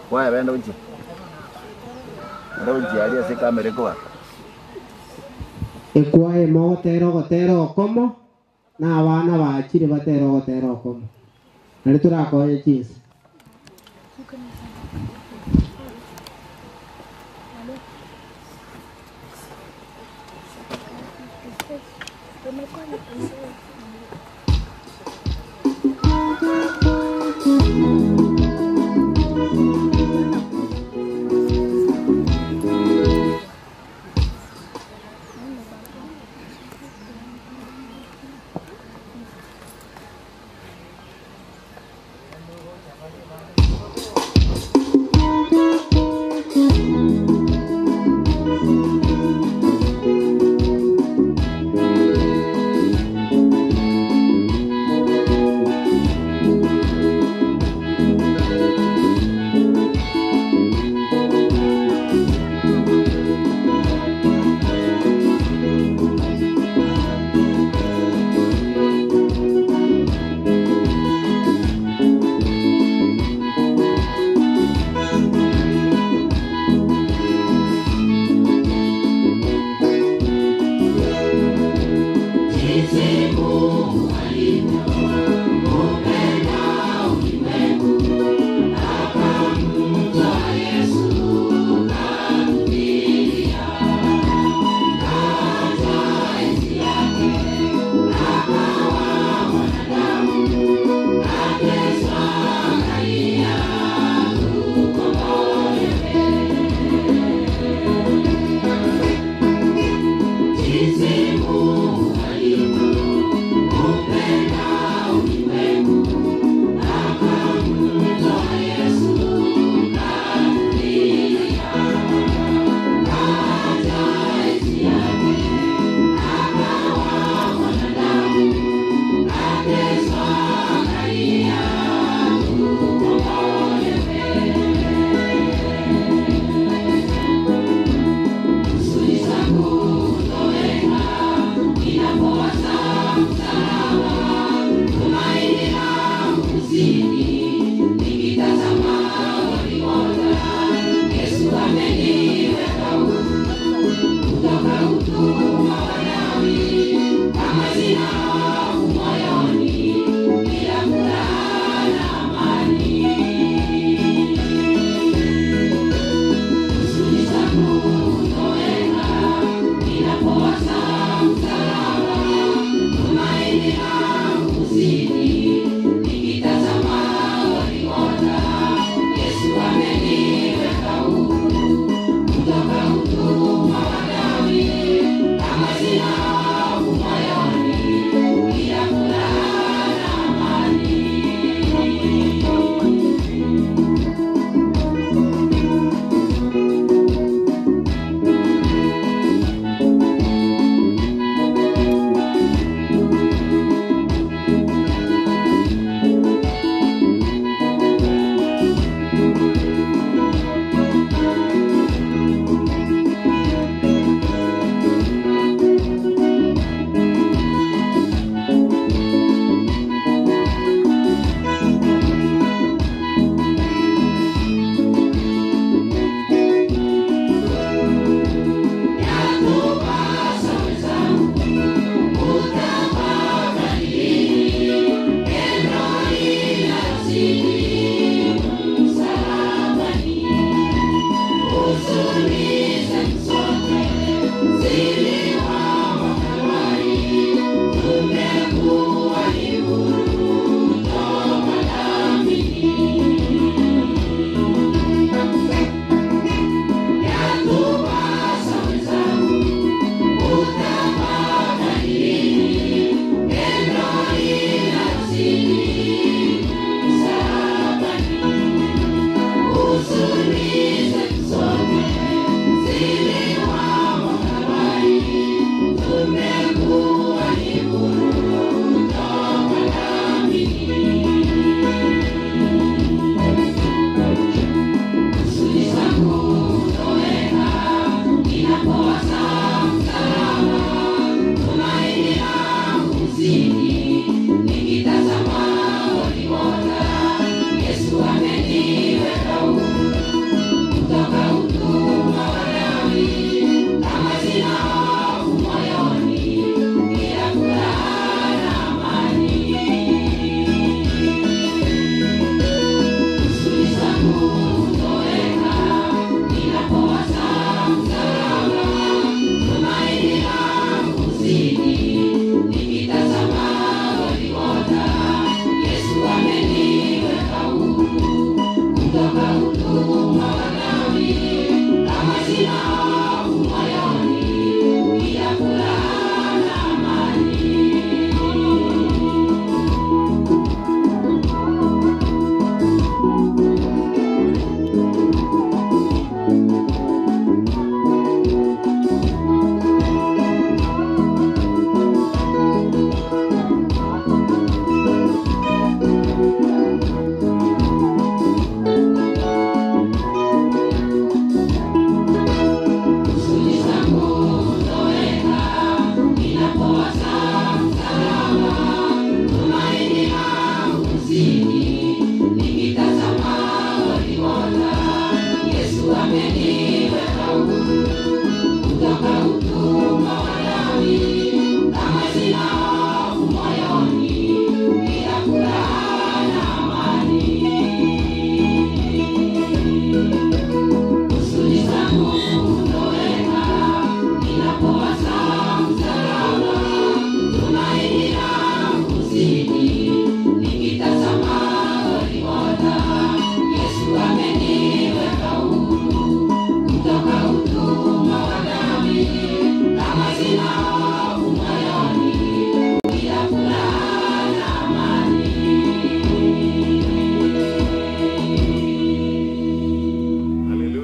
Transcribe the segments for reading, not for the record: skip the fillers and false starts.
Kwaya benda gochia. Enda gochia aria ase ekamera ekoba. Ekwaya mogotera ogotera okomo, na abana bachire batera ogotera okomo. Nari torakonye chinsa.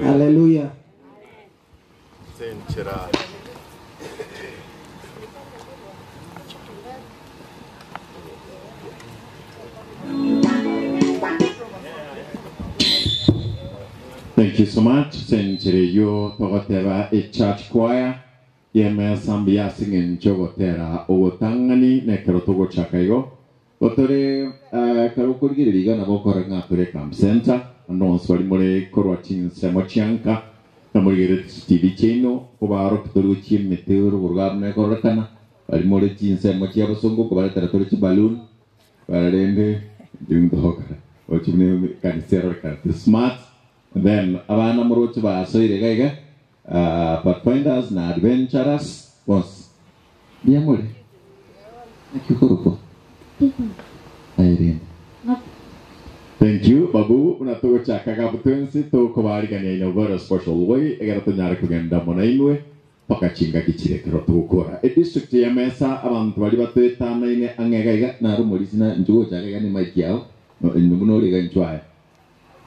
Haleluya. Senchera. Thank you so much. Senchera yo togoteba e church choir yemesa mbuya ase eng'encho ogotera ogotang'ani na ekero togochaka igo gotore eh, ekero okorigereria iga nabo okore ng'a tore camp center ande onsi bari more korwa chinsemo chianka na morigerere chitibi chiaino kobaroki tori gochia emete rogoro iga buna ekororekana bari more chinsemo chia bosongo nkobaretera tore chiballoon barende inche ntogokora gochia buna ekanisa erorekana te smart then abana moroche basoire iga iga Pathfinders na Adventurers bonsi mbuya more? Naki okorokwa? Aye rende. Thank you babu buna togochaka gabu twensi tokobarigania in a very special way egere tonyare kogenda amo nainwe mpaka chingaki chire ekero togokora edistrict ya Mesa abanto baria batoetanaine ang'e iga iga Naro morisi na inche gochaka iga ne mic yao, inwe buna ore iga inchwe aye.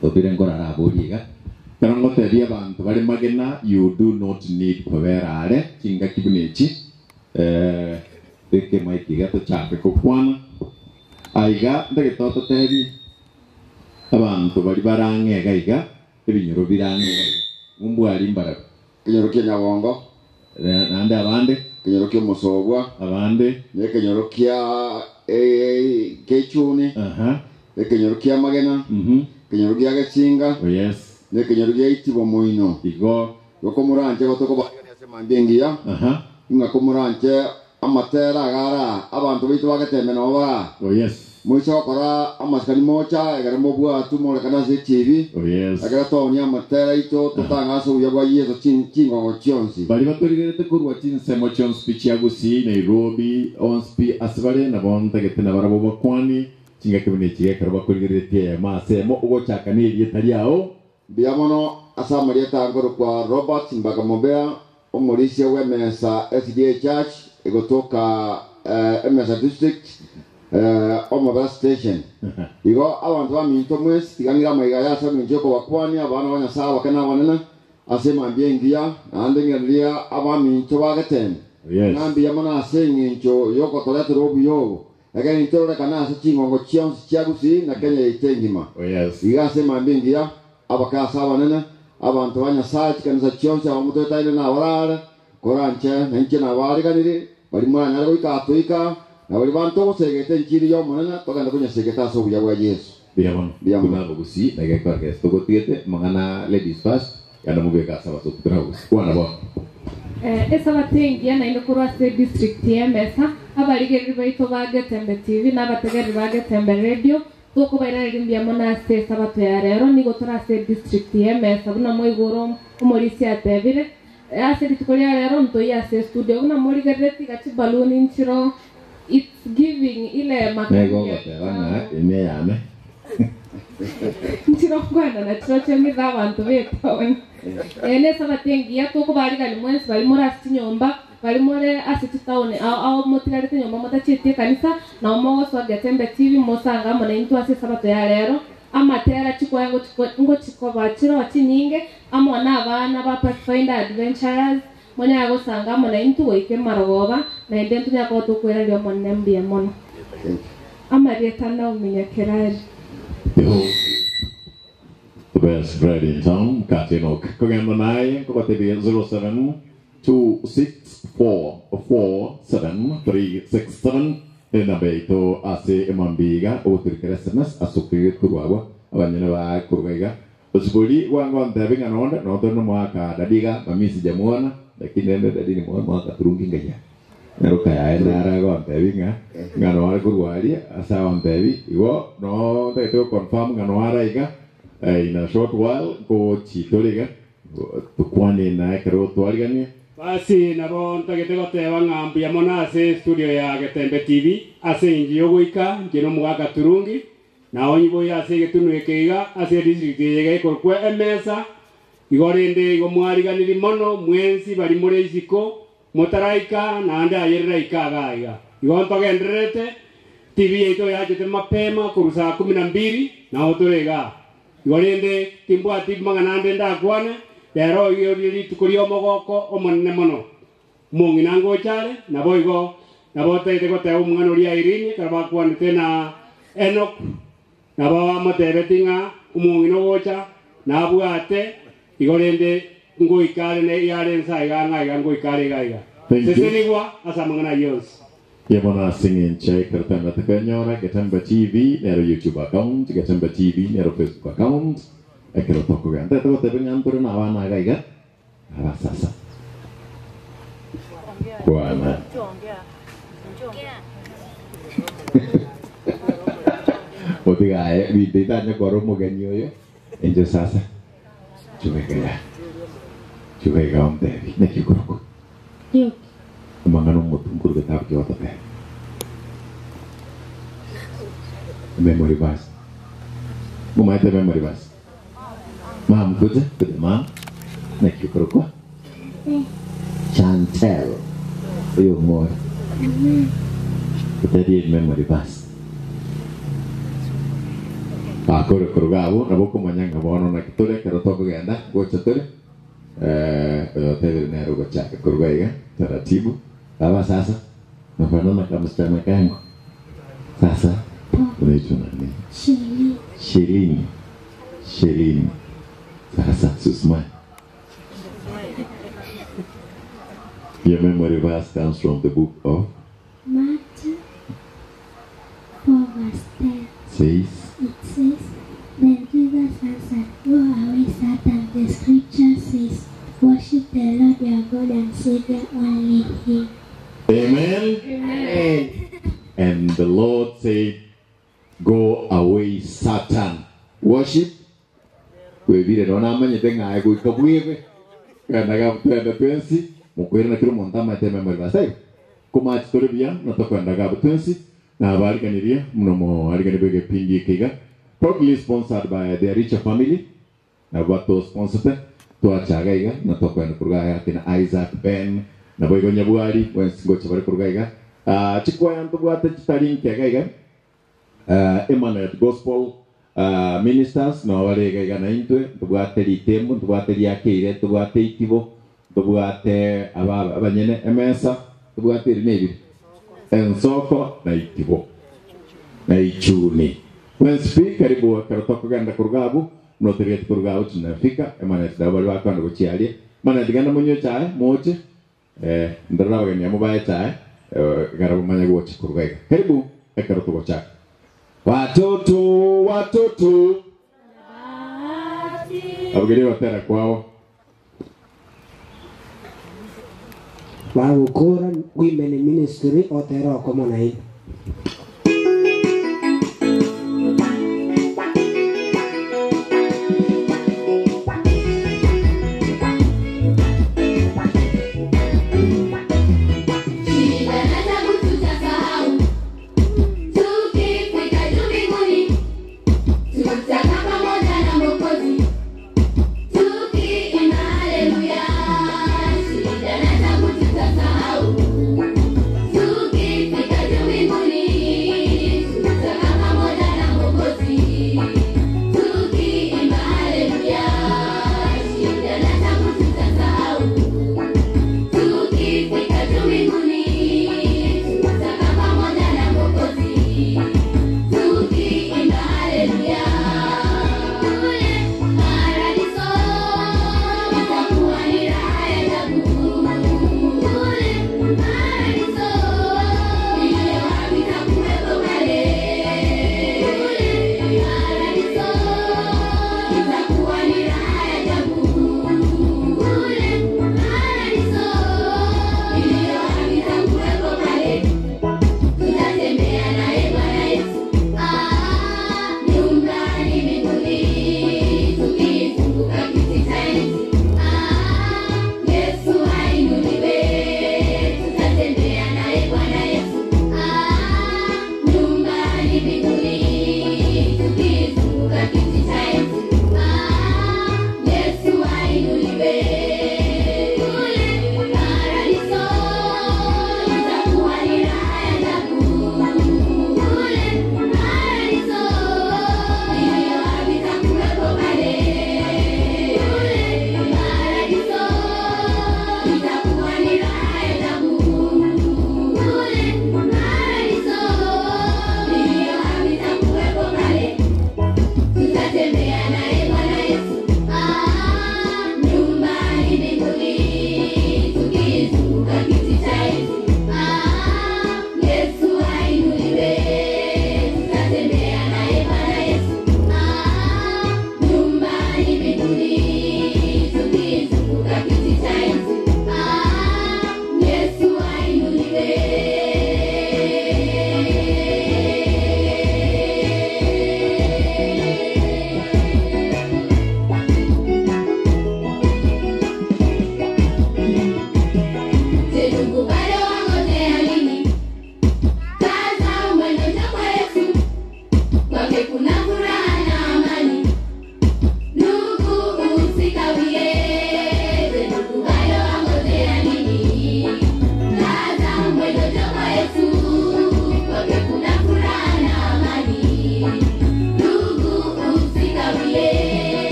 Tobire nkorara aborie iga. Ekero ngotebia abanto bare magena you do not need kobera are chingaki buna echi eh, beka emic iga tochake kokwana. Aiga ntagete ototebie abanto baria bare ang'e iga iga, ebinyoro bire ang'e iga iga, ng'umbwari mbarabwo. Ekenyoro kia Nyagongo. Naende abande. Ekenyoro kia Omosobwa. Abande. Na ekenyoro kia Gechuni. Ekenyoro kia Amagena. Ekenyoro gia Gesinga. Oh yes. Na ekenyoro gia Itibo Moino. Igo. Igo komoranche gotokobarigania ase mambia engiya, ng'a komoranche amatera iga ara, abanto baito ba Getembe nabo bara. Oh yes. Moise gokora amasikani mocha, ekero mobwatwe morekane ase echibi, Oh yes. ekero toonia amatera aito, totang'e ase obuya bwa Yeso chingongo chionsi. Baria batorigerete korwa chinsemo chionsi pi chia Gusii, Nairobi, onsi pi ase bare, nabo ntagete nabarabwo bakwanie chingaki buna echi ekero bakorigereretie eyemo ase eyemo, ogochaka nerieta riao. Mbuya mono ase amarieta nkorokwa Robert Mbaka Mobea, omorisia bw'emesa SDA Church egotoka Emesa District, Omobera Station. Igo abanto baminto mwensi tiga ng'ire amaiga aya ase engencho y'okobakwania abana ba Nyasae abake na abanene ase emambia engiya, naende ng'iranerie abaminto ba Getembe ng'a mbuya mono ase engencho y'ogotoretera obuya obo. Ekero intororekane ase chingongo chionsi chia Gusii na Kenya yaito engima. Iga ase emambia engiya, abake ase abanene, abanto ba Nyasae, chikanisa chionsi abamotoetaine na abarare, koranche, na inche nabaariganirie, baria moranyare goika atoika, na baria banto ogosegeta enchiri y'Omonene, togende konyesegeta ase obuya bwa Yeso. Mbuya mono. Mbuya mono. Buna abagusii na egekora gese togotigete amang'ana ladies first genda mobeke ase abasotu tore abagusii. Kwana bono. Esabato engiya naende korwa ase edistrict y'Emesa, abarigereria baito ba Getembe TV na abategereri ba Getembe Radio, tokobairaneria mbuya mono ase esabato ya rero. Nigo tore ase edistrict y'Emesa buna mwaigure omorisia atebire. Ase rituko ria rero ntoiyo ase estudio buna morigereretie iga chibaluni nchiro it's giving ile Nigo makamia ogoteba ng'a ime yane. Nchirokwana na chirochio ng'ithe abanto b'etaoni. Eye n'Esabato engiya tokobarigania mwensi baria more ase chinyomba, baria more ase chitaoni ao ao motigarete nyomba motachieti ekanisa, nao mogosoa Getembe TV mosange amo naintwe ase Esabato ya rero. Amatera chikwaya ngochikoba chiroho chinyinge, amo nabana ba Pathfinder Adventurers, monyare gosanga amo naintwe goika emarogoba, naende ntonyare koba tokoiraneria Omonene mbuya mono. Amarieta Naomi Nyakerari. The best bread in town, Mkate Enoch. Kogenda naye nkogotebia 0726. 6447367 enamba yaito ase emambiga ogoturikera sms ase okegekorwagwa abanyene bakorwa iga osibori gwango ntebe ng'a nonde noto no mwaka dadiga mamisi jamuona lakini ende dadi ni mwana mwaka turungi ngaya nyaruka yae nara gontebi ng'a ng'a noare korwaria ase agontebi igo no ntagete confirm ng'a noara iga in a short while gochitoriga tukwane naye ekero twariganie. Basi nabo ntagete goteba ng'a mbuya mono ase studio ya Getembe TV ase inji yogoika nche nomogaka Turungi nao nyiboire ase egetunu eke iga ase edistrict eye iga ekorokwa emesa igo rende igo mwariganiri mono mwensi bari more isiko motaraika naende ayerera ika iga iga igo ntogendererete TV yaito yachete mapema korwa saa 12 nao tore iga igo rende timbwati mang'ana ande ndakwane rero igo rituko ria omogoko omonene mono mong'ina ngochare nabo igo nabo taete goteba omwana oria Irene ekero bakwanete na Enoch nabo bamotebeti ng'a omong'ina ogocha nabwate igo rende ngoikare ne yare nsa iga ng'a iga ngoikare iga iga Thank you. sesenigwa ase amang'ana yonsi. Yabona singing check ratanda takanyora Getembe TV nero YouTube account Getembe TV nero Facebook account ekero tokogenda tete ng'antore na abana iga iga aba sasa kwana otigae biteitanya kora omogeni oyo enche sasa chubekaya chubeka ontebi nekikoroko amang'ana omotunkuru getabu kiotote memory verse mumaete memory verse mam kuja kuja mam nekikoroko Chantel oyo more kutari memory verse akore kurugabo nabo kumanya nga bono na kitore kero tokogenda gocha tore oyo nero gochaka kuruga iga taratibu baba sasa nafanana kama msichana kangu sasa unaitwa nani? Shelini. Shelini. Sasa Susman. Your memory verse comes from the book of Matthew 4 verse 10. Says It says, Then Jesus answered, Go away, Satan. The scripture says, Worship the Lord your God and Savior only him. Amen. Amen. And the Lord said, Go away, Satan. Worship. Kwebire nona amanyete ng'aye goika bwebe kanaga twenda twensi mukwire na kiro omonto amaete memory verse komachi tore buya natokwendaga abo twensi na abariganirie muno moarigani bwa egepindi eke iga proudly sponsored by the Richa family na bato sponsor twachaga iga na tokwenda kuruga iga kina Isaac Ben na boigo Nyabwari wensi ngocha bari kuruga iga chikwaya ntobwate chitari nkega iga Emmanuel Gospel ministers no bare iga iga na intwe ntobwate ritembo ntobwate riakeire ntobwate itibo ntobwate aba abanyene emesa ntobwate eri nebiri ensoko na itibo na ichuni wensi karibu karo tokogenda kurugabu noterieti kurugabu tunafika Emmanuel dabali bakwanda gochiaria mana tiganda munywe chae moche ndarora bageni amubae chae garabu manya gochi kuruga iga karibu ekero tugochaka watoto watoto abageni batera kwao Bagukura Women Ministry otera okomo nainde. Shida na tabu tutasahau, tukifika juu mbinguni, tutakaa pamoja na Mwokozi, tukiimba haleluya. Shida na tabu tutasahau, tukifika juu mbinguni.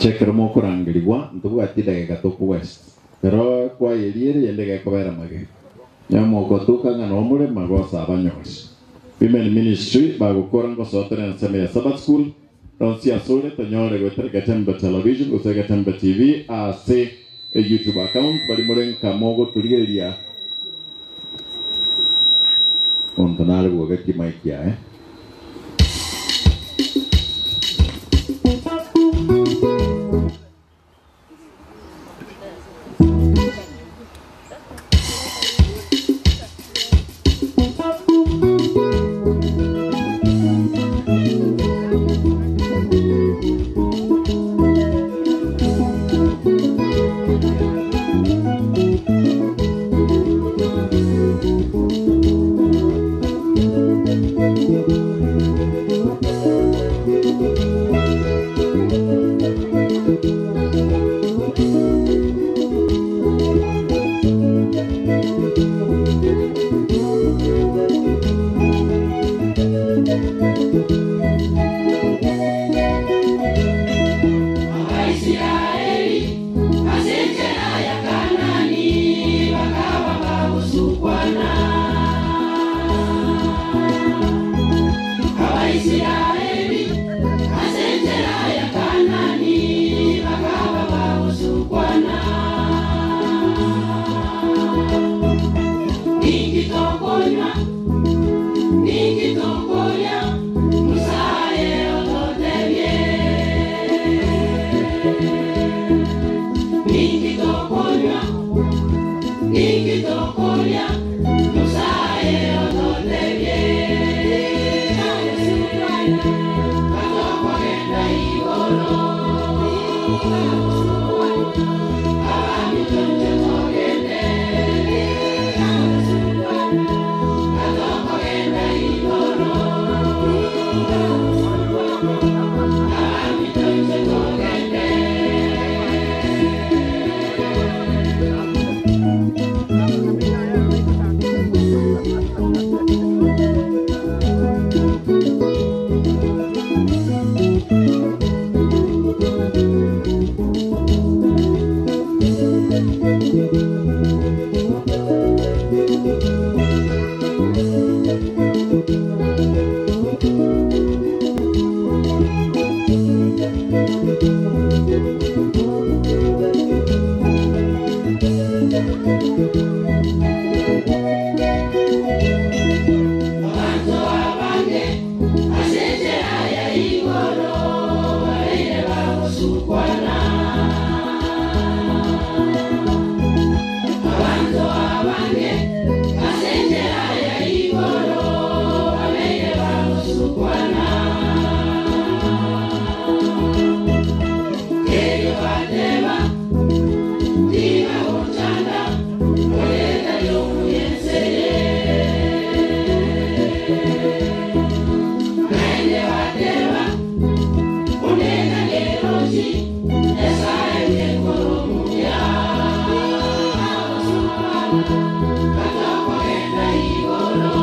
Inche ekero mokorangerigwa, ntobwati edageka tokowaste. Ero kwayeria ere eyende gekobera magega. Onye mogotuka ng'a nomore magoso abanyori. Women Ministry bagokora ngosoa tore ensemo ya Sabbath School, ronsi asore tonyore goetera Getembe Television gose Getembe TV ase e YouTube account bari more nka mogotorigereria Monto nare bwogetie mic yaye. Waisraeli asenjera ya Kanani bakawa bagusukwana. Abaisraeli asenjera ya Kanani bakawa bagusukwana. Nikitokonywa nikitokonya Musaye ototebie Nikitokonywa, nikitokonya, Musaye ototebie. Katokogenda igoro, ababitonje togende. Katokogenda igoro, ababitonje togende. Abantu abange asenjera ya igoro babeire bagusukwana. Abantu abange asenjera ya igoro babeire bagusukwana. Erio bateba tibagochanda oreta lyomuyenseye. Naende bateba onena lerochi Nyasaye nekoromuya. Katokogenda igoro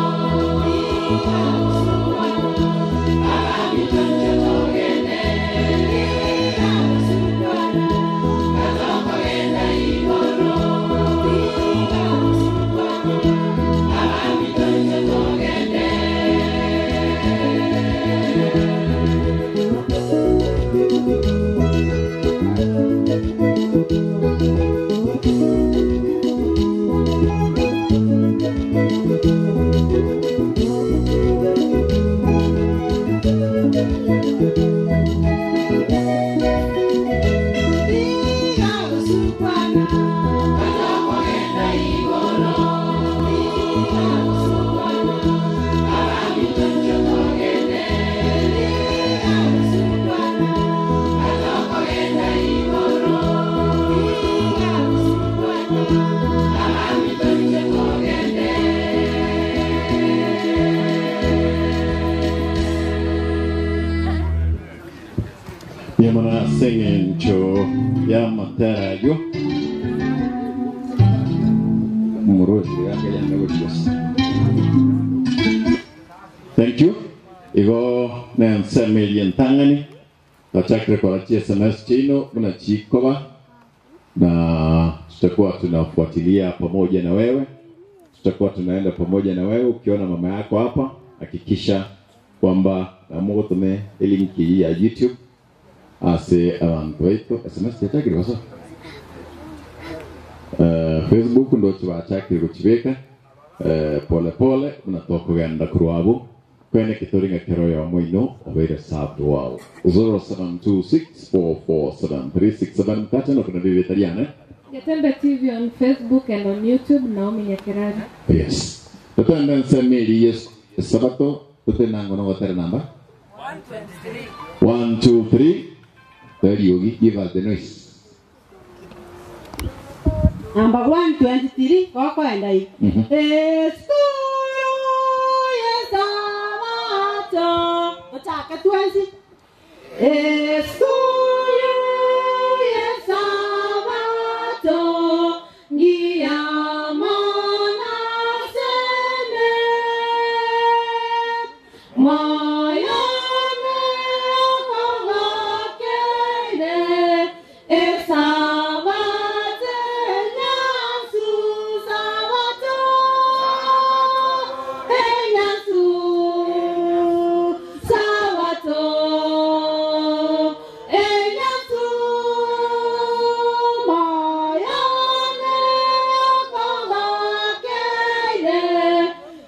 ababitonje togende. Katokogenda igoro ababitonje togende. Katokogenda igoro ababitonje togende. Katokogenda igoro ababitonje togende. Yamana singing cho yamatera yo. Murushi yake yanga gochos. Thank you. Igo nensemeri entang'ani Twachakire kora chi SMS chiino buna chikoba na tutakuwa tunafuatilia pamoja na wewe, tutakuwa tunaenda pamoja na wewe. Ukiona mama yako hapa, hakikisha kwamba namugutume elinki hii ya YouTube ase abantu baitu. SMS yachakire kosa Facebook ndo chibachakire guchibeka pole pole buna tokogenda kurwabu kwene kitoringa kero ya moino obeire served well. 0726447367 mkate no kuna bibi tariana. Getembe TV on Facebook and on YouTube, Naomi Nyakirari. Yes, tutenda nsemiri yes sabato tutenango no gotere namba 1 2 3 There you give us the noise. Number 123, kokoenda hii. Eskuru yesabato. Otaka tuanzi. Eskuru yesabato. Ngiyamona seme. Moyone kogokele. Esabate nyasu sabato. Enyasu sabato. Enyasu moyone kogokele.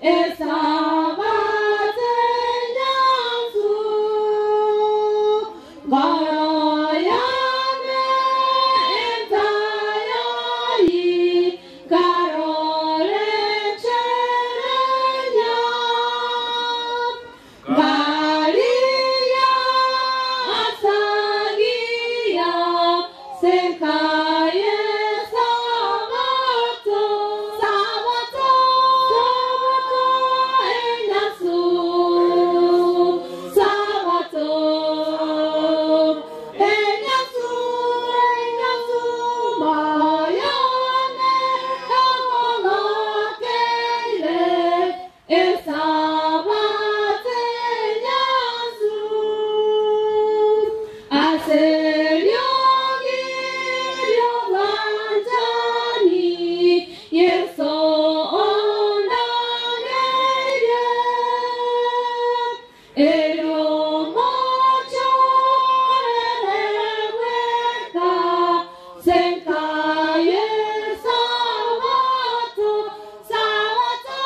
Esabate nyasu. Goroyane entayayi karole cherenya. Garia asagia sekaye sabato. Sabato, sabato enyasu. Sabato, enyasu, enyasu, moyone okolokele, esabate enyasu. Aseriogi ryobanjani, Yesu ondangeire. Ero mocho ereweka, senkaye sabato, sabato,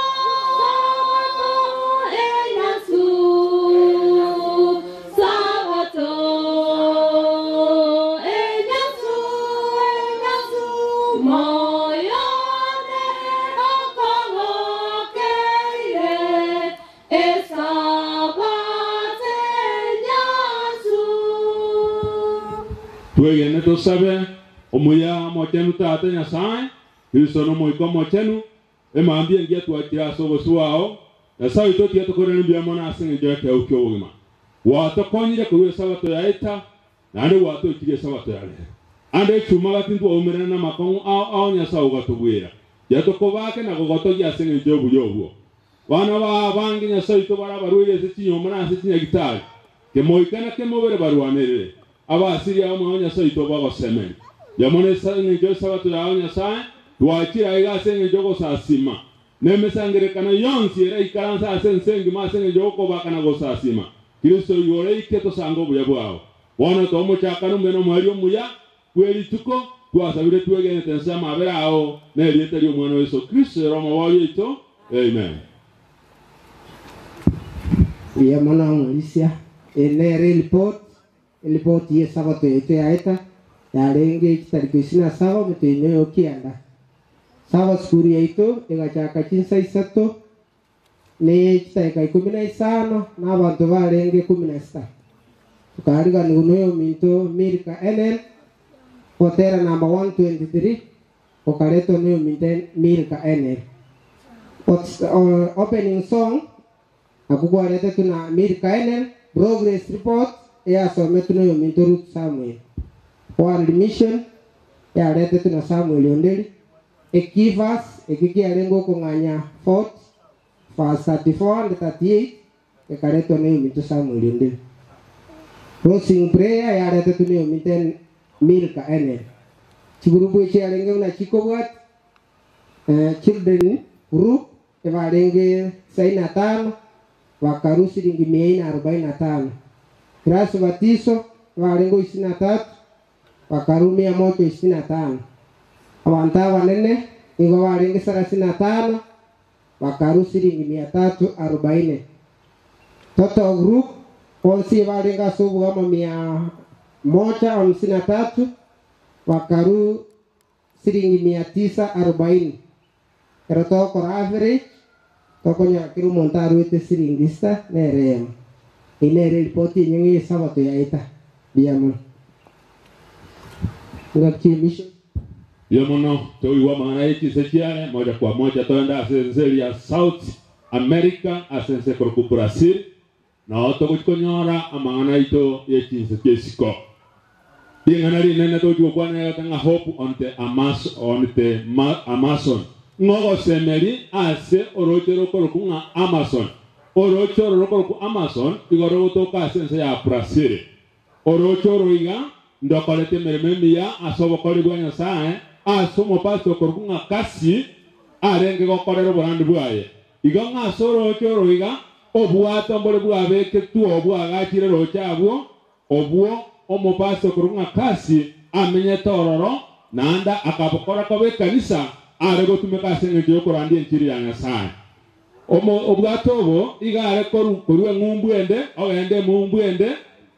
sabato, enyasu, sabato, enyasu, enyasu, moyone okogokeire, esabate nyasu. Twegene tusabe omuya mochenu tata Nyasaye Kristo nomoika mochenu emambia ngia twakira ase obosi wao Nyasaye oito tiga tokorere mbuya mono ase eng'encho ekeo kia obogima gwatokonyire korwa esabato yaeta naende gwatoikirie esabato ya rero ande echuma gati ntwaumerana na makong'u ao ao Nyasaye ogatobwera yatokobake na gogotogia ase eng'encho ya obuya obwo bana ba bange Nyasaye oito bara abarwaire ase chinyomba na ase chinyagitari kemoika na kemobere barwanerere abasiri abo mwa Nyasaye oito bagosemeni yamone eng'encho esabato yao Nyasaye twakira iga ase eng'encho gosasima nemesangerekano yonsi era ikaransa ase ense engima ase eng'encho gokobaka na gosasima Kristo yoreike tosanga obuya bwao bono tomochakana omuya na omweri omuya bwerituko twasabire twegenete ense amabere ao nerieta ria omwana wa Yesu Kristo era omobori oito amen. Mbuya mono Mulisia. Enere report, report ye sabato yetu yaeta yarenge chitariki ishirini na saba mutwine okianda. Saba sukuru yaitu egachaka chinsa isato ne chitarika ikumi na isano na abantu barenge 16. Tukariganirwa n'oyo minto Milka Ellen kotera namba 123 okaretwa n'oyo minto Milka Ellen. Opening song akugwarete tuna Milka Ellen progress report yasometwe n'oyo minto Ruth Samuel. World Mission yarete tuna Samuel Onderi. Ekivas ekikiarengo okong'anya 4 verse 34 and 38 ekaretwa n'oyo minto Samuel Onderi. Closing prayer yaretetwe na Omite Milka Ene. Chigurupu echi yarenge buna chikobwati, Children group ebarenge tisaini na tano, bakarua shilingi mia ine arobaini na tano. Class batiso ebarenge isini na tatu, bakarua mia moja isini na tano. Abanto abanene nigo barenge sarasini na tano, bakarua shilingi mia tatu arobaini. Total group bonsi ebarenge ase obogamo mia moja hamsini na tatu, bakarua siringi mia tisa arobaini. Ekero togokora average, tokonyora kera omonto aruete siringi sita na ere eyemo. Eyio nere eripoti enyeng'e y'esabato yaeta. Mbuya mono. Ngaki emisho. Mbuya mono, toigwe amang'ana ye chinse chiare moja kwa moja toende ase ense eria ya South America ase ense ekorokwa Brazil, nao togochia konyora amang'ana aito ye chinse chia isiko. Ring'ana rinene togochia gokwana egete ng'a Hope on the on the Amazon, ng'a ogosemeria ase orooche rokorokwa ng'a Amazon. Orooche oro rokorokwa Amazon igo rogotoka ase ense ya Brazil. Orooche oro iga ndokorete emeremo emiya ase obokori bwa Nyasae ase omopastor okorokwa ng'a Kasi arenge gokorera oborandi bwaye. Igo ng'a ase orooche oro iga obwato mbore bwabeketwe obwagachire rooche abwo, obwo omopastor okorokwa ng'a Kasi amenyete ororo, naende akabokora koba ekanisa are gotumeka ase engencho y'okorandia enchiri ya Nyasae. Omo obwato obo iga are korwa eng'umbu ende ogende emumbu ende,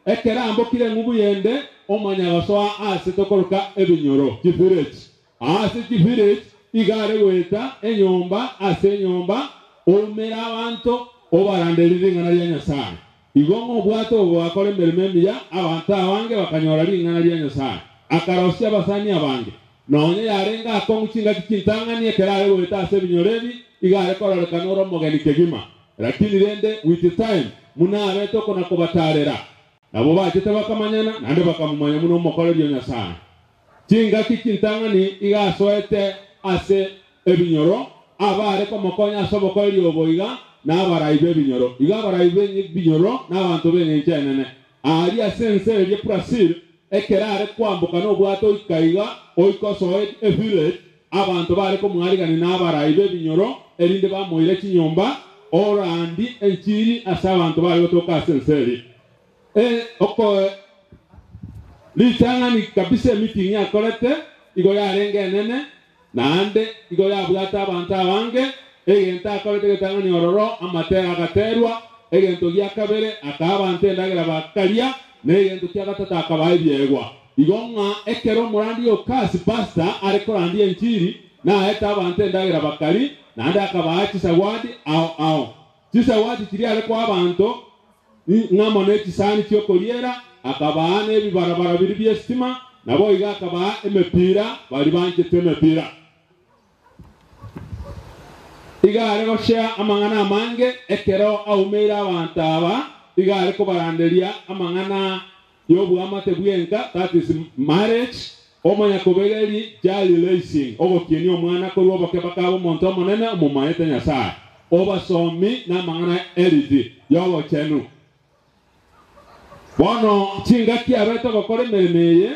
ekero ambokire eng'umbu yende omanya gosoa ase tokoroka ebinyoro, chivillage. Ase chivillage iga are goeta enyomba ase enyomba, oumere abanto, obaranderie ring'ana ria Nyasae. Igo ng'a obwato obo bwakora emeremo emiya, abanto abange bakanyora ring'ana ria Nyasae. Akarosia abasani abange. Nonya yarenge akong'u chingaki chintang'ani ekero are goeta ase ebinyoro ebi, iga are kororekana ore omogeni kegima. Lakini rende with time, buna abete okona-kobatarera, nabo bachete bakamanyana, naende bakamomanya buna omokoreri o Nyasae. Chingaki chintang'ani iga asoete ase ebinyoro, abare komokonya ase obokoreri obo iga nabarai b'ebinyoro. Iga abarai b'ebinyoro nabanto b'engencho enene. Aaria ase ense eria Brazil, ekero are kwamboka nobwato oika iga oika osoe evillage, abanto bare komwarigania nabarai b'ebinyoro erinde bamoire chinyomba orandi enchiri ase abanto bare gotoka ase ense eria. E oko ritang'ani kabisa emeeting akorete igo yarenge enene naende igo yabwate abanto abange, egento akorete getang'ani ororo amatera agaterwa, egento gia kabere akaa abanto endagera bakaria, na egento kia gatato akabaa ebiegwa. Igo ng'a ekero omorandi o kasi pastor are korandia enchiri, naete abanto endagera bakari, naende akabaa chisawadi ao ao. Chisawadi chiria are koa abanto ng'amo ne chisani chi'okoriera, akabaa nebibarabara biria bi'esitima, naboigo akabaa emepira baria banchete emepira. Iga are gochea amang'ana amange ekero aumeire abanto aba, iga are kobaranderia amang'ana y'oboamate bw'enka, that is marriage, omonyakobegeri child raising, ogokienia omwana korwa oboke baka abe omonto omonene omomaete Nyasae, obasomi namang'ana eriti y'obochenu. Bono chingaki abete gokora emeremo eye,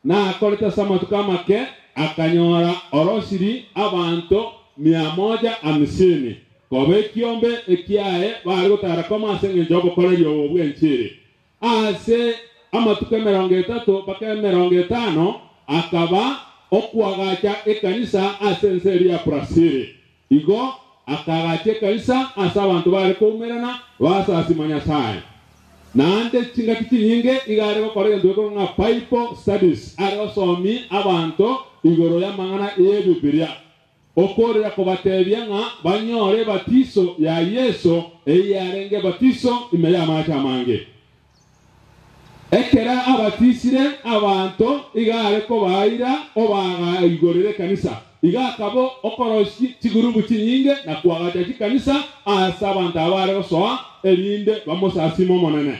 nakorete ase amatuko amake, akanyora orosiri abanto mia moja hamsini, koba ekiombe ekiaye bare gotara komo ase engencho y'obokoreri obo bw'enchiri. Ase amatuko emerongo etato mpaka emerongo etano akaba okoagacha ekanisa ase ense eria ya Brazil. Igo akaagacha ekanisa ase abanto bare koumerana basasima Nyasae. Naende chingaki chinyinge iga are gokora egento gekorokwa ng'a Bible studies, are gosomia abanto igoro y'amang'ana y'Ebibilia. Okoorera kobatebia ng'a banyore ebatiso ya Yeso, eyio yarenge ebatiso ime y'amache amange. Ekero abatisire abanto, iga are kobaira obagaigorera ekanisa. Iga akaba okorosia chigurubu chinyinge na koagacha chikanisa aase abanto aba bare gosoa, erinde bamosasime Omonene.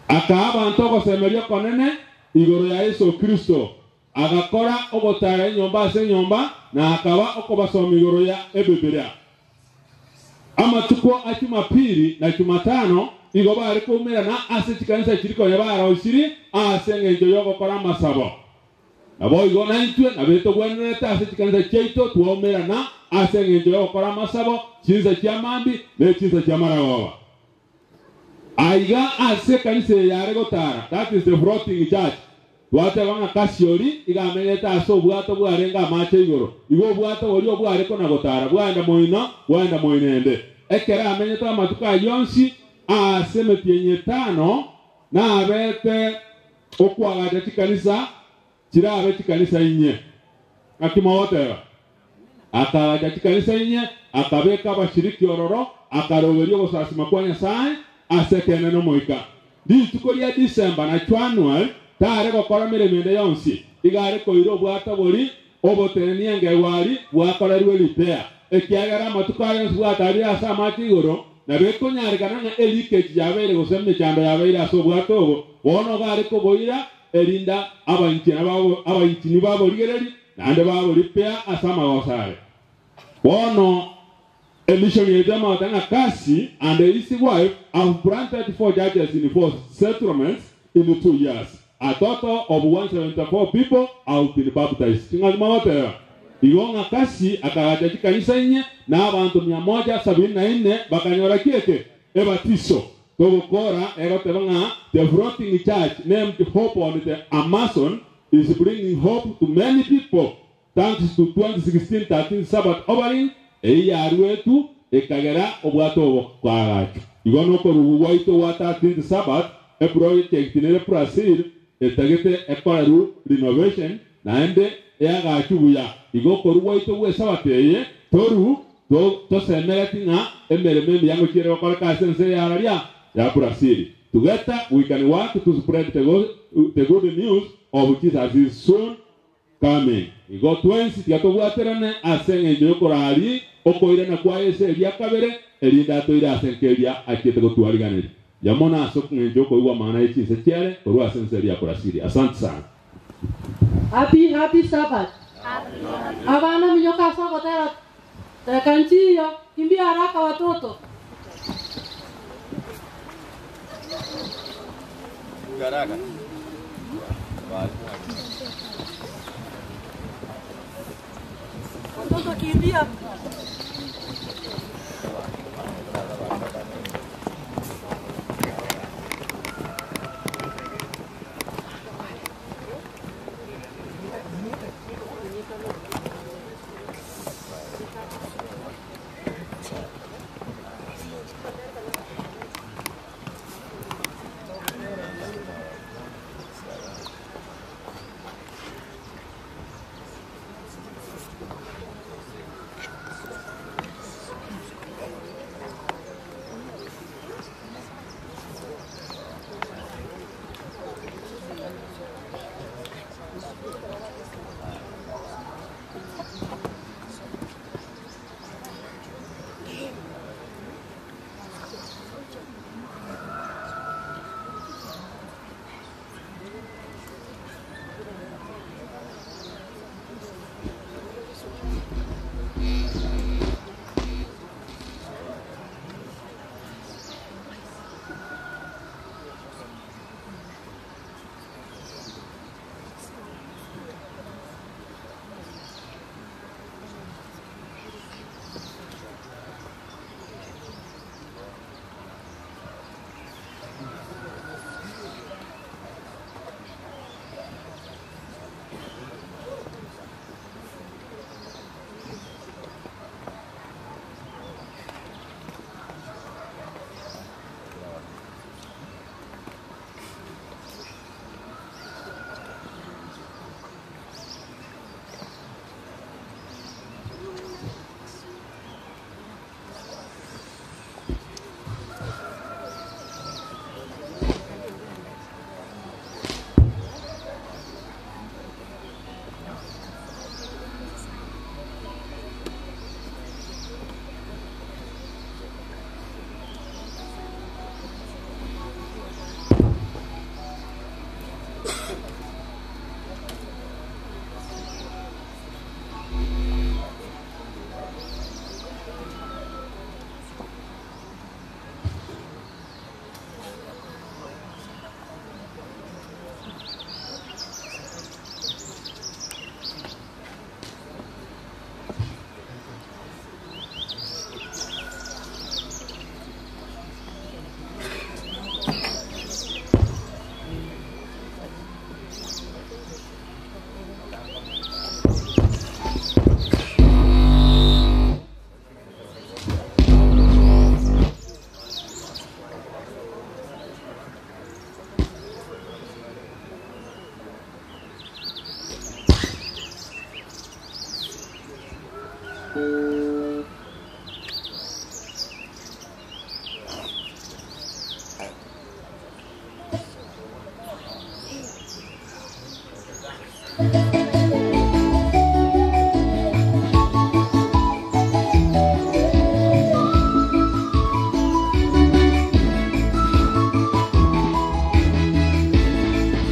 Akaa abanto ogosemeria okonene igoro ya Yeso Kristo. Agakora ogotaara enyomba ase enyomba, na akaba okobasomia igoro ya Ebibilia. Amatuko a Jumapili na Jumatano Igo bare koumerana ase chikanisa chiri konya barosiri ase eng'encho y'ogokora amasabo. Naboigo naintwe nabo togwenerete ase chikanisa chiaito twaumerana ase eng'encho y'ogokora amasabo, chinsa chia mambi na chinsa chia maragoba. Aiga ase kanisa eye yare gotara, that is the floating church. Twateba ng'a Kasiori iga amenyete ase obwato bwarenge amache igoro. Igo obwato boria obware kona gotara bwaenda moino bwaenda moinende. Ekero amenyete amatuko ayio onsi ase emetienyi etano nabete okwagacha chikanisa chirabe chikanisa inye. Naki mogoteba? Akagacha chikanisa inye, akabeka abashiriki ororo, akaroberia ogosasima kwa Nyasaye ase ekene n'omoika. Rituko ria December na January tare gokora mirimo ende yonsi, iga are koira obwato bori obotenenia engegwari bwakorerwe repair. Ekiagera amatuko ayo yonsi bwatarire ase amache igoro, nabo ekonyarekana ng'a eleakage yabeire gose emechando yabeire ase obwato obo, bono bare koboira erinda abainchini baborigereri naende baboripea ase amagoso are. Bono emission yaito yamagota ng'a Kasi and his wife have planted 4 churches in 4 settlements in 2 years. A total of 174 people have been baptized. Ching'aki mogoteba? Igo ng'a Kasi akagacha chikanisa inye na abanto 174 bakanyora kieke ebatiso. Togokora egoteba ng'a the floating church named Hope on the Amazon is bringing hope to many people thanks to 2016-13 Sabbath offering eyi yarwetu ekagera obwato obo kwagachwa. Igo nokorugu gwaito gwa 13th Sabbath eproject nere Brazil etagete ekoreru renovation naende eagachu buya. Igo okoru gwaito gwe Sabbath eye toru tosemereti ng'a emeremo emiyango chiere gokoreka ase ense yararia ya Brazil. Together we can work to spread the good news of Jesus is soon coming. Igo twensi tiga tobwaterane ase eng'encho y'okorari okoirana kwa Yesu eria kabere erinda toire ase enkeria achiete gotwariganeria. Yamona ase okong'encho okoigwa amang'ana y'echinse chiare korwa ase ense eria ya Brazil. Asante sana. Happy happy Sabbath. Abana minyoka sogotera tekanchiyo kimbia haraka watoto. Watoto kimbia.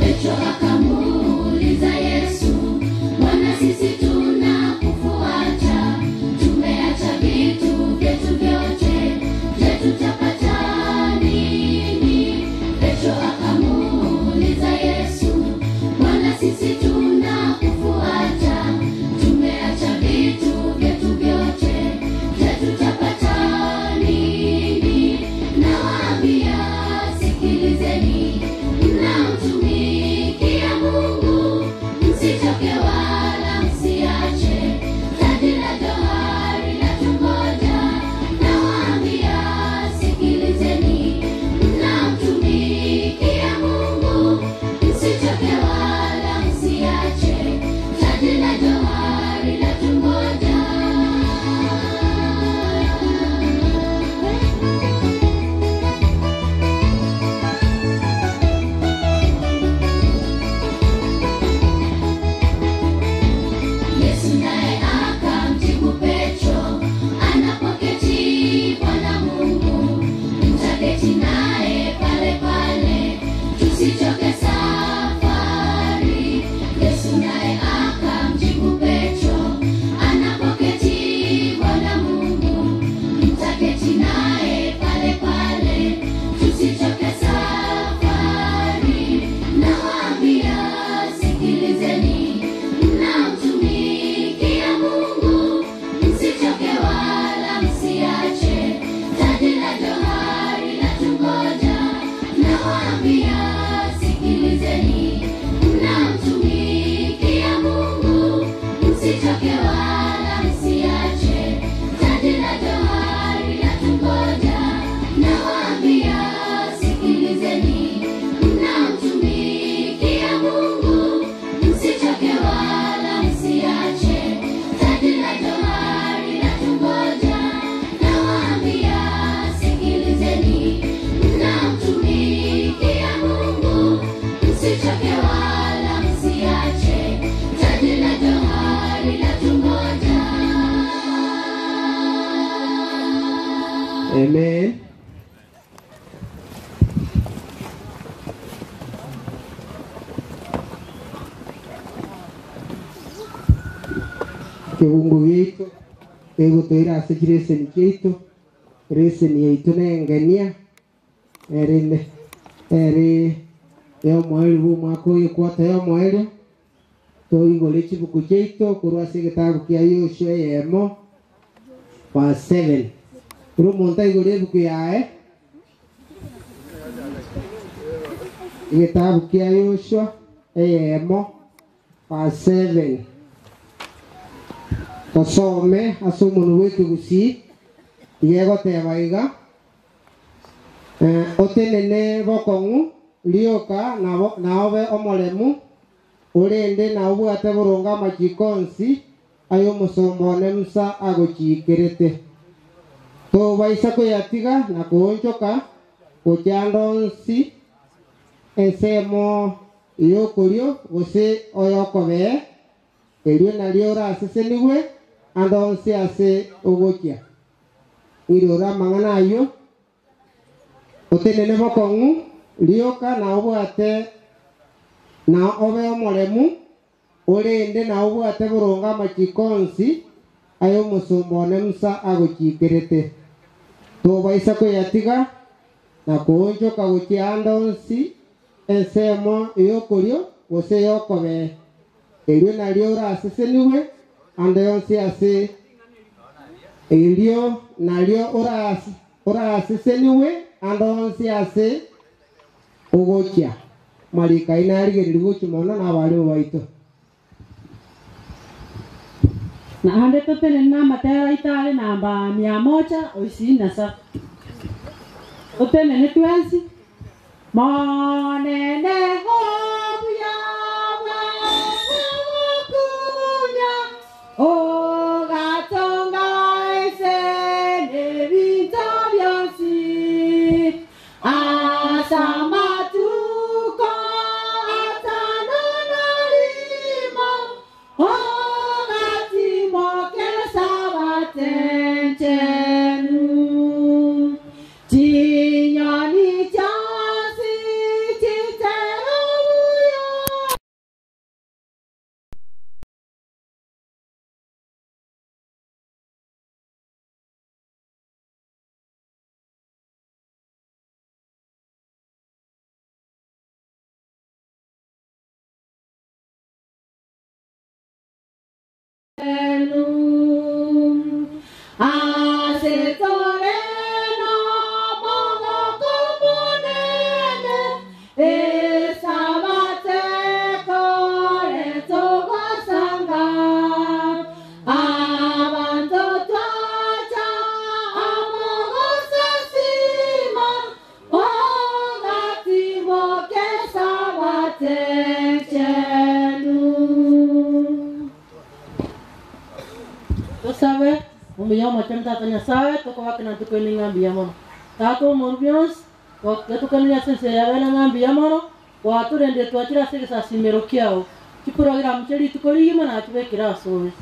Petro akamuuliza Yesu, Bwana, sisi tunakufuata, tumeacha vitu vyetu vyote, je, tutapata nini? Petro akamuuliza Yesu, Bwana, sisi tunakufuata, tumeacha vitu vyetu vyote, je, tutapata nini? Nawaambia, sikilizeni, mnamtumikia Mungu, msichoke wala msiache, taji la johari latungoja. Nawaambia, sikilizeni, mnamtumikia Mungu, msichoke wala msiache, taji la johari latungoja. Yesu naye akamjibu Petro, anapoketi Bwana Mungu, mtaketi naye pale pale, tusichoke safari. Yesu naye akamjibu Petro, anapoketi Bwana Mungu, mtaketi naye pale pale, tusichoke safari. Nawaambia, sikilizeni, mnamtumikia Mungu, msichoke wala msiache, taji la johari latungoja. Nawaambia, sikilizeni, mnamtumikia Mungu, msichoke wala msiache, taji la johari latungoja. Nawaambia, sikilizeni, mnamtumikia Mungu, msichoke wala msiache, taji la johari latungoja. Nawaambia, sikilizeni, mnamtumikia Mungu, msichoke wala msiache, taji la johari latungoja. Amen. Kibungu gitu igutwira ase kireseni kiaitu reseni yaitu nengenia eri eri ya omweri bwa omwaka oyo kwata ya omweri toigore chibuku chiaitu korwa ase egetabu kia Yoshua eyemo verse 7 uri omonto aigore ebuku yaye egetabu kia Yoshua eyemo verse 7 tosome ase omonwe bwa ekegusii iga egoteba iga otenene bokong'u rioka naobe omoremu orende na obwate boronge amachiko onsi ayo omosomba one Musa agochikerete tobaisa koyatiga na koonchoka gochanda onsi ensemo yokorio gose oyokobee erio nario orasesenigwe ande onsi ase ogochia irora amang'ana aywo otenene bokong'u rioka na obwate na obe omoremu orende na obwate boronge amachiko onsi ayo omosomba one Musa agochikerete tobaisa koyatiga na koonchoka gochia ande onsi ensemo yokorio gose yokobee erio nario orasesenigwe ande onsi ase erio nario orasesenigwe ande onsi ase ogochia marika inarigereria gochia mono na abarimu baito na ande totene na matera itare namba 127 totene ni twensi monene hobuya wakunya ogatonga Tosabe omuya omochenu tata Nyasaye tokobakena ntukwene ng'a mbuya mono. Tata omoru bionsi gatukanire ase ense yabene ng'a mbuya mono gwaturendire twachire ase egesasimero kiao chiprogram chia rituko rigima nachibekire ase ore.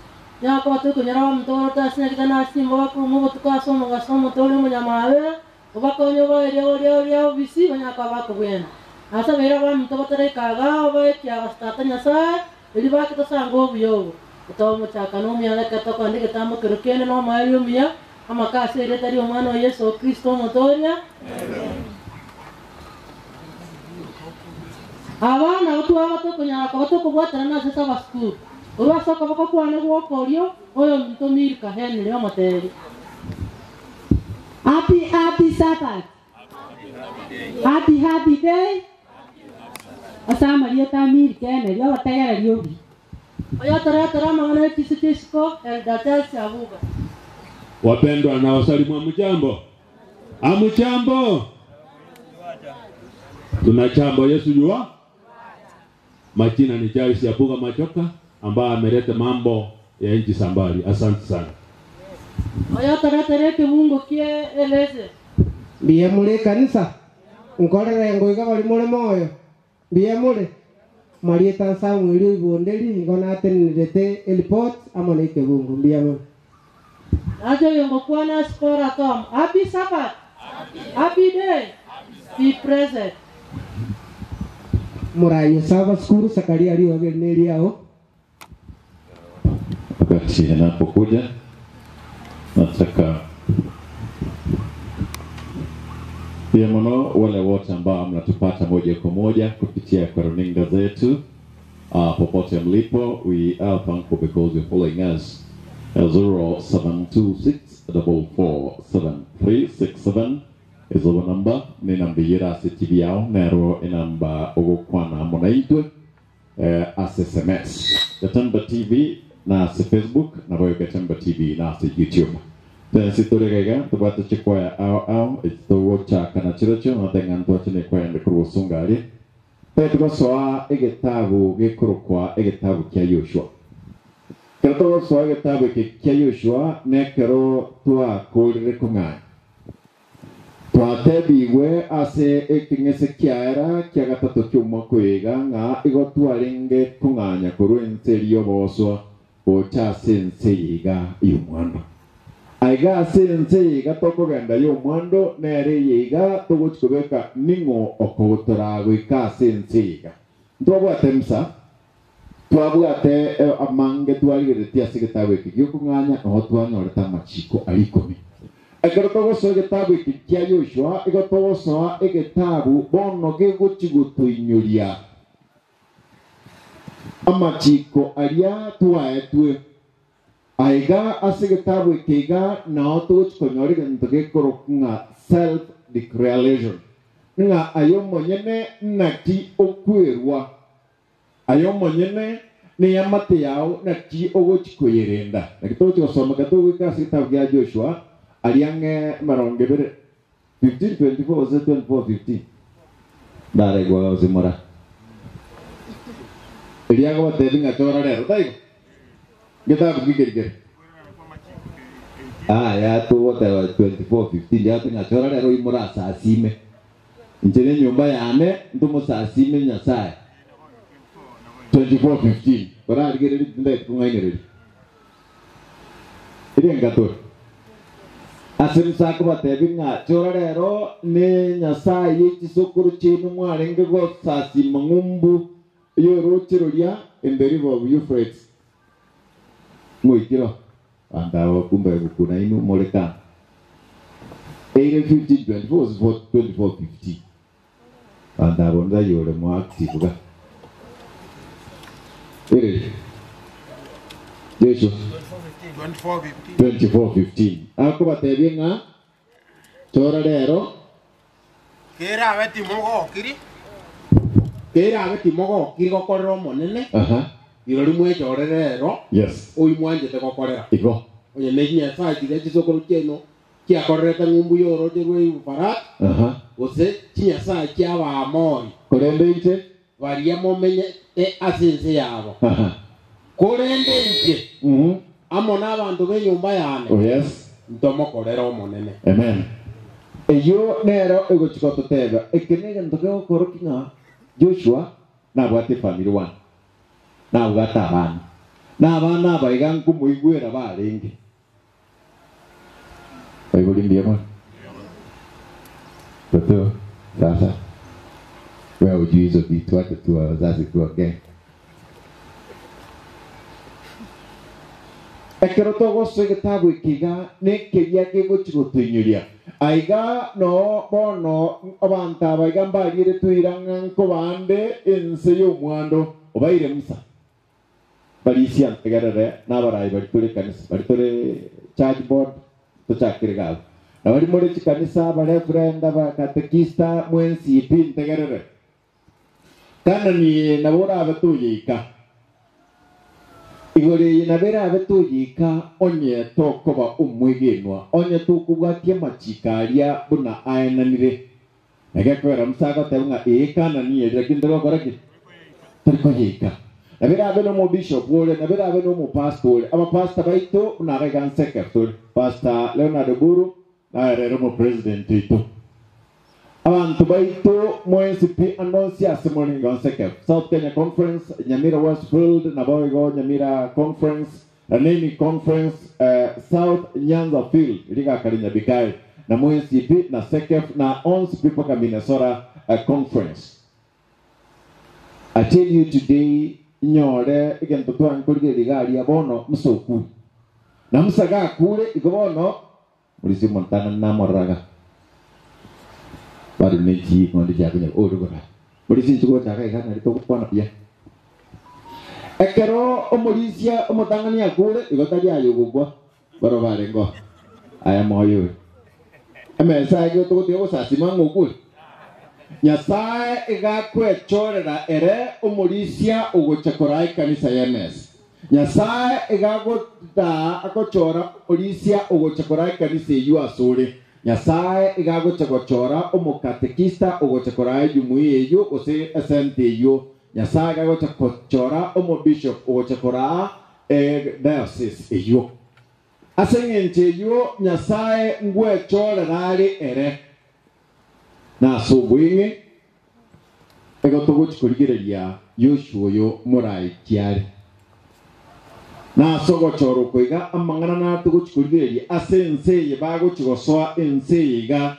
Nyakoba tokonyora bamonto tasinyagete nasimba bakuruma obotuko ase omogaso omonto ore omonyamabera obakonye obaeria oria oria obisi banyakoba bakobwena. Ase abaira baminto bataraikaga obaekiagasi tata Nyasaye eri baketosanga obuya obo. Otoba omochaka na omuya reka tokonde egetambo kero kende na omoerio omuya amakasi erieta ria omwana wa Yesu Kristo omotoria. Abana abo twaba tokonyara koba tokobwaterana ase sabasukuru. Orwa ase okoboko kwane gwokorio oyo ominto Milka Henry omoteri. Happy, happy Sabbath. Happy, happy day. Osama rieta Milka Henry obategereria obi. Oyo toretera amang'ana y'ekisi chisiko Elder Charles Abuga. Wapendwa na wasalimu, hamjambo? Hamjambo? Tuna jambo Yesu yua. Majina ni Charles Abuga Machoka ambaye ameleta mambo ya nchi za mbali. Asante sana. Oyo toretera ekebungo kie eleze. Mbiya mule kanisa nkorere ngoiga bari mule moyo mbiya mule marieta Samuel ibonderi ngo natenerete elipot amo na ekebungo mbiya mule Nacho yongo kwana skora Tom. Happy Sabbath. Happy day. Be present. murayo saba skuru sakaria ariogeri neriao Wakati anapokuja nataka pia mno wale wote ambao mnatupata moja kwa moja kupitia kwa runinga zetu popote mlipo, we are thankful because you're following us. 0726447367 is our number ni namba yera ase TV yao nero inamba ogokwana munaitwe as SMS Gatemba TV na ase Facebook na boyo Gatemba TV na ase YouTube tensitorigaiga tubwate chikwaya ao ao ekitogochaka na chirochio natenga ntwachine kwaya ndikurusunga petugosoa egetabu gikurukwa egetabu kia Yoshua kero togosoa egetabu eke kia Yoshua nekero twakorire kong'anya twatebigwe ase eking'ese kiaera kia gatato kiumwa kwega ng'a igo twarenge kong'anya korwa ense eria oboswa gocha ase ense yiga y'omwando aiga ase ense yiga tokogenda y'omwando nere yiga togochikobeka ning'o okogotora goika ase ense yiga ntwabwate musa twabwate amange twarigeretie ase egetabu eke giokong'anya noho twanyorete amachiko ari ikomi ekero togosoa egetabu eke kia Yoshua igo togosoa egetabu bono gegochigotoinyoria amachiko aria twaetwe aiga ase egetabu eke iga nao togochikonyora egento gekorokwa ng'a self declaration ng'a ayo monyene naki okwerwa ayo monyene neyamate yao naki ogochikoyerenda naki togochigosoma katogoika ase egetabu gia Joshua ariang'e emerongo ebere 15 24 gose 24 15 ndaregwa gose mora eriagobatebi ng'a chora rero taigo getabu gikerikere aya togoteba 24 15 yate ng'a chora rero imora asasime inche ne nyomba yane ntomosasime Nyasaye 24 15 bararigereri ndekung'ainereri ere ase musako batebi ng'a chora rero ne Nyasaye yechisokoro chinu mwarenge gosasima ng'umbu yorocheroria in the river of Euphrates ng'oikiro antabo kumbe gukuna inu moreka 8 15 24 24 15 antabo ndayore mo active ga ere Joshua 24:15 akobatebie ng'a chora rero Kerabe timogokiri, kerabe timogokiri gokorera Omonene, Aha. rirorio mwechore rero, Yes. oyio mwanchete gokorera. Igo. Onye ne chinyasae chiria chisokoro chiaino chiakorerete ng'umbu y'orooche rwa Eufarati, Aha. gose chinyasae chi'Abaamori. Korende inche. Baria momenyete ase ense yabo. Aha. Korende inche, amo nabanto b'enyomba yane, Oh, yes. ntomokorere Omonene. Amen. Eyio nero egochia gototebia eke negento gegokorokia ng'a Joshua nabwate efamiri one, nabwate abana, na abana aba iga nkomoigwera barenge. Baibori mbuya mono? Toto, sasa wewe hujui hizo vitu, acha tu wazazi tuongee. Ekero togosoa egetabu eke iga, nekeria kegochia gotoinyoria. Aiga noo bono abanto aba iga mbarieretwe eira ng'a nkobande ense y'omwando obaire Musa. Barisia ntegerere nabarai baria tore ekanisa, baria tore church board, tochakere iga abwo. Na baria more chikanisa, abareverend, abakatekista, mwensi pi ntegerere. Kanani eye nabo orabe toyeika. Igoro eye nabo erabe toyeika onye tokoba omwegenwa, onye tokobwatia amachiko aria buna aenanire. Na gekogera Musa agoteba ng'a ee Kanani eri, lakini torigokora ki? Tori koyeika. Nabo erabe nomobishop ore, nabo erabe nomopastor ore. Abapastor baito buna iga iga Nsekef tore, Pastor Leonard Oburu, naye rero omopresident oito. Abanto baito mwensi pi ande onsi ase more iga Nsekef, South Kenya Conference, Nyamira Westfield, naboigo Nyamira Conference, Ranemi Conference, South Nyanza Field, rigaka Nyabikai, na mwensi pi, na Sekef, na onsi pi mpaka Minnesota Conference. I tell you today, nyore egento twankorigereria iga aria bono, Musa okure. Na Musa gakure, igo bono, Morisia omotang'ani namororaga, bado ne ching'ondi chiakonya ore korara. Morisia inche gochaka iga nari togokwana buya. Ekero omorisia omotang'ani akure, igo tari aye ogokwa, barabwo barenge oo. Aya moyo oyo. Emesa eye togotiga gosasima ng'a okure. Nyasae iga akwechorera ere omorisia ogocha koraa ekanisa y'emesa. Nyasae iga agotaa agochora omorisia ogocha koraa ekanisa eyio asore. Nyasae iga agocha gochora omokatekista ogocha koraa ejumuiya eyio gose esenta eyio. Nyasae iga agocha gochora omobishop ogocha koraa ediocese eyio. Ase engencho eyio Nyasae ngwechorera are ere. Na ase obweng'e igo togochia korigereria Yoshua oyo moraetie are. Na ase ogochora oko iga amang'ana naro togochia korigereria ase ense eye bagochia gosoa ense eye iga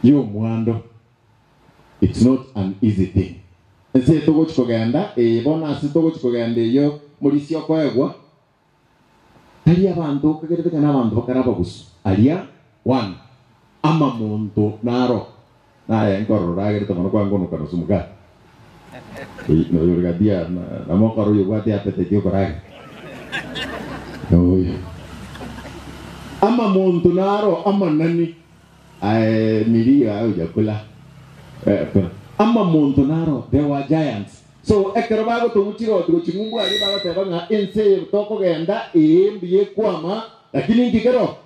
y'omwando. It's not an easy thing. Ense eye togochia kogenda eye bono ase togochia kogenda eyio morisia okoegwa Tari abanto okagerete ng'a nabanto bakare abagusu aria one amamonto naro naye nkorora agerete mono kwangonoka nusu mukate noyo ore gati ya namokora oyo obwate appetite yokoragera noyo amamonto naro amanani aye milio aye ojakula amamonto naro there were giants. So ekero bagotong'u chiroti gochia ng'umbu aria bagoteba ng'a ense eye tokogenda ee mbuya ekwama, lakini inki kero?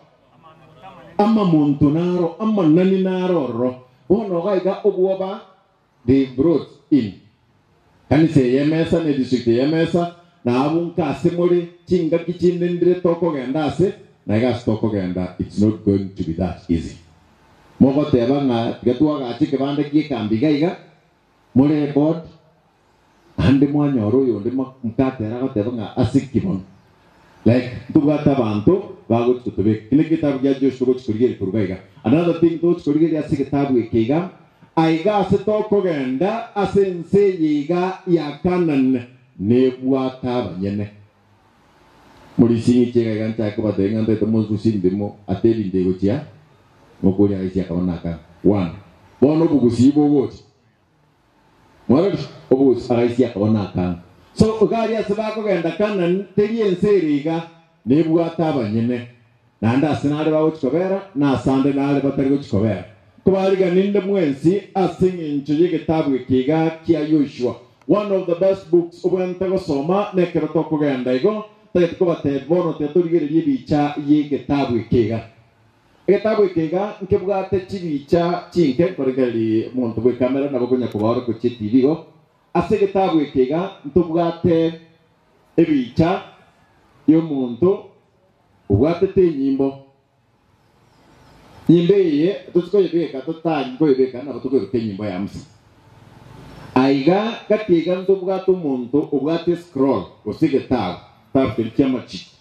Amamonto naro, amanani naro ororo. Bono iga iga obwoba they brought in kanisa eye emesa ne district eye emesa na abwo nka ase more chingaki chinde ndire tokogenda ase na iga ase tokogenda it's not going to be that easy. Mogoteba ng'a tiga twagache ekebanda gie ekambi iga iga More bored, naende mwanyora oyonde mokate ere agoteba ng'a ase ki bono? Like ntobwate abanto bagochi gotobeka. Eki nekio egetabu gia Joshua togochi korigereria korwa iga. Another thing togochi korigereria ase egetabu eke iga, aiga ase tokogenda ase ense eye iga ya Canaan nebwate abanyene. Morisia ing'iche iga iga nchake kobatebia ng'a ntaete mosusie ndimo ate ebinto egochia mokoria agaisia akaba naka one. Bono obogusii bogocha. Mwarorire? Obogusi agaisia akaba nakanga. So iga aria ase bakogenda Kanani teri ense ere iga, nebwate abanyene, naende ase nare bagochia kobera, na ase ande nare batari gochia kobera. Nkobaariganinde mwensi ase engencho y'egetabu eke iga kia Yoshua, one of the best books obwenerete gosoma nekero tokogenda igo, ntagete kobatebia bono tiga torigererie ebicha y'egetabu eke iga. Egetabu eke iga nkebwate chibicha chinke, nkorengereria omonto bw'ekamera nabo okonya kobaorokia gochia etibi igo. Ase egetabu eke iga ntobwate ebicha y'omonto obwatete enyimbo. Nyimbo eye tochi koyebeka totari koyebeka nabo tokoeruka enyimbo ya Musa. Aiga gati iga ntobwate omonto obwate escroll gose egetabu getabu keria ki'amachiko.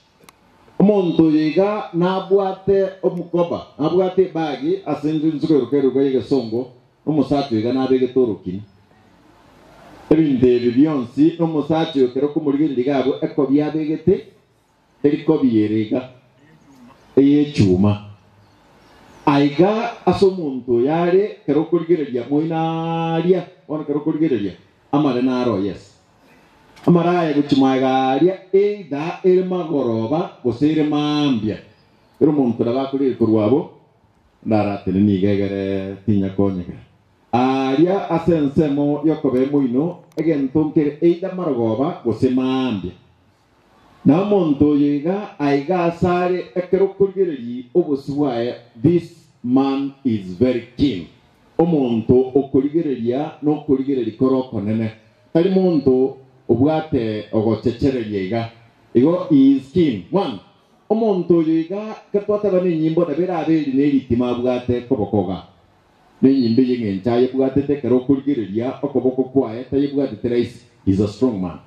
Omonto oyo iga nabwate omokoba, nabwate ebagi ase inse koeruka eruga y'egesongo, nomosacha oyo iga nabegete orokini. Ebinto ebi bionsi nomosacha oyo kero okomorigereria iga abwo ekobi abegete Erikobi ere iga, ey'echuma. Aiga ase omonto oyo are, kero okorigereria moino aaria, bono kero okorigereria, amare naro, yes. Amare aya gochia magega aaria, either ere magoroba gose ere mambia. Ere omonto nabo akorigereria korwa abwo, ndaratene nigo egere tinyakonyegera. Aaria ase ensemo y'okobee moino, egento nkere either marogoba gose mambia. Na omonto oyo iga aiga asare ekero okorigereria obosio bwaye this man is very keen. Omonto okorigereria nokorigereria kore okonene. Tari monto obwate ogochechereria iga. Igo he is keen. One, omonto oyo iga ekero twateba nenyimbo nabo erabe eri neritima abwate koboko iga. Nenyimbo eye eng'encho ayebwatete ekero okorigereria okoboko kwaye tayebwatete rahisi. He is a strong man.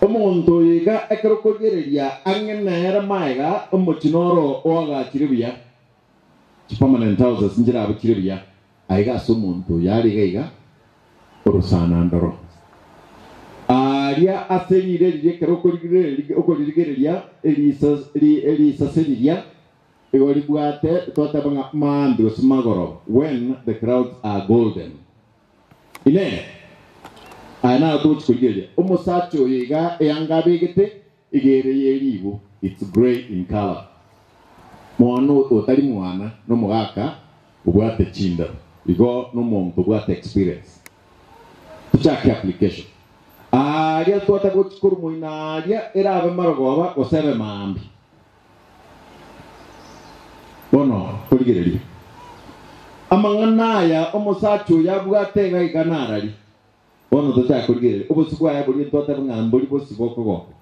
Omonto oyo iga ekero okorigereria ang'e nere maega omochie noro oagachire buya, chipermanent houses nchirabwo chire buya, aiga ase omonto oyo are iga iga orosana ndoro. Aaria ase riire riria ekero okoririgereria erisase riria igo ribwate twateba ng'a maambia gose magoroba, when the clouds are golden. Inee! Aya naro togochia korigereria, omosacha oyo iga eanga abegete iga ere ye ribu, it's grey in colour. Mwana otari mwana nomogaka obwate chindero, igo nomonto obwate experience. Tochake application. Aaria twataka gochia korwa moino aaria erabe marogoba gose ebe maambia. Bono torigererie amang'ana aya omosacha oyo abwate iga iga narari. Bono tochake korigereria obosio bwaye boria ntwateba ng'a mbori bosio bokogoka.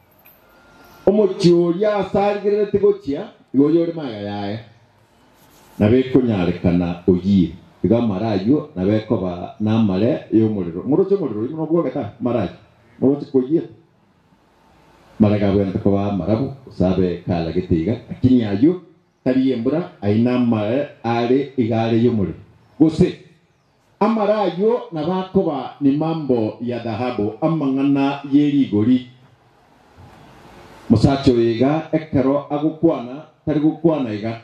Omochie oria ase arigerereti gochia, igo oyore magega yaye, nabo ekonyarekana oyie. Igo amare ayio nabo ekoba namare y'omorero. Moroche omorero oyio buna obwogete aa? Amare ayio, moroche koyiete? Marega abwenerete koba amarabu, gose abe kalagete iga, lakini ayio tari embura, ayio namare are iga are y'omorero. Gose amare ayio nabo akoba ni mambo ya dhahabu, amang'ana ye rigori. Mosacha oyo iga ekero agokwana, tari gokwana iga.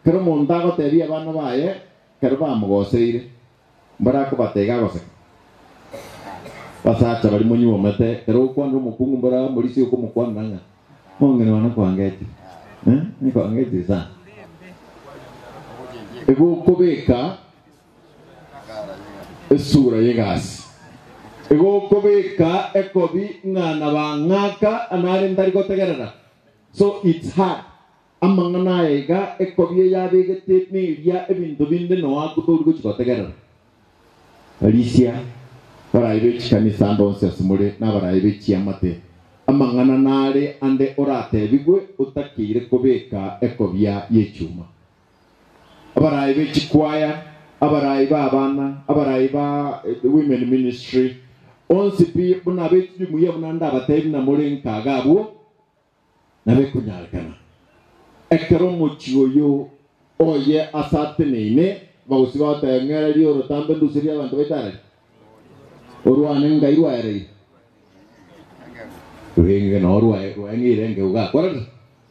Ekero omonto agotebia abana baye ekero bamogoseire, Mbarakobatega iga agoseka. Basacha baria monyuomete, ekero ogokwanera omokungu mbora morisia okomokwanera ng'a mong'ina one nkwangetie, eh, nkwangetie sana. Egokobeka esura y'egasi. Egokobeka ekobi ng'a nabang'aka nare ntari gotegerera. So it's hard. Amang'ana aya iga ekobi eyabegete neria ebinto binde noakwo tori gochia gotegerera. Risia, abarai be chikanisa ande onsi ase more, na abarai be chiamate, amang'ana nare ande oratebigwe otakeire kobeka ekobia y'echuma. Abarai be chikwaya, abarai b'abana, abarai ba women ministry, onsi pi buna be chijumuiya buna ndabatebi buna more nkaga abwo, Nabo ekonyarekana, ekero omochie oyo oye ase ateneine, abagosi bagoteba, Ng'ererie orotambe nduserie abanto baito arari, orwane ngai rwaereire. Rweng'e noo rwae rwaeng'eire engegu gakora.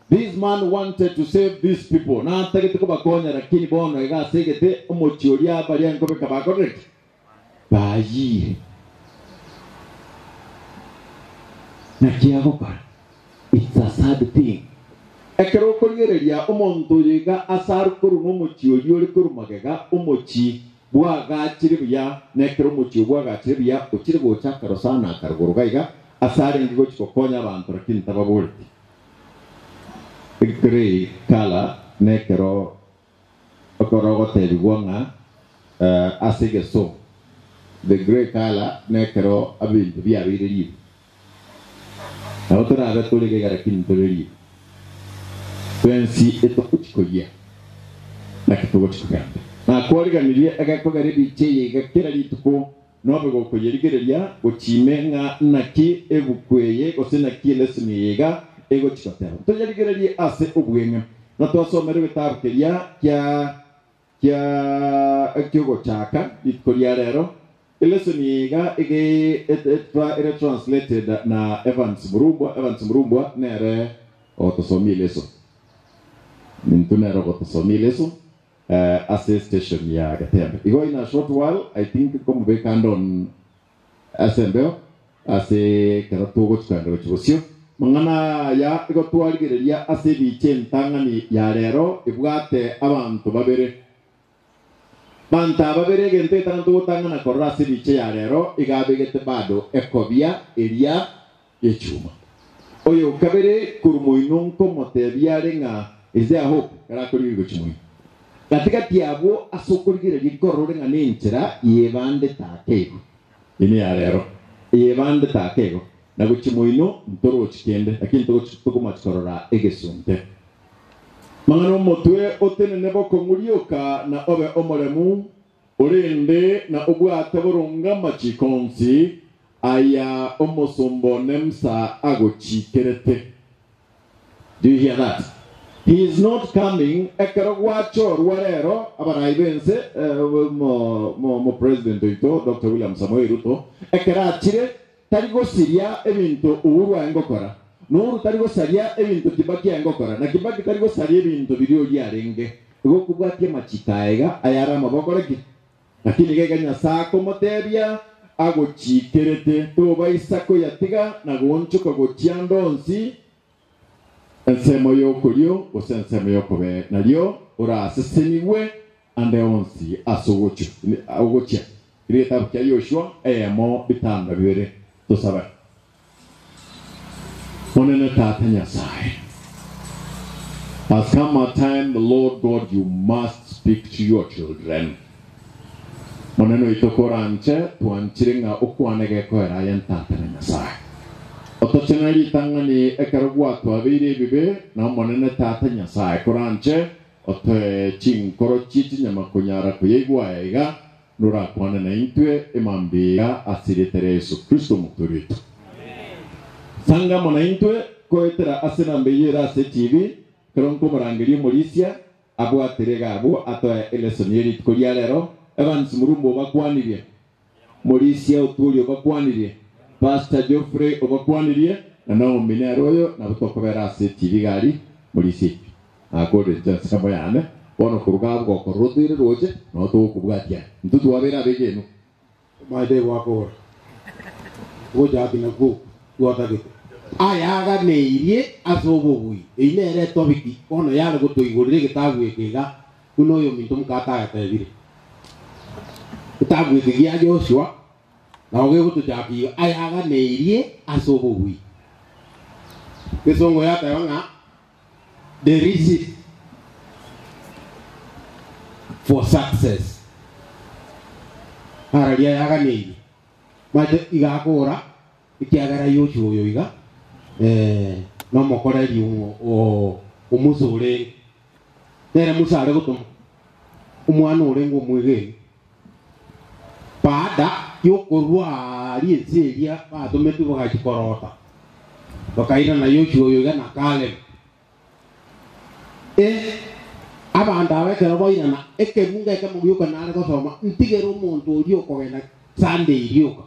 This man wanted to save these people, natagete kobakonya lakini bono iga ase egete omochie oria baria nkobeka bakorire ki? Bayiire. Naki agokora? It's a sad thing. Ekero okorigereria omonto oyo iga ase are korwa nomochie oria ore korwa magega, omochie bwagachire buya, na ekero omochie obwo bwagachire buya, ochire gocha akarosana akarogoro gaiga ase arenge gochia gokonya abanto lakini tababoreti. Grey colour nekero ekero ogotebigwa ng'a ase egesongo the grey colour nekero ebinto biabeire ribu. Nabo torabe tore iga lakini ntore ribu. Twensi etogochi koyia naki togochi kogenda. Nakwariganirie egekogera ebicha eye iga kera rituko Nobe gokoyerigereria gochime ng'a naki ebuku eye gose naki elesoni eye iga egochi goteba. Toyerigererie ase obweng'e, na twasomere egetabu keria kia kia ki'ogochaka rituko ria rero. Elesoni eye iga ege ere translated na Evans Murumbwa. Evans Murumbwa nere ogotosomia eleso. Intwe nere ogotosomia eleso. Ase station ya Getembe. Igo in a short while I think nkomobeka ande on ase embeo ase ekero togochikanda gochia bosio. Mang'ana aya igo twarigereria ase ebicha entang'ani ya rero ebwate abanto babere. Banto aba babere egento egetang'ani togotang'ana korora ase ebicha ya rero iga abegete bado ekobia eria y'echuma. Oyo kabere korwa moino nkomotebia are ng'a is there hope ekero akorigereria gochia moino. Gati gati abwo ase okorigereria nkorora ore ng'a nenchera y'ebandete ake igo. Eye neya rero, ey'ebandete ake igo, na gochia moino ntorochi kende, lakini togochi tokomachi korora egesunte. Mang'ana omotwe otenene bokong'u rioka na obe omoremu, Orende na obwate boronge amachiko onsi aya omosomba one Musa agochikerete. Do you hear that? He is not coming ekero gwachorwa rero abarai b'ense mo mo president oito Doctor William Samoei Ruto ekero achire tari gosiria ebinto Uhuru aye ngokora na Uhuru tari gosaria ebinto Kibaki aye ngokora na Kibaki tari gosaria ebinto biria oria arenge Igo okobwatia amachiko aya iga ayare amabokore ki? Lakini iga iga Nyasae akomotebia, agochikerete, tobaisa koyatiga na goonchoka gochia ande onsi, ensemo y'okorio gose ensemo y'okobee, nario orasesenigwe ande onsi ase ogochia. Ere egetabu kia Yoshua eyemo bitanda bibere. Tosabe. Monene Tata Nyasae, has come a time the Lord God you must speak to your children. Monene oito koranche twanchire ng'a okwane gekoera aye Ntata na Nyasae. Otochenere ritang'ani ekero gwatwabeire ebibe na Omonene Tata Nyasae koranche otoe chinkoro chie chinyama konyara koyaigwa aya iga Norakwane naintwe emambia ase erieta ria Yeso Kristo Omotoori oito. Sanga amo naintwe koetera ase enamba eyio ere ase etibi, ekero nkomorangeria omorisia abwatere iga abwo atoe elesoni ye rituko ria rero. Evans Murumba obakwanirie, Morisia Otwori obakwanirie, Pastor Geoffrey obakwanirie, na Naomi nere oyo nabo tokobera ase etibi iga aria, Morisia. Nakorire inche ensemo yane, bono koruga abwo gokorora otoire roche, nao togokobwatia. Intwe twabeire abegenwa. Omanyete gwakora ogochaki nakwo okwo gwatagete. Ayaganeirie ase obobui. Eyio nere etobiki bono yare gotoigorera egetabu eke iga, buna oyominto mokate agatebire. Egetabu eke gia Joshua nabo gegotochaka iga, Ayaganeirie ase obobui. Egesongo yateba ng'a The receipt for success. Araria yaganeirie. Maete iga akora ekiagera Yoshua oyo iga eh, nomokoreri o Musa orenge. Nere Musa are gotoma omwana orenge omwegeni. Baada yokorua aaria ense eria batometwe bagachia korota, bakairana Yoshua oyo iga na Kalebu. E, abanto aba ekero bairana, ekebungo ekemo gioka nare gosoma, ntigere omonto oria okogenda Sunday rioka.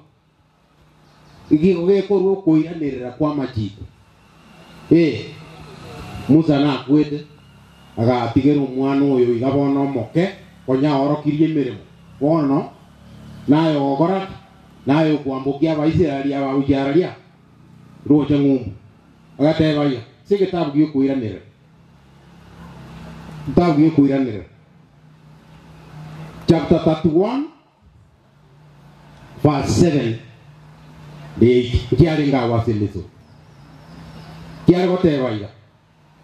Igo gekorwa okoiranerera kw'amachiko. Ee, Musa nakwete, agatigera omwana oyo iga bono omoke, konya aorokirie emeremo. Bono naye ogokora ki? Naye okwambokia Abaisraeli aba gochia araria? Roche ng'umbu. Agateba iga, Ase egetabu gi'okoiranerera, egetabu gi'okoiranerera, chapter 31 verse 7 na 8, nkiarenge agwo ase Misiri. Kiare goteba iga,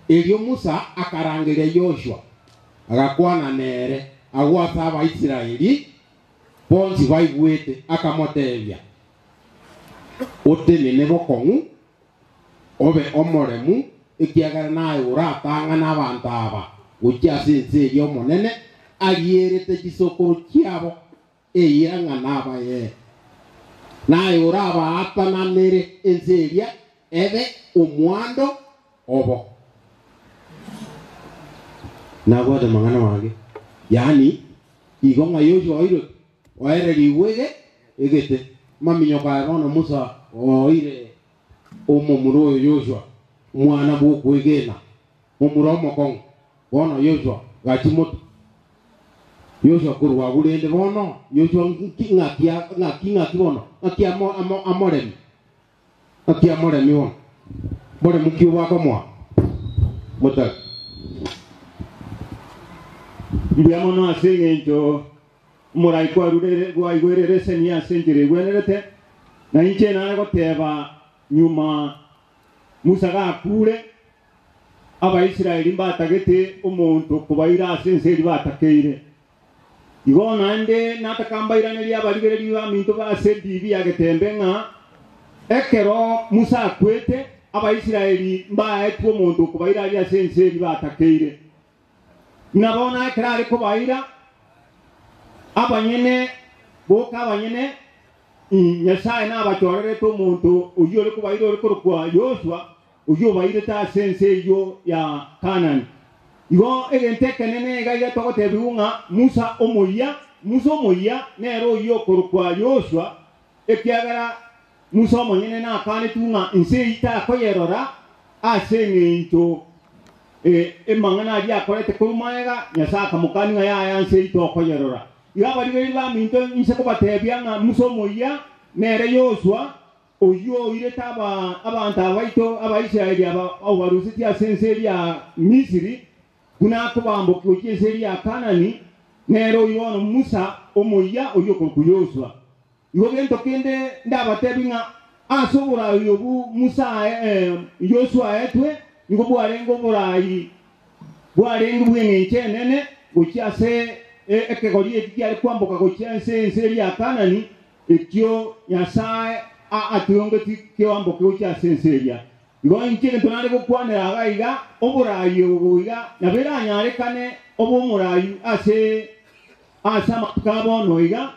Erio Musa akarangeria Yoshua, agakwana nere agwo ase Abaisraeli bonsi baigwete, akamotebia, Otenene bokong'u, obe omoremu, ekiagera naye oratang'ane abanto aba gochia ase ense eria Omonene arierete chisokoro chiabo eira ng'a nabayee. Naye orabaatananere ense eria ebe omwando obo. Nabwate amang'ana mange, yaani igo ng'a Yoshua oirwe Oererigwe ege egete. Amaminyoka aya bono Musa oire omomura oyo Yoshua, omwana bw'okwegena, momura omokong'u. Bono Yoshua gachia motwe. Yoshua korwa agwo rende bono Yoshua nki ng'aki ng'aki ng'aki bono ng'aki amo amo amoremi ng'aki amoremi bono boremu ki obakomoa motari. Mbuya mono ase engencho Omorai kwarure gwaigwerere esemi ase enchera egwenerete, na inche nare goteba nyuma Musa gakure, Abaisraeli mbatagete omonto kobaira ase ense eria batakeire. Igo naende nataka mbairanerie abarigereria baminto ase ebibi ya getembe ng'a ekero Musa akwete, Abaisraeli mbaetwe omonto okobaira aria ase ense eria batakeire. Na bono ekero are kobaira abanyene, boka abanyene, Nyasae nabachorerete omonto oyio ore kobaira ore korokwa Yoshua, oyio obairete ase ense eyio ya Kaanani. Igo egento ekenene iga iga togotebigwa ng'a Musa omoyia, Musa omoyia nere oyio okorokwa Yoshua, ekiagera Musa omonyene nakanetwe ng'a ense eyio takoyerora ase engencho emang'ana aria akorete korwa magega, Nyasae akamokania ng'a yaya nse eyio tokoyerora. Igo abarigereria baminto inse kobatebia ng'a Musa omoyia nere Yoshua, oyio oirete abanto abaito Abaisraeli aba obarusetie ase ense eria ya Misiri, buna akobambokia gochia ense eria ya Kanani, nere oyio bono Musa omoyia oyio okorokwa Yoshua. Igo gento kende ndabatebie ng'a ase oboraai obwo Musa Yoshua aetwe, nigo bwarenge oboraai bwarenge bw'engencho enene gochia ase ekegori eki kiare kwamboka gochia ense ense eria ya Kanani, ekio Nyasae atwongetie keamboke gochia ase ense eria. Igo inche egento nare gokwanera iga iga, oboraai obo iga nabo eranyarekane obe omoraai ase ase amatuko a bono iga,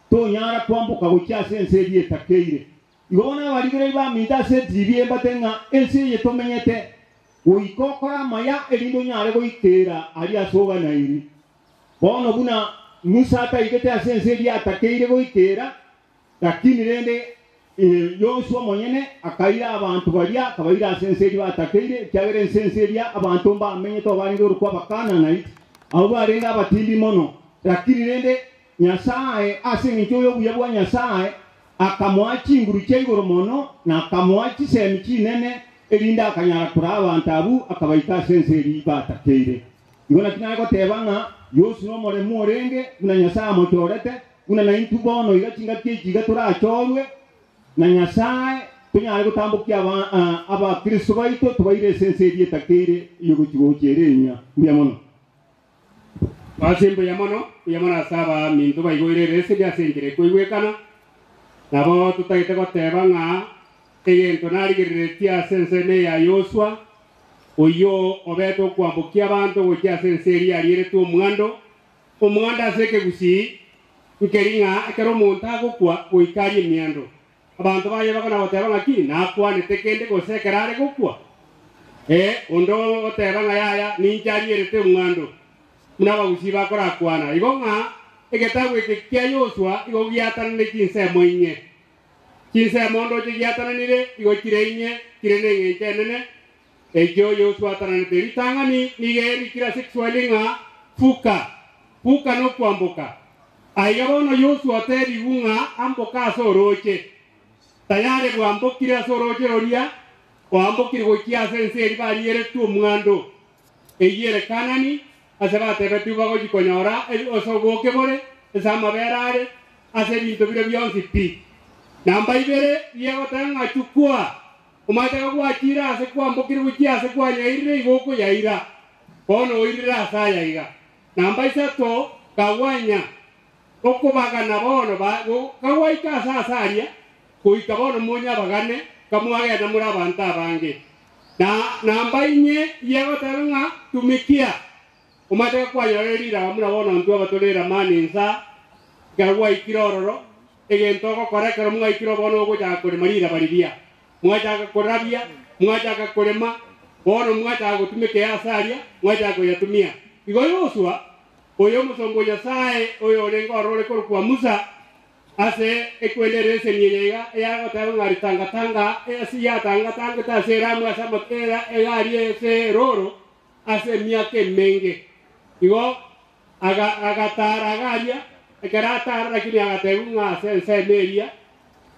Tonyara kwamboka gochia ase ense eria etakeire. Igo bono abarigereria baminto ase etibi embate ng'a ense eye tomenyete, goika okore amaya erinde onyare goikera aria ase oganairi. Bono buna Musa ataigete ase ense eria atakeire goikera, lakini rende Yoshua omonyene akaira abanto baria akabaira ase ense eria batakeire, ekiagera ense ense eria abanto mbamenyete abarenge korokwa Abakanaanite, abwo barenge abatindi mono. Lakini rende Nyasae, ase engencho y'obuya bwa Nyasae, akamoa chinguru chia igoro mono, na akamoa chisemi chinene, erinde akanyara koraa abanto abwo akabaika ase ense eria batakeire. Igo naki nare goteba ng'a Yoshua nomoremu orenge, buna Nyasae amochorete, buna naintwe bono iga chingaki echi iga torachorwe na Nyasae, tonyare gotambokia Abakristo baito tobaire ase ense eria etakeire eyogochia gocha ere enyia. Mbuya mono. Ase mbuya mono, mbuya mono ase abaminto baigoire eresegi ase enchera ekoigwekana. Nabo totagete goteba ng'a egento narigereretie ase ensemo eye ya Yoshua, oyio obete okwambokia abanto gochia ase ense eria yarieretwe omwando, omwando ase ekegusii, nkeri ng'a ekero omonto agokwa goika arie emiando. Abanto baye bakona goteba ng'a ki? Nakwanete kende gose ekero are gokwa? Ee, onde ogoteba ng'a yaya, ninche arierete omwando, buna abagusii bakorakwana. Igo ng'a egetabu eke kia Yoshua igo giatananire chinsemo inye. Chinsemo ndoche giatananire igo chire inye, chire neng'encho enene, echio Yoshua atananete. Ritang'ani nigo erikire ase Ekiswahili ng'a fuka. Fuka nokwamboka. Aiga bono Yoshua otebigwe ng'a amboke ase orooche. Tayari bwambokire ase oroche roria, oambokire gochia ase ense eria barieretwe omwando, eyio ere Kanani, ase batebetigwe bagochia konyora ase oboke bore, ase amabere are, ase ebinto biria bionsi pi. Namba ibere, riegoteba ng'a chukua, omanyete kagwachire ase kwambokire gochia ase kwanyairire igo okoyaira, bono oirire ase aya iga. Namba isato, kagwanya okobagana bono ba, kagwaika ase ase aria, goika bono monyabagane, kamwagenda more abanto abange. Na namba inye yegoteba ng'a tumikia, omanyete gakwanyorire riraba buna bono intwe abatore eramani insa, ekero gwaikire ororo, egento ogokora ekero mwaikire bono ogochaka korema riraba riria. Mwachaka korabia, mwachaka korema, bono mwachaka gotumeka ease aria, mwachaka koyatumia. Igo Yoshua, oyo omosomba o Nyasae, oyorenge ororo ore korokwa Musa, ase ekwenda ereseni eye iga eyagoteba ng'a ritangatanga ase yatangatangete ase eramu ase amatera egari ase eroro ase emiaka emenge. Igo aga agatara agaria, ekero atara lakini agatebigwa ng'a ase ensemo eria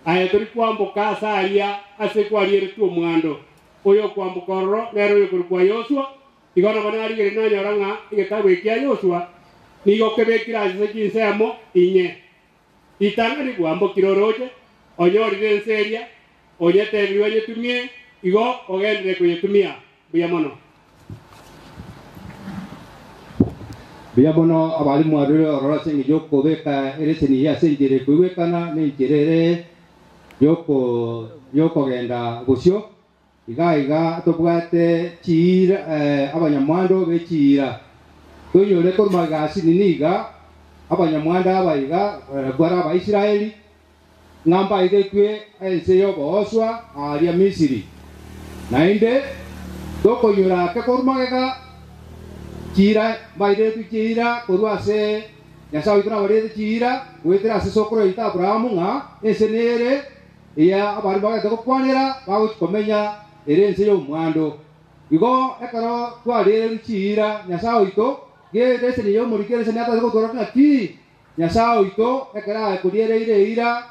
aye tori kwamboka ase aria ase kwarieretwe omwando. Oyo okwamboka ororo nere oyokorokwa Yoshua. Igo nabo narigereria nanyora ng'a egetabu eke kia Yoshua nigo kebekire ase chinsemo inye. Ritang'ani bwambokire orooche, onyorire ense eria, onyetebirie onyetumie, igo ogenderere koyetumia. Mbuya mono. Mbuya mono abalimu arure ororo ase engencho y'okobeka ereseni eye ase enchera ekoigwekana na enchera ere y'okogenda bosio. Iga iga tobwate chiira, abanyamwando be chiira. Toinyore korwa magega ase nini iga, abanyamwando aba iga barabwo are Abaisraeli, ng'a mbaigetwe ense y'obooswa aaria Misiri. Naende tokoinyora ake korwa magega chiira, mbairetwe chiira korwa ase Nyasae oito nabarete chiira goetera ase sokoro yaito Abrahamu ng'a ense nere Eya abaria bagete gokwanera bagochia komenya ere ense y'omwando. Igo ekero twariererwe chiira Nyasae oito, gereseni y'omoriki ereseni atase gotwara ng'a ki? Nyasae oito ekero akoriereire eira,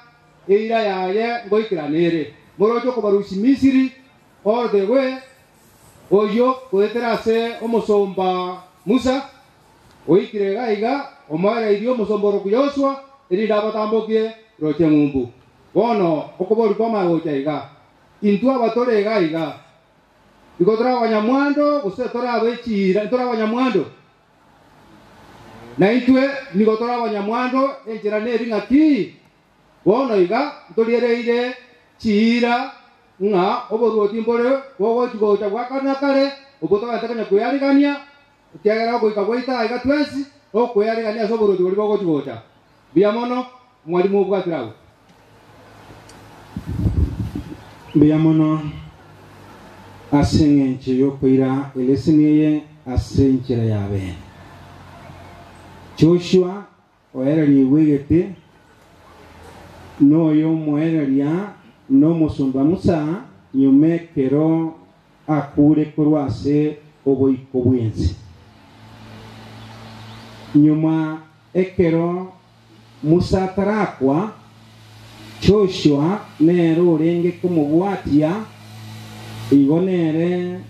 eira yaye ngoikerana ere. Moroche okobarusia Misiri all the way, oyio goetera ase omosomba Musa, oikire iga iga, omoereirie omosomba orokwa Yoshua, erinde abatambokie roche ng'umbu. Bono okoboria kwamanya gocha iga, Intwe aba tore iga iga, igo tore abanyamwando gose tore abe chiira? Ntore abanyamwando? Na intwe nigo tore abanyamwando, enchera neri ng'aki? Bono iga ntoriereire chiira ng'a oboruoti mbore bogochi-gocha bwa kare na kare, obwo togente konya kwearigania, ekiagera ogoika gwaito aiga twensi nokwearigania ase oboruoti boria bogochi-gocha. Mbuya mono, Omwalimu obwatire agwo. Mbuya mono ase engencho y'okoira eleseni eye ase enchera ya bene. Joshua Oererigwe egete noyomoereria nomosomba Musa nyuma ekero akure korwa ase oboiko bw'ense. Nyuma ekero Musa atarakwa, Joshua nere orenge komobwatia, igo nere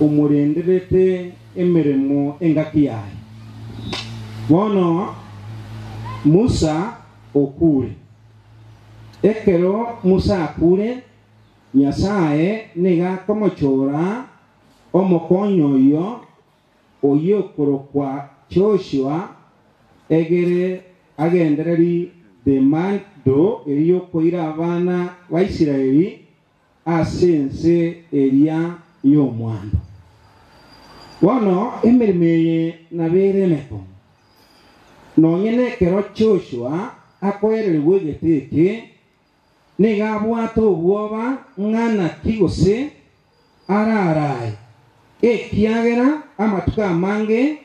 omorenderete emeremo engaki yaye. Bono Musa okure. Ekero Musa akure, Nyasae nigo akomochora omokonyi oyio oyio okorokwa Joshua, egere agendererie demando eria y'okoira abana ba Israeli ase ense eria y'omwando. Bono emeremo eye nabo ere emekong'u. Nonye nekero Joshua akoererigwa egete eke, nigo abwate obwoba ng'a naki gose ararae, ekiagera amatuko amange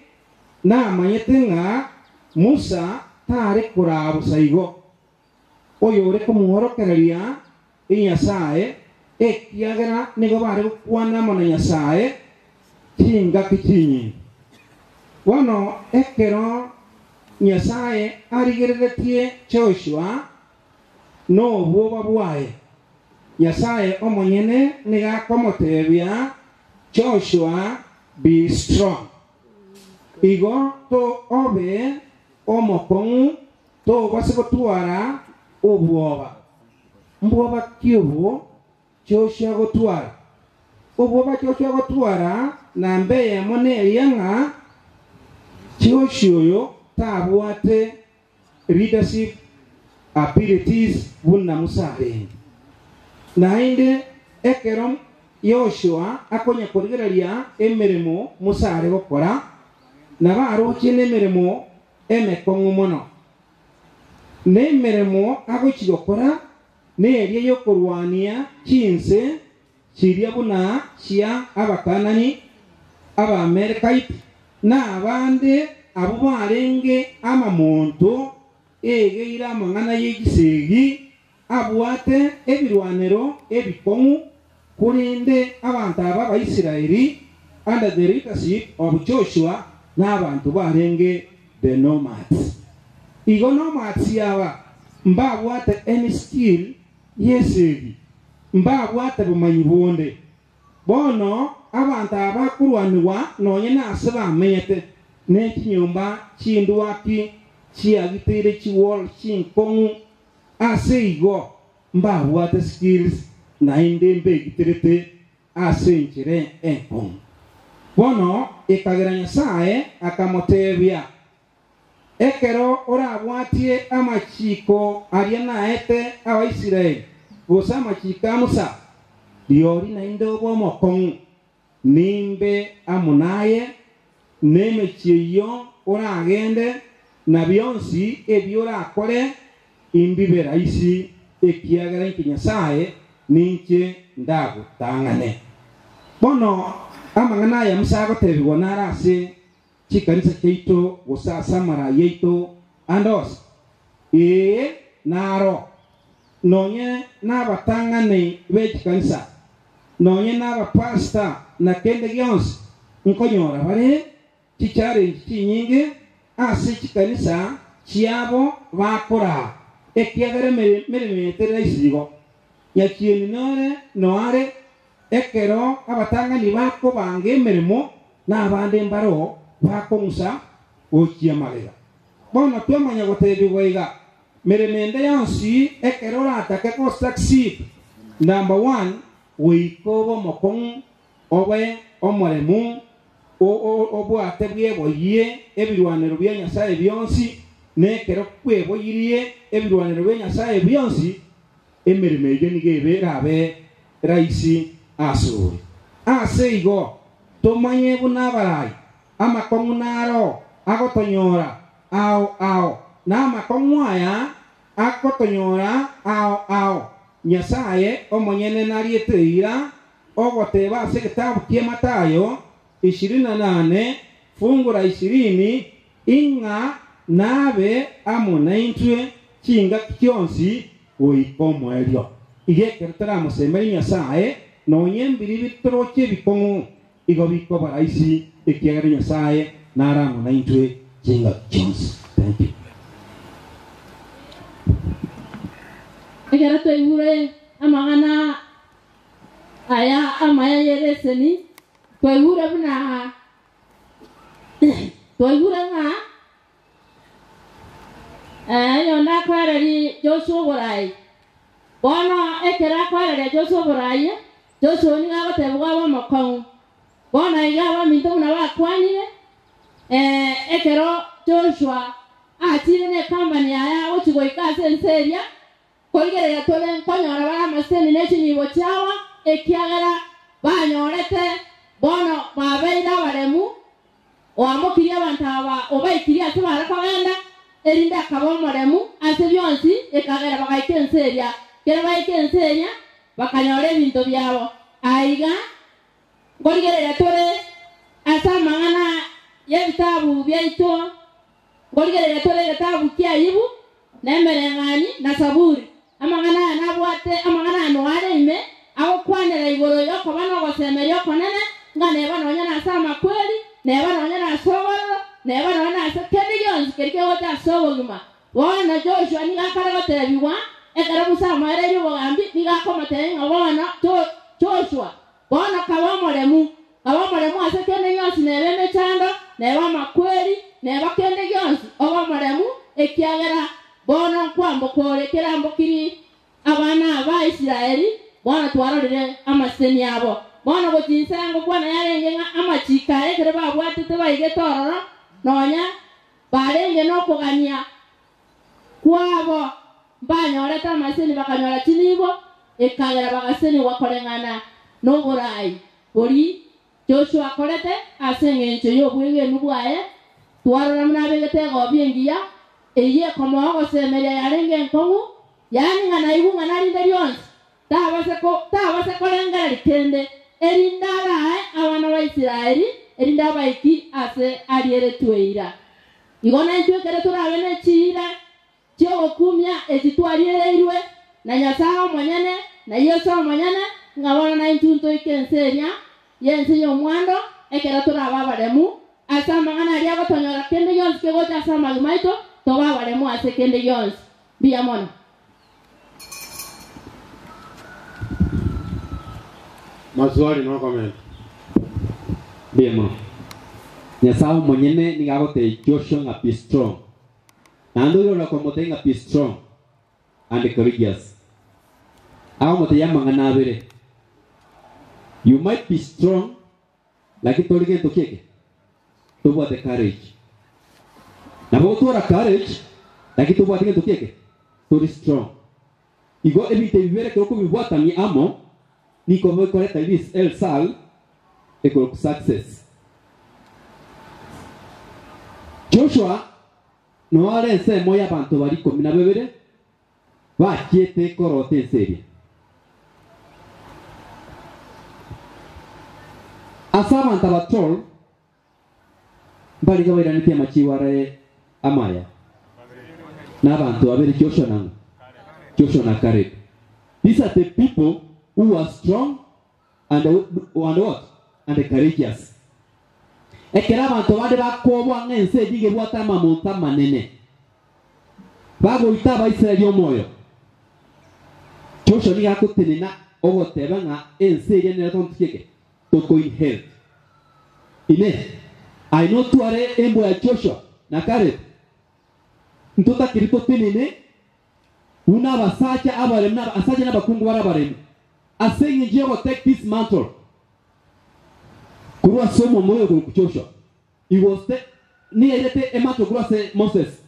namanyete ng'a Musa tare koraa bosa igo, oyore komworokereria Nyasae, ekiagera nigo bare gokwana amo na Nyasae chingaki chinyinge. Bono ekero Nyasae arigereretie Joshua nobwoba bwaye. Nyasaye omonyene nigo akomotebia Joshua be strong. Igo to obe omokong'u tobase gotwara obwoba. Mbwoba ki obwo Joshua gotwara? Obwoba Joshua gotwara namba eyemo neria ng'a Joshua oyo tabwate leadership abilities buna Musa arenge. Naende ekero Yoshua akonya korigereria emeremo Musa are gokora, nabo aroche nemeremo emekong'u mono. Nemeremo agochia gokora neria y'okorwania chinse chiria buna chia Abakanani, Abaamelekite, na abande abwo barenge amamonto egeire amang'ana ye chisegi, abwate ebirwanero ebikong'u, korende abanto aba Abaisraeli under the leadership of Joshua nabanto barenge the nomads. Igo nomads aba mbabwate any skill y'esegi, mbabwate bomanyi bonde. Bono abanto aba bakorwanigwa nonye nase bamenyete, ne chinyomba chindwaki chiagiteire chiwall chinkong'u, ase igo mbabwate skills naende mbegiterete ase enchera enkong'u. Bono ekagera Nyasae akamotebia, Ekero orabwatie amachiiko aria naete Abaisraeli, gose amachiiko a Musa, rirorio naende obe omokong'u, nimbe amo naye, na emechie eyio oragende, na bionsi ebi orakore, imbibe rahisi, ekiagera inche Nyasae ninche ndagotang'ane. Bono amang'ana aya Musa agotebigwa naro ase chikanisa chiaito gose ase amarai aito ande onsi? Ee, naro. Nonye nabatang'ani be chikanisa, nonye nabapastor na kende gionsi, nkonyora bare chichallenge chinyinge ase chikanisa chiabo bakoraa, ekiagera emeremo eye teri rahisi igo. Nyachieni nore noare Ekero abatang'ani bakobanga emeremo, na abande mbaroo bakong'usa gochia magega. Bono twamanya gotebigwa iga, Meremo ende yonsi ekero oratake go succeed, number one goika obe omokong'u, obe omoremu, obwate bweboyie ebirwanero bia Nyasae bionsi, na ekero kweboyirie ebirwanero bia Nyasae bionsi, Emeremo eyio nigo ebe erabe raisi asore. Ase igo, tomanye buna abarai amakong'u naro agotonyora ao ao, na amakong'u aya agotonyora ao ao, Nyasae omonyene nariete eira, ogoteba ase egetabu kia Matayo ishirini na nane fungu la ishirini, ing'a nabe amo naintwe chingaki chionsi goika omoerio. Igo ekero toramosemerie Nyasae, nonya mbiri bitoroche ebikong'u, igo bikoba rahisi, ekiagera Nyasae nare amo naintwe chingaki chionsi. Thank you. Ekero twaigure amang'ana aya amaya y'ereseni, twaigure buna twaigure ng'a Oyonde akoereria Joshua oboraai. Bono ekero akoereria Joshua oboraai, Joshua nigo agotebigwa abe omokong'u. Bono iga abaminto buna bakwanire, ekero Joshua achire necompany yaye agochia goika ase ense eria, korigereria tore nkonyora bare amasemi ne chinyibo chiabo, ekiagera banyorete bono babeire abaremu, Oamokirie abanto aba, obaikirie ase bare kogenda, erinde akaba omoremu ase bionsi, ekagera bagaika ense eria. Ekero baika ense eria, bakanyora ebinto biabo. Aiga nkorigereria tore ase amang'ana y'ebitabu biaito, nkorigereria tore egetabu ki'Ayubu, na Emereng'ani, na Saburi. Amang'ana aya nabwate amang'ana aya noare ime, agokwanera igoro y'okoba nogosemeria okonene, ng'a neba nonya nase amakweri, neba nonya nase obororo, neba nonya nase kende gionsi keria kegocha ase obogima. Bono Joshua nigo akare gotebigwa, Ekero Musa amoereirie obogambi, nigo akomotebia ng'a bono Joshua, bono kaba omoremu, kaba omoremu ase kende gionsi neba emechando, neba amakweri, neba kende gionsi, obe omoremu, ekiagera bono nkwamboka ore kerambokiri abana ba Israeli, bono twarorire amaseseni abo. Bono gochia inse ngokwana yarenge ng'a amachiko aya ekero babwatete baigete ororo, nonya barenge nokogania kwabo, mbanyorete amaseseni bakanyora chinibo, ekagera bagasesenigwa koreng'ana noboraai boria Joshua akorete ase engencho y'obwegenu bwaye. Twarora buna abegete egobi engiya, eyio ekomoa ogosemeria yarenge enkong'u, yaani ng'a naigwe ng'a rinde rionsi tabase tabase korengereria kende, erinde arae abana ba Israeli, erinde abaiki ase arieretwe eira. Igo naintwe ekero torabe ne chiira chi'ogokumia echi twariereirwe na Nyasae omonyene, na Yeso omonyene, ng'a bono naintwe ntoike ense eria y'ense y'omwando, ekero torabe abaremu ase amang'ana aria agotonyora kende gionsi kegocha ase amagima aito, tobe abaremu ase kende gionsi. Mbuya mono. Maswali no comment. Mbuya mono. Nyasae omonyene nigo agotebia Joshua ng'a be strong. Naende oirore okomotebia ng'a be strong and courageous. Agomotebia amang'ana abere. You might be strong lakini tori gento kieke tobwate courage. Nabo gotwara courage lakini tobwate gento kieke tori strong. Igo ebinto ebi bibere ekero okobibwatania amo niko bikoreta ris result ekorokwa success. Joshua noyo are ensemo y'abanto baria ikomi na babere bachiete korota ense eria. Ase abanto aba 12 mbarenge bairanetie amachiibo are amaya, na abanto babere Joshua na ng'o? Joshua na Caleb. These are the people who were strong and, and what? And courageous. Ekero abanto bande bakoboa ng'a ense eyio iga ebwate amamonto amanene, bagoita Abaisraeli omoyo, Joshua nigo agotenena ogoteba ng'a ense eria nere tonto ki eke toko-inherit. Inee! Aye notware embwa ya Joshua na Caleb? Ntotakiri totenene buna abasacha abaremu na abasacha na abakungu bare abaremu, ase engencho y'ogotake this mantle korwa ase omomura oyo okorokwa Joshua. He was the nigo airete emantle korwa ase Moses.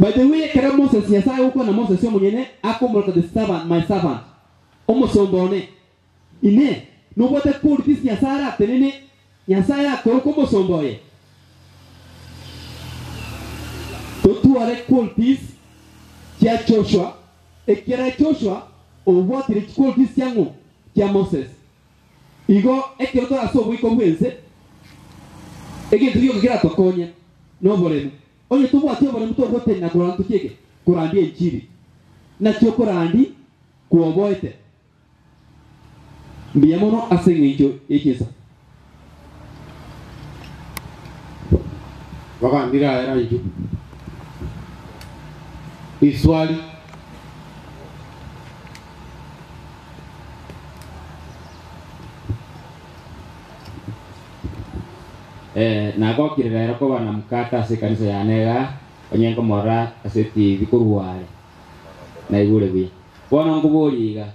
By the way, ekero Moses, Nyasae agokwana na Moses omonyene, akomoroka the servant, my servant, omosomba one. Inee! Nobwate qualities Nyasae aratenene, Nyasae akoroka omosomba oye? Totware qualities chia Joshua, ekiagera Joshua obwatire chiqualities chia ng'o? Chia Moses. Igo ekero tore ase oboiko bw'ense, egento gioka keratokonye noboremu. Onye tobwati oboremu togotenena korora ntoki eke? Korandia enchiri. Naki okorandia kwoboete? Mbuya mono ase engencho ye chinsa. Bagambire aye Raiju iswali. Eh, nagokire rero koba na mokate ase ekanisa yane igaa, onye nkomorora ase etibi korwa are, naigure buya. Bono nkoborie iga,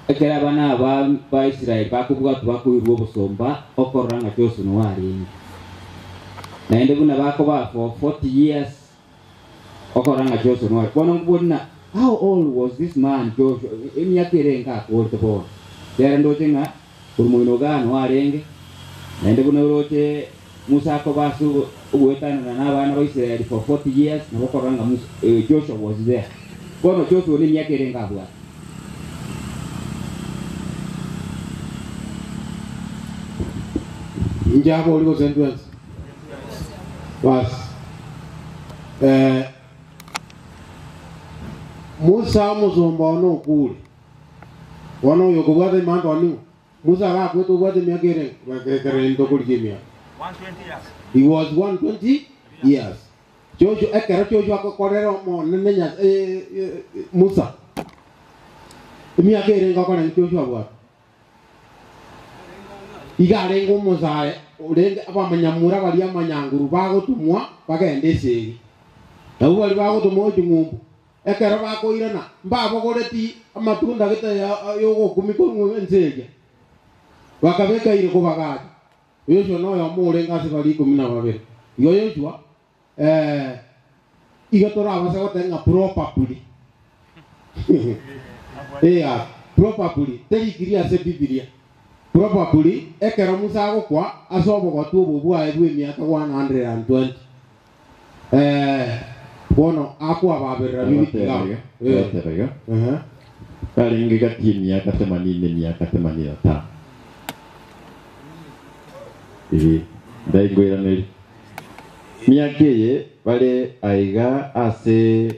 Ekero abana aba ba Israeli bakobwatwa bakoirwa obosomba, okorora ng'a Joshua nigo arenge, naende buna bakoba for 40 years, okorora ng'a Joshua nigo arenge. Bono nkoborie ng'a how old was this man Joshua, emiaka erenge akorete bono? Ekiagera ndoche ng'a korwa moino igaa nigo arenge, naende buna oroche Musa akoba ase ogoetanana nabana ba Israeli for 40 years, nabo okorora ng'a Musa, Joshua was there. Bono Joshua nemiaka erenge abwate? Inche abori gose intwe ense? Basi eh, Musa omosomba one okure, bono oyo okobwata emanto one ning'o? Musa agakwete obwate emiaka erenge? Ekero intwe korigia emiaka. He was 120 years. Joshua ekero Joshua agokorera omonene nya Musa, emiaka erenge okora nki Joshua abwate? Iga arenge omosae orenge abamanyamura baria amanyanguru bagotumwa bagende esegi. Nabwo baria bagotumwa gochia ng'umbu, ekero bakoirana mbabogoreti amatunda gete y'ogokumia korwa ense eria, bakabeka ire kobagacha. Yoshua noyomo orenge ase baria 12. Igo Yoshua igo torabase goteba ng'a probably yeah, probably terikiri ase Bibilia. Probably ekero Musa agokwa ase obogotu obwo bwaye bwa emiaka 120 bono akwababerera bibitiga. Agoteba iga karenge gati emiaka 85 emiaka 85 ii ndaigweraneri miaka eye bare aiga ase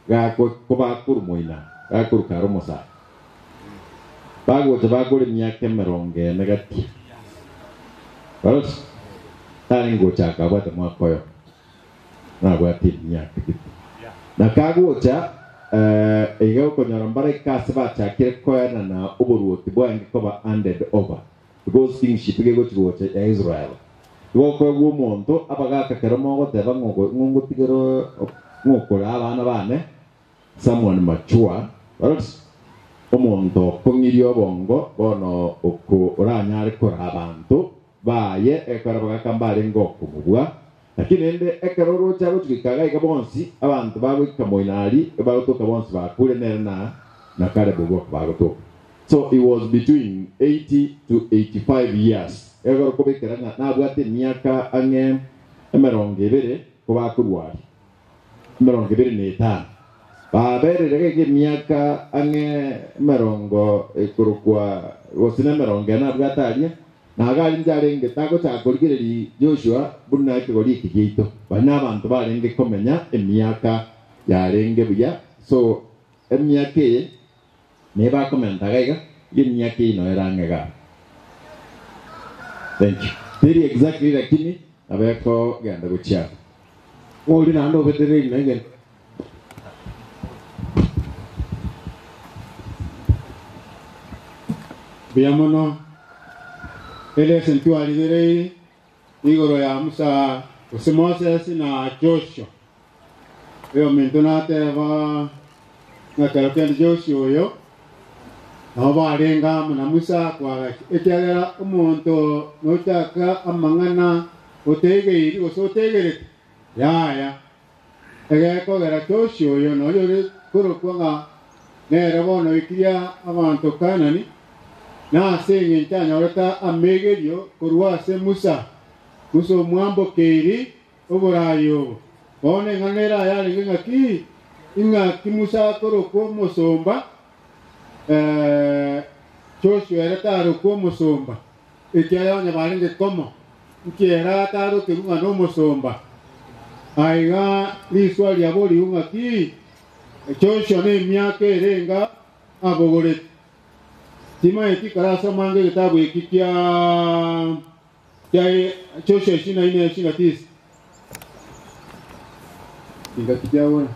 gako kobakuru moina gakuru kare omosae bagocha bakore emiaka 40 gati barosi tarenge gochaka abwate mwaka oyo nabwate emiaka gete na kagocha iga okonyora mbaraika ase bachakire koenana oboruoti bwange koba handed over because kingship gegochi gocha ya Israel. Igo okoegwa omonto abagaka kero mogoteba ng'ongotigera ng'okora abana bane someone mature barosi omonto okong'iria obongo bono oko oranyare kora abanto baye ekero bagaka mbarenge okomobua lakini ende ekero oroche agochika gaiga bonsi abantu bagoika moinari bagotoka bonsi bakure nere na Caleb ogoka bagotoka. So it was between 80 to 85 years. Ekero kobekera ng'a nabwate emiaka ang'e 20 kobakorwari 25 baberire gaiga emiaka ang'e emerongo ekorokwa gose na 40 abwate aria nagari njarenge tagochaka korigereria Joshua buna ekegori eke giaito bari na abanto barenge komenya emiaka yarenge buya. So emiaka eye nebakomenta gaiga emiaka eye noera ang'e ga. Thank you. Teri exactly lakini abeko genda gochia. Ng'ori naende obetereri naigene. Mbuya mono elesson twarigereire igoro ya Musa gose Moses na Joshua. Oyo minto nateba ng'akero kende Joshua oyo nabo barenga amo na Musa kwagacha ekiagera omonto nochaka amang'ana otegeiri gose otegerete yaya egekogera Joshua oyo noyo ore korokwa ng'a nere bono oikiria abanto Kanani na ase eng'encho anyorete amegerio korwa ase Musa. Musa omwambokeiri oborayi obo bono eng'ana era yarenge ng'aki ing'aki Musa akorokwa omosomba Joshua ere tarokwa omosomba ekiagera onye barenge komo nkiera atarokirwe ng'a nomosomba aiga riswa riabo riu ng'aki Joshua na emiaka erenga abogorete timaeti karasomanga egetabu eki kia Joshua 24 29 ingaki kiabona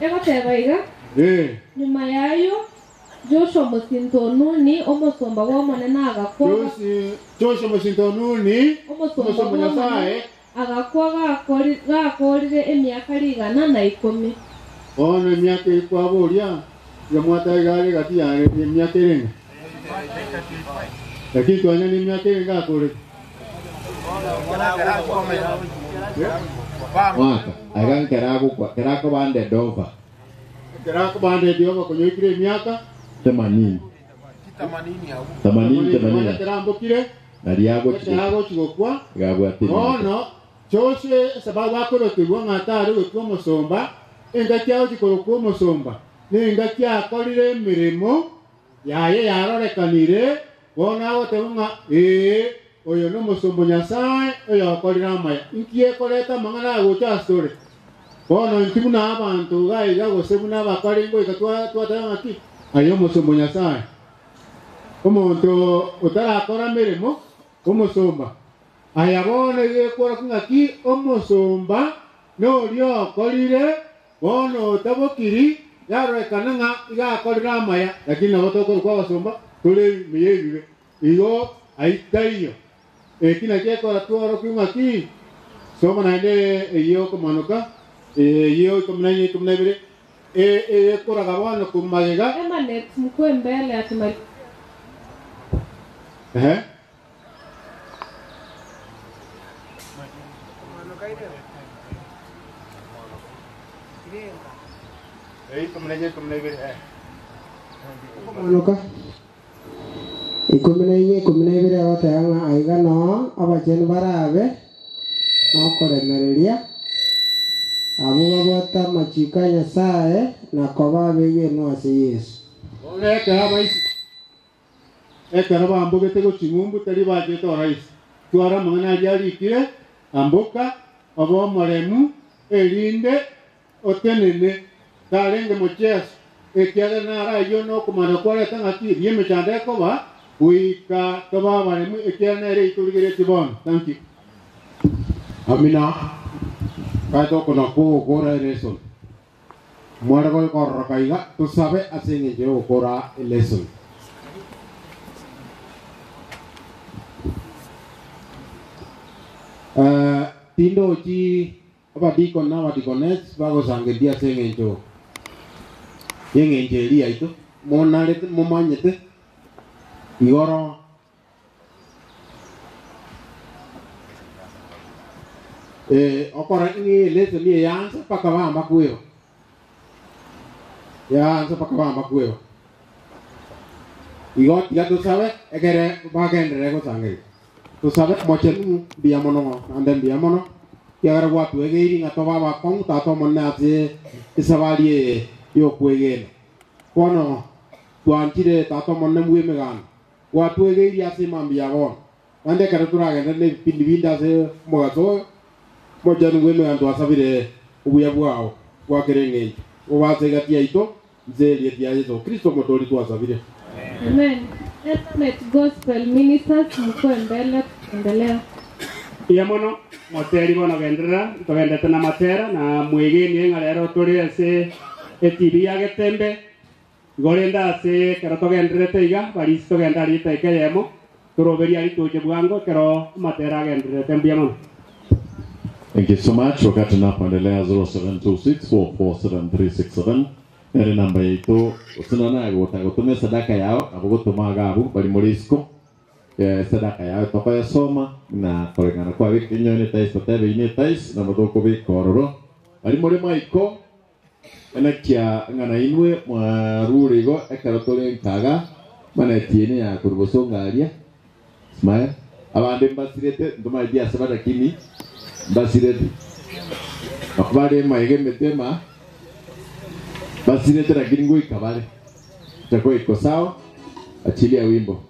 Egoteba iga nyuma yayo Joshua mosinto o Nuni omosomba bw'omonene agakwa Joshua mosinto o Nuni omosomba omosomba Nyasaye bw'omonene agakwa gakorire emiaka 110. Bono emiaka ekwaboria yamwataiga gati ya emiaka erenga lakini twanya ni emiaka erenga akorete Mwaka aiga nkeragokwa kerakobande dova kerakobande dova konyoikire emiaka 80 80 80 kerambokire nariagochigokwa keragochigokwa gabwate bono Joshua sababu akorokirwa ng'a atari gotwa omosomba engaki agochikorokwa omosomba nengaki akorire emirimo yaye yarorekanire bono agoteba ng'a ee oyo nomosombo Nyasaye oyo akorire amaya nki ekoreta amang'ana agocha asore bono nki buna abanto gaiga gose buna abakarengo iga twateba ng'aki Aye omosomba o Nyasae, omonto otarakora meremo, omosomba. Aya bono egekworokia ng'aki omosomba noria okorire, bono otabokiri, yarorekana ng'a iga akorire amaya, lakini nabo tokorokwa abasomba tore ime y'ebibe. Igo aitaiyo. Eki nakio ekora tworokiwe ng'aki, soma naende eyio okomanuka, eyio 14, 12, eyekoraga bono korwa magega. Emanet mkue mbele atumali. Ehe. Okomanuka 14, 12 egoteba ng'a aiga noo abachenu barabe nokoremereria, abwo babwate amachiko a Nyasae na koba abegenwa ase Yeso. Bono ekero abaisi ekero bambogete gochia ng'umbu tari bachete oraisi. Twara amang'ana aria arikire, amboka, obe omoremu, erinde otenene, tarenge mocheso, ekiagera naro ayio nokomanya kwareta ng'aki ri'emechando ekoba, goika tobe abaremu, ekiagera nere eitorigeretie bono. Thank you. Amina. Kaete oko nakwo ogokora elesson. Mware goikororoka iga, tosabe ase engencho y'ogokora elesson. Eh, tindochi Abadikoni na abadikonesi bagosangereria ase engencho y'engencho eria yaito, monarete momanyete igoro. Ee, okora ng'a eleseni eye yaansa mpaka bamba kweba, yaansa mpaka bamba kweba. Igo tiga tosabe ekere bagenderere gosangereria. Tosabe Omochenu mbuya mono naende mbuya mono, ekiagera gwatwegeiri ng'a tobe abakong'u Tata Omonene ase esabari eye y'okwegena. Bono twanchire Tata Omonene bw'emeganda, gwatwegeirie ase mambia ya bono, naende ekero toragende nebipindi binde ase omogaso oyo, Omochenu bw'emeganda twasabire obuya bwao bwa kera engencho bobe ase egati yaito, Inse y'erieta ria Yeso Kristo Omotoori twasabire. Amen. Emanet Gospel Ministers mkue mbele tukiendelea. Mbuya mono, moteri bono genderera, ntogendete namatera, na mwegenie ng'a rero tore ase etibi ya Getembe. Igo rende ase ekero togendererete iga, barisi togende aria edaika eyemo, toroberie aria toche bwango ekero amatera agendererete. Mbuya mono. Thank you so much. Wakati tunapoendelea 0726447367 nere namba yaito osina naye gotaka gotoma esadaka yao nabo gotoma iga abwo bari more isiko esadaka yao tokoyesoma na koreng'ana kwabeka inyoe ne tais totebe ine etais nabo tokobeka ororo bari more maiko enekia ng'a nainwe mwarure igo ekero tore nkaga mana etiene ya korwa bosongo aria Ismael, abande mbasirete, ntomaeti ase bare lakini mbasirete. Bare maiga emete ma basirete lakini ngoika bare. Itakuwa iko sawa, achilia wimbo.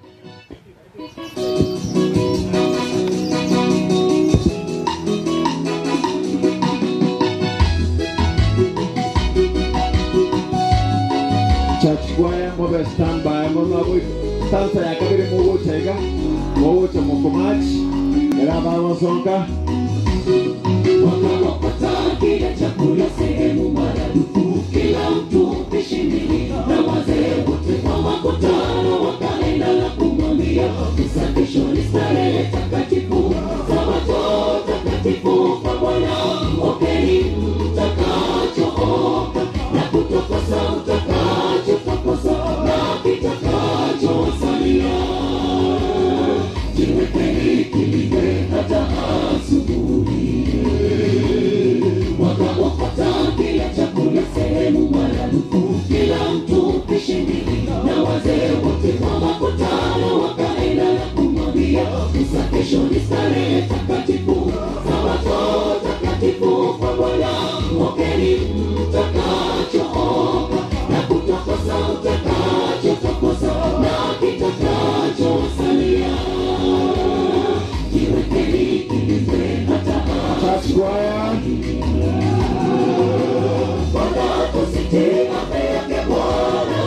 Church choir mobe stand by mono abo stanza ya kabere mogocha iga mogocha mokomatch era abagosonka. Wakawapata kila chakula sehemu maradufu, kila mtu pishi mbili, na wazee wote kwa makutano wakaenda na kumwambia Musa, kesho ni starehe takatifu, Sabato takatifu kwa Bwana, okeni mtakachooka na kutokosa mtakachotokosa na kitakachosalia, jiwekeni kilinde hata asubuhi. Wakawapata kila chakula sehemu maradufu, kila mtu pishi mbili, na wazee wote kwa makutano wakaenda na kumwambia Musa, kesho ni starehe takatifu, Sabato takatifu kwa Bwana, okeni mtakachooka na kutokosa mtakachotokosa na kitakachosalia, jiwekeni kilinde hata Church choir. Bwana tusitie amri yake Bwana,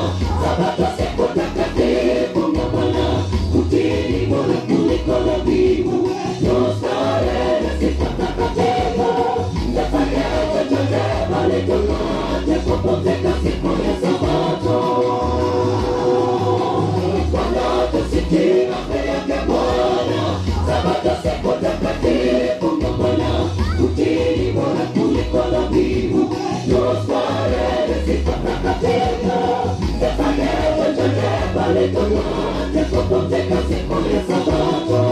bali tupate kupumzika siku ya Sabato. Bwana tusitie amri yake Bwana, Sabato siku takatifu Bwana, utii ni bora kuliko dhabihu, tustarehe siku takatifu, tufanye chochote bali tupate kupumzika siku ya Sabato.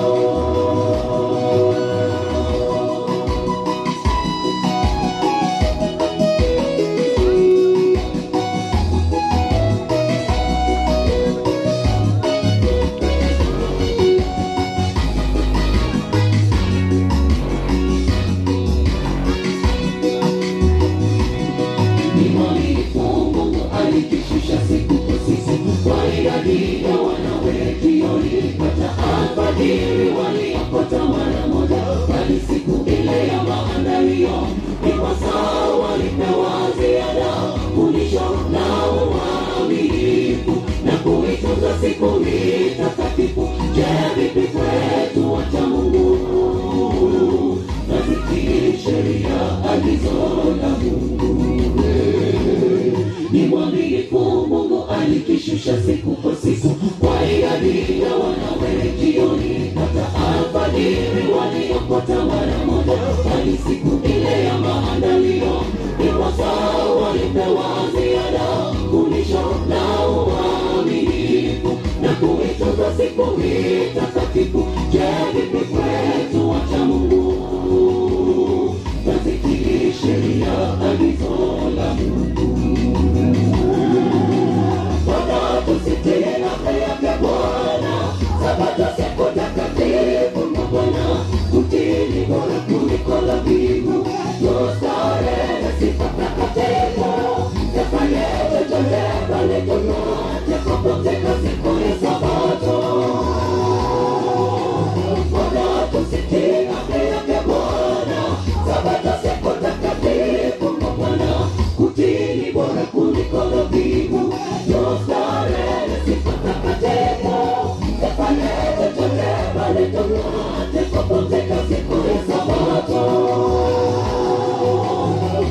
Ni mwaminifu Mungu alikishusha siku kwa siku kwa idadi ya wanawe jioni hata alfajiri waliokota mara moja, bali siku ile ya maandalio ipasao walipewa ziada fundisho la uaminifu na kuitunza siku hii takatifu. Je, vipi kwetu wacha Mungu nazitii sheria agizo la Mungu? Ni mwaminifu Mungu alikishusha siku kwa siku kwa idadi ya wanawe jioni hata alfajiri waliokota mara moja, bali siku ile ya maandalio ipasao walipewa ziada fundisho la uaminifu na kuitunza siku hii takatifu. Je, vipi kwetu wacha Mungu tazitii sheria agizo la Mungu? Bwana tusitie amri yake Bwana, Sabato siku takatifu na Bwana, utii ni bora kuliko dhabihu, tustarehe siku takatifu, tufanye chochote bali tupate kupumzika siku ya Sabato. Bwana tusitie amri yake Bwana, Sabato siku takatifu na Bwana, utii ni bora kuliko dhabihu, tustarehe siku takatifu, tufanye chochote bali tupate kupumzika siku ya Sabato.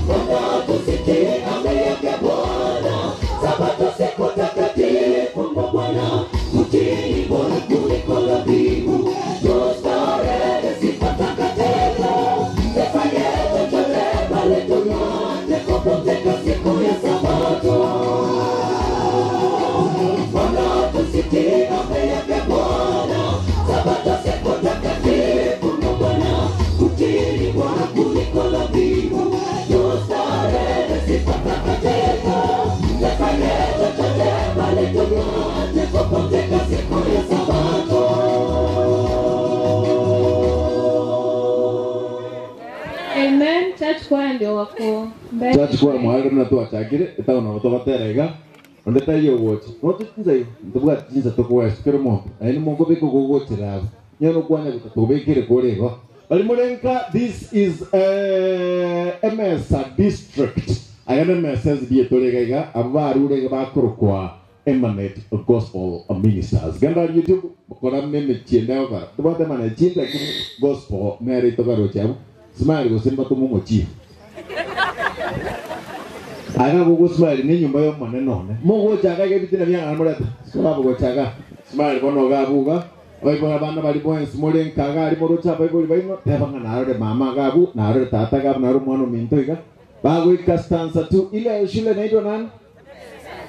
Bwana tusitie amri yake Bwana, Sabato siku takatifu na Bwana, utii ni bora kuliko dhabihu, tustarehe siku takatifu, tufanye chochote bali tupate kupumzika siku ya Sabato. Bwana tusitie amri yake Bwana, Sabato siku takatifu na Bwana, utii ni bora kuliko dhabihu, tustarehe siku takatifu, tufanye chochote bali tupate kupumzika siku ya Sabato. Amen. Church choir ndio wako mbele. Church choir mwagere na twachakire etaona gotogatera iga onde taiyo gocha notuchinza igo ntobwati chinsa tokowesikere monto naende mokobeka ogogochera abo nyana okwanya gotobekere kore igo bari murenka. This is Emesa district aya ne mesa zibie torega iga abo barure iga bakorokwa Emanate Gospel Ministers. Genda YouTube kora meme chienda okara tobwate Emanate chinda lakini gospel nere tokaroche abo smile gosemba tomomochie aga gugusmile ni nyumba yo mone none mugochaga gebitina byangana mureta sora bugochaga smile bono gabuga baibona bana bari boensi more nkaga ari morocha baibori baino tebanga narore mama gabu narore tata gabu narore mwana minto iga bagwika stanza tu ile shule inaitwa nani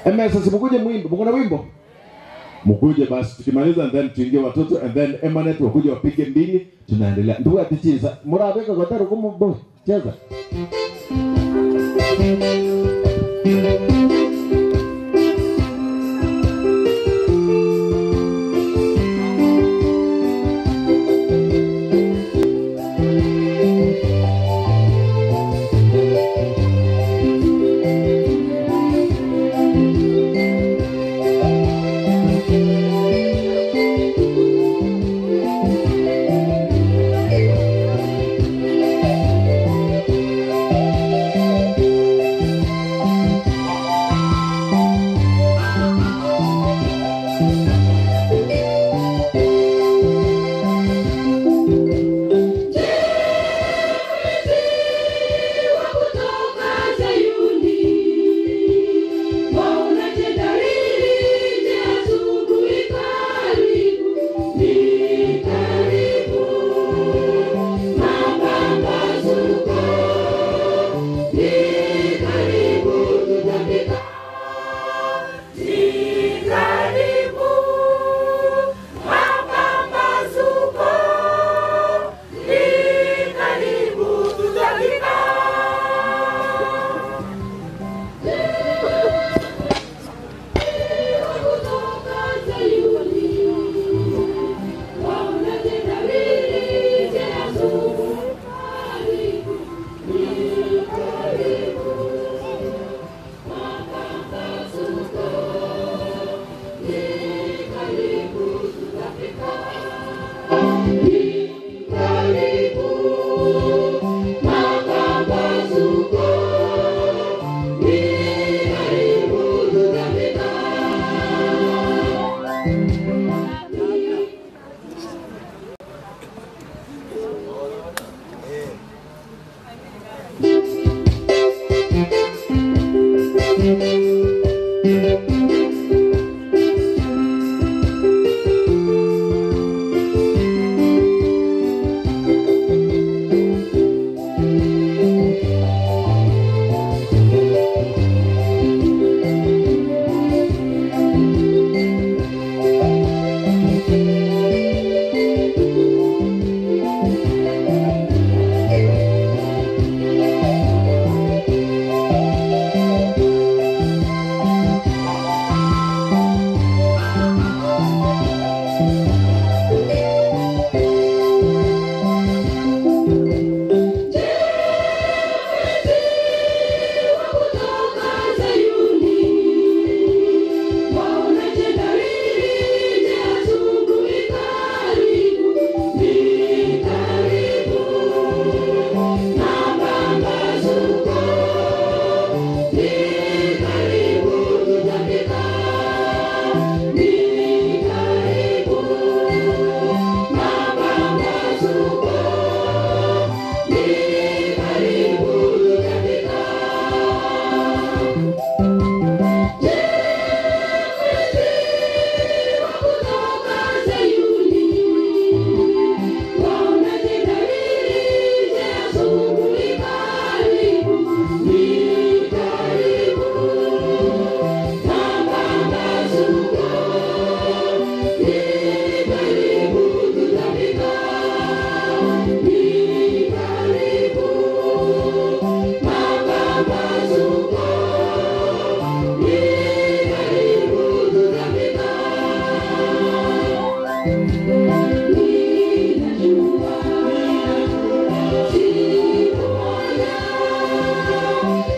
MSS. Mkuje mwimbo, mko na wimbo mkuje basi, tukimaliza and then tuingie watoto and then Emanet wakuje wapige mbili, tunaendelea. Ndugu atichiza murabeka kwa taro kumu cheza. Thank you.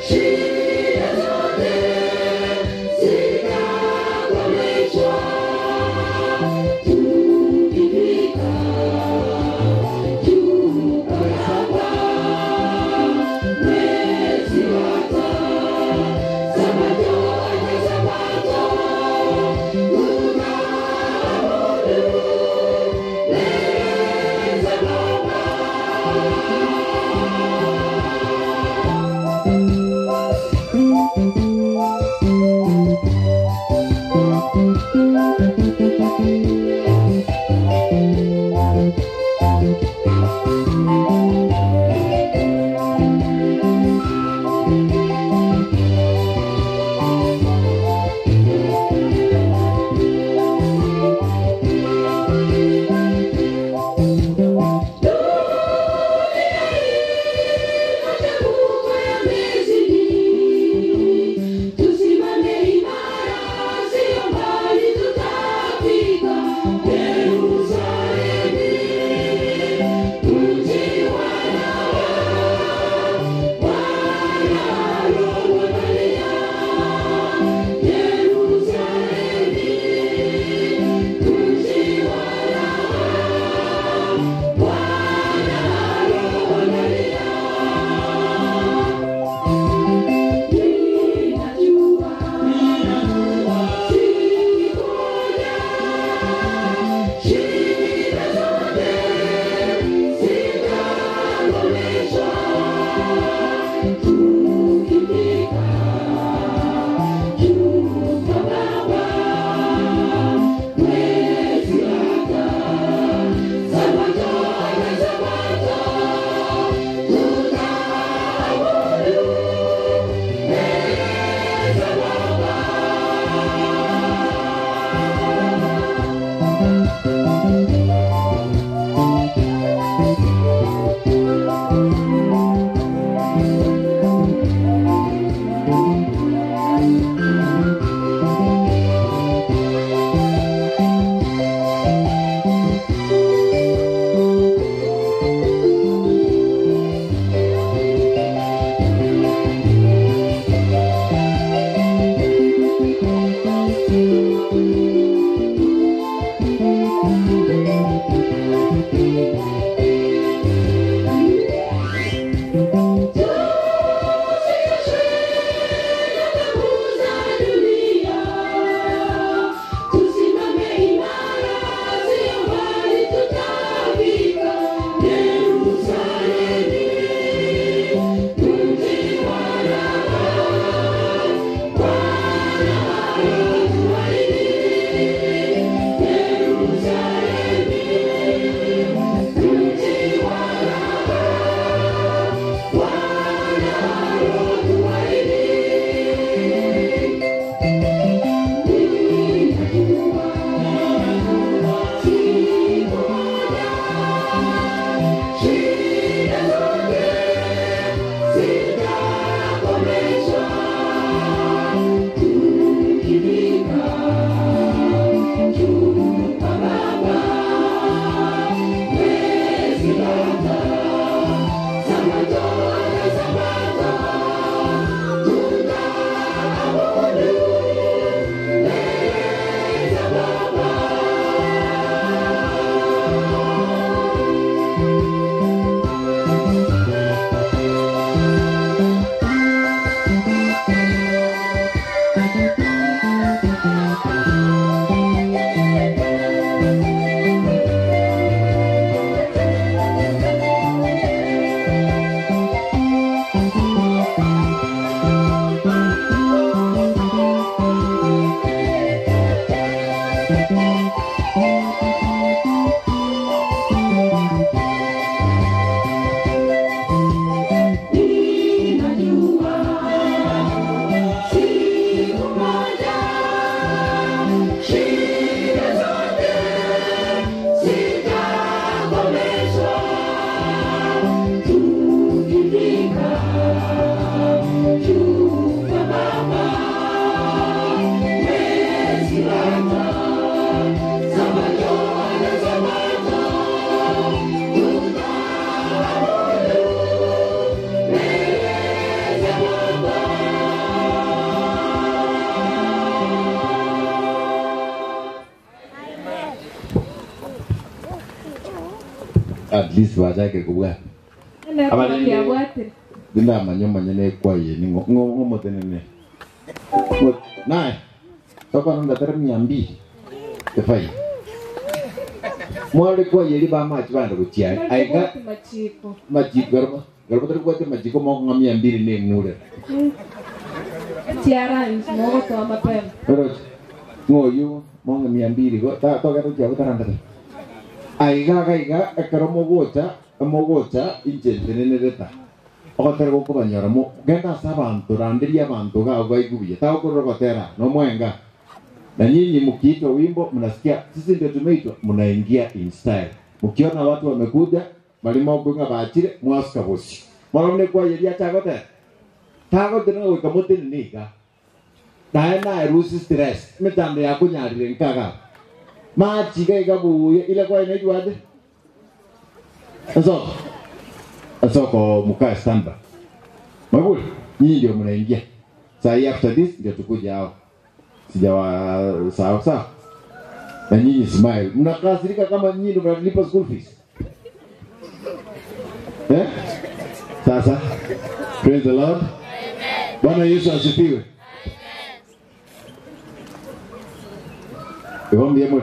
Shida zote zitakomeshwa tukifika juu kwa Baba mwezi wa Sabato ni Sabato tunaabudu mbele za Baba. Tusimame imara, sio mbali tutafika Yerusalemu, mji wa Bwana. At least bachakire kobwata. Network Abarende- yabwatire. Ndamanya omonyene ekwaye ni ng'o ng'omotenene. Naye tokona ndatera 200 efai. Mwale kwaye ri bamachi bande gochia. Aiga Bwati machiko. majiko garba garba tari kwate majiko moko ng'a 200 ne ng'ure. Chiaranji mogotoa mapema. Oro ng'oyu monga 200 go ta togera chia gotaranda. Aiga gaiga ekero mogocha mogocha inche ntenenereta. Ogotera gokobanyora mo genda ase abanto randeria abanto gao baigubuya tagokorora gotera nomwenga na nyinyi mkiitwa wimbo mnasikia sisi ndio tumeitwa mnaingia in style mkiona watu wamekuja balimo kwinga bachire mwasuka bosio morone kwayeria chagotera tagotera goika motene niga naye naye rusi stress mitando yakunyarire nkaga machiga igabuya ile kwa inaitwaje sasa soko mkae standby Mwebuli, nyinyi ndio mnaingia. Saa hii after this ndio tukuja hao. Sijawa sawa sawa. Na nyinyi smile. Mnakasirika kama nyinyi ndio mnalipa school fees. Eh? Sasa praise the Lord. Bwana Yesu asifiwe. Niwaambie mwe.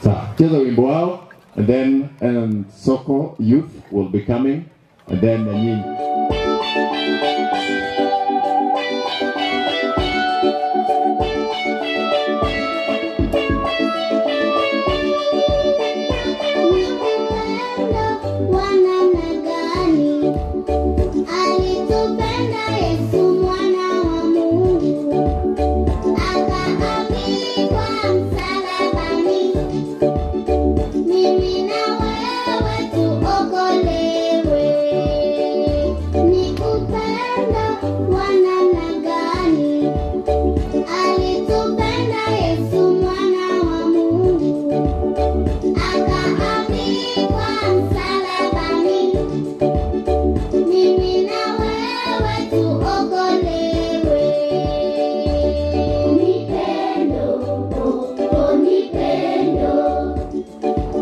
Sawa, cheza wimbo wao and then Soko youth will be coming and then na nyinyi. Wa namna gani alitupenda Yesu mwana wa Mungu, akaangikwa msalabani, mimi na wewe tuokolewe. Ni upendo wa namna gani alitupenda Yesu mwana wa Mungu, akaangikwa msalabani, mimi na wewe tuokolewe. Ni pendo, oh, ni pendo,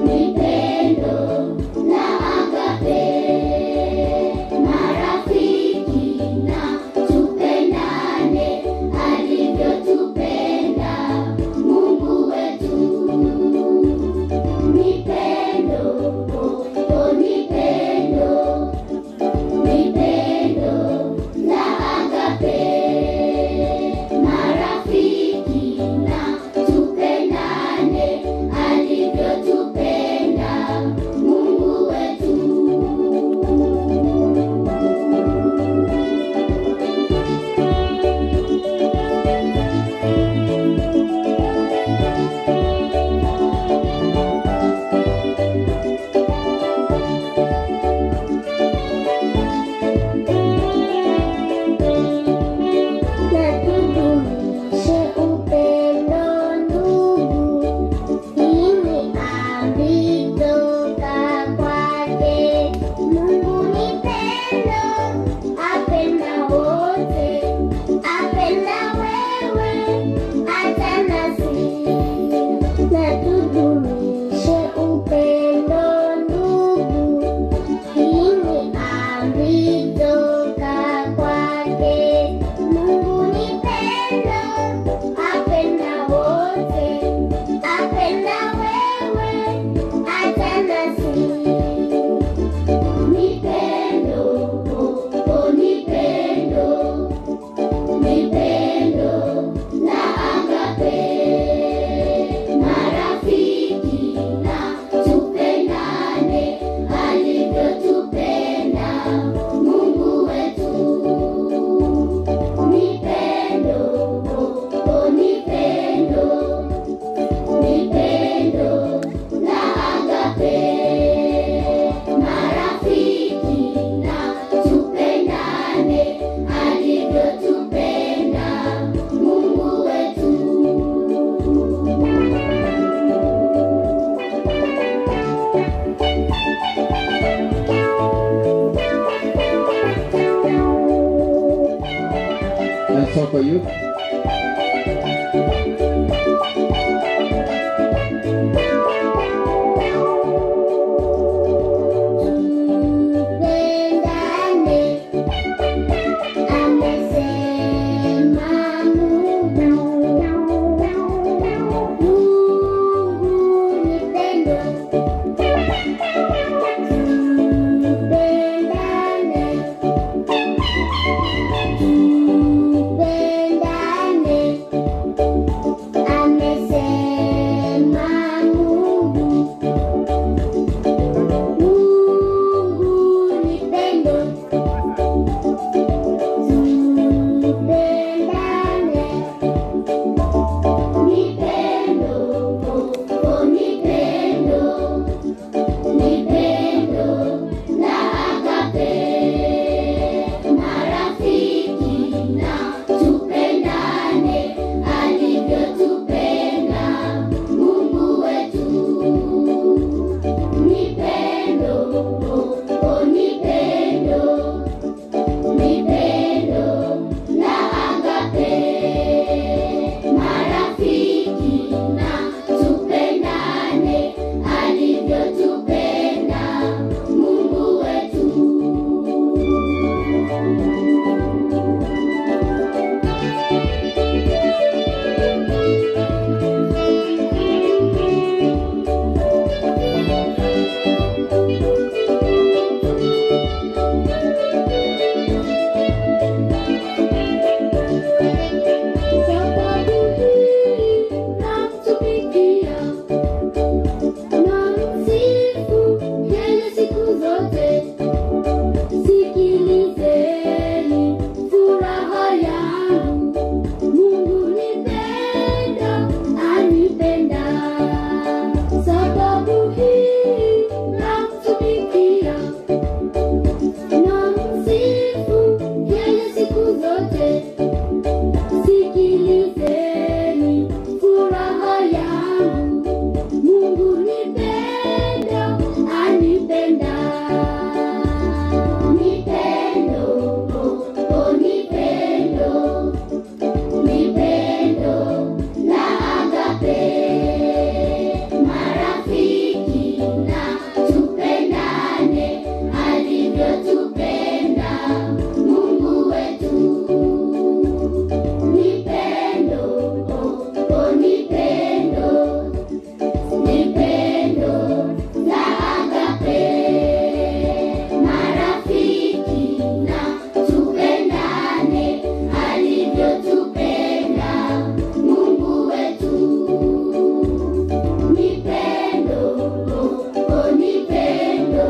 ni pendo la agape. Marafiki na tupendane, alivyotupenda Mungu wetu. Ni pendo, oh, ni pendo, ni pendo la agape. Marafiki na tupendane, alivyotupenda Mungu wetu. Na tudumishe upendo ndugu, hii ni amri toka kwake. Mungu ni pendo, apenda wote, apenda wewe hata nasi. Na tudumishe upendo ndugu, hii ni amri toka kwake. Mungu ni pendo, apenda wote, apenda wewe hata nasi. Ni pendo, oh, ni pendo, ni pendo la agape. Marafiki na tupendane, alivyotupenda Mungu wetu. Ni pendo, oh, ni pendo, ni pendo la agape. Marafiki na tupendane, alivyotupenda Mungu wetu. And Soko youth. Tupendane, amesema Mungu. Mungu ni pendo, tupendane. Ni pendo, oh, ni pendo, ni pendo la agape. Marafiki na tupendane, alivyotupenda Mungu wetu. Ni pendo, oh, ni pendo, ni pendo la agape. Marafiki na tupendane, alivyotupenda Mungu wetu. Sababu hii namtumikia, namsifu yeye siku zote. Sikilizeni furaha yangu, Mungu ni pendo, anipenda. Sababu hii namtumikia, namsifu yeye siku zote. Sikilizeni furaha yangu, Mungu ni pendo, anipenda. Ni pendo, oh, ni pendo, ni pendo la agape. Marafiki na tupendane, alivyotupenda Mungu wetu. Ni pendo, oh, ni pendo, ni pendo la agape. Marafiki na tupendane, alivyotupenda Mungu wetu. Ni pendo, oh, ni pendo,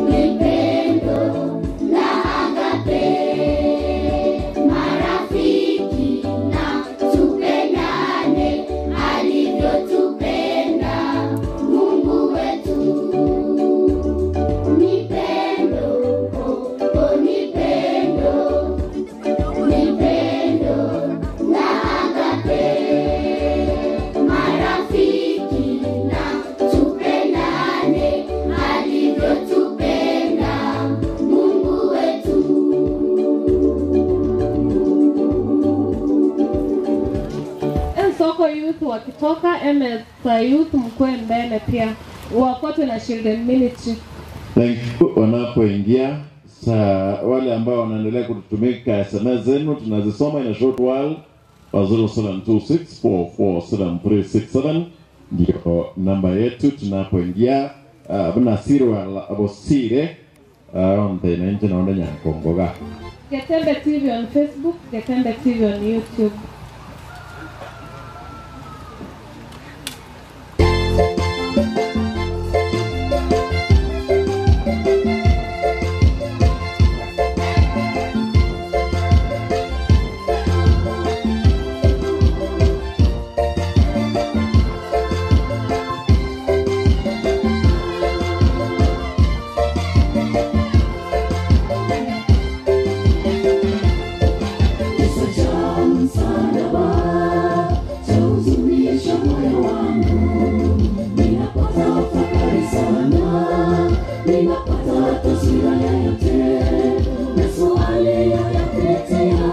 ni pendo la agape. Marafiki na tupendane, alivyotupenda Mungu wetu. Ni pendo, oh, ni pendo, ni pendo la agape. Marafiki na tupendane, alivyotupenda Mungu wetu. Ensoko Youth wakitoka MSA Youth mkwe mbele pia wafuatwe na Children Ministry. Thank you. Wanapoingia saa wale ambao wanaendelea kututumika SMS zenu tunazisoma in a short while wa 0726447367 ndio namba yetu tunapoingia bunasirwa bosire ontenenche naonde nyankongoga Getembe TV on Facebook, Getembe TV on YouTube. Kisa cha msalaba chahuzunisha moyo wangu, ninapotafakari sana, ninapata taswira ya yote Yesu aliyoyapitia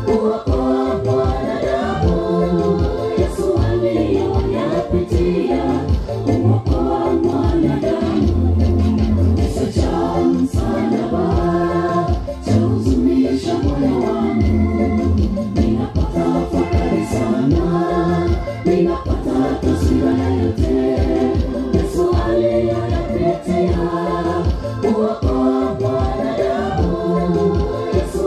kuokoa mwanadamu. Yesu aliyoyapitia kumwokoa mwanadamu. Kisa cha msalaba chahuzunisha moyo wangu, ninapotafakari sana, ninapata taswira ya yote Yesu aliyoyapitia kuokoa mwanadamu. Yesu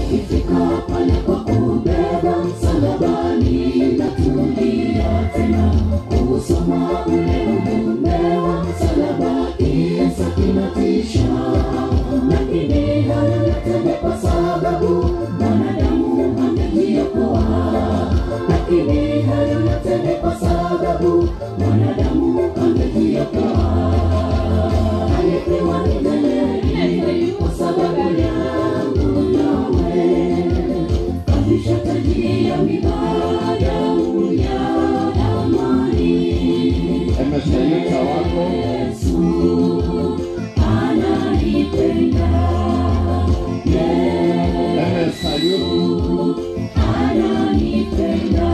Ikifika pale kwa kubeba msalabani, natulia tena kusoma ule ujumbe wa msalaba, kisa kinatisha, lakini hayo yote ni kwa sababu mwanadamu amejiokoa. Lakini hayo yote ni kwa sababu mwanadamu amejiokoa. Alipewa milele kwa sababu yangu nawe, kavisha taji ya mibadamu ya amani. Emesayuta wako Yesu ananipenda, Yesu ananipenda,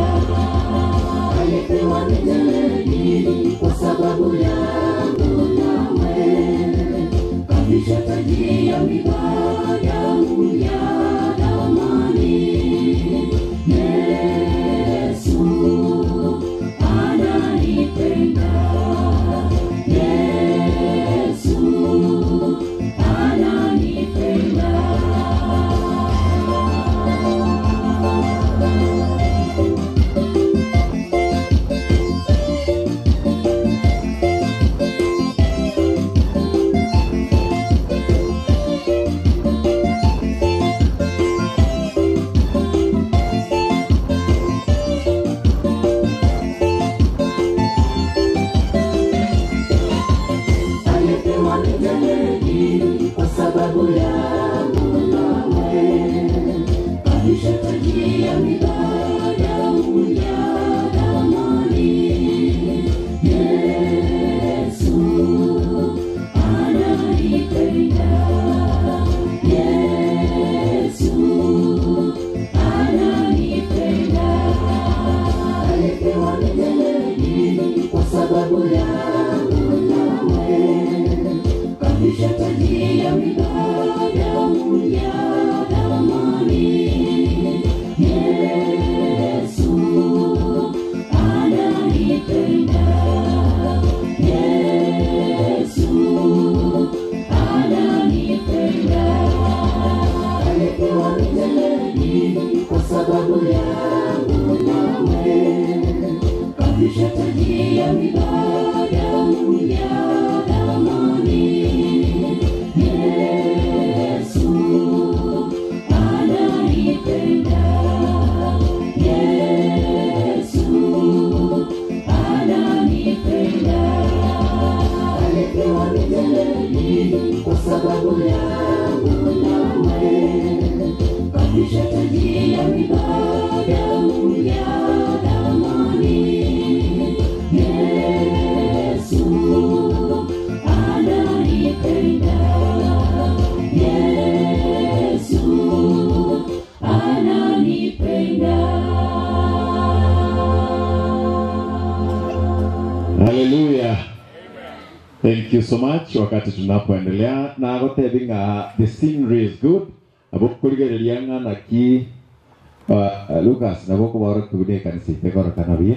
alipewa milele kwa sababu yangu nawe, kavisha taji ya mibadamu ya amani. Yesu ananipenda, Yesu ananipenda. Alipewa milele kwa sababu yangu nawe, kavisha taji ya mibadamu ya thamani. Yesu ananipenda, Yesu ananipenda, alipewa milele kwa sababu yangu nawe, kavisha taji ya mibadamu ya thamani. Yesu ananipenda, Yesu ananipenda, alipewa milele kwa sababu yangu nawe, kavisha taji ya mibadamu ya thamani. Yesu ananipenda, Yesu ananipenda, alipewa milele kwa sababu yangu nawe, kavisha taji ya mibadamu ya thamani. Yesu ananipenda, Yesu ananipenda. Hallelujah. Thank you so much. Wakati tunapoendelea na gotebinga the scenery is good. Abo kurigereria ng'ana ki Lucas nabo kubara tubune kanisa itekora kana bia.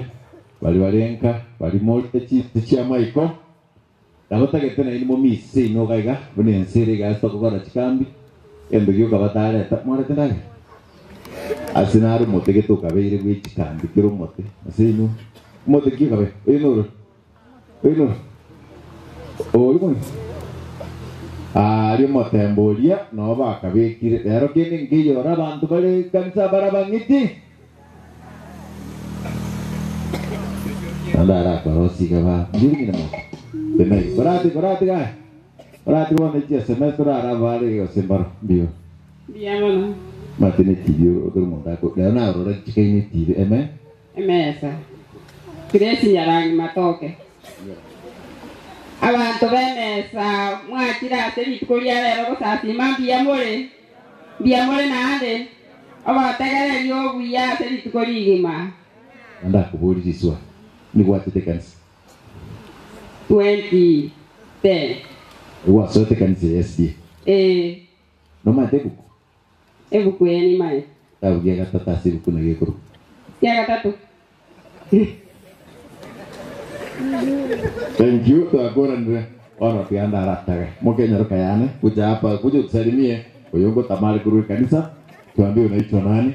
Bali barenka bali mote chi chia maiko. Nabo tagete na inimo mise no gaiga bune nsere ga soko chikambi. Endo gyoka batareta mwarete ndage. Asinari mote getoka beire gwe chikambi kiro mote. Asinu mote gyoka be. Oyo Oyo Oyo Ari motemboria no bakabikire rero kindi ngiyora abantu bari kanisa barabang'iti andara korosiga ba ngirigina mo tenai barati barati ga barati wona chi sms rara bare gose bar bio Mbuya mono matine tv otoro monda ko rero na rora chikaine tv eme emesa Grace Nyarangi matoke abantu b'emesa mwakira ase rituko ria rero gosasima mbuya more mbuya more naende obotegereria obuya ase rituko rigima anda kubuririswa nigwatete kanisa 2010 wasoete kanisa ya SDA eh nomate ebuku ebuku eye nimae tabugia gatatu ase ebuku na gekuru kia gatatu Thank you. Twakoranire ona tianda arataga mukenyoro kayane kuja hapa kuja utusalimie uyongo tamari kurui kanisa Tuambie unaitwa nani?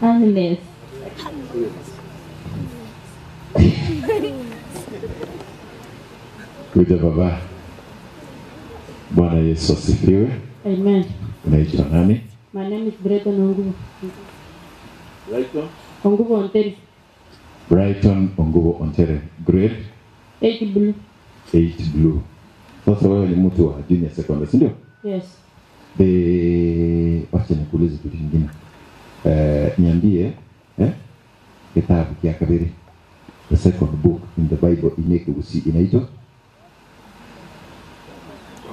Agnes. Kuja baba. Bwana Yesu asifiwe. Amen. Unaitwa nani? My name is Breton Ongubo. Brighton. Ongubo Onteri. Brighton Ongubo Ontere. Grade 8 blue. 8 blue. Sasa wewe ni mtu wa junior secondary, si ndio? Yes. The wacha nikuulize kitu kingine. Eh, niambie eh, kitabu kia kabiri the second book in the Bible inekugusi inaitwa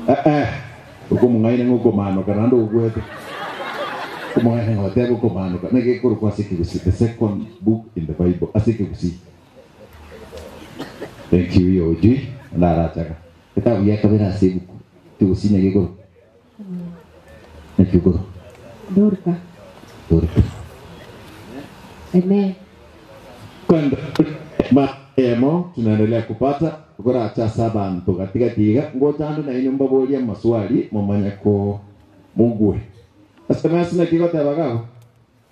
eh eh ukumung'aine ng'ukumanoka nando ugwete kumung'aine ng'ote gukumanoka nigikuru kwa sikigusi the second book in the Bible asikigusi thank you iyo ujui ndarachaga kitabu gia kabiri ase ibuku tigusi nigikuru nikiguru Dorka. Dorka. Amen. Kwenda maemo tunaendelea kupata kuracha sabantu katikatiga ngotandu na inyu mbaboria maswali mumanye ko mugwe SMS na kigotebagao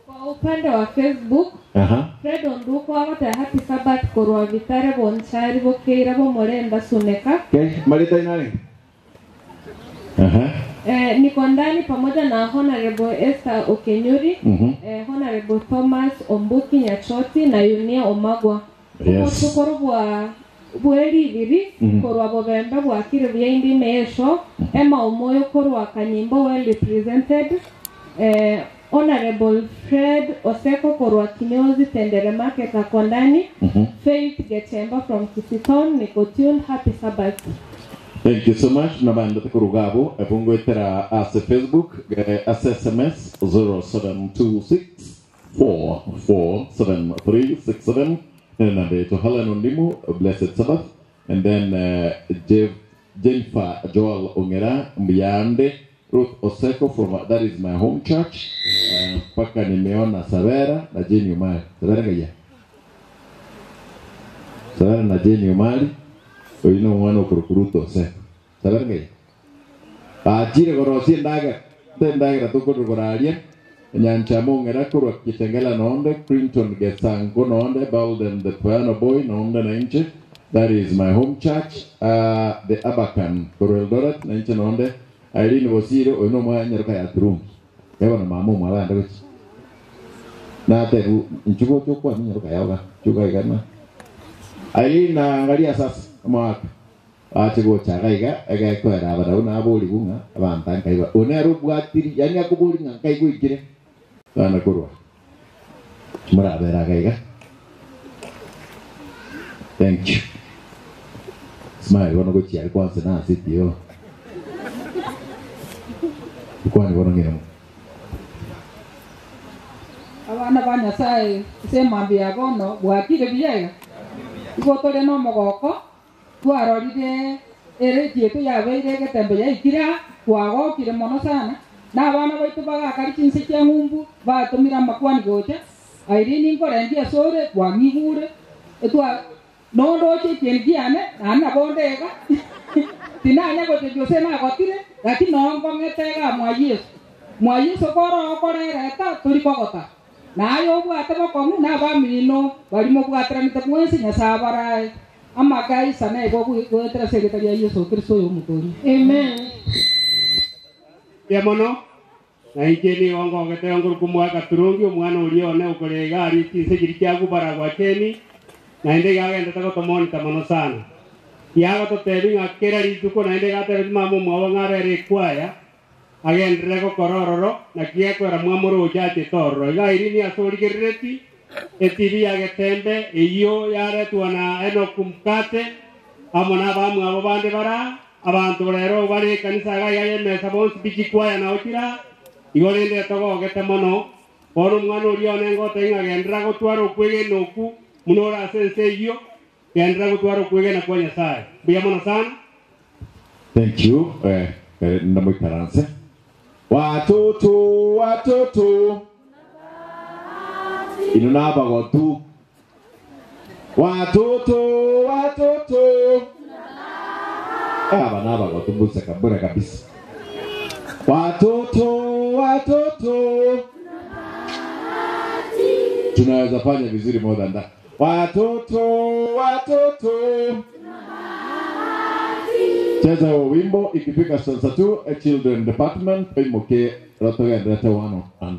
Kwa upande wa Facebook, aha Fred Onduko agote happy Sabbath korwa Vitare Bonchari Bokeira Bomorenda Suneka. okay marita inani aha Eh, niko ndani pamoja na Honorable Esther Okenyuri, Mhm. Honorable Thomas Ombuki Nyachoti na Yunia Omagwa. Yes. Obutukuru bwa bweribiri Mhm. korwa bobembe bwakire byaindi meesho Emma Omoyo korwa Kanyimbo well represented Honorable Fred Oseko korwa Kinyozi Tendere Market Akondani Mhm. Faith Gechemba from Kisiton niko tuned happy Sabbath. Thank you so much. Nabanda tukurugabo ebungwetera ase Facebook ase SMS 0726447367 namba yetu Helen Ondimu blessed Sabbath and then Jeff, Jennifer Joel Ongera Mbiande Ruth Oseko from that is my home church mpaka nimeona Savera na Jane Umari Savera ngaya Savera na Jane Umari oyu no mwana okurukuruta Oseko Savera ngaya achire korosie ndaga te ndagera tukuruguraria nyancha mong'era kurwa kitengela nonde Clinton Gesango nonde Belden the piano boy nonde na inche that is my home church the Abakan kurwa Eldoret na inche nonde Irene Bosire oyu no mwana nyaruka ya Turungi yabona mama omwabande gochi natebu nchugo chokwa nyaruka yaoga chuga igana Irene naangalia sasa mwaka ache gochaga iga egekoera abarau nabori bung'a abanta nkaiba one arobwatiri yani akobori ng'a nkaigwikire bana korwa muraberaga iga thank you smile bono gochiari kwanza nasitio kwani bono ng'iramo Abana ba Nyasaye ase emambi ya bono bwakire biega igo tore na omogoko twarorire ere yetu yabeire egetembe yaikira twagokire mono sana na abana baitu bagakari chinse chia ng'umbu batumire amakwani gocha Irene nkorengia esore twang'igure etwa nondoche ekieni kiane naende nabo ndega tinanya gochechi ase nagotire lakini nonkong'ete iga mwa Yesu mwa Yesu koro okorereta tori kogota naye obwate bokong'u na abamino bari mobwataranete mwensi Nyasaye abarae amakaisa naigo gwetera ase erieta ria Yesu Kristo oyo omotoria. Amen. Ya mono na inche nigo ngogete nguru kumwaka turungi omwana oria one okore egari chinse chiri chiagu baragwa cheni naende gagendete gotomonita mono sana kiagototebi ng'a kera rituko naende gatebi mama omwabo ng'arere ekwaya agenderere gokora ororo naki gekwera mwamoroche achete ororo iga irini ase origerereti etv ya getembe eyio yaretwa na Enock Mukate amo na abamwabo bande bara abantu rero bari ekanisa iga iga yemesa bonsi bichikwaya nao chira igo rende togogete mono bono omwana oria one ngote ng'a gendera gotwara okwegena oku muno ore ase ense eyio gendera gotwara okwegena kwa Nyasaye mbuya mono sana. Thank you. Ndamuikaranse. Watoto, watoto. Ino n'abagotu. Watoto watoto. Aba n'abagotu mbuseka bure kabisa. Watoto watoto. Tunaweza fanya vizuri more than that. Watoto watoto. Cheza huo wimbo ikifika stanza 2 a children department imoke rotogendete one on one.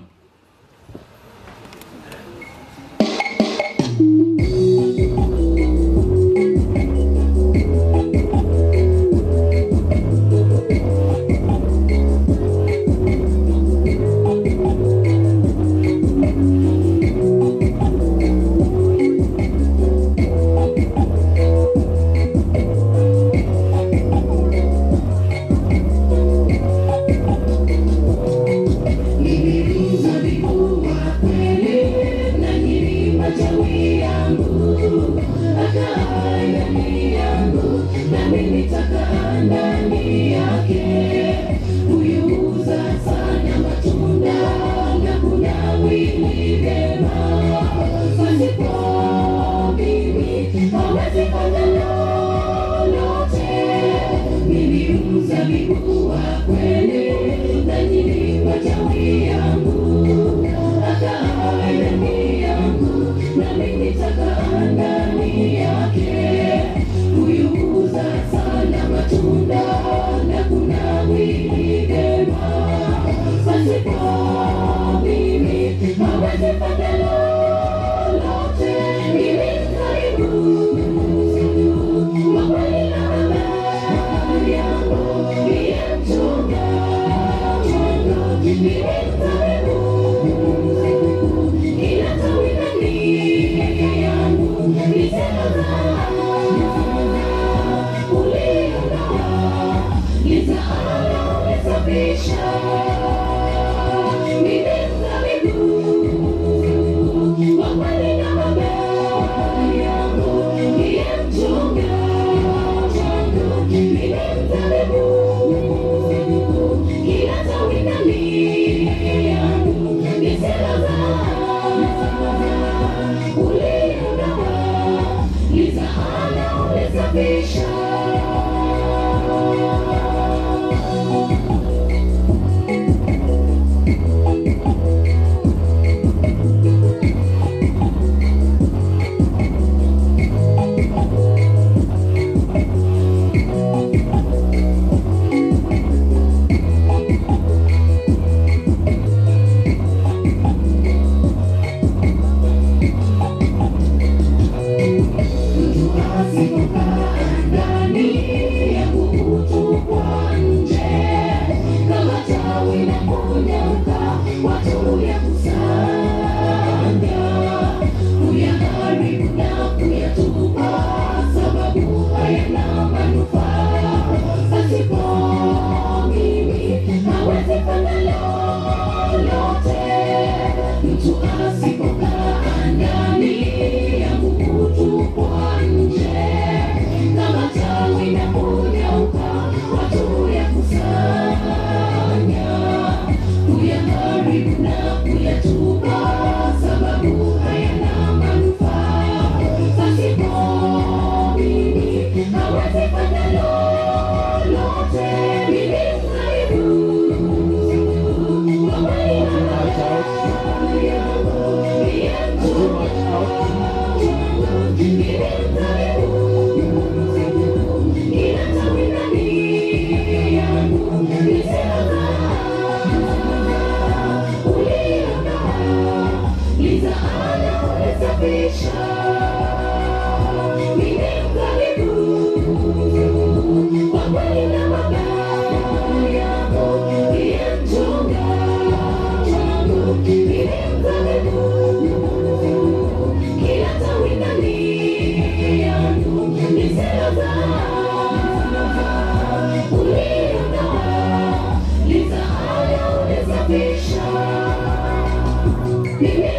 Mimi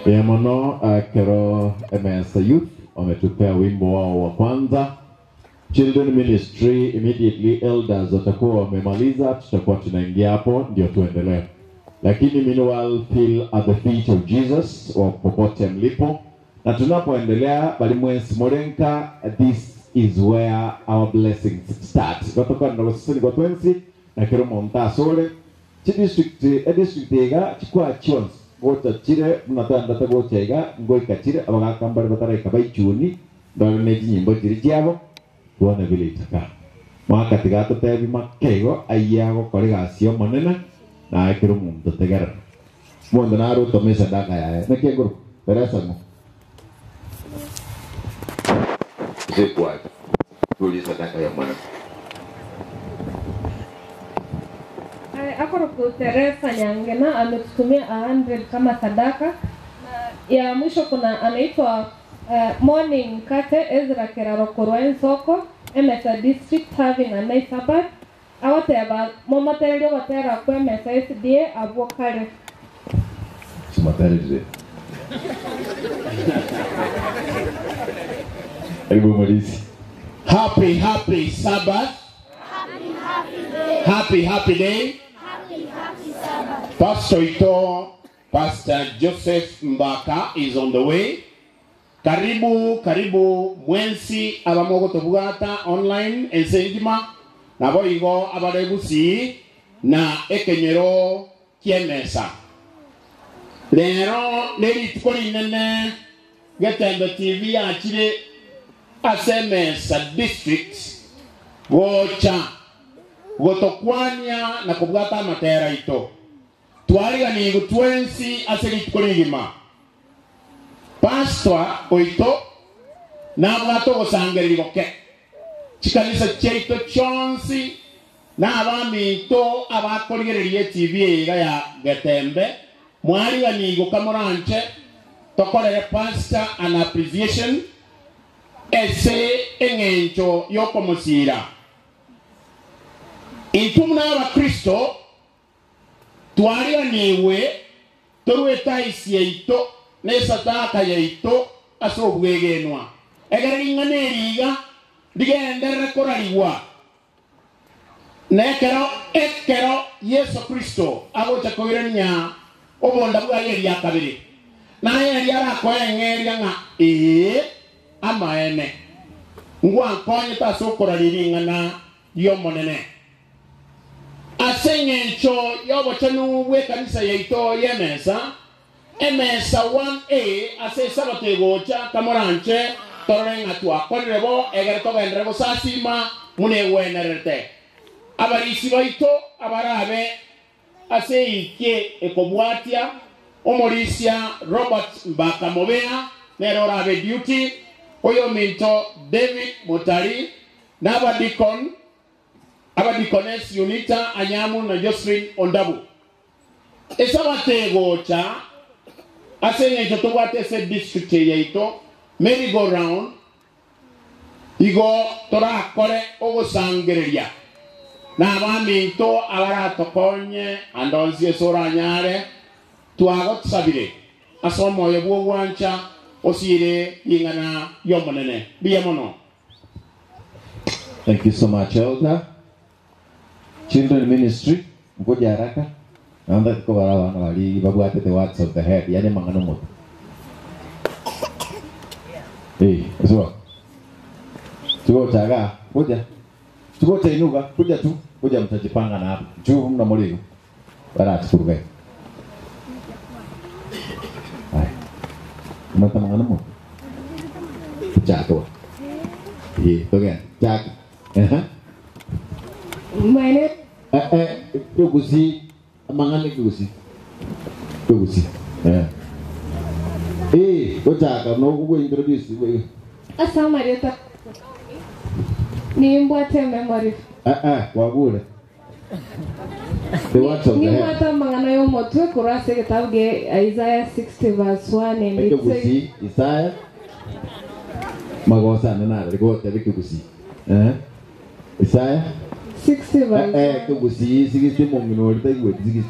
Yamono kero MS Youth wametupea wimbo wao wa kwanza. Children Ministry immediately elders watakuwa wamemaliza, tutakuwa tunaingia hapo ndio tuendelee. Lakini meanwhile feel at the feet of Jesus wa popote mlipo, na tunapoendelea balimwensi morenka, this is where our blessings start. Gatoka ndagoseseni kwa twensi na kero montasore chidistrict edistrict iga chikwa chionsi gocha chire munatandata gocha iga ngoika chire abagakambare bataraika baichuni ndore ne chinyimbo chiri chiabo tuone vile itakaa mwaka tigatotebi makego aiya gokora egasi omonene naye kero omonto tegerera omonto nare otoma esadaka yaye naki engoro teresa ng'o Zekwata tuli sadaka ya mwana Akoro Teresa Nyangena ametutumia 100 kama sadaka. Na ya mwisho kuna anaitwa Morning Kate Ezra Keraro Korwaen Soko Emesa District having a nice Sabbath. Agoteba momotererio gotera kwa Emesa SDA abwo kare. simatarire karibu mulisi Happy, happy Sabbath. Happy, happy day. Pastor Ito, Pastor Joseph Mbaka is on the way. Karibu, karibu mwensi abamogo tobwata online ensengima nabo igo abaregusi na ekenyero kiemesa. Lero nerituko rinene Getembe TV yakire ase emesa district gocha gotokwania na kobwata amatera ito twariganigo twensi ase rituko rigima pastor oito nabwate ogosangereri goke chikanisa chiaito chionsi na abaminto abakorigereria etv eiga ya Getembe mwariganigo kamoranche tokorere pastor an appreciation ese eng'encho yokomosira intwe muna abakristo twariganiwe torwete aisi yaito na esataka yaito ase obwegenwa egere ring'ana eriga rigenderere korarigwa na ekero ekero Yesu Kristo agocha koirania obonda bwaye eria kabere naye eria arakoeng'eria ng'a ee amaene ngwankonyete ase okorari ring'ana riomonene ase eng'encho yobochenu bwa ekanisa yaito y'emesa emesa 1A ase esabato egocha kamoranche torore ng'a twakorire bo egere togendere gosasima muna egwenerete abarisi baito abarabe ase eikie ekobwatia omorisia Robert Mbaka Mobea nere orabe duty oyo minto David Mutari n'abadikon abadikones Unita Anyamu na Jocelyn Ondabu esabato egocha ase eng'encho tobwate ase district yaito merry go round igo torakore ogosangereria na abaminto abaratokonye andonsi ase oranyare twagotsabire ase omoyo bwa ogwancha osire ring'ana riomonene mbuya mono. Thank you so much, Elder. Children Ministry, mkuja haraka. Naomba tuko bara wana wali babwate the words of the head, yani mangano moto. Eh, sawa. Tuko chaga, kuja. Tuko chainuka, kuja tu, kuja mtajipanga na hapo. Juu mna moligo. Bara tukuruke. Hai. Mata mangano moto. Chato. Eh, toge. Chak. Eh. My name Eh eh Ekegusii amang'ana ekegusii. Ekegusii. Eh. Eh, gochaka no introduce. Ase amarieta nimbwate memory. Eh eh wagure. The words of the head. Nimbwate amang'ana y'omotwe korwa ase egetabu gia Isaiah 60 verse 1 and it says Ekegusii Isaiah magosana nare goteba ekegusii. Eh? Isaiah 60 verse eh ekegusii 60 mong'ina ori taigweti 60.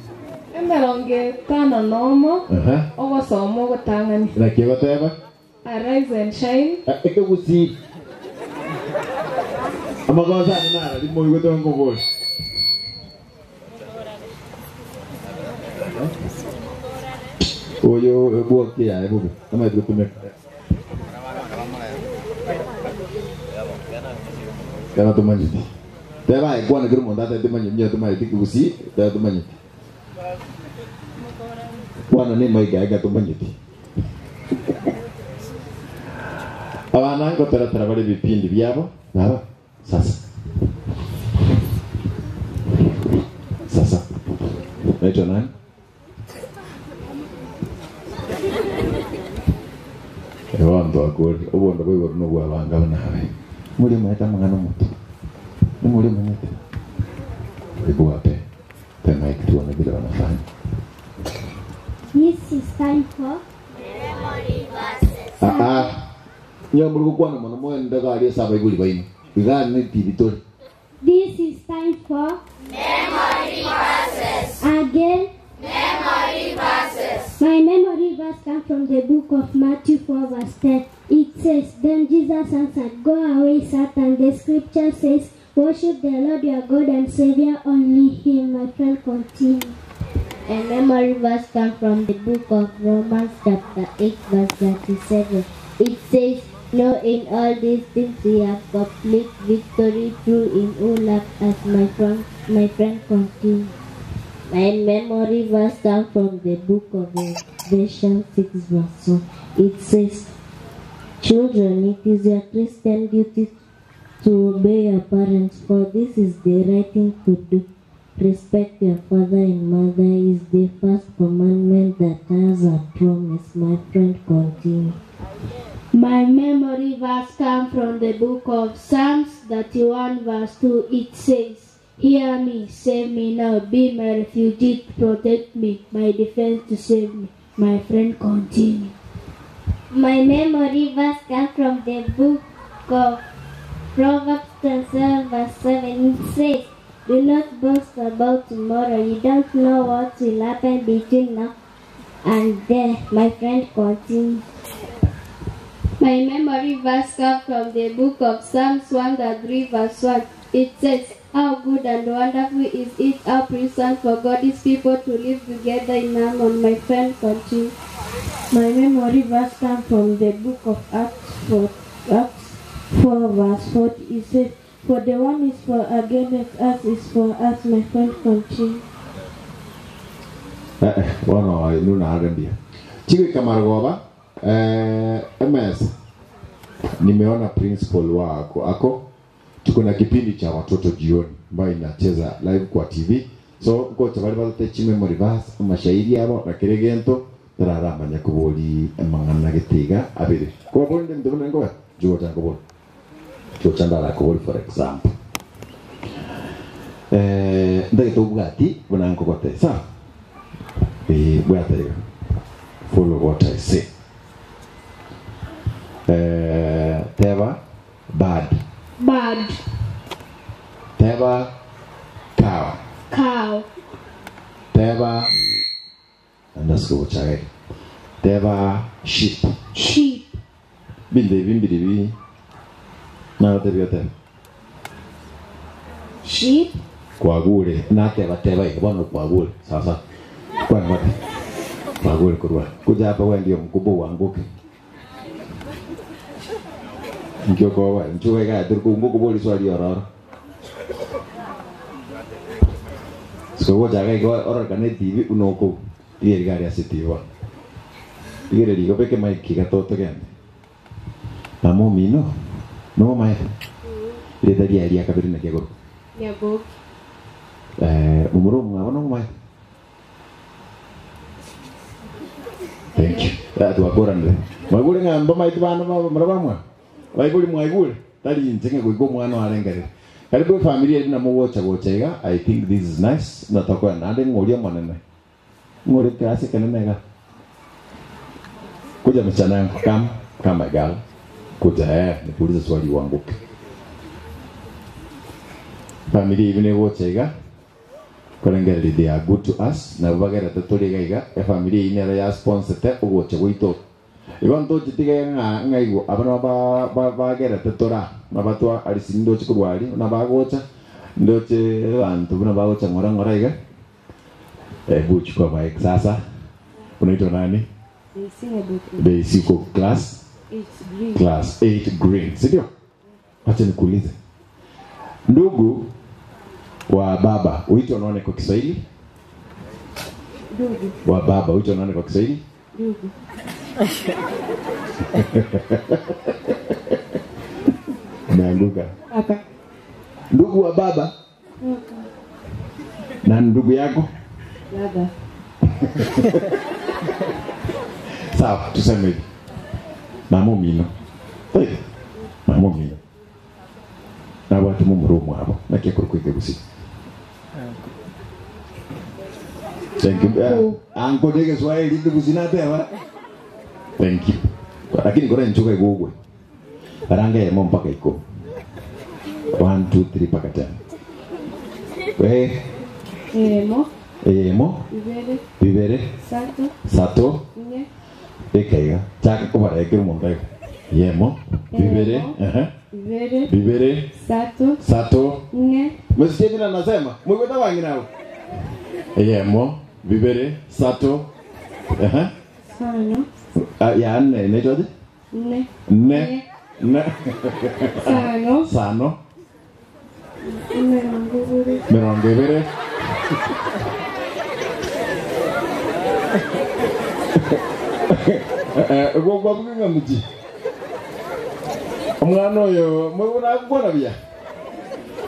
emerongo etano nomo Aha. ogosoma ogotang'ani Naki egoteba arise and shine ekegusii amagosana nare rimoigwete nkobori. Oyo bwoki yaye bobe amaete gotumeka. Kana tumanyete. Teba ekwana kiri omonto atete manyete nyo tumanyete ekegusii teba tumanyete. Kwana ni maiga ega tumanyete. Abana ngotaratara bari bipindi byabo naba sasa. Sasa. Naitwa nani? Ewantu akori obondo bwaigoro nobwabanga nabe muri mweta mang'ana omoto nimuri manyete hebu wape pe mic tuone vile wanafanya This is time for ah ah nyo muri gukwana mono mwende gari esaba iguri baino igari ni TV tori This is time for Memory verses. Again. Memory verses. My memory verse comes from the book of Matthew 4 verse 10. It says, Then Jesus answered, Go away, Satan. The scripture says, Worship the Lord your God and Savior only him. My friend, continue. A memory verse comes from the book of Romans, chapter 8, verse 37. It says, No, in all these things we have complete victory through him who loved us. My friend, continue. My memory verse comes from the book of Revelation 6, verse 1. It says, Children, it is your Christian duty to obey your parents, for this is the right thing to do. Respect your father and mother is the first commandment that has a promise. My friend, continue. My memory verse comes from the book of Psalms 31 verse 2. It says, Hear me, save me now, be my refuge, protect me, my defense to save me. My friend, continue. My memory verse comes from the book of Proverbs 27 verse 7. It says, Do not boast about tomorrow. You don't know what will happen between now and then. My friend, continue. My memory verse comes from the book of Psalms 103 verse 1. It says, How good and wonderful is it, how pleasant for God's people to live together in harmony. My friend, continue. My memory verse comes from the book of Acts 4 verse 40. It says, For the one is for against us is for us. My friend, continue. eh eh bono nuna arambia chigwe kamargoba eh MS nimeona principal wako ako tuko na kipindi cha watoto jioni ambayo inacheza live kwa TV so kocha bari bazate chi memory verse amashairi abo na kiregento tararamanya kubori amang'ana getiga abiri kwa bori ndi ndibona ngoba juo chango bori juo chandara kubori for example eh ndagito bwati bunanko kote sa eh bwata yo follow what I say eh teba bad Bad, teba cow cow, teba underscore chage teba sheep sheep, binde bimbiri bi na tebe teba sheep, kwagure na teba teba iko kwagure sasa kwa ngote kwagure kurwa kuja hapa wewe ndio mkubwa uanguke Nkioko wa nchuwe ga turku nguku boli swali ororo so wo jaga iko oror kane TV unoko tigeri gari ase TV wa tigeri rigo peke mic gatoto gende mamo mino no mae reta ria ria kabiri na kiagoro Nyaboki. Eh, mumuro mwabo nomwaye. Thank you. Twakoranire. Mwaigure ng'a mbaiti bana babo murabamwa. Baibuli mwaigure. Tari inche ng'a goika omwana oarengerere. Karibu efamily eri namogocha gocha iga. I think this is nice. Natokoya nande ng'oria omonene. Ng'oria class ekenene iga. Kuja msichana yangu, come, come my girl. Kuja nikuulize swali uanguke. Familia ibi negocha iga. Korengereri they are good to us. Nabo bagerete tori iga iga. Efamily iyi nero ya sponsete ogocha goito. Igo ntochitige ng'a ng'aigo abana ba ba bagerete tora nabatwa arisi ndoche korwari nabagocha ndoche bantu buna bagocha ng'ora ng'ora iga. Buchukua mic sasa. Unaitwa nani? Daisy, uko class? Green. Class 8 green, si ndio? Acha nikuulize. Ndugu wa baba uitwa nani kwa Kiswahili? Ndugu. Wa baba uitwa nani kwa Kiswahili? Ndugu. Umeanguka. Kaka. Ndugu wa baba Kaka. na ndugu yako? Dada. Sawa, tuseme hivi. Mama omino. Hey, mama omino. Nabwate mumuro mwabo. Nakekuru kwike gusi. Thank you. Anko ndege Swahili ndugu sinatewa. Thank you. Lakini kora nchuka igugwe. Aranga yemo mpaka iko. 1 2 3 mpaka 10. We Emo. emo Ibere. bibere Sato. sato Nye. ekaiga chaka kubara ekero omonto iga yemo bibere ehe Ibere. bibere Sato. sato Nye. msikie vile anasema mwigweta wanginao yemo bibere sato ehe Sano. Ah, ya nne inaitwaje Nne. nne nne Sano. sano Mirongo ibere. mirongo ibere gwagwabuga muki omwana oyo mwebona buya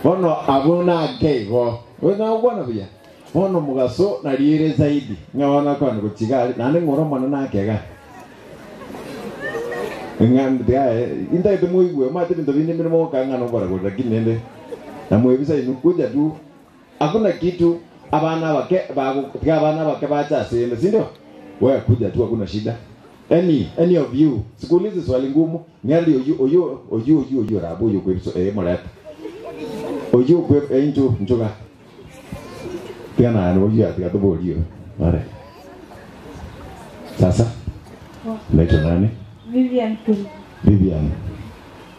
bono abona akeigo wena buya bono mugaso nariire zaidi ng'abana kwana gochiga nande ng'ora omwana nakega ng'ambiae intaete muigwe mate bintu binde mirimo gokang'ana oboragori lakini nende na mwebisa inu kuja tu hakuna kitu abana bake bago abana bake bacha sende si ndio wewe kuja tu hakuna shida any of you sikuulizi swali ngumu ngali oyu oyu oyu oyu oyu rabu oyu kwebiso moreta oyu kwe nchu nchuga tigana na oyu atiga tubolio mare sasa naitwa nani Vivian Kim. Vivian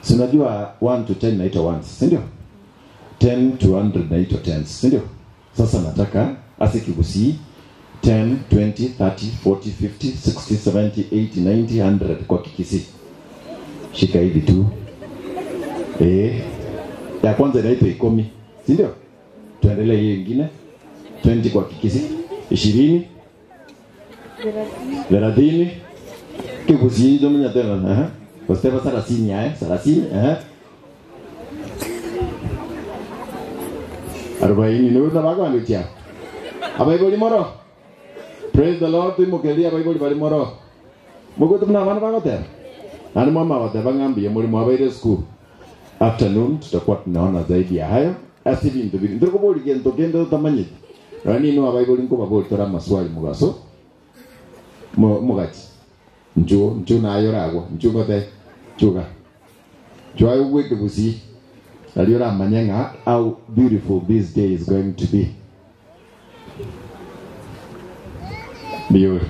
si unajua 1 to 10 naitwa ones si ndio 10 to 100 naitwa tens si ndio sasa nataka ase kigusii 10 20 30 40 50 60 70 80 90 100 kwa kikisi shika hivi tu ya kwanza inaitwa ikomi si ndio tuendelee hiyo ingine 20 kwa kikisi 20 30 kigusii domenya tena eh Wasteva sarasini sarasini arobaini niwe nabagwandukia abaibori moro praise the lord twimukeria abaibori bari moro mugotu muna abana bagoteba nani mwama bateba ng'ambie muri mwabaire school afternoon tutakuwa tunaona zaidi ya hayo asi bintu biri ndirikubori gento kende tutamanyite nani no abaibori nkobabori tora maswali mugaso mugachi njuo njuo nayo ragwa njuo gote chuga chwayo gweke gusi nario ramanya ng'a how beautiful this day is going to be Bior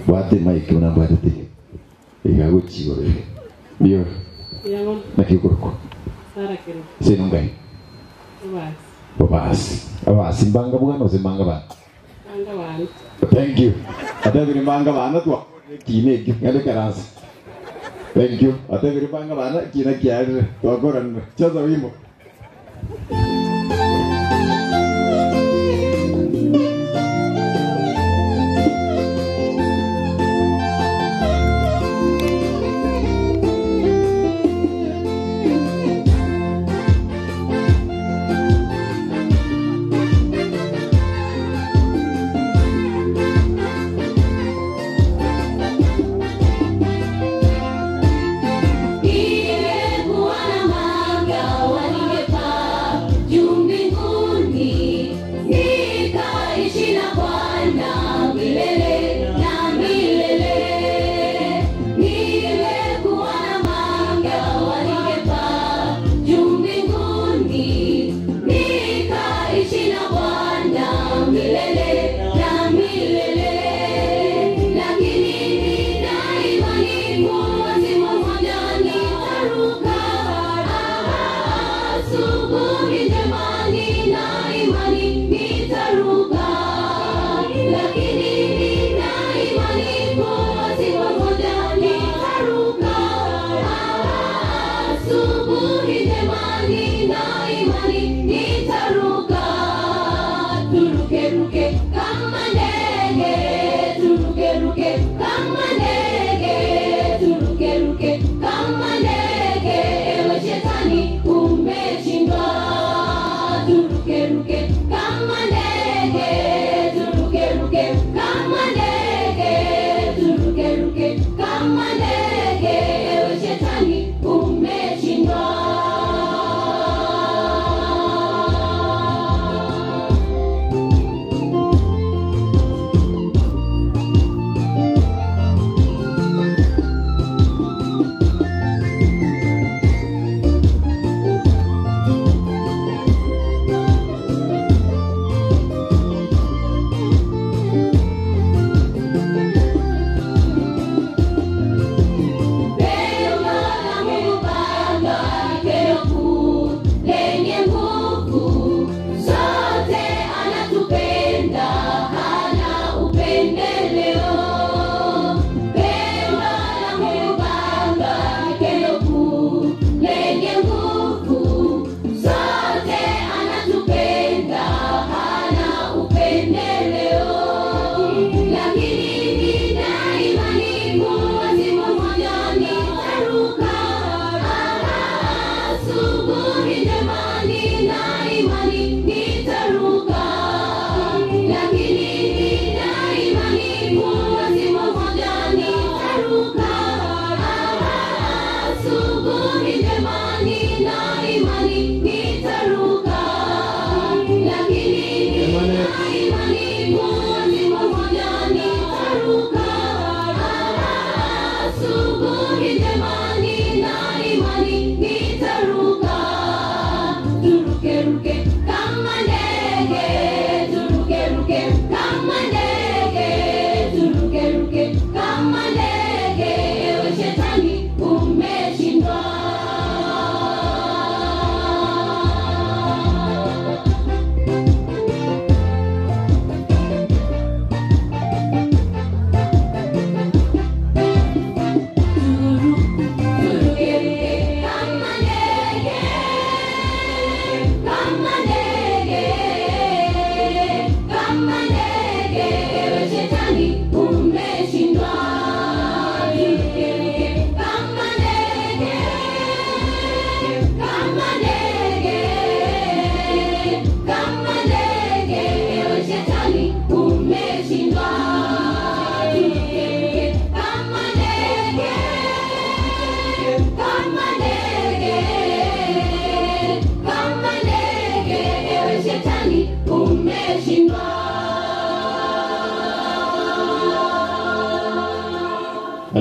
bwate mike unambwate te igaguchigoro Bior Yamo nakiukuruku Sara Kero. sinungai Basi. babasi abasi mbanga bwana ose mbanga bana Banga bana. Thank you. Atebiri mbanga bana twa kine ekio ng'ende karasa. Thank you. Atebiri mbanga bana kina kiarire twakorana. Cheza wimbo. Thank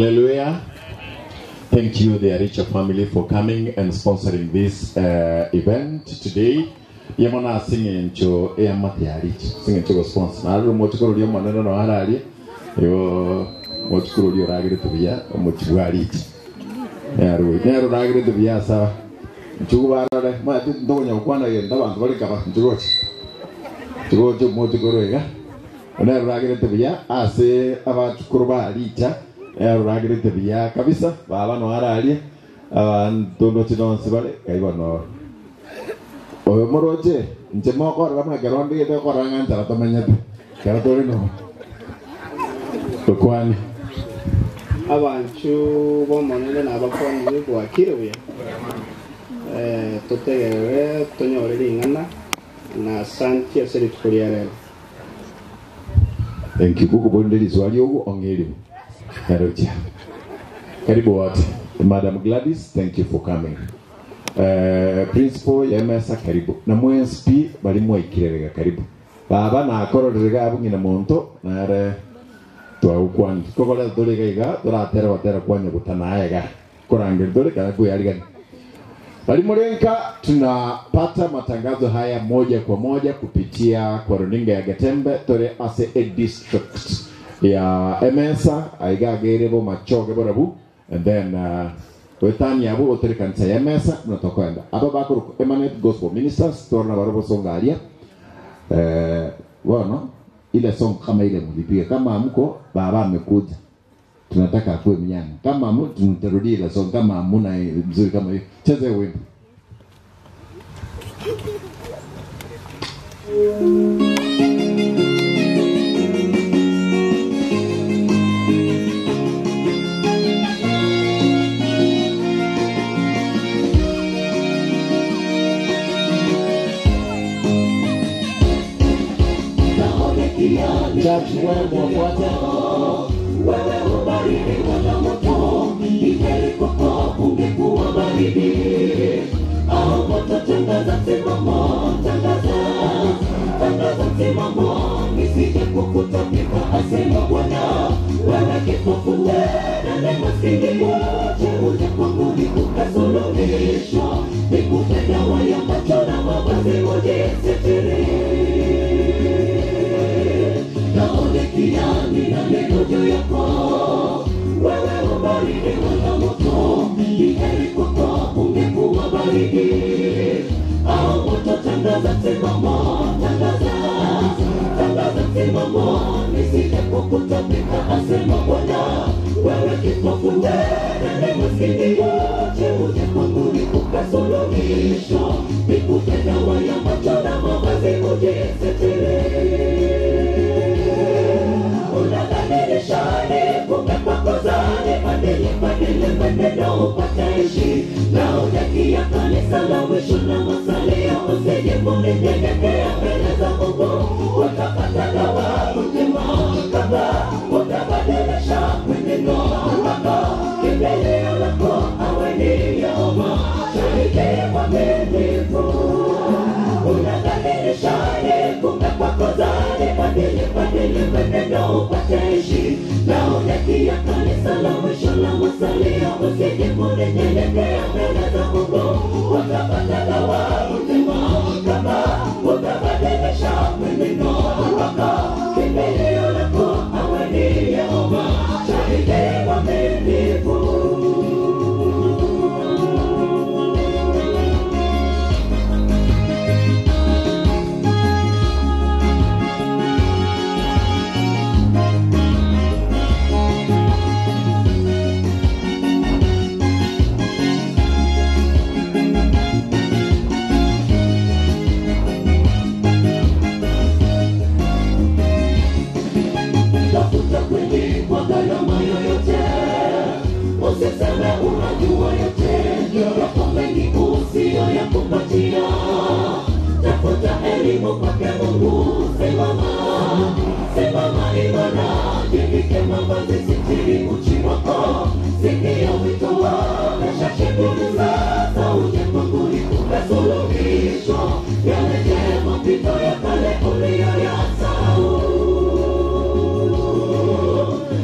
Hallelujah. Thank you, the Aricha family, for coming and sponsoring this event today. Yamana singing cho eyamate Aricha. Singing cho sponsor. Naro mochukuru rio maneno no harari. Yo mochukuru rio ragire tubia mochukuru Aricha. Nero nero ragire tubia sawa. Nchugu barare ma ndonya kwana yenda bantu bari kaba nchugochi. Nchugochi mochukuru ega. Nero ragire tubia ase abachukuru ba Aricha. Ragirite biya kabisa baba no araria abantu no chinonsi bare kaiba no oyo moroche nche mokora bamwe kerondi gete kora ng'ancha batomenyete kero tore no tokwani abantu bomonene nabakwani bwakire buya totegerere tonyore ring'ana na asanti ase rituko ria rero. Thank you gukubonde liswali ogu ong'erimu. Karibu wote. Madam Gladys, thank you for coming. Principal Yemesa karibu. Na MSP bali mwaikirerega karibu. Baba na akororerega abung'ina monto nare twaukwani. Kokora torega iga toratera batera kwanya gutanaega. Korange tore kana kuyarigani. Bali Murenka tunapata matangazo haya moja kwa moja kupitia kwa runinga ya Getembe tore ase a district ya Emesa aigagere bo machoge borabu and then wetani abo otere kanisa ya Emesa mnatokwenda aba bakuru Emanate Gospel Ministers torna barobo songaria wono ile song kama ile mlipiga kama mko baba amekuja tunataka akue mnyama kama mtu tunatarudia ile song kama hamuna mzuri kama hiyo cheze wimbo. Church wewe wewe ubaridi wala moto, iheri kwako ungekuwa baridi au moto. Tangaza msimamo, tangaza, tangaza msimamo, nisije kukutapika, asema Bwana. Wewe kipofu tena ni maskini, wote uje kwangu nikupe suluhisho, nikupe dawa ya macho na mavazi ujisitiri. Naonekia nina neno juu yako, wewe ubaridi wala moto, iheri kwako ungekuwa baridi au moto. Tangaza msimamo, tangaza, tangaza msimamo, nisije kukutapika, asema Bwana. Wewe kipofu tena ni maskini, wote uje kwangu nikupe suluhisho, nikupe dawa ya macho na mavazi ujisitiri. Unadhalilishane, kumbe kwako zani, badili, badili mwenendo upataishi. Laodikia kanisa la mwisho na masalio, usijivune, nyenyekea mbele za Mungu, utapata thawabu njema kama utabadilisha mwenendo wako. Kimbilio lako awe ni Yehova, shahidi mwaminifu. Unadhalilishane, kumbe kwako zani, badili, badili mwenendo upataishi. Laodikia kanisa la mwisho la masalio, usijivune, nyenyekea mbele za Mungu, utapata thawabu njema kama utabadilisha mwenendo wako. Kimbilio lako awe ni Yehova, shahidi mwaminifu. Tafuta kweli kwa gharama yoyote, usiseme unajua yote, yako mengi usiyoyakumbatia. Tafuta elimu kwake Mungu, simama, simama imara, jivike mavazi sitiri uchi wako, sikia wito wake, shashikilia sasa, uje kwangu nikupe suluhisho, yarejee mapito ya kale uliyoyasahau.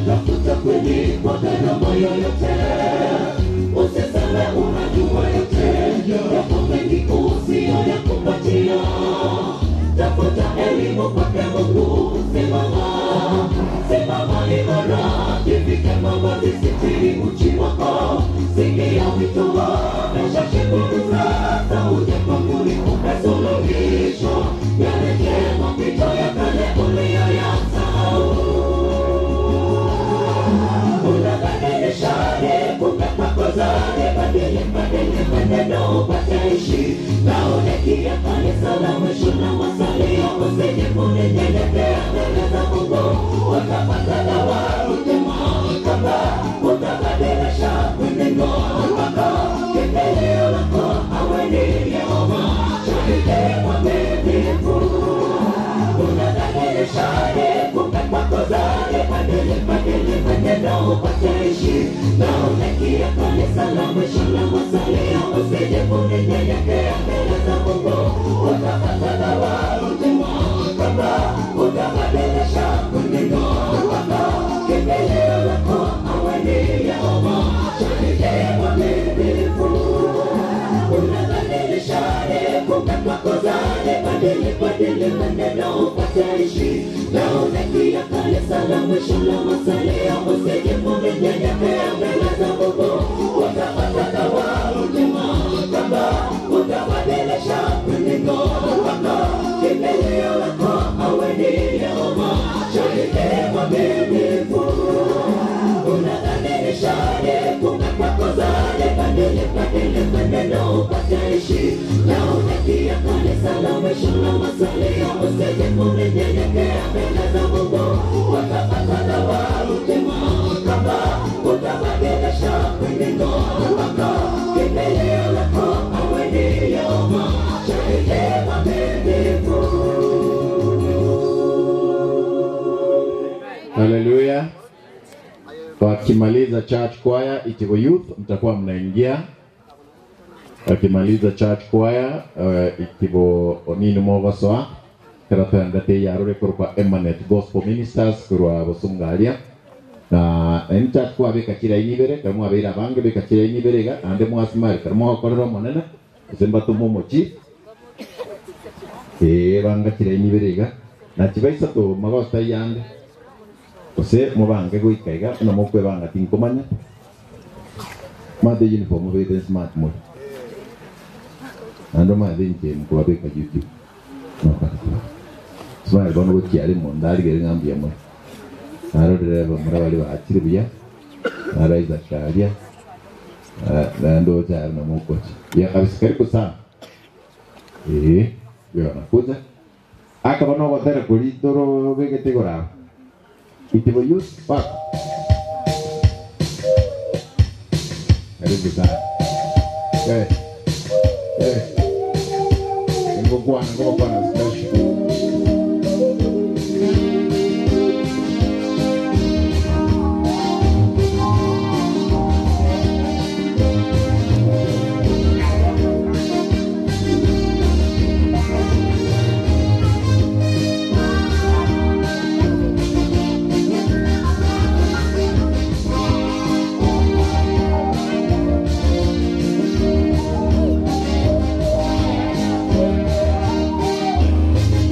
Tafuta kweli kwa gharama yoyote. Usiseme unajua yote, yapo mengi usiyoyakumbatia. Tafuta elimu kwake Mungu, simama, simama imara, jivike mavazi sitiri uchi wako, sikia wito wa sasa, uje kwangu nikupe suluhisho, yarejee mapito ya kale uliyoyasahau. Unabadilishane kumbe kwako zale, badili badili mwenendo upate ishi Laodikia kanisa la mwisho na masalio, usije kuninyenyekea mbele za Mungu, utapata thawabu njema kama utabadilisha mwenendo wako, kimbilio lako awe ni Yehova, shahidi mwaminifu. Unabadilishane kumbe kwako zale, badili badili mwenendo upate ishi Laodikia kanisa la mwisho la masalio, usije kuninyenyekea mbele za Mungu, utapata thawabu njema kama utabadilisha mwenendo wako, kimbilio lako awe ni Yehova, shahidi mwaminifu. Unabadilishane kumbe kwako zale, badili badili mwenendo upate ishi Laodikia kanisa la mwisho la masalio, usije kuninyenyekea mbele za Mungu, utapata thawabu njema kama utabadilisha mwenendo wako, kimbilio lako awe ni Yehova, shahidi mwaminifu. Unabadilishane kumbe kwako zale, badili badili mwenendo upate ishi Laodikia kanisa la mwisho la masalio, usije kuninyenyekea mbele za Mungu, utapata thawabu njema kama utabadilisha mwenendo wako, kimbilio lako awe ni Yehova, shahidi mwaminifu. Haleluya. Wakimaliza church choir Itigo Youth mtakuwa mnaingia. Wakimaliza church choir Itigo onini mogosoa karatandate yarure kurwa Emanet Gospel Ministers kurwa Bosungaria na eni church choir bekachira inibere kamu abeira bange bekachira inibere ga ande mwasimari kamu akorera monene kusemba tumo mochi banga chira inibere ga na chibaisa to magosta yande ose mubange goikaiga no mokwebanga tinkomanya mathe uniform obete smart mo ando mathe inche mukubabeka youtube smart bono gochiari mondo arigere ng'ambia mo arorere bamura bari bachire buya ara Isaac aria ando tayari na mokocha ya kabisa karibu sana yo nakuja akaba no gotera kuri toro begete goraba Itibo Youth Park. Karibu sana. Ngokwana, ngokwana special. Thank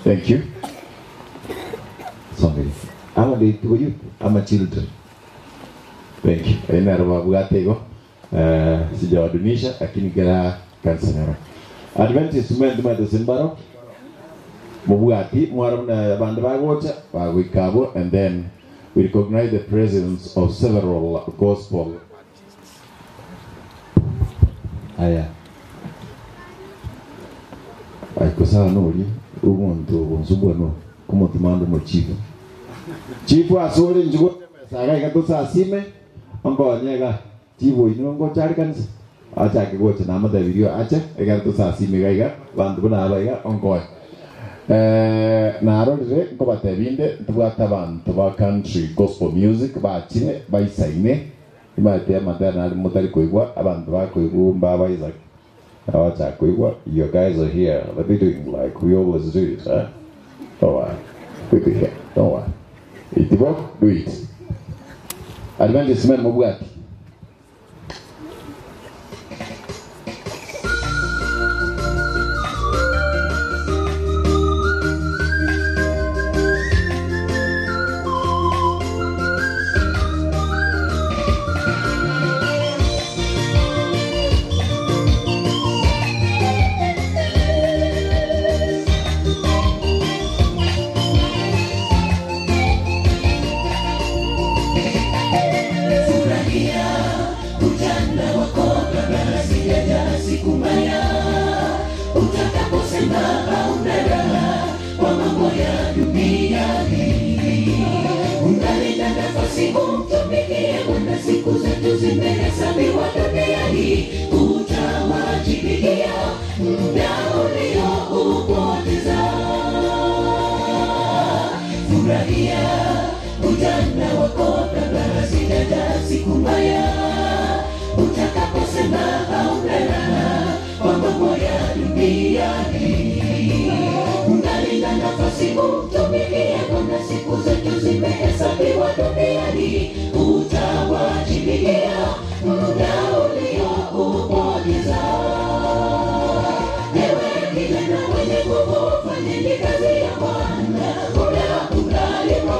Thank you. Songeri. Ama ndi tuko youth ama children. Thank you. Aina babwate igo. Sijawadunisha lakini gara kanisa nero. Adventist men tumate simbaro. Mubwati mwarabuna bandu bagocha bagoikabo and then we recognize the presence of several gospel. Aya. Aikosa nori umuntu bonsumbwa no kumutumando mo chief. Chief asore njugo saga ikatusasime ongonyega chief oino ngochari kanisa achake gocha namatebirio ache ekero tusasime iga iga bantu buna aba iga ongoe narorire nkobatebinde ntibwate abantu ba country gospel music bachire baisaine imaete amatera nari mutari koigwa abantu bakoigwa mbaba Isaac abachakoigwa you guys are here let me doing like we always do it, huh? Don't worry, we be here, don't worry. Itibo, do it. Adventist men mubwati. Furahia ujana wako kabla hazijaja siku mbaya, utakaposema hauna raha kwa mambo ya dunia hii. Ungali na nafasi umtumikie Bwana, siku zetu zimehesabiwa dunia hii, utawajibikia muda ulioupoteza. Furahia ujana wako kabla hazijaja siku mbaya, utakaposema hauna raha kwa mambo ya dunia hii. Ungali na nafasi umtumikie Bwana, siku zetu zimehesabiwa dunia hii, utawajibikia muda ulioupoteza. Ewe kijana mwenye nguvu, fanyeni kazi ya Bwana, muda ungalimo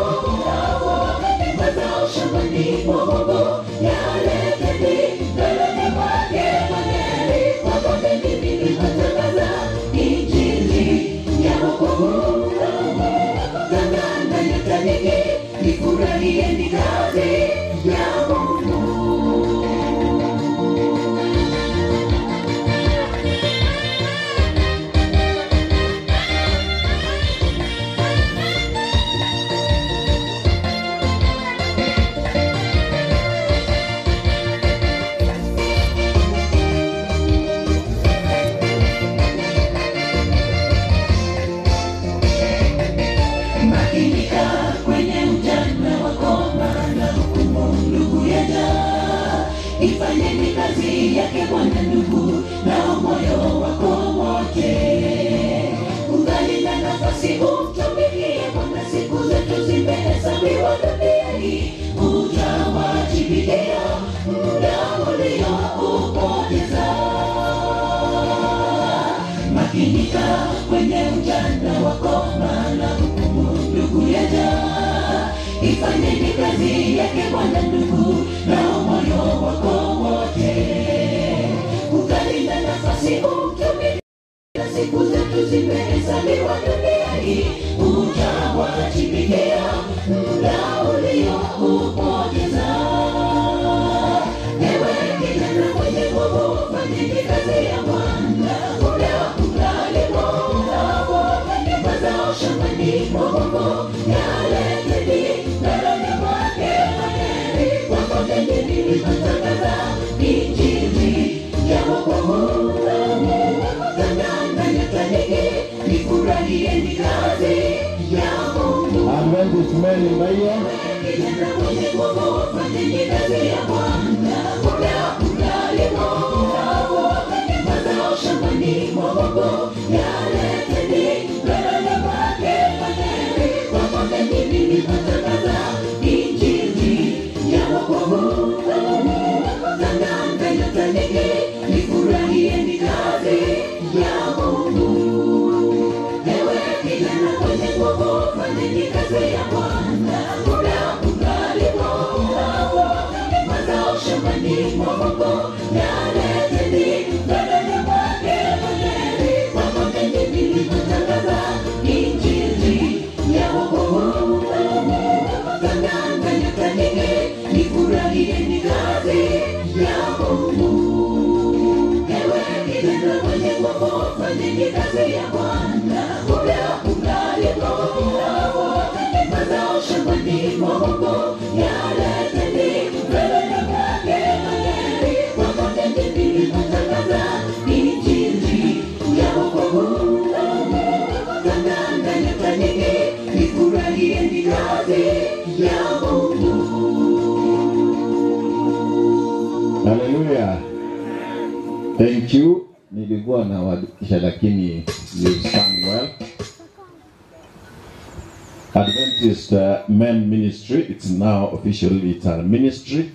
mazao shambani mwa Mungu yaleteni mbeleni mwake mwenyewe. Popote mimi nitatangaza injili ya wokovu. Tangana nyota nyingi, nifurahieni kazi ya Mungu. Makinika kwenye ujana wako, maana hukumu ndugu yaja. Ifanyeni kazi yake Bwana ndugu, na moyo wako wote. Ungali na nafasi umtumikie Bwana, siku zetu zimehesabiwa dunia hii, utawajibikia muda ulioupoteza. Makinika kwenye ujana wako, maana hukumu ndugu yaja. Ifanyeni kazi yake Bwana ndugu, na moyo wako wote. Ungali na nafasi umtumikie, siku zetu zimehesabiwa dunia hii, utawajibikia muda ulioupoteza. Ewe kijana mwenye nguvu, fanyeni kazi ya Bwana, muda ungalimo mazao shambani mwa Mungu yaleteni mbeleni mwake mwenyewe. Popote mimi nitatangaza injili ya wokovu. Tangana nyota nyingi, nifurahieni kazi ya Mungu. Adventist men mbaye. Kijana mwenye nguvu, fanyeni kazi ya Bwana, muda ungalimo mazao shambani mwa Mungu yaleteni mbeleni mwake mwenyewe. Popote mimi nitatangaza injili ya wokovu. Tangana nyota nyingi, nifurahieni kazi ya Mungu. Ewe kijana ya Bwana mazao shambani mwa Mungu yaleteni mbele zake magari wakatendeni kutangaza injili ya wokovu Tangana nyota nyingi ifurahieni kazi ya Mungu. Hallelujah. Thank you. Nilikuwa nawadikisha lakini you sang well. Adventist Men Ministry, it's now officially it's a ministry.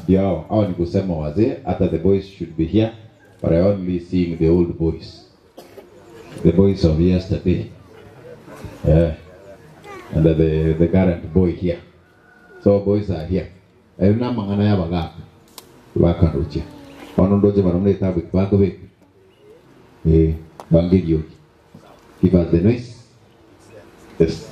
Yao, hao ni kusema wazee, hata the boys should be here, but I only seeing the old boys. The boys of yesterday. Yeah. And the current boy here. So boys are here. Ayuna mangana ya bagaka. Bakaruche. Ono ndoje baramune tabu bako be. Eh, bangirio. Give us the noise. Yes.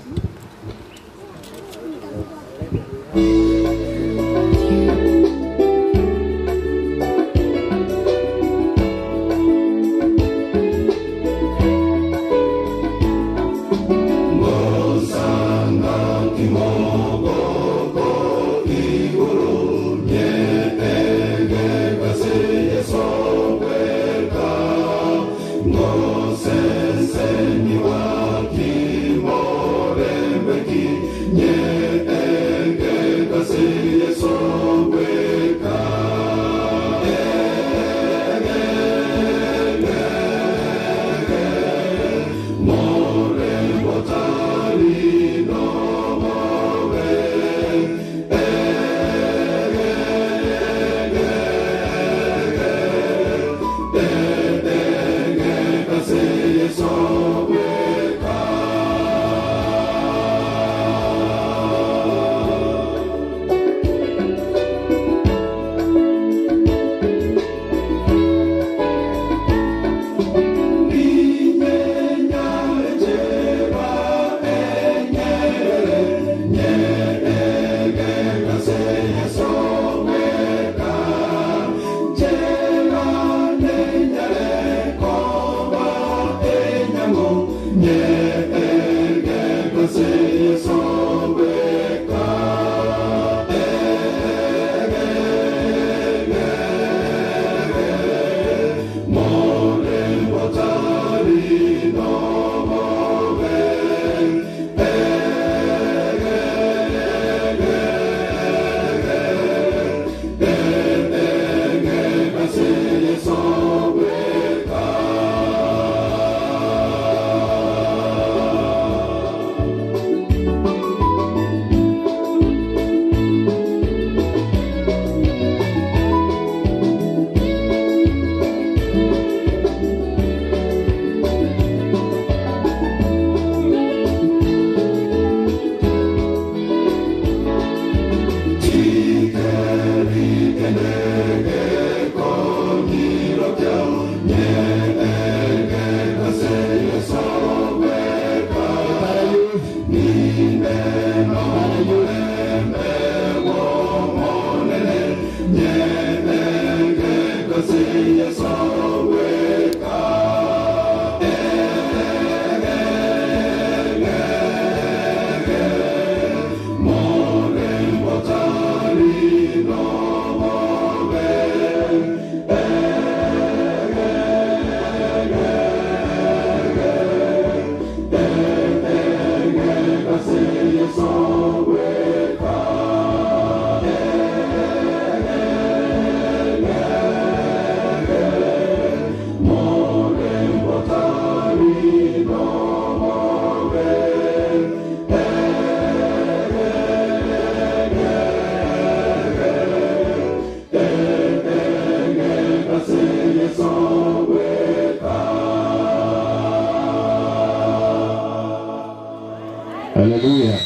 Hallelujah.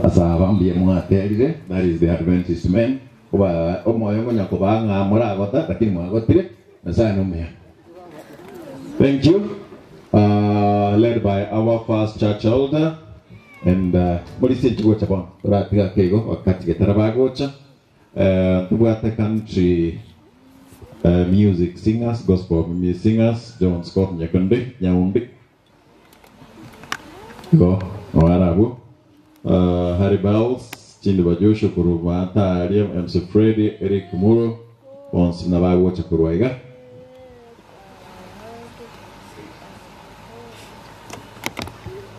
Asa bambie mwaterire, that is the Adventist men. Oba omoyo ngonya kubanga muragota lakini mwagotire Nyasaye nomea. Thank you. Led by our first church elder and muri chigocha bon turatiga keigo wakati getara bagocha tubwate country Music singers, gospel music singers, John Scott Nyakundi, Nyaundi. Go, Oarabu. Harry Bells, Chindi Bajosho Kurumata, MC Freddy, Eric Muro, Bonsi Nabagocha Kuruaiga.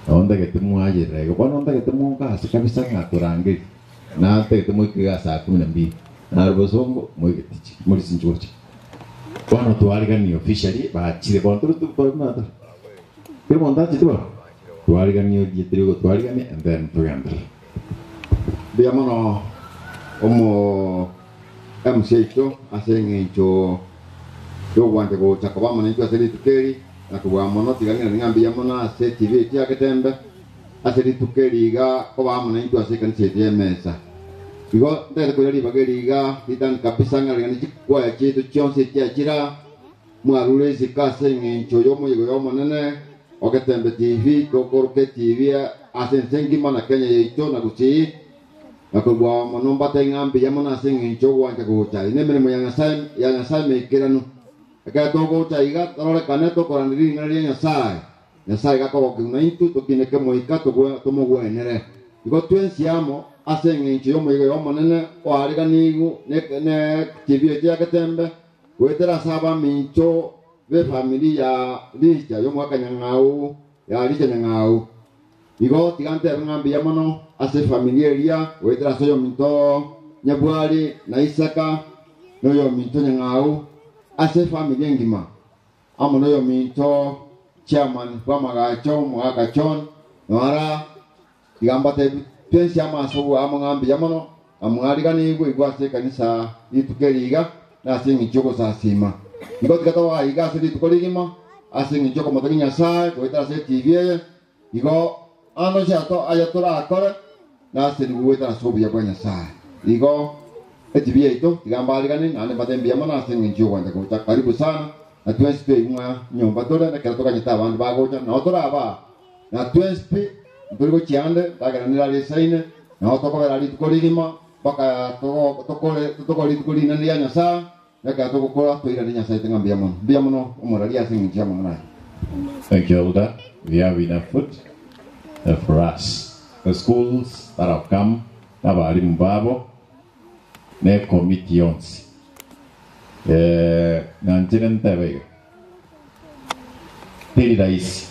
Onda que te muaye rego, bueno, onda que te muaye kasi kabisa ngaturange. Na te te muaye kiga saa 12. Na arbosongo muaye tichi, muaye sinchochi. Bueno, twarigani officially bachire kontru tu por nada. Pero montaje tu. Twarigani ojitrigo twarigani and then together. Biamono omo MC to aseng'encho yogwanje gocha koba mono intwe ase rituko eri na kobua mono tiga ng'ina ng'a mbuya mono ase TV eki ya Getembe ase rituko eri iga koba mono intwe ase ekanisa eye ya emesa. Igo ntagete koira ribaga eri iga ritani kabisa ng'a rigani chikwaya chiaito chionsi echiachira mwarure isiko ase eng'encho ya omoyego ya omonene o Getembe TV tokoroka TV ase ense engima na Kenya yaito na Gusii na kobua mono mbate ng'a mbuya mono ase eng'encho ogwancha gocha. Ine emeremo ya Nyasaye ya Nyasaye meikeranu. Ekero togocha iga tororekane tokoranera ring'ana ria Nyasaye. Nyasaye gakogokia intwe tokineke moika tomogwenere. Igo twensi amo ase eng'encho ya omoigo ya omonene oariganigu ne TV eki ya Getembe gwetera ase abamincho be family ya Licha ya omwaka Nyang'au ya Licha Nyang'au. Igo tiga ntebe ng'a mbuya mono ase efamily eria gwetera ase oyominto Nyabwari na Isaka na oyominto Nyang'au ase efamily engima amo na oyominto chairman bwa amagacho omogaka John nora tiga mbate twensi amaso amo ng'a mbuya mono amwariganigwe igwa ase ekanisa rituko eri iga na ase eng'encho ogosasima. Igo tiga togoa iga ase rituko rigima ase eng'encho okomotogia Nyasaye goetera ase TV eye igo ano chiato aya torakore na ase nigo goetera ase obuya bwa Nyasaye. Igo TV yaito tiga mbarigane naende mbate mbuya mono ase eng'encho ogwancha gocha karibu sana na twensi tweigwa nyomba tore ekero tokanyete abandu bagocha nabo toraba na twensi pi nturi gochiande tageranera risaine nabo tokobera rituko rigima mpaka tokore rituko rinene ria Nyasaye ekero togokora toirane Nyasaye ng'a mbuya mono mbuya mono omorari ase eng'encho ya amang'ana aya. Thank you, Elder. We have enough food for us. The schools that have come, abarimu babo, ne committee yonsi. Nanjire ntebe iga. Teri rahisi.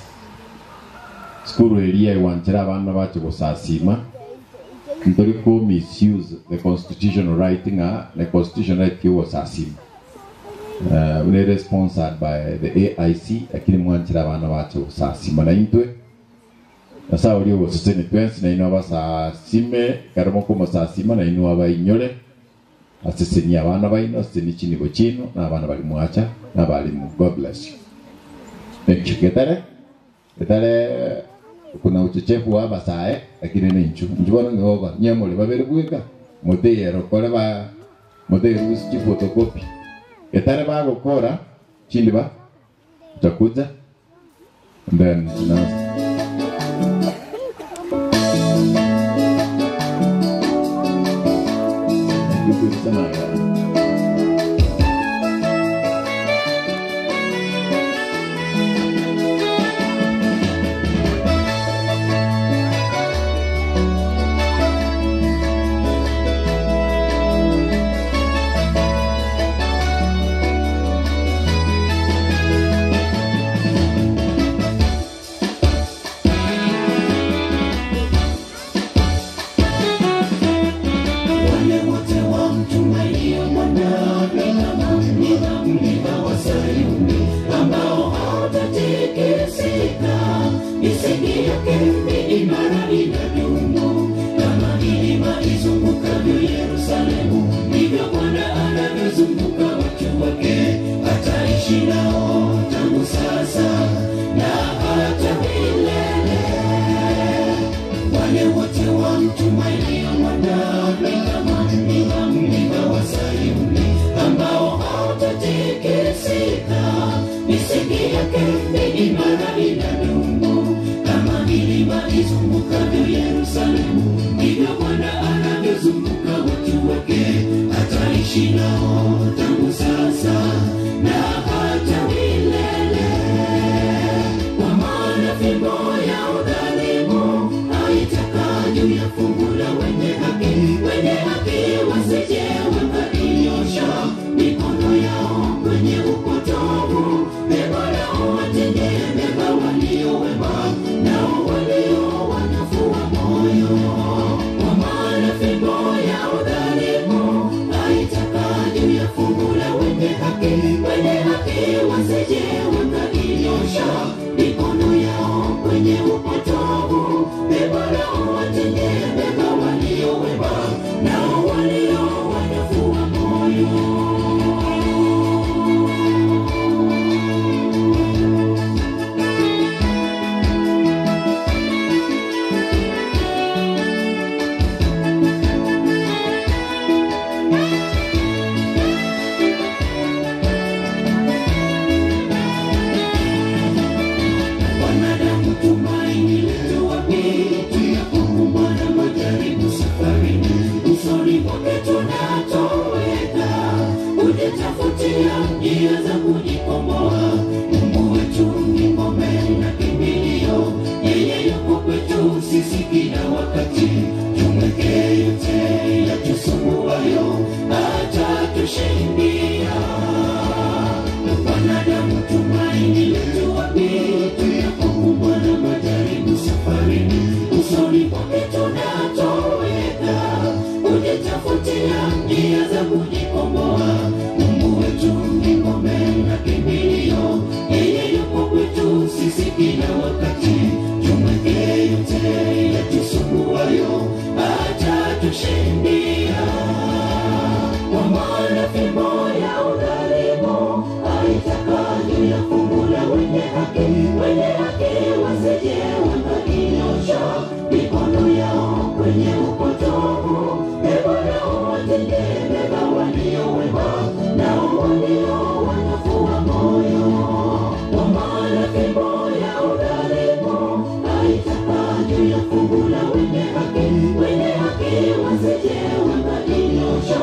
Skuru eria iwanchera abana bache gosasima. Ntori ko misuse the constitutional right nga the constitutional right yogosasima. Unere sponsored by the AIC lakini mwanchera abana bache gosasima na intwe. Nasa uri ogoseseni twensi na ino abasasime karimo komosasima na ino abainyore. Aseseni abana baino aseseni chinigo chino na abana bari mwacha na barimu. God bless you. Thank you. Getare getare kuna uchechefu wa basae lakini ni nchu njubona ngoba nyemole babere bweka motero kore ba motero usi photocopy getare bagokora chindi ba utakuja and then tunaanza. Ataishi nao tangu sasa. wakainyosha mikono yao kwenye upotovu. E Bwana, uwatendee mema walio wema, nao walio wanyofu wa moyo. Wanadamu tumaini letu wapi? Tunapokumbwa na majaribu safarini, usoni mwake tunatoweka, kujitafutia njia za kujikomboa. Mungu wetu ni ngome na kimbilio, yeye yuko kwetu sisi kila wakati. Tumwekee yote yatusumbuayo, atatushindia. Wanadamu tumaini letu wapi? Tunapokumbwa na majaribu safarini, usoni mwake tunatoweka, kujitafutia njia za kujikomboa. Mungu wetu ni ngome na kimbilio, yeye yuko kwetu sisi kila wakati. Tumwekee yote yatusumbuayo, atatushindia. Kwa maana fimbo ya udhalimu haitakaa juu ya fungu la wenye haki, wenye haki wasije wakainyosha mikono yao kwenye upotovu. E Bwana, uwatendee mema walio wema, nao walio wanyofu wa moyo. Kwa maana fimbo ya udhalimu haitakaa juu ya fungu la wenye haki, wenye haki wasije wakainyosha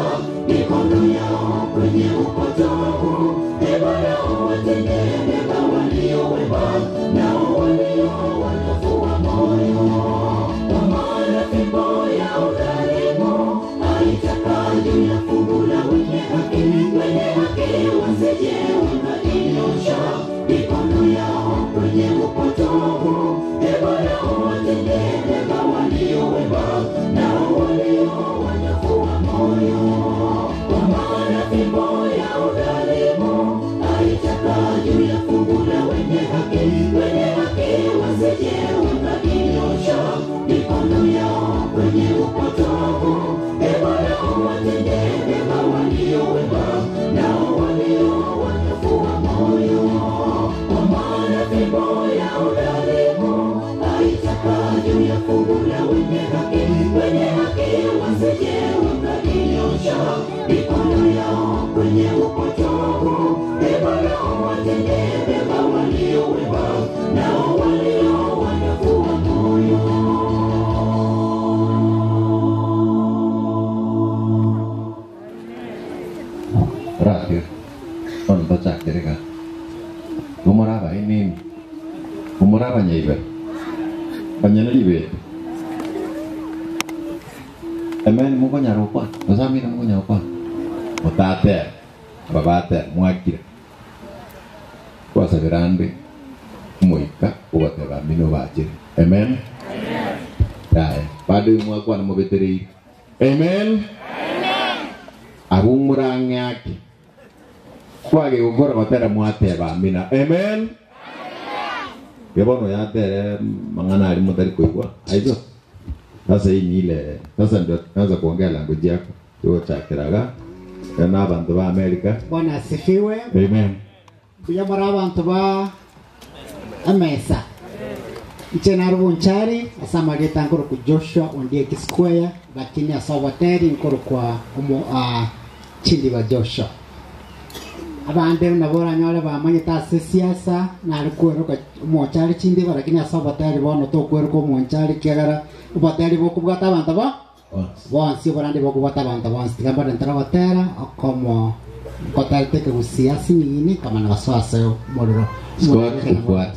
mikono yao kwenye upotovu. E Bwana, uwatendee mema walio wema, nao walio wanyofu wa moyo. Kwa maana fimbo ya udhalimu haitakaa juu ya fungu la wenye haki, wenye haki wasije wakainyosha mikono yao kwenye upotovu. E Bwana, uwatendee mema walio wema, nao walio wanyofu wa moyo. Kwa maana fimbo ya udhalimu haitakaa juu ya fungu la wenye haki, wenye haki wasije wakainyosha mikono yao kwenye upotovu. E Bwana, uwatendee mema walio wema, nao walio wanyofu wa moyo. Kwa maana fimbo ya udhalimu haitakaa juu ya fungu la wenye haki, wenye haki wasije wakainyosha mikono yao kwenye upotovu. E Bwana, uwatendee mema walio wema, nao walio wanyofu wa moyo. Radio on tochakirega gumoraba inini gumoraba nyaibero banyana libete amen mukonyarukwa osamire mukonyarukwa mutatera ababatera mwakire kwasabira ande omoika ogoteba mino bachire amen yae bado mwakwana mubetereire amen abo murang'ake kwage gukora gotera mwateba amina amen gebono yatere mang'ana ari mutari kuigwa aizo sasa hii ni ile sasa ndio tunaanza kuongea language yako tugochakiraga na abantu ba America Bwana asifiwe. amen Buya muri abantu ba amesa nche narubunchari asa amageta nkoro ku Joshua Ondieki Square lakini asa hoteli nkoro kwa omo chindi ba Joshua abande nabo oranyore bamanyete ase siasa nari kweruka omonchari chindi ba lakini ase oboteri bono tokweruka omonchari kiagara oboteri bokobwata abanto ba bonsi oborande bokobwata abanto bonsi tiga mbare ntaragotera okomo nkotarete kegusia sinini kamana basoa ase omorero Squat ukwat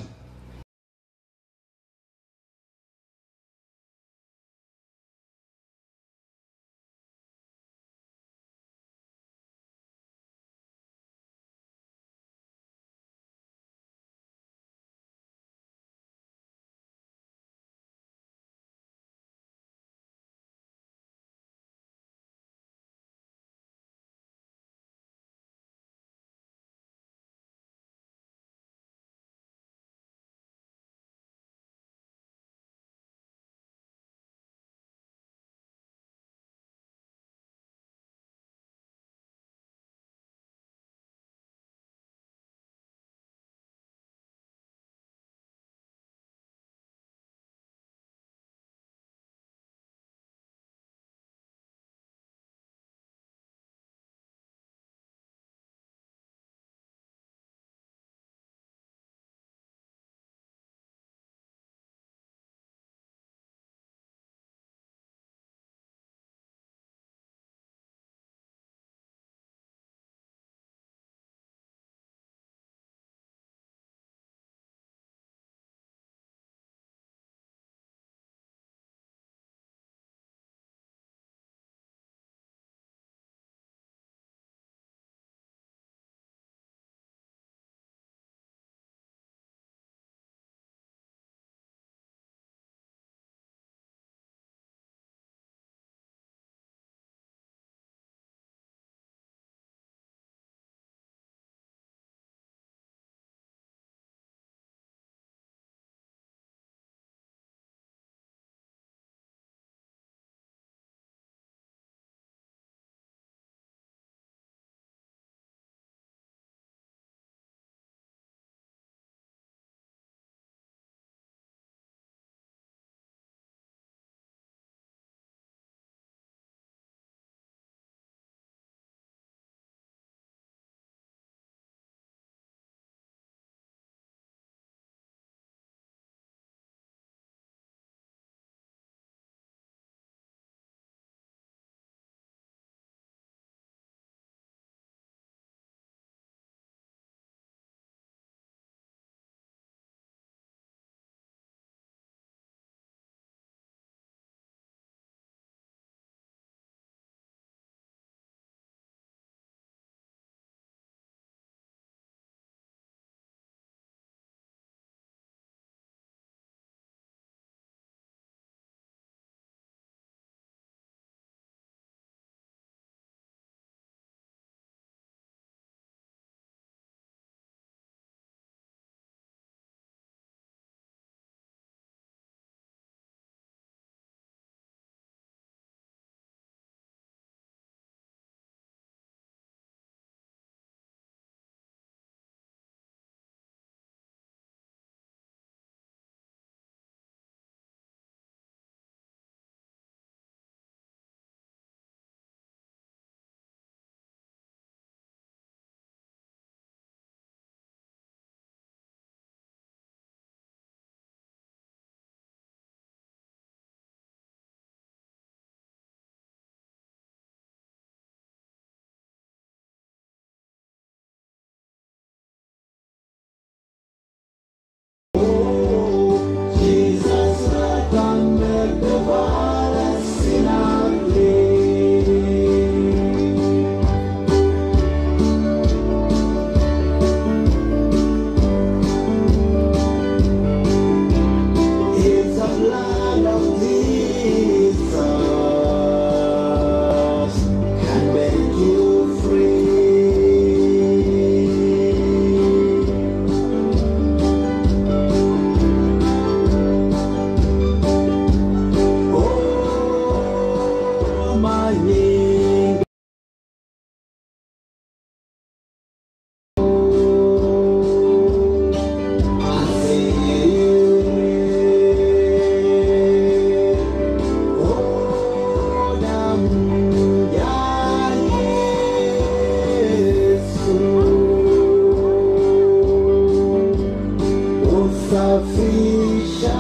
Safisha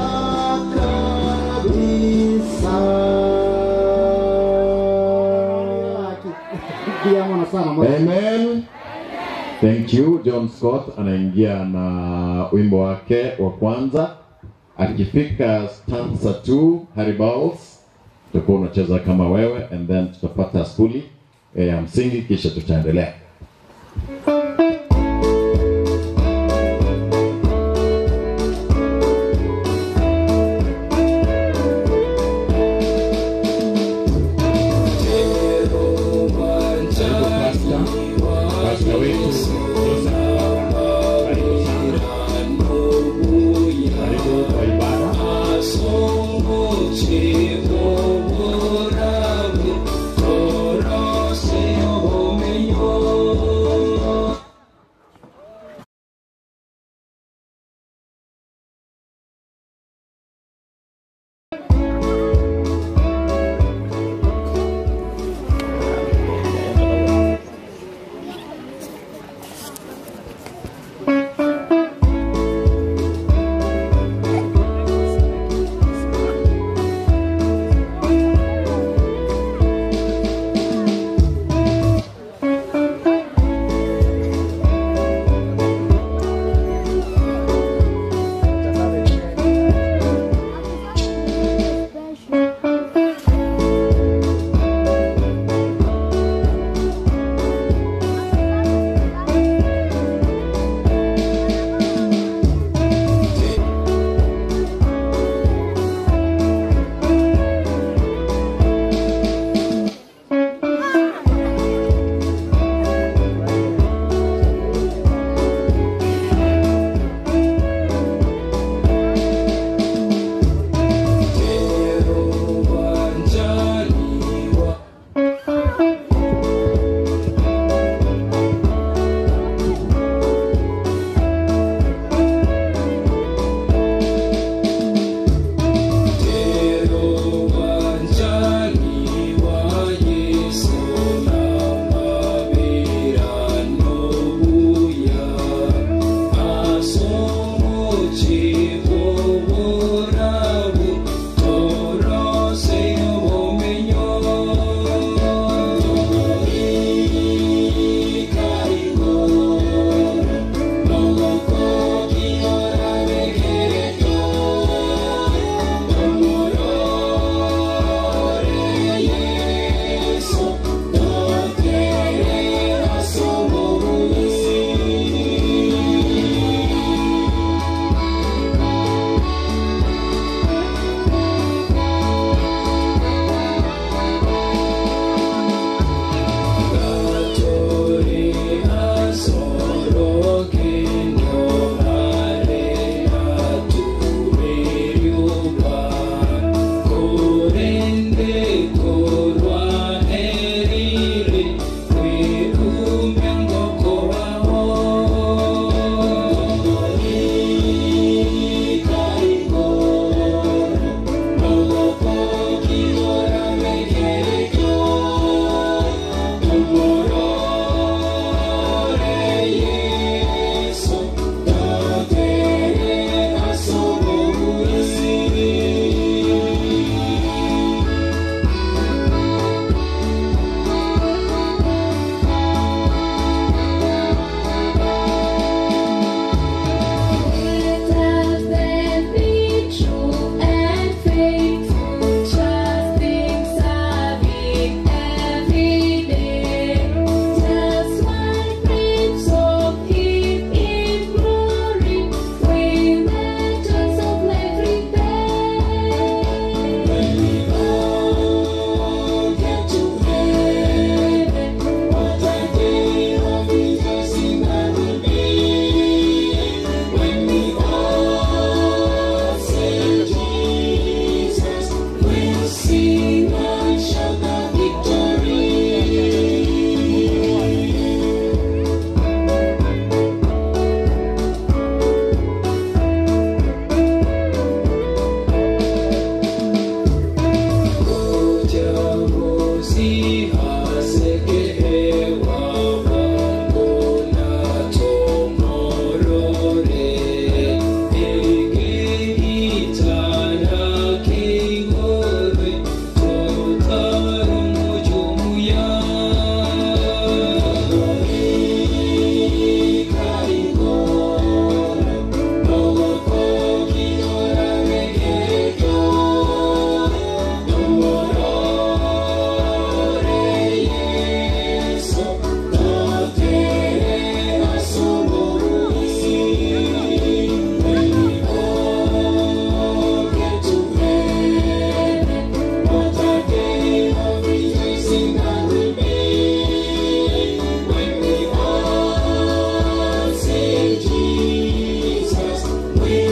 kabisa. Mbuya mono sana Amen. Thank you. John Scott anaingia na wimbo wake wa kwanza. Akifika stanza 2 Harry Bowles utakuwa unacheza kama wewe and then tutapata skuli ya msingi kisha tutaendelea. Pastor wetu Joseph Baba, karibu sana, karibu kwa ibada. Thank you.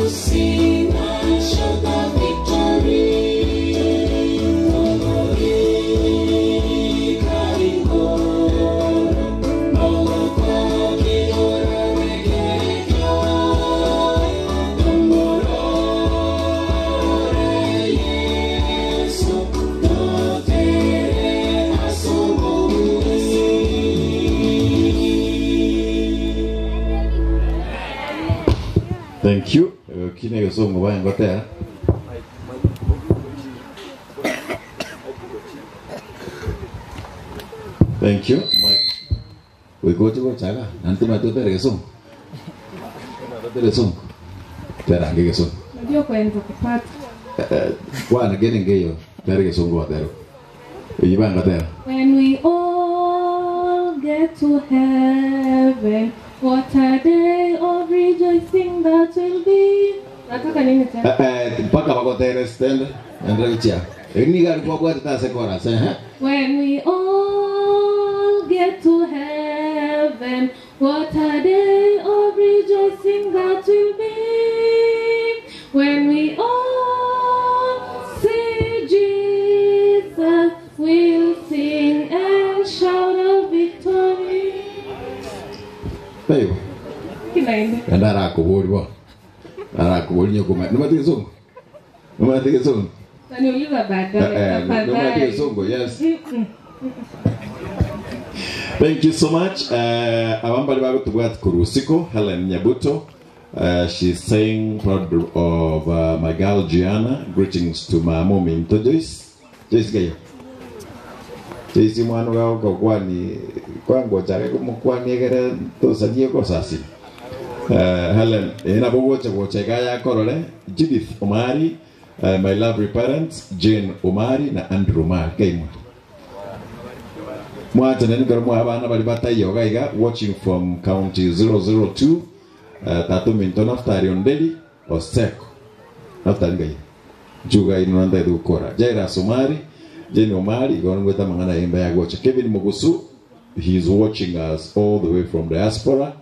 We'll sing and shout the victory. Thank you. Kine gosongo bayangotea. Thank you. Mike. Wikoche gochaga. Nanti matotere gesongo. Matotere gesongo. Terange gesongo. Najua kuenza kupata. Kwana gene ngeyo. Tere gesongo watero. Ibanga tera. When we all get to heaven, what a day of rejoicing that will be. Nataka nini tena? Mpaka bagotere stand. Andre chia. Ni gari kwa kwa tase kora se eh. When we all get to heaven, what a day of rejoicing that will be. When we all see Jesus, we'll sing and shout a victory. Thank you. Kinaende. Enda arakuburi bo. Arakuburi nyoko. Numa tigesongo. Numa tigesongo. Utaniuliza baadaye. Numa tafadhali. tigesongo. Yes. Mm-mm. Thank you so much. Abambali bagotubwat kurusiko Helen Nyabuto. She's saying proud of my girl Gianna. Greetings to my mom Into Joyce. Joyce gayo. Joyce mwana gao kokwani kwango chake kumukwani egere tosanie kosasi. Helen ena bogocha gocha gaya korore Judith Omari, my lovely parents Jane Omari na Andrew Omari kaimwa. Mwachaneni kero mwa abana bari bataiyoga iga watching from county 002 tatu minto naftari onderi oseko naftari ngai juga ino nanda edukora Jairus Omari Jane Omari igoro ngweta mang'ana yemba ya gocha Kevin Mugusu he is watching us all the way from diaspora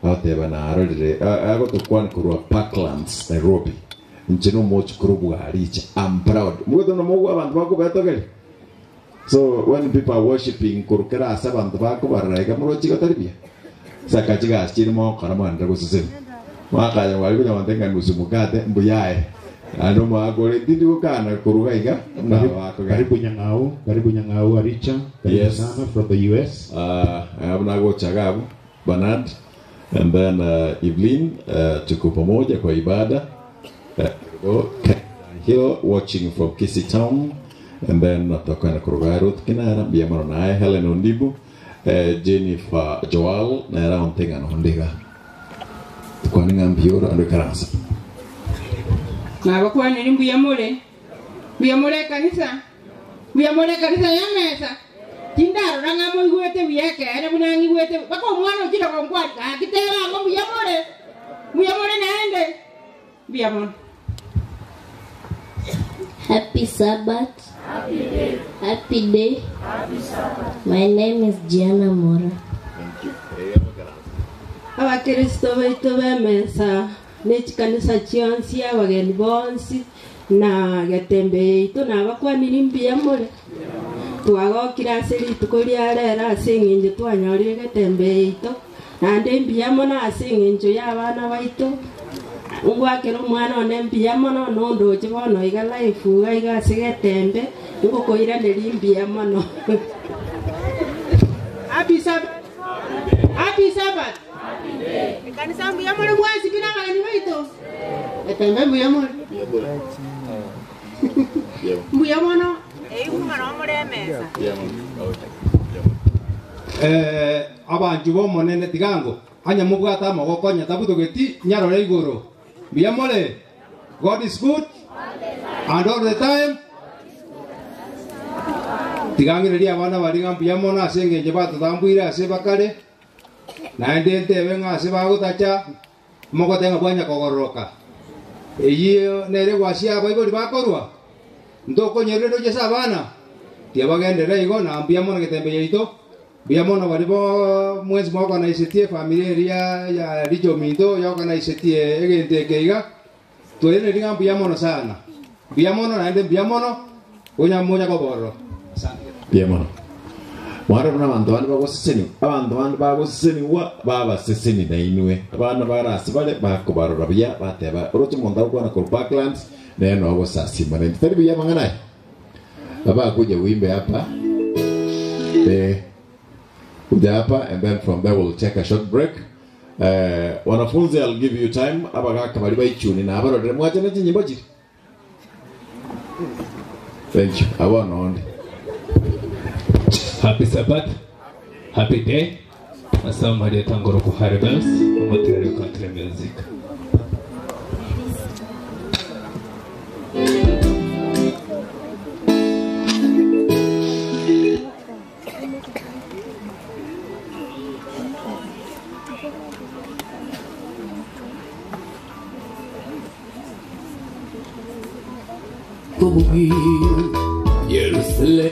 ateba na arorire agotokwan korwa Parklands Nairobi nche no moch korobwaricha I'm proud mugotho no mogwa abantu bakobetogeri So when people are worshiping kurukera ase abantu bakobararaiga murochigo taribia sakachiga chirimo karamanda gusisema mwakaya wali kunya wantenga nusu mukate mbuyae ando mwakore tindi gukana kuruga iga Karibu Nyang'au, karibu Nyang'au Aricha, karibu Yes. sana from the US. Abnagochaga abu Bernard and then Evelyn tuko pamoja kwa ibada Hill watching from Kisii Town and then natoka kuruga Ruth Kinara biamano naye Helen Ondibu Jennifer Joal na era ontenga no ndiga tukwaninga mbioro ando karasa nabakwanire mbuya mure mbuya mure ekanisa mbuya mure ekanisa ya mesa tindarora ng'a moigwete buya ekere buna ng'igwete baka omwana okire gonkwani gakitebango mbuya more mbuya more naende mbuya mono Happy Sabbath. Happy day. Happy day. Happy Sabbath. My name is Gianna Mora. Abakristo baitu b'emesa n'ekikanisa kionsi abageni bonsi na getembe yaitu nabakwanire mbuya more twagokire ase rituko ria rero ase eng'encho twanyorire getembe yaitu naende mbuya mono ase eng'encho ya abana baitu ngwakera omwana one mbuya mono nondoche bono iga life iga iga ase getembe ngokoiraneria mbuya mono. Happy Sabbath. Happy Sabbath. Ekanisa mbuya more mwensi bina abageni baitu etembe mbuya more mbuya mono Eigumana omore emesa. Abanju bomonene tigango anya mubwata amagoko nya tabutogeti nyarore igoro mbuya more. God is good and all the time. Tigangereria abana bari ng'a mbuya mono ase eng'encho batotambwire ase bakare naende ntebe ng'a ase bagotacha mogote ng'a bwanya kogororoka eyio nere gwasia abaibori bakorwa ntokonyerire roche ase abana tiabagendera igo na mbuya mono getembe yaito mbuya mono bari bo mwezi mwaorganisetie efamily eria ya richo minto yaorganisetie egento eke iga Twairire ng'a mbuya mono sana. Mbuya mono naende mbuya mono onya monya kobororo. Asante. Mbuya mono. Mwarora buna abanto bande bagoseseniwa, abanto bande bagoseseniwa babaseseni nainwe. Abana bare ase bare bakobarora buya bateba, oroche omonto agokwana korwa Parklands nere noyo ogosasima naintwe. Tari buya amang'ana aya? Baba akuja uimbe hapa. Eh, kuja hapa and then from there we'll take a short break. Eh, wanafunzi I'll give you time abagaka bari baichuni nabarorere mwachane chinyimbo chiri. Thank you. Abono onde. Happy Sabbath, happy day. Assalamu alaikum ngoro Haribels, umutere country music. Jerusalem.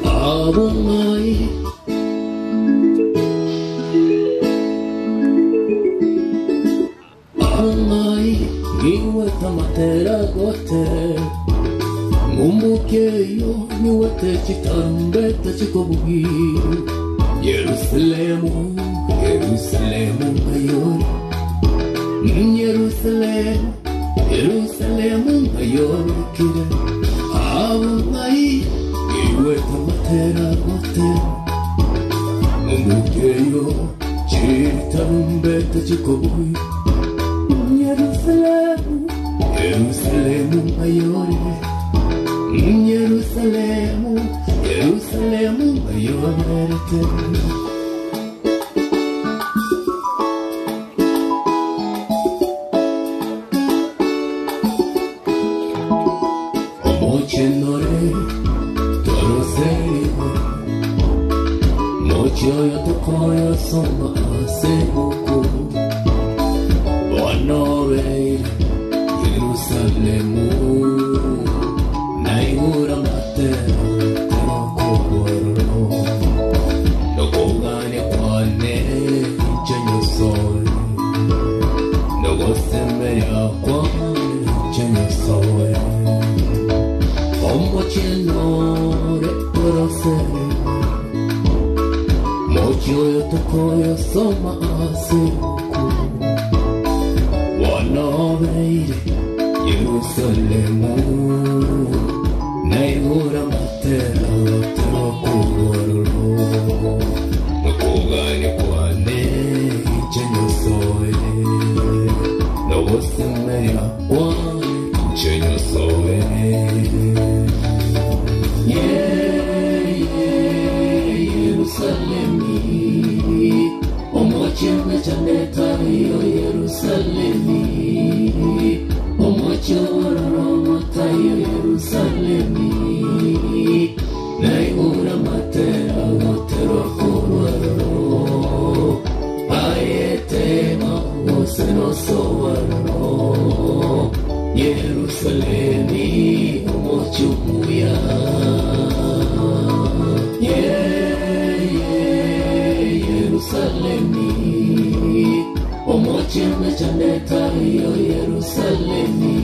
Abonai Abonai Niweta matera gote Mumukeyo niwete chitarumbeta chikobugi Yerusalemu Yerusalemu mayor Yerusalemu Yerusalemu mayor kire Abonai Niweta matera gote Mumukeyo chitarumbeta chikobugi Yerusalemu Yerusalemu mayore Yerusalemu Yerusalemu mayore Omochenore toroseriwe Mochoyo tokoyo soma asebuku Bonobeire Yerusalemu Naigura matero Terokobororo Nokogane kwane Chenyosoi Nogosemeria kwane Chenyosoi Omochenore Toroseriwe Mochoyo tokoyo soma asebuku Wanobeire Yerusalemu Naigura matera Terokuororo Nokugane kwane Chenyosoe Nogosemeria kwane Chenyosoe Yeah, yeah, Yerusalemi Omochene chanetayo Yerusalemi Omochororomotayo Yerusalemi Naigura matera gotero kurwaroro Ayetema osenosowaroro Yerusalemi omochumuya Yeah, yeah, Yerusalemi Omochene chanetayo Yerusalemi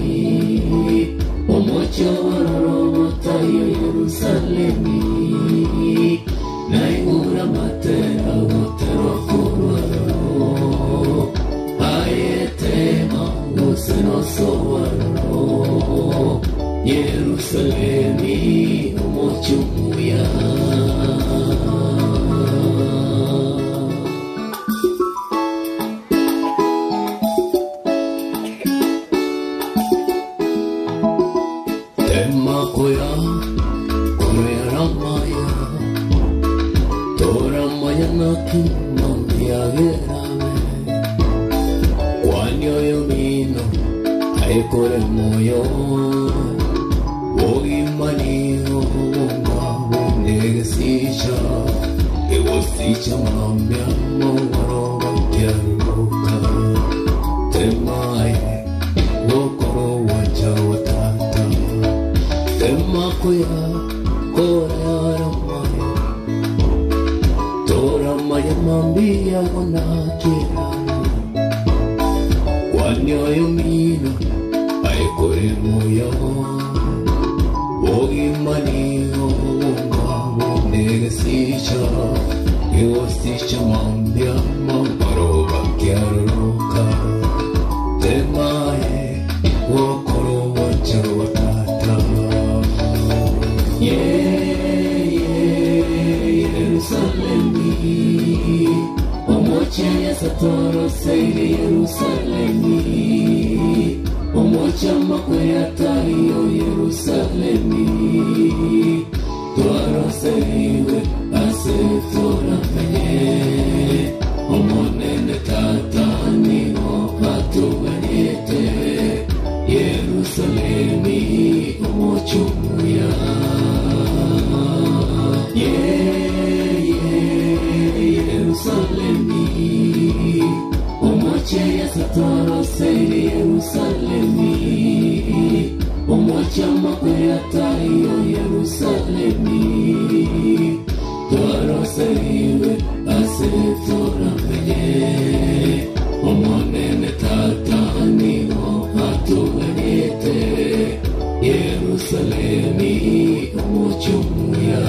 Omochororomotayo Yerusalemi Ngakimambiagerabe Kwani oyo mino Aikore moyo Ogimanigo Ngabunegesicha Egosicha mambia Mongoro Bakiaruka Temae Gokoro wacha watata Temakuya Korara Tora mayamambia gonakira Wanyoyo mino Aikore moyo Ogimanigo Ngabunegesicha Egosicha mambia Mambaro bakiaruka Temae Gokoro wacha watata Yeah, yeah, Yerusalemi Omocha ya satoro seire Yerusalemi Omocha makwea tayo Yerusalemi Twaro seiwe ase tora menye Omonene tata nigo atuganyete Yerusalemi omochumuya Yeah, yeah, Yerusalemi Omoche ya satoro seire Yerusalemi Omoche makwea tayo Yerusalemi Twaro seiwe ase tora menye Omonene tata nigo atuganyete Yerusalemi omochumuya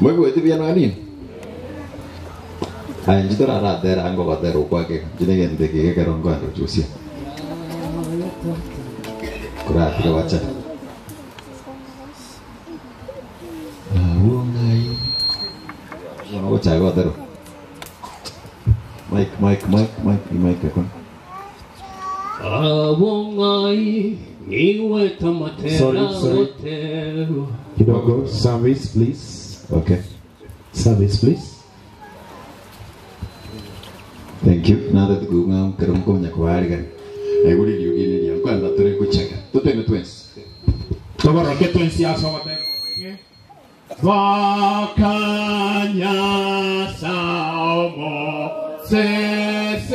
Mwigwete biano anini aya nji tũraratera ngogotera ũkwake njinegente kĩgekero ngwendo jucia kũratira wacha awongai gochaga gotero Mike Mike Mike Mike Mike akon Awongai niweta matera Sorry, sorry. gotero Kidogo, service please. Okay. Service please. Thank you. Nada tukunga kero mkonya kubarigani. Eguri liugini lia kwanda ture kucheka. Tutene twens. Toboroke twensi asogote. Bakanya saumo sesenya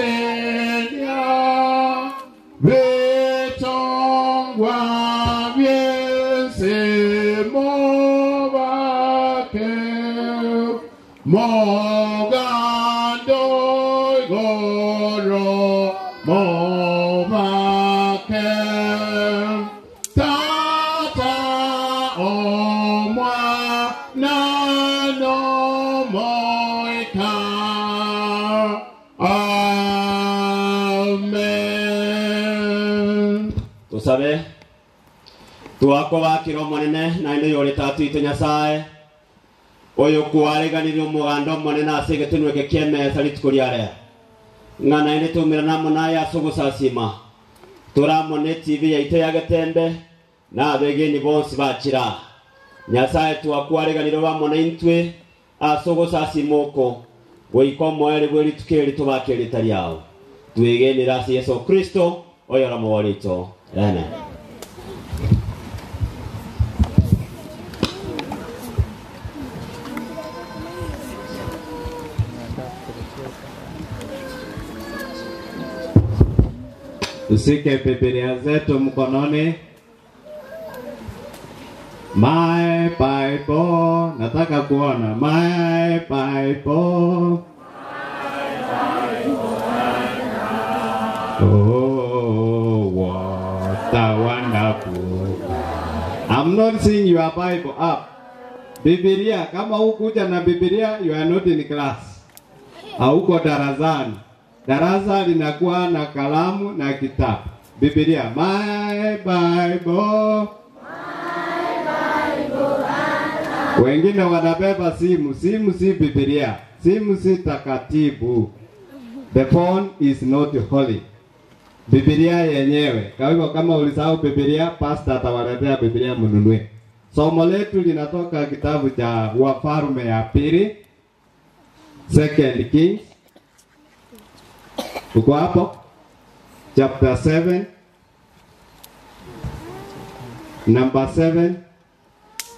betongwa byese mobake mogando igoro mobake tata omwana nomoika amen Tusabe twakobakira omonene naende oyo ore tatuite nyasaye oyo kwariganirie omoganda omonene ase egetunwa eke kia emesa rituko riarea ng'a naende taumerana amo naye ase ogosasima toramona etv yaito ya getembe na abegeni bonsi bakira nyasaye twakwariganire bamona intwe ase ogosasima oko goika omoere bwe rituko eri tobake erita riao twegenere ase yesu kristo oyo oromoborito amen. Tushike Biblia zetu mkononi. My Bible, nataka kuona my Bible. Oh, what a wonderful. I'm not seeing your Bible up. Biblia, kama hukuja na Biblia, you are not in class. Hauko darasani. Darasa linakuwa na kalamu na kitabu. Biblia, my Bible. Wengine wanabeba simu, simu si Biblia, simu si takatifu. The phone is not holy. Biblia yenyewe. Kwa hivyo kama ulisahau Biblia, pastor atawaletea Biblia mnunue. Somo letu linatoka kitabu cha Wafalme ya pili, Second Kings. Uko hapo? Chapter 7 number 7.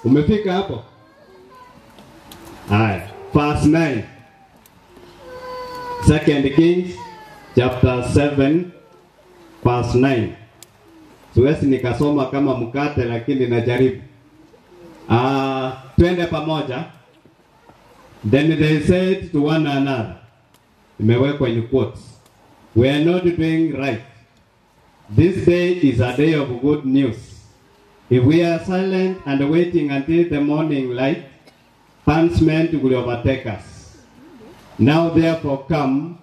Umefika hapo? Haya, verse 9. Second Kings chapter 7 verse 9. Siwezi nikasoma kama mkate lakini najaribu. Twende pamoja. Then they said to one another, imewekwa in quotes, we are not doing right. This day is a day of good news. If we are silent and waiting until the morning light, punishment will overtake us. Now therefore come,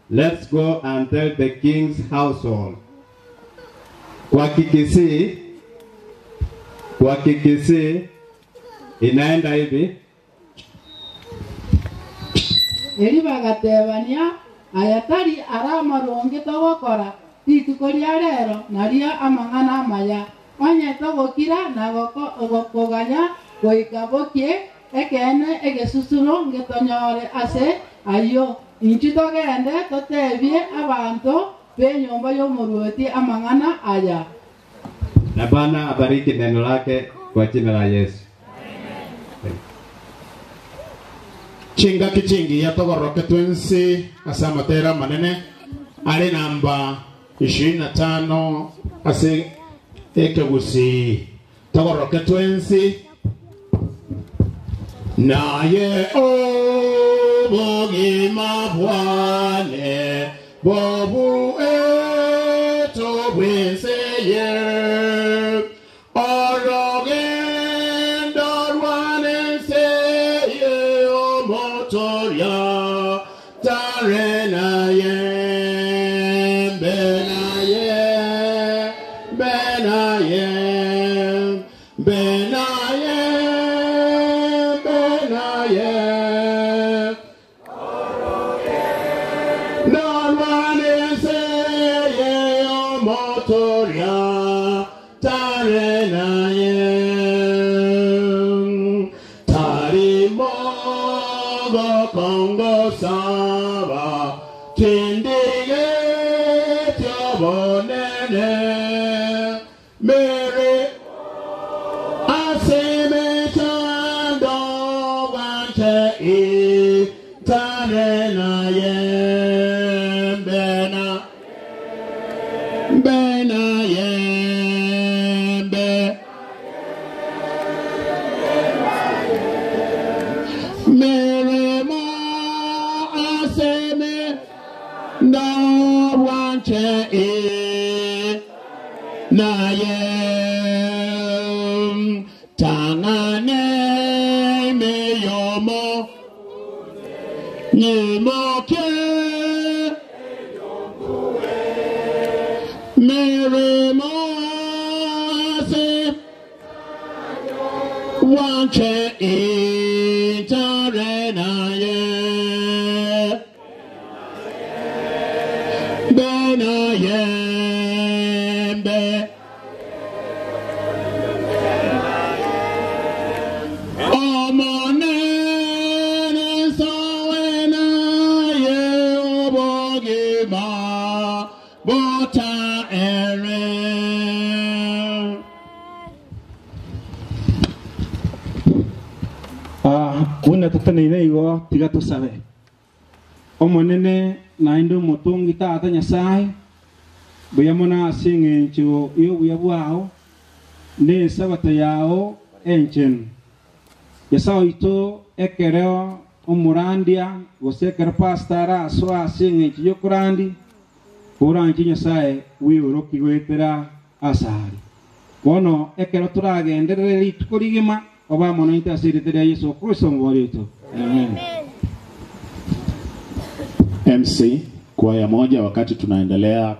let's go and tell the king's household. Kwa Kikisii, kwa Kikisii inaenda hivi. Eri bagatebania aya tari ara amarungi togokora rituko ria rero nario amang'ana amaya onye togokira na gokoganya goika bokie ekene egesusuro ngetonyore ase ayio inchu togende totebie abanto b'enyomba y'omoruoti amang'ana aya. Na Bwana abariki neno lake kwa jina la Yesu. Chingaki chingi yatogoroke twensi ase amatera manene ari namba 25 ase ekegusi togoroke twensi naye obogima bwane bobu eto bwenseye orogendo rwanenseye omotoria tarenaye benaye benaye benaye benaye Norwaneseye omotoria tarenaye tarimo gokongo saba tindige tobonene mere asemetando bante i tarenaye bena bena yembe meremo aseme no wanche i na ye tangane me yomo nimoke Meremase Wanche Itarenaye Benayembe Omonene Soenaye Obogima Bota Ere. Buna tutaneire igo tiga tusabe omonene naende omotungi tata Nyasaye buya mono ase eng'encho ya obuya bwao na esabato yao enchenu Nyasaye oito ekero omorandia gose ekero pastor arasoa ase eng'encho ya okorandi oranche Nyasaye wioroki gwetera asari bono ekero turagenderere rituko rigima oba mono inte ase erite ria Yesu Kristo omobori oito. Amen. MC kwaya moja, wakati tunaendelea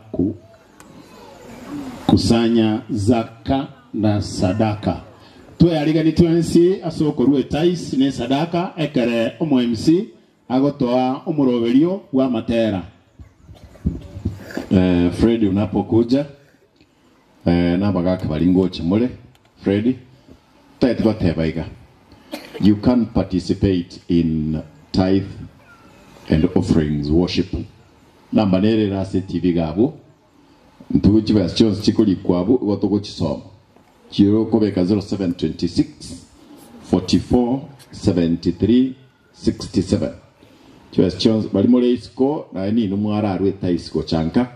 kusanya zaka na sadaka tweyarigani twensi ase okorua etais na esadaka ekere omo MC agotoa omoroberio bwa amatera. Fred unapokuja nabagaka bari ngoche more Fred tete goteba iga you can participate in tithe and offerings worship namba nere rase TV gabo ntugu chibesa chionsi chikori kwabu igo togochisoma chiro kobeka 0726 44 73 67 chibesa chionsi bari more isiko naye nino mwararweta isiko chanka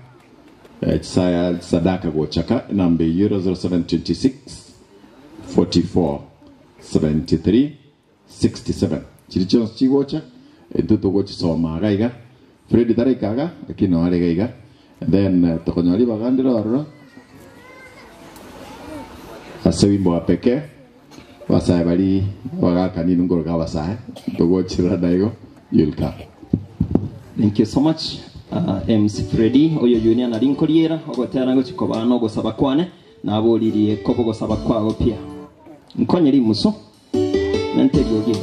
chisaya sadaka gochaka namba eyero 0726 44 73 67 chiri chionsi chigocha entu togochisoma iga iga Fred taraikaga lakini no arega iga and then tokonyori bagandire ororo ase wimbo wa pekee basae bari bagaka nini ngoroka basae togochira naigo you'll come. Thank you so much. MC Freddy oyo junior na rinkoriera ogotera gochikoba no gosaba kwane naboririe ko bogosaba kwago pia nkonyeri muso nantegogie.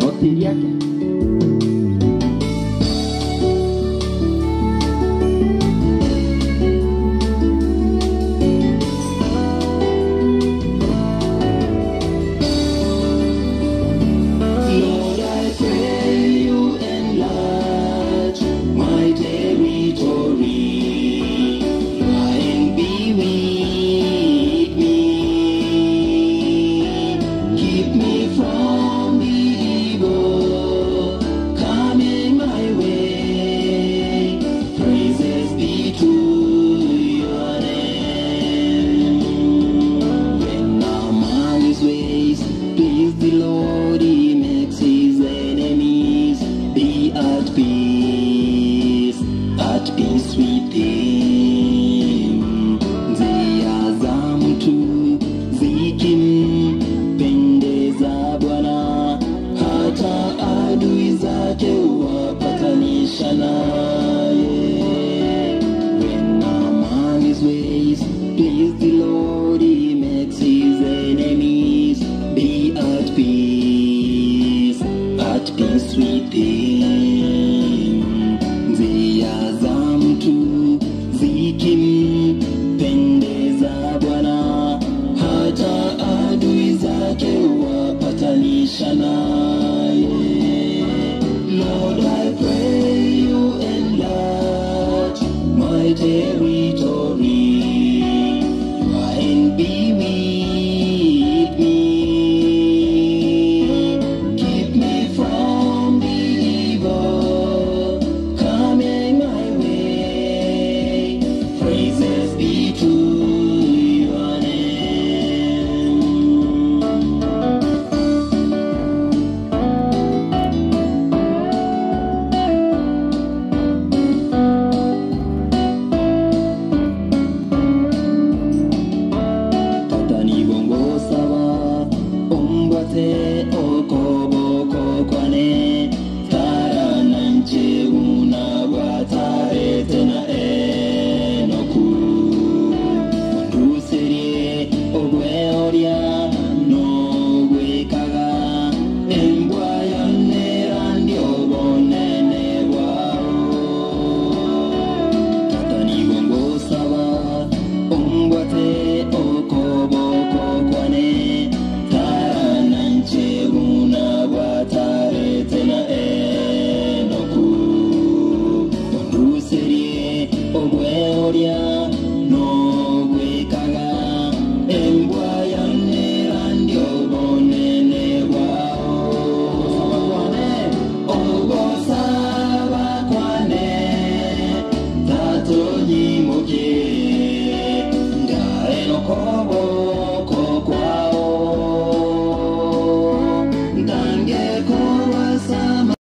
Notiriake. Lord, I pray you enlarge my territory and be with me. Keep me from the evil coming my way. Praises be to your name. When among his ways please the Lord, he makes his enemies be at peace with him. Njia za mtu zikimpendeza Bwana, hata adui zake huwapatanisha naye. When among his ways please the Lord, he makes his enemies be at peace with him. Njia za mtu zikimpendeza Bwana, hata adui zake huwapatanisha naye. Lord, I pray you enlarge my territory and be with me. Keep me from the evil coming my way. Praises be to your name. Tata nibongosaba ombwate okoboko kwane tara nanje unabwatarete na enoku onduserie ogweoria nogwekaga embwa yonera ndiobonene bwao. Tata nibongosaba ombwate okoboko kwane tara nanje unabwatarete na enoku onduserie ogweoria nogwekaga embwa yonera ndiobonene bwao. Ogosaba kwane tatonyimoke ndaenokoboko kwao ndangekorwasama.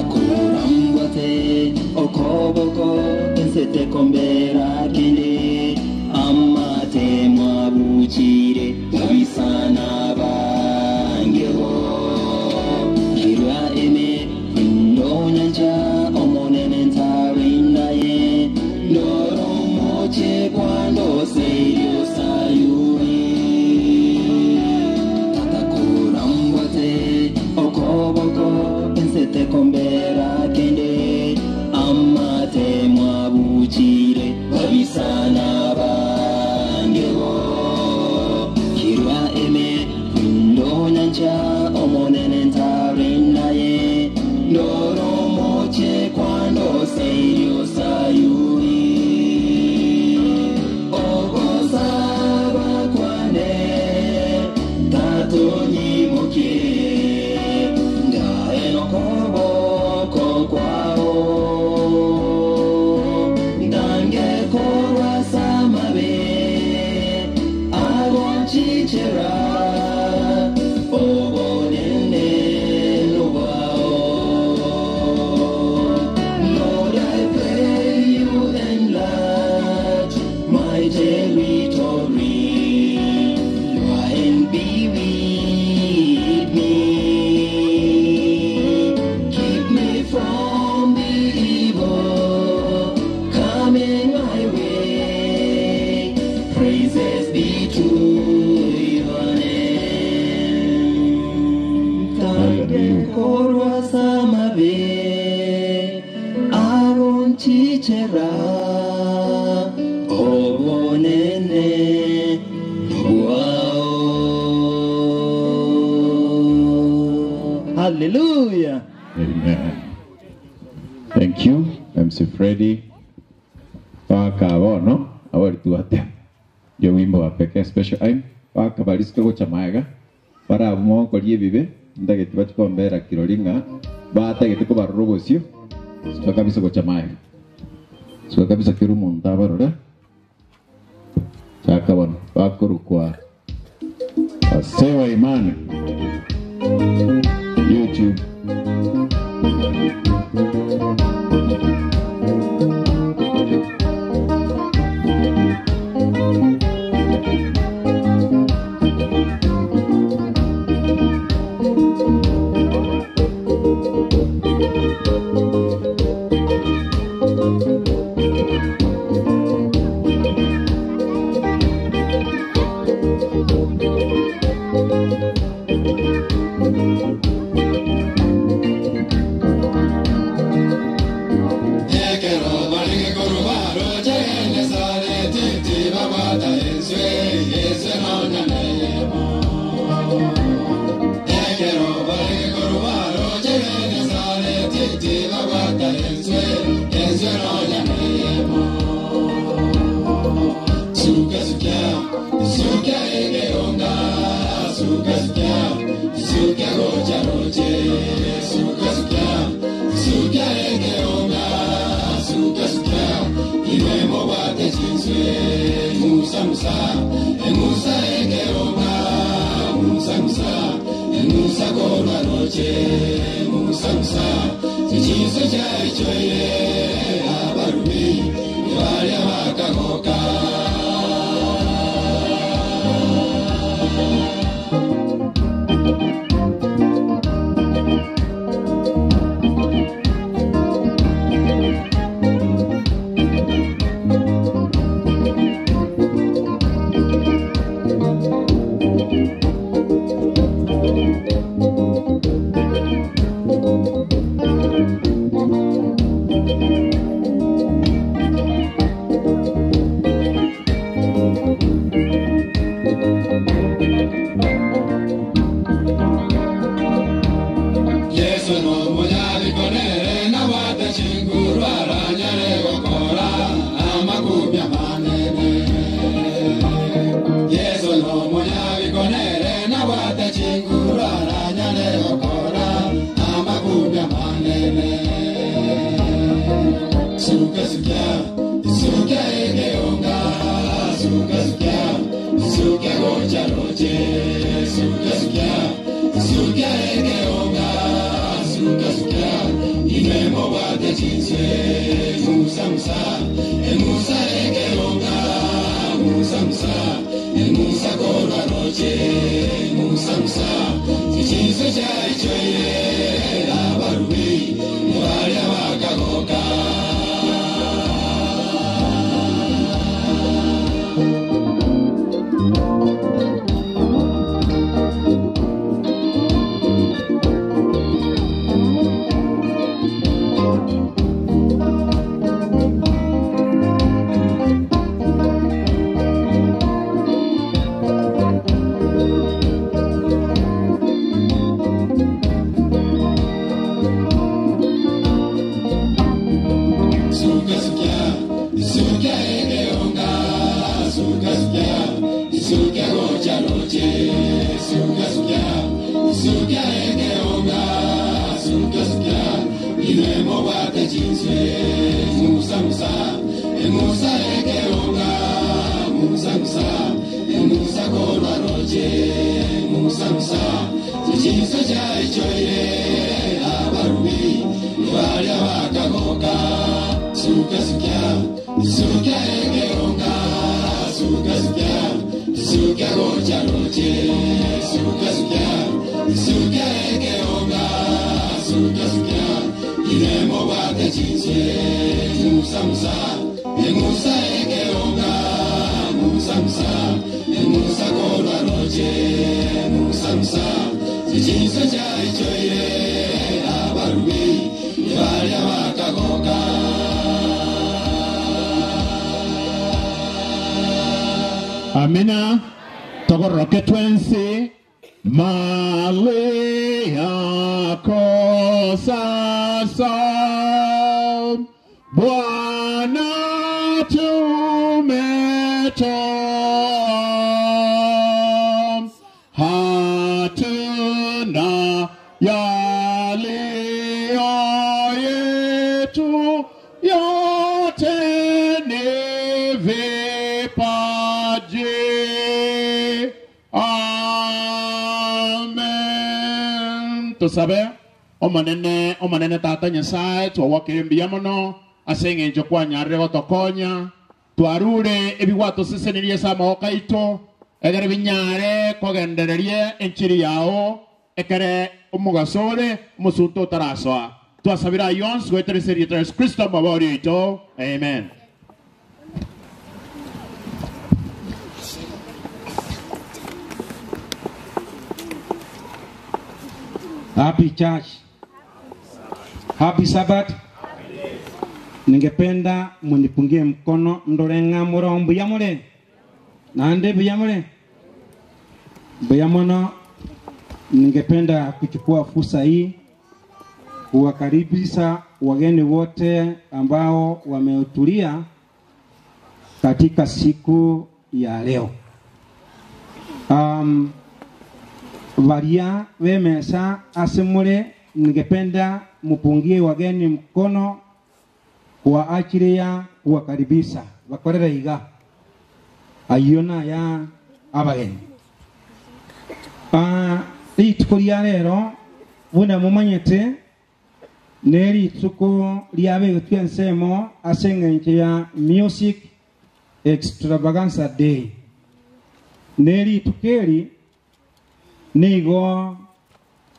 Takurambwate okoboko ensete kombera kende amate mwabuchire babisana bangeho kirwa eme ndo nchichera obonene bwao. Hallelujah. Amen. Thank you, MC Freddy. Wakabono abarituate yo wimbo wa pekee special aim wakabarisika gocha maega bara mokorie ebibe ndageti bachikombera kirori ng'a batagete kobarora obosio suka kabisa gocha maega suka kabisa kero omonto abarora chakabono bakorokwa Asewa Imani YouTube. Abarubi, Baria Bakagoka. Amina. Togororoke twensi. Mali yako sasa Bwana tumetoa, hatuna yaliyo yetu, yote ni vipaji. Amen. Tusabe omonene omonene tata nyasaye twawakire mbuya mono ase eng'encho kwanyarire gotokonya twarure ebigwatosesenirie ase amagoko aito egere binyare kogendererie enchiri yao ekere omogaso ore omosunto otarasoa twasabira ayonsi gwetereserie yesu kristo mabori aito amen. Happy church. Happy Sabbath. Ningependa munipungie mkono ndorenga muro mbuya mure. Nande mbuya mure. Mbuya mono. Ningependa kuchukua fursa hii kuwakaribisha wageni wote ambao wamehudhuria katika siku ya leo. Varia wemesa asemure, ningependa mupungie wageni mkono kwa ajili ya kuwakaribisha bakorera iga ayona ya abageni. Rituko ria rero buna mumanyete ne rituko riabegetwe ensemo ase eng'encho ya music extravaganza day ne rituko eri nigo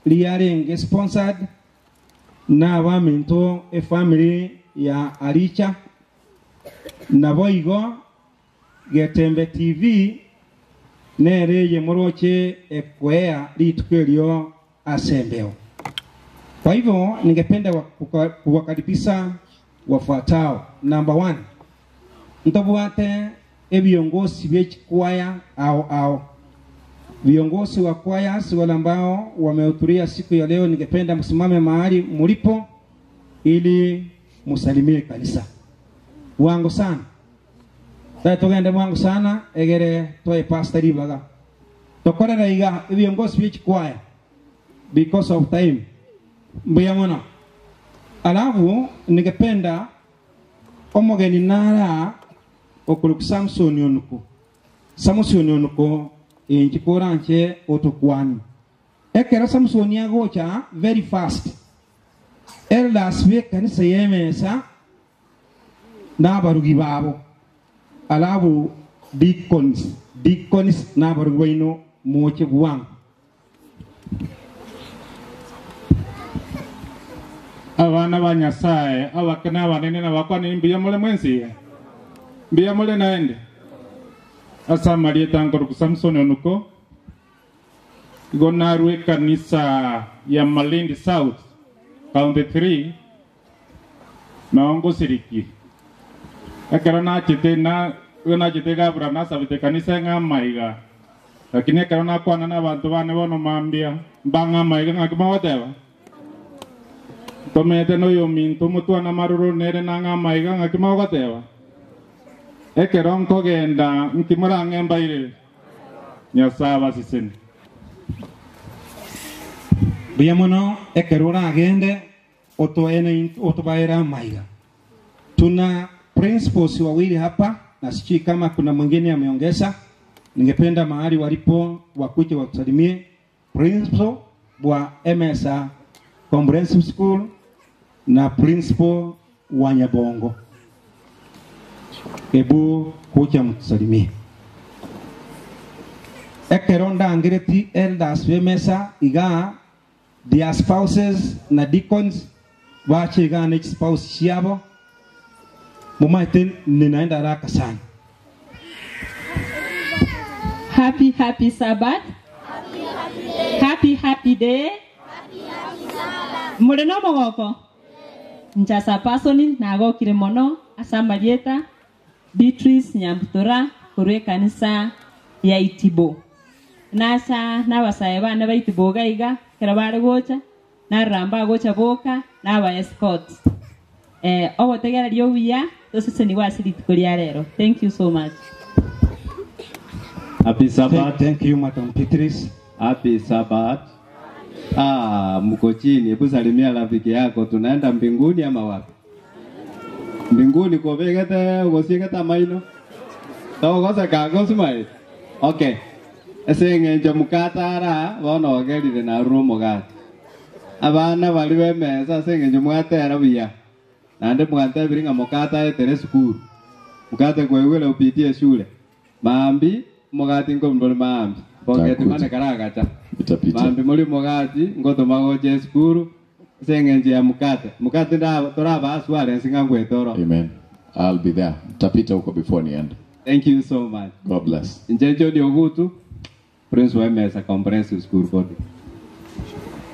riarenge sponsored na abaminto efamily ya Aricha nabo igo Getembe TV nere yemoroche ekwea rituko erio asembeo. Kwa hivyo ningependa kuwakaribisha wafuatao. Number one, ntobwate ebiongozi byechikwaya ao ao viongozi wa kwaya si wale ambao wamehudhuria siku ya leo, ningependa msimame mahali mulipo ili musalimie kanisa wangu sana. Sasa tugende mwangu sana egere toe pastor ibaga tokorera iga viongozi byechikwaya because of time mbuya mono. Alafu ningependa omogeni nara okuluku Samson onuku Samson onuku inchikora nche otokwani ekero Samson agocha very fast elders be kanisa yemesa n'abarugi babo alafu deacons deacons n'abarugi baino moche bwangu. Abana ba nyasaye abake n'abanene n'abakwanire mbuya mule mwensiye mbuya mule naende ase amarieta nkoruku Samson onuko igo narwe ekanisa ya Malindi South County 3 nao ngosiriki ekero nachete na igo nachete gabura nasabete kanisa ng'amaiga lakini ekero nakwana na abanto bane bono mambia mbang'amaiga ng'aki mogoteba tomete noyo minto motwana maroro nere nang'amaiga ng'aki mogoteba ekero nkogenda nkimorang'embaire nyasaye abasiseni. Mbuya mono ekero oragende otoene otobaera maiga. Tuna principals wawili hapa na sijui kama kuna mwingine ameongeza. Ningependa mahali walipo wakuje wakusalimie. Principal wa MSA Comprehensive School na principal wa Nyabongo, ebu kuja mtusalimie. Ekero ndangireti elders bemesa iga their spouses na deacons bache iga ne spouse ciabo mumaite ninaenda haraka sana. Happy, happy Sabbath. Happy, happy day. Muri no mogoko. Njasa pasoni nagokire mono ase amarieta Beatrice Nyambutura korwa ekanisa ya Itibo. Nasa n'abasae bane ba Itibo iga iga, ekero bare gocha, narora mbagocha boka, naba escort. Eh, ogotegereria obuya, tosesenigwe ase rituko ria rero. Thank you so much. Happy Sabbath. Thank you, Madam Beatrice. Happy Sabbath. Ah, mko chini. Hebu salimia rafiki yako. Tunaenda mbinguni ama wapi? Mbinguni kobegete gosiegete amaino. Togoseka gosimae. Okay. Ase eng'encho mukatara bono ogerire narure omogati. Abana bari b'emesa ase eng'encho mwatera buya. Naende mwantebire ng'a mokataetere esukuru. Mukate kwaigwere upitie eshule. Maambi omogati nkombori maambi. Bongeti mane karagacha. Maambi muri omogati ngotoma gocha esukuru ase eng'encho ya mukate. Mukate toraba asware ense ng'a ngwete oro. Amen. I'll be there. Tapita huko before niende. Thank you so much. God bless. Inche John Ogutu, Prince wa Mesa Comprehensive School Board.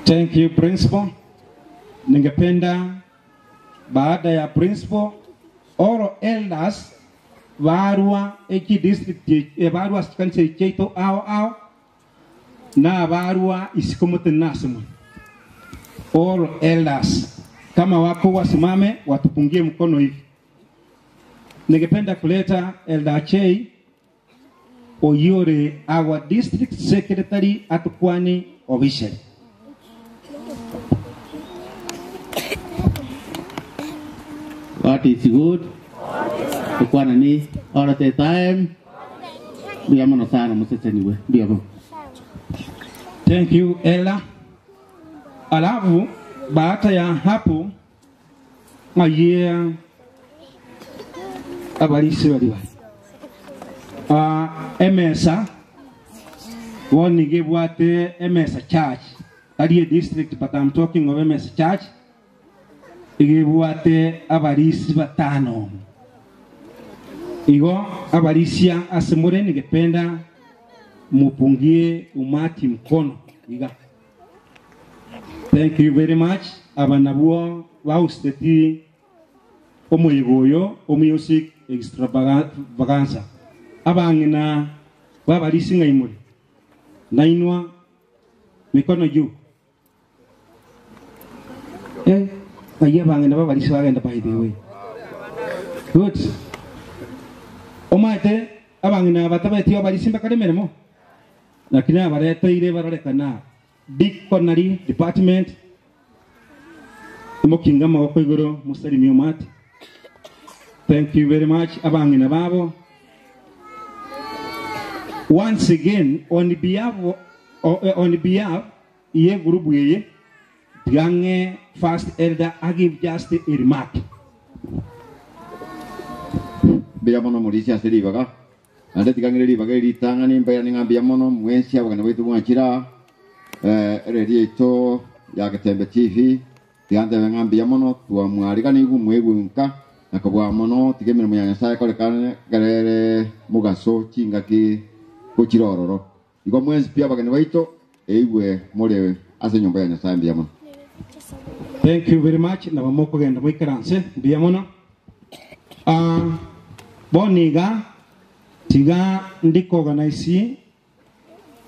Thank you principal. Ningependa baada ya principal all elders barua eki district e barua kanisa cheito ao ao na barua isikomote nasimwe. All elders kama wako wasimame watupungie mkono hivi. Ningependa kuleta Elder Chei Oyore, our district secretary at Kwani official. What is good? Kukwana ni all the time. Mbia mono sana museseniwe. Mbia mo. Thank you Ella. Alafu baada ya hapo aye abalisi bali bali emesa wonige bwate emesa church ali district, but I'm talking of emesa church igibwate abalisi batano igo abalisia asemure ningependa mupungie umati mkono iga. Thank you very much. Aba nabwo bausiteti omoyigo oyo omusic extravaganza abang'ina babalisi ng'aimure nainwa mikono juu eh aye abang'ina babalisi bagenda by the way. Good. Omate abang'ina batabeti abalisi mbakare emeremo lakini abareteire barorekana dictionary department mukinga amaboko igoro musalimie omwate. Thank you very much abang'ina babo. Once again on behalf on behalf ye group ye gange first elder I give just a remark. Mbia mono murisi ase ribaga. Naende tigang'ire ribaga eritang'ani mbairani ng'a mbia mono mwensi abageni baitu mwachira ereri yaito ya Getembe TV tigantebe ng'a mbia mono twamwariganigu mwegwe nka na kobua mono tiga emeremo ya Nyasaye korekane kerere mogaso chingaki gochira ororo. Igo mwensi pi abageni baito eigwe more ase enyomba ya Nyasaye mbia mono. Thank you very much. Na bamokogenda mwikaranse mbia mono. Boniga tiga ndikoorganize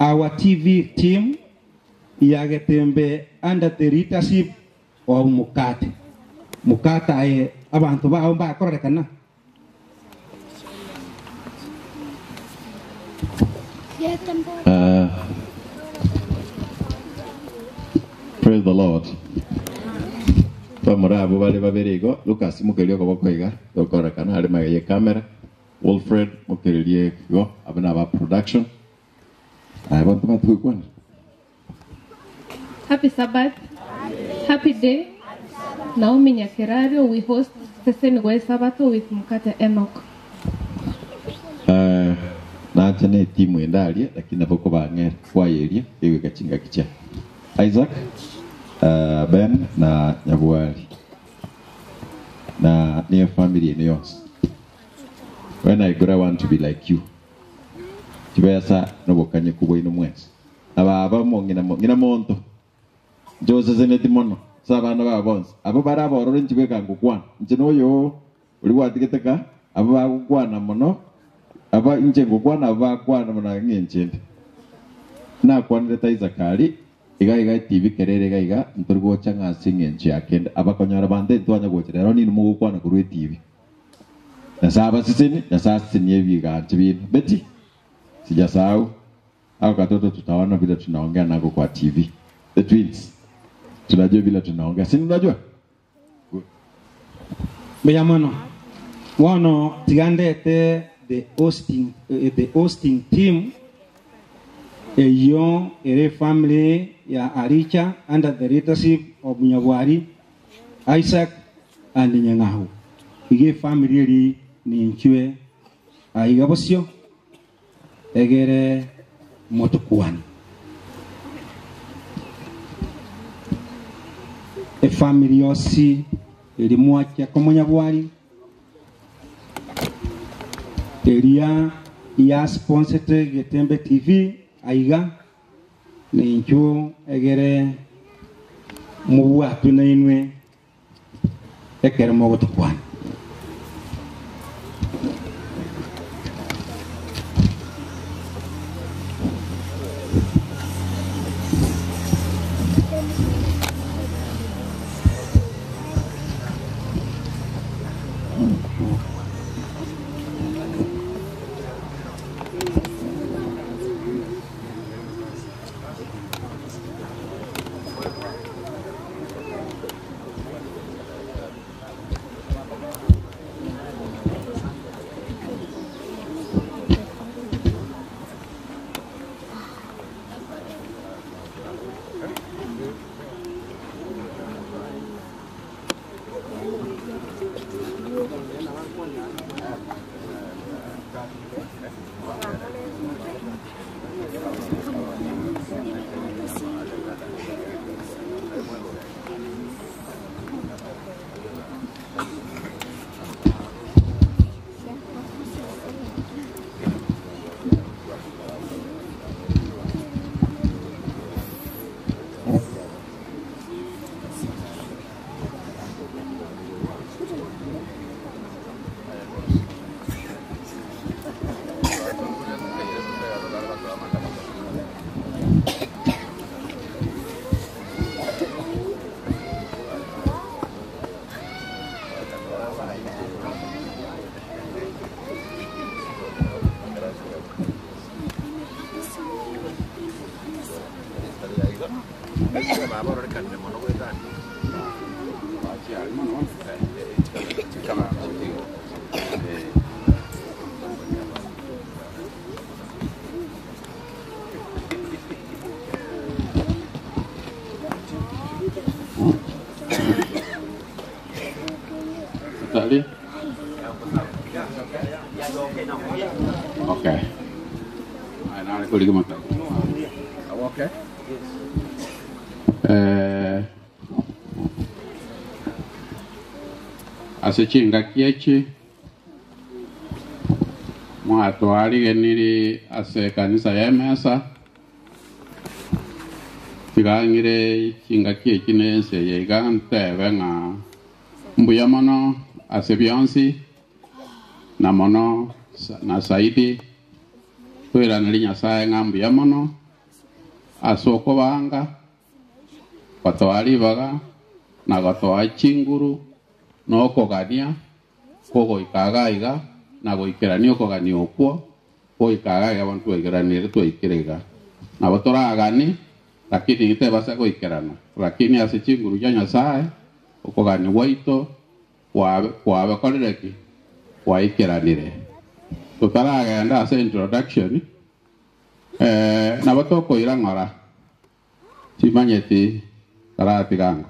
our TV team ya Getembe under the leadership of Mukate. Mukate aye abantu bao mbakorekana. Praise the Lord. Twamura abo bari babere igo Lucas mukerio koboko iga tokorekana ari magaye kamera Wilfred mukerie igo abana ba production. Aya bantu batukwana. Happy Sabbath. Happy day. Naomi Nyakerario, we host Seseni Sabato with Mukate Enoch. Nacha ne timu endaria lakini nabo kobang'e kwayeria egweka chingaki chia Isaac, Ben na Nyabwari na niyo family ene yonsi. When I grow I want to be like you. Chibesa nobokanye kubwa ino mwensi. Ababa mong'ina ng'ina monto. Jose mono. Sa abana babo bonsi. Abo baraborore nchibweka ngokwana. Inche noyo ori gwatigeteka abo bagokwana mono Aba inche ngokwana aba bakwana buna ng'encho ende. Nakwanire Isaac aria, iga iga etibi kerere iga iga, ntori gocha ng'a ase eng'encho ya kende. Abakonyora bande ntwanya gocha rero nini mogokwana korwa etibi. Nyasae abaseseni, Nyasae asesenie ebigancha biaino. Betty, sijasahau, ako katoto tutaona vile tunaongea nako kwa TV. The twins. Tunajua vile tunaongea. Si mnajua? Mbuya mono. Bono tiga ndete the hosting, eh, the hosting team eyio ere family ya Aricha under the leadership of Nyabwari, Isaac and Nyang'au. Iga efamily eri ninchwe aiga bosio egere motokwani. Efamily yonsi eri mwachia komonyabwari eria ya sponsorete Getembe TV aiga ninchu egere mobwatwe nainwe ekere mogotokwana. Tadi? Okay. Ay, na ko mata. Okay. Eh, ase chingaki echi mwatwarigeniri ase ekanisa ya emesa tigang'ire chingaki echi na ense eye iga ntebe ng'a mbuya mono ase bionsi na mono na zaidi twiraneri Nyasaye ng'a mbuya mono ase okobanga gotoa ribaga na gotoa chinguru na okogania kogoika iga iga na goikerania okogania okwo goika iga iga bono twaikeranire twaikire iga. Nabo toragani lakini gitebasa goikerana lakini ase chinguru chia Nyasaye okogania gwaito kwabekorire ki gwaikeranire. Totaragenda ase introduction nabo tokoira ng'ora chimanyeti taratigango.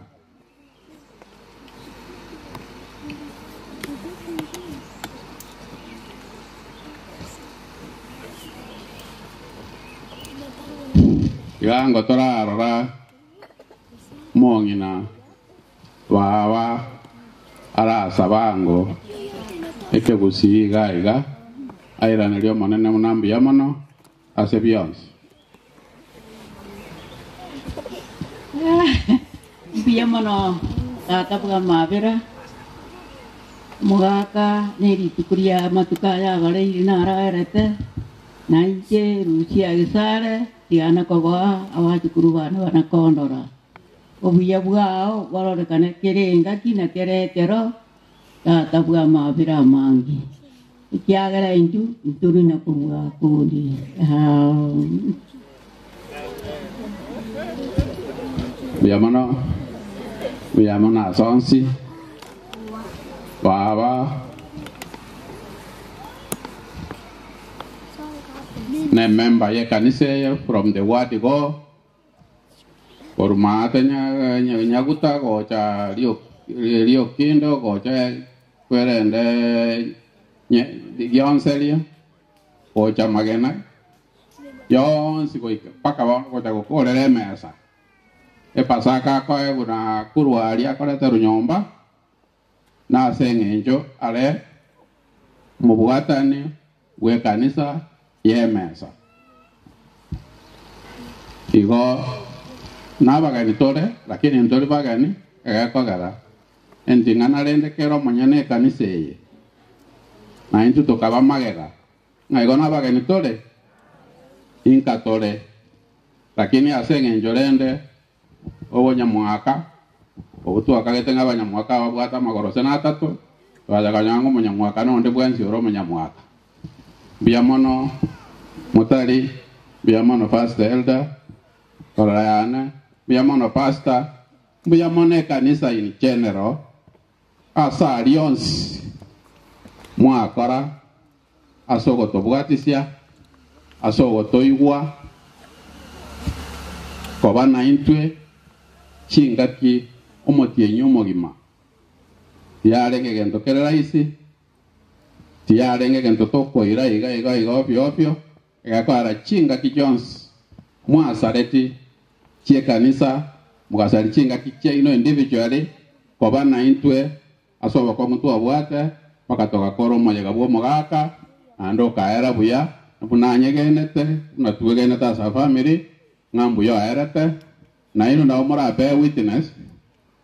Igango torarora mong'ina baba arasabango ekegusii iga iga airaneri omonene buna mbuya mono ase bionsi. Mbuya mono tata bwa mabera. Omogaka na erituko ria amatuko aya abareiri naraerete, na inche Lucia Gesare tigana kogoa abachukuru bane banakondora. Obuya bwao bororekane kera engaki na kera ekero, Tata bw'amabera amange, ekiagera intwe ntori na kobua konde. Mbuya mono, mbuya mono ase onsi, baba ne member y'ekanisa eye from the word go. Korwa maate nyaguta gocha riokindo gocha kwerende gionseria gocha magena yonsi goika mpaka bono gocha gokorera emesa. Epasaka akoegwa na korwa aria akorete runyomba, na ase eng'encho are omobwatani bw'ekanisa y'emesa. Igo nabageni tore, lakini ntori bageni, egekogera enting'ana rende kera omonyene ekanisa eye, na intwe tokaba magega, ng'a igo nabageni tore, inka tore, lakini ase eng'encho rende obonyamwaka, obwo twakagete ng'a abanyamwaka ababwate amagoro gose natato, twacha konyora ng'a omonyamwaka nonde bwensi ore omonyamwaka. Mbuya mono motari, mbuya mono first elder, korora yane, mbuya mono pastor, mbuya mono ekanisa in general, ase aria onsi mwakora ase ogotobwatisia, ase ogotoigwa, koba naintwe chingaki omotienyi omogima. Tiyarenge egento kere rahisi, tiyarenge egento tokoira iga iga iga ofio ofio, egekoera chingaki chionsi mwasareti chi'ekanisa, mogasaria chingaki chiaino individually, koba naintwe Ase obokong'u twabwate, mpaka togakora omoyega bw'omogaka, naende okaera buya, na buna anyegenete, buna twegenete ase afamiri, ng'a mbuya oerete, nainwe nabo morabe witness,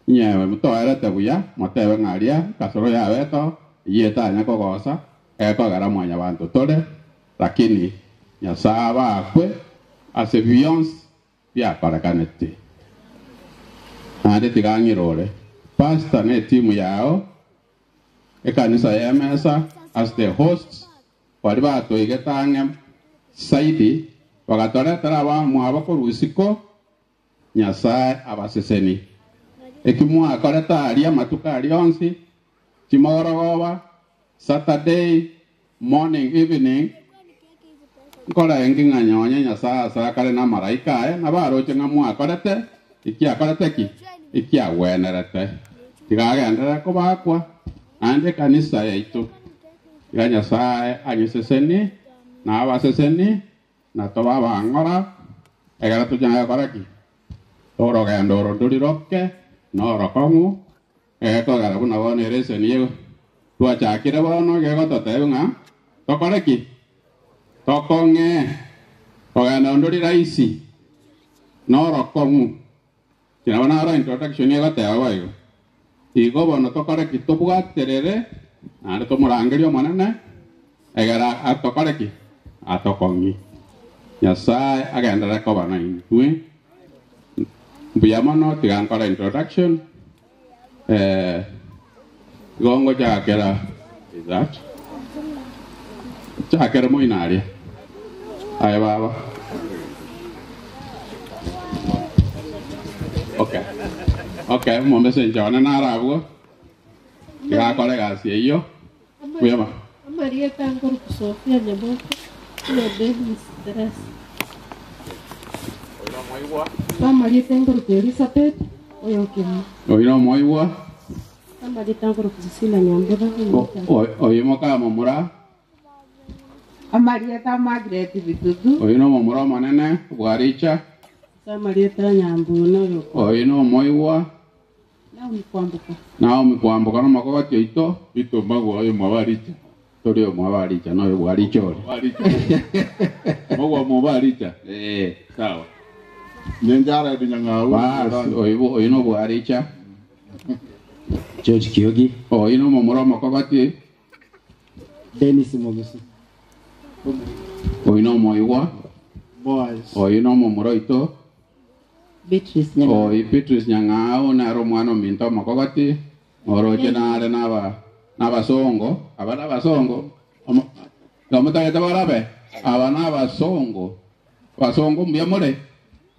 inyewe toerete buya, motebe ng'a aria kasoro yabete oo, eyio etanya kogosa, ekogera mwanyabanto tore, lakini Nyasae abakwe ase bionsi biakorekanete. Naende tiga ng'irore pastor ne etimu yao, ekanisa y'emesa as the hosts, baria batoigete ang'e saidi bagatoretera abamwabo korwa isiko, Nyasae abaseseni. Eki mwakorete aria amatuko aria onsi, chimogorogoba, Saturday morning evening, nkorenge ng'a nonye Nyasae ase akare namaraika aye nabaroche ng'a mwakorete ekiakorete ki? Ekiagwenerete. Tiga agenderere kobakwa, naende ekanisa yaito. Tiga Nyasae anyesesenie na abasesenie, na tobe abang'ora, ekero tochake gokora ki? Orogendo oro ndoriroke norokong'u, Egekogera buna bono ere eseni ye twachakire bono gegototebia ng'a tokore ki? Tokong'ee. Kogenda onde ori rahisi norokong'u. Nabo naro introduction egoteba boigo. Igo bono tokore ki? Tobwaterere naende tomorangerie Omonene egere atokore ki? Atokong'ie. Nyasae agenderere koba naintwe. Mbuya mono tiga nkore introduction. Eh, igo ngochakera is that chakera moino aria aye baba okay okay mombesencha one naro abwo tiga akore egasi eyio buya ba Amarieta nkoruku Sofia Nyaboke, oyo Dennis Teresa. Amarieta nkoruku Elizabeth, oyo Kemi. Oyo nomoigwa. Amarieta nkoruku Cecilia Nyambura, oyo Oyo moka momura. Amarieta Margaret Bitutu. Oyo nomomura omonene bwaricha. Amarieta Nyambuna, oyo Oyo nomoigwa. Naomi Kwamboka. Naomi Kwamboka nomokogoti oito. Peter Omagwa oyo mwabaricha. Tori omwabaricha noyo bwaricha ore. Omagwa mwabaricha. Eh. Sawa. Nenjara ebinyang'au. Bas, oyo oyo nobwaricha. George Kiogi. Oyo nomomura omokogoti. Dennis Mogusu. Oyo nomoigwa. Boaz. Oyo nomomura oito. Beatrice Nyang'au. Oyo Beatrice Nyang'au nere omwana ominto omokogoti. Oroche nare naba nabasongo aba nabasongo nomotagete barabe aba nabasongo basongo mbuya more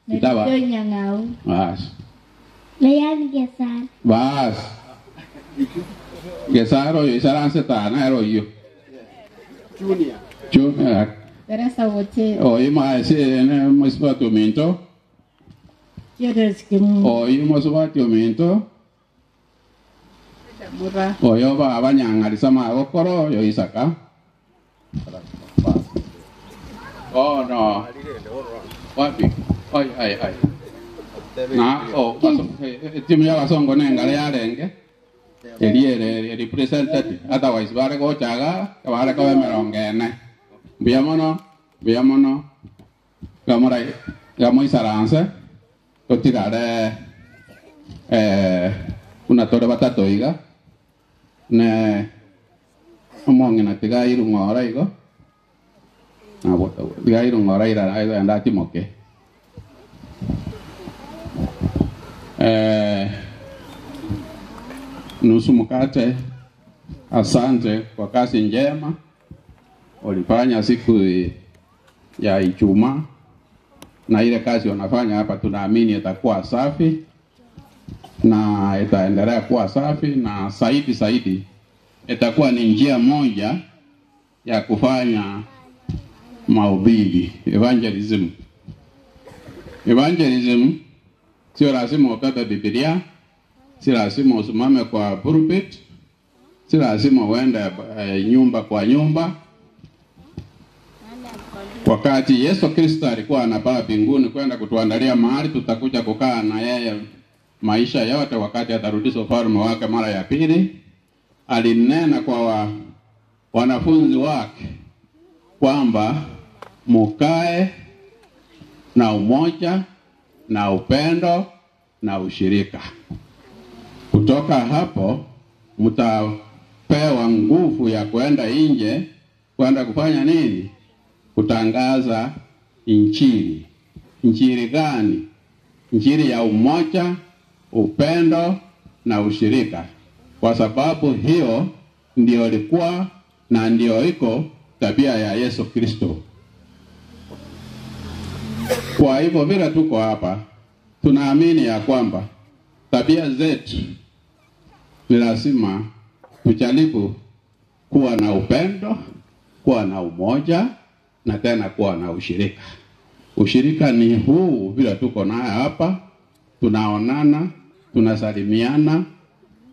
Ntaba. Joy Nyang'au. Bas. Leyan Gesar. Bas. Gesaro oyo isaranse tana ero oyo. Junior. Junior. Teresa Wote. Oyo maese ne mosubati ominto. Theodore Kimu. Oyo mosubati ominto. Mura. Oyo baba nyang'arisa magokoro oyo Isaka. Oh no. Wapi? Ai ai ai. Na oh baso, timu ya basongo nengare yarenge. Eri ere represented otherwise bare gochaga bare kobe merongo ene. Mbuya mono, mbuya mono. Gamorai gamoisaranse totigare una tore batato iga ne omong'ina tiga irung'ora igo nabo tiga irung'ora irara igo enda atimoke nusu mkate. Asante kwa kazi njema ulifanya siku ya Ijumaa, na ile kazi unafanya hapa tunaamini itakuwa safi na itaendelea kuwa safi, na zaidi zaidi itakuwa ni njia moja ya kufanya mahubiri, evangelism. Evangelism sio lazima ubebe Biblia, si lazima usimame kwa pulpit, si lazima uende nyumba kwa nyumba. Wakati Yesu Kristo alikuwa anapaa mbinguni kwenda kutuandalia mahali tutakuja kukaa na yeye maisha yote, wakati atarudisha ufalme wake mara ya pili, alinena kwa wanafunzi wake kwamba mukae na umoja na upendo na ushirika. Kutoka hapo mtapewa nguvu ya kwenda nje, kwenda kufanya nini? Kutangaza Injili. Injili gani? Injili ya umoja, upendo na ushirika, kwa sababu hiyo ndio ilikuwa na ndio iko tabia ya Yesu Kristo. Kwa hivyo vile tuko hapa, tunaamini ya kwamba tabia zetu ni lazima tujaribu kuwa na upendo, kuwa na umoja na tena kuwa na ushirika. Ushirika ni huu vile tuko naye hapa, tunaonana, tunasalimiana,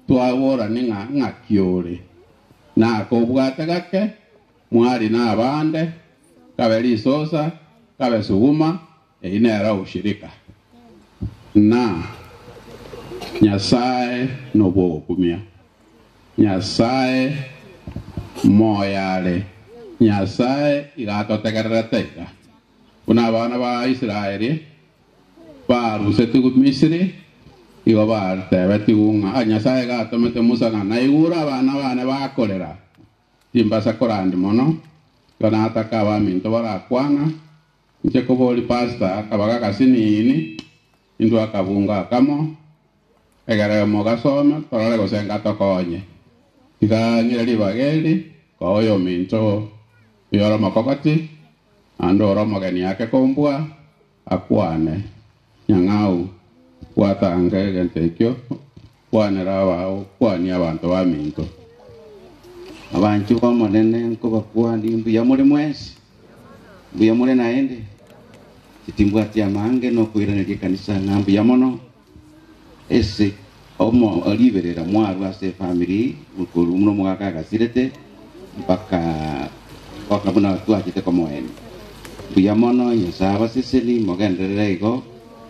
twawora ni ng'akiore na kobwate gake mwari na abande kabe risosa kabe suguma einera ushirika na Nyasaye nobokumia Nyasaye moyale Nyasaye igatotegerera teiga kuna abana ba Israeli barusete ku Misiri igo batebeti ng'a Nyasaye gatomete Musa ng'a naigure abana bane bakorera timbasa korandi mono kanataka abaminto barakwana inche kobori pastor akabaga kasinini indu akabunga akamo egere mogasome torore gosenga tokonye tigang'ire ribageri koyo minto yoro mokogoti ando oro mogeni ake kombua akwane nyang'au gwatange egento ekio kwanera abao kwania abanto ba minto. Abanchu bamonene nkobakwani mbuya muri mwesi mbuya muri naende titimbwati amange nokwiraneria ekanisa ng'a mbuya mono ese omo oliberera mwaru ase efamily mukuru muno omogaka agasirete mpaka wakabuna twachete komoeni mbuya mono Nyasaye abaseseni mogenderere igo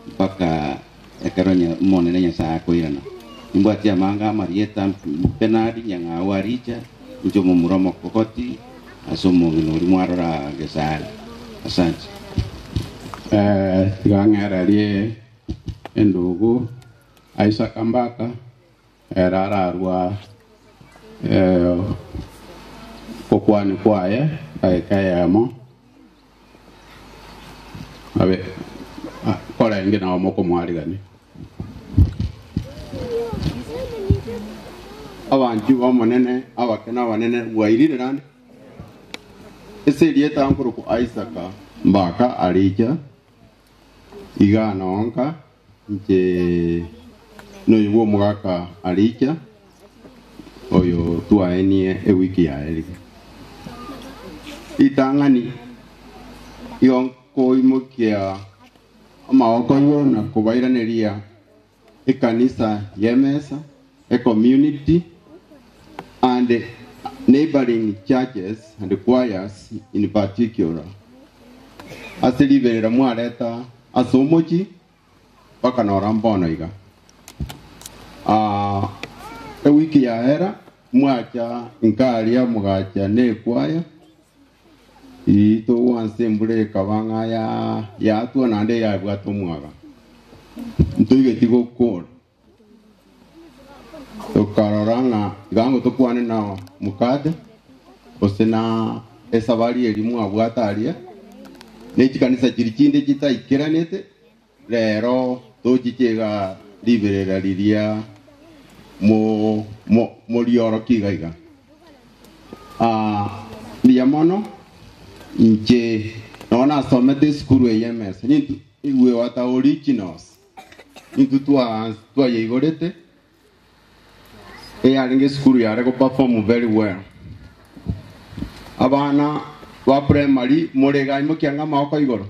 mpaka ekero monene Nyasaye akoirana nimbwati amanga amarieta Benard Nyang'au Aricha inche omomura omokogoti ase omong'ina oria mwarora Gesare. Asante. Tigang'ererie endugu Isaac Mbaka Ere ararwa eh, okwani kwaye dakika eyemo abe ah, korenge nao mokomwarigani Abanchu b'Omonene, abake na abanene, bwairire naende ase erieta nkorokwa Isaka. Mbaka aricha iga nonka inche noyo bw'omogaka aricha oyo twaenie ewiki yaerire. Ritang'ani igo nkoimokia amagoko igoro na kobairaneria ekanisa y'emesa, ecommunity and neighboring churches and choirs in particular. Ase riberera mwareta ase omochi bakanora mbono iga. Ah, ewiki yaera mwacha nkaria mugacha nekwaya itogwansa embura ekaba ng'a ya yatwa naende yabwata omwaga ntoigeti gokora tokarora ng'a igango tokwane na mukate gose na esabari eri mwabwata aria na chikanisa chiri chinde chitaikiranete rero tochichega riberera riria mo mo moriorokia iga iga. Ah, mbuya mono inche nonya nasomete esukuru eye emesa nintu we were the originals nintu twa twayeigorete eyarenge esukuru yare go perform very well abana ba primary more iga imokia ng'a amagoko igoro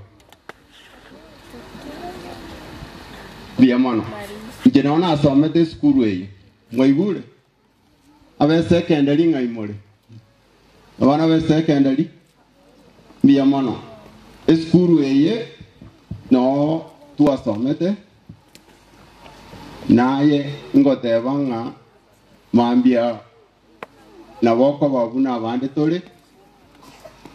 mbuya mono inche nonya nasomete esukuru eye mwaigure Abe secondary ng'ai more? Abana be secondary mbuya mono. Esukuru eye noo twasomete naye ngoteba ng'a mambia nabo okoba buna abande tore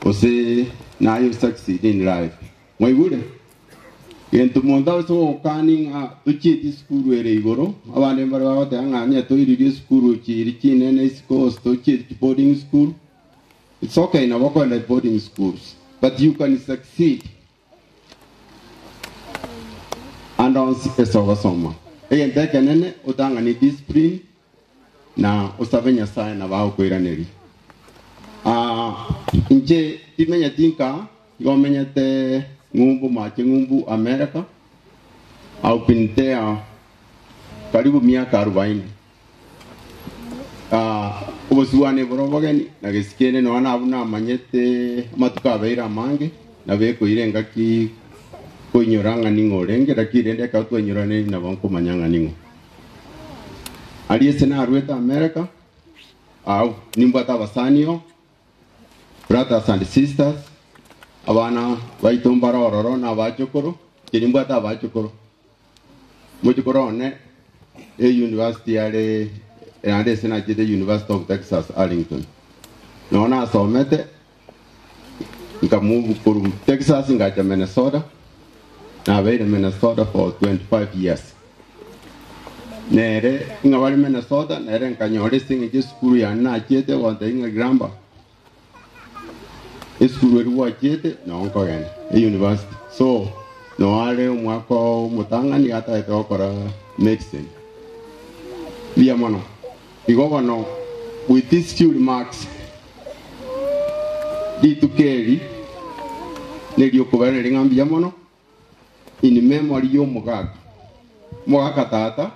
gose naye o succeed in life. Mwaigure? Gento monto ase ogokani ng'a tochieti esukuru ere igoro, abande mbare bagoteba ng'a onye toiririe esukuru chiri chinene isiko gose tochieti chiboarding school. It's okay nabo okoenda boarding schools but you can succeed ande onsi ase ogosoma. Egento ekenene otang'anie discipline na osabe Nyasae nabo agokoiraneria. Ah, inche timenyeti nka, igo menyete ng'umbu mache ng'umbu America. I've been there karibu miaka arobaini. Ah, obosibwane bore obogeni na gesikende nonya nabwo namanyete amatuko abeire amange, nabekoire engaki koinyora ng'a ning'o orenge, lakini rende ekero twainyoranire nabo nkomanya ng'a ning'o. Aria ase naruete America, ao nimbwate abasani oo, brothers and sisters, abana baito mbare ororo na abachokoro, inche nimbwate abachokoro. Mochokoro one e university are naende ase nachete University of Texas Arlington. Noo nasomete, nkamove korwa Texas ngacha Minnesota, nabeire Minnesota for 25 years. Nere ng'a bare Minnesota, nere nkanyora ase eng'encho esukuru yane nachiete gontebia ng'a grandpa, esukuru eria gwachiete noo nkogenda, e university. So noo are omwaka omotang'ani atagete gokora medicine. Mbuya mono. Igo bono with these few remarks, rituko eri neriokobairaneria ng'a mbuya mono. In memory y'omogaka, omogaka tata,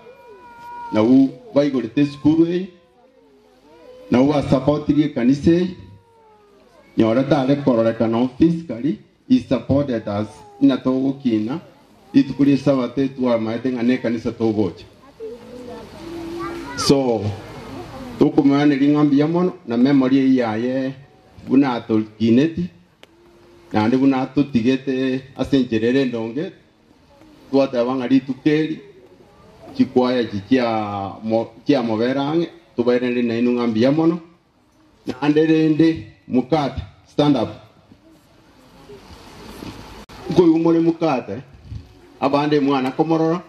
nabwo baigorete esukuru eye, nabwo basapotirie ekanisa eye, nyore tare kororekana oo physically, he supported us ng'a togokina, rituko ria esabato etwamaete ng'a nekanisa togocha. So, tokomoiraneria ng'a mbuya mono, na memory eyio yaye buna atokineti, Naende buna totigete ase enchera ere endonge, twateba ng'a rituko eri chikwaya echi chiamobera ang'e, tobairanerie nainwe ng'a mbuya mono. Naende rende mokate, stand up. Nkoigwa more mokate, abande mwana komorora.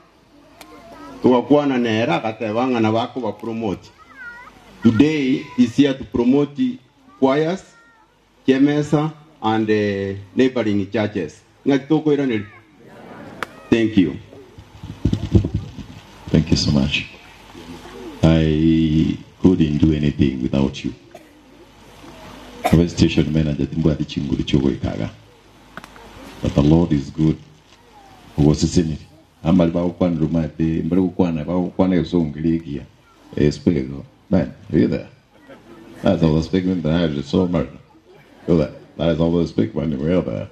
Togakwana nere agateba ng'a nabo akobapromote. Today is here to promote choirs, Chemesa and neighboring churches. Ng'aki tokoiraneria? Thank you. Thank you so much. I couldn't do anything without you. Abe station manager timbwati chinguru chiogoika iga. But the Lord is good. Ogoseseniri. Ambari bagokwanera omanyete mbare gokwana bagokwana egesongo keria ekiya. Eh, speak it. Man, are you there? That's all they speak in the Irish. So America. You there? That is all they speak when we're there.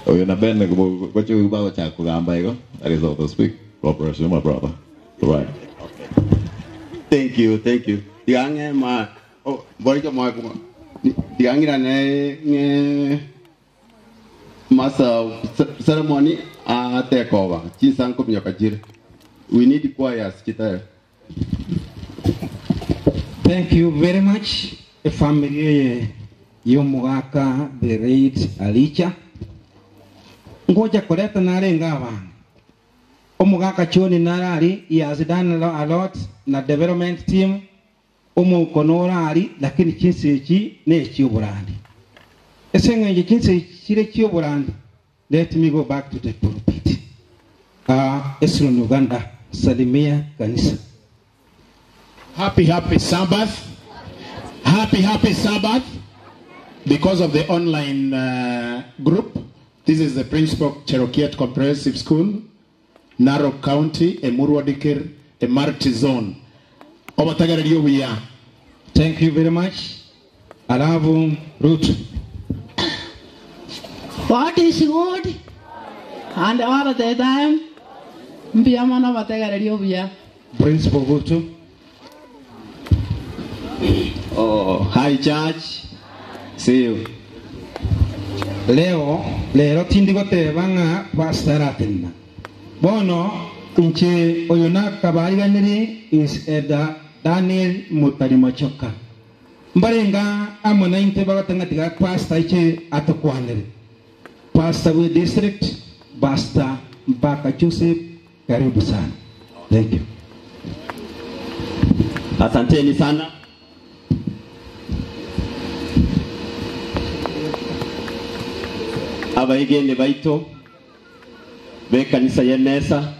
Oyo na Ben gocha bagochaka kogamba igo. That is all they speak. God bless you, my brother. All right. Thank you, thank you. Tiga ng'e ma oh, boricho moe kumo. Tiga ng'irane ng'e master of ceremony a take over. Chinsa nkominyoka chire. We need choirs chitayo. Thank you very much efamily eye y'omogaka the late Alicha. Ngocha koreta narenge abange. Omogaka Choni nare aria, he has done a lot na development team, omouko nore aria, lakini chinsa echi nechioborandi. Ase eng'encho chinsa echi chire chioborandi, let me go back to the pulpit. Ah, Esron Uganda, salimia kanisa. Happy, happy Sabbath. Happy, happy Sabbath. Because of the online group, this is the principal of Cherokiet Comprehensive School, Narok County, Emurua Dikir, Emarti Zone. Obatagarelio buya. Thank you very much. Alavu Ruth. What is good and all the time mbuya mono bategereria obuya. Principal Ruth. Oh, hi church. See you. Leo lero tindi goteba ng'a pastor aratenena. Bono inche oyo nakabariganiri is Elder Daniel Mutari Machoka. Mbarenga amo naintwe bagoteba ng'a tiga pastor aiche atokwanere. Pastor we district, Pastor Mpaka Joseph, karibu sana. Thank you. Asanteni sana. Abaigeni baito b'ekanisa y'emesa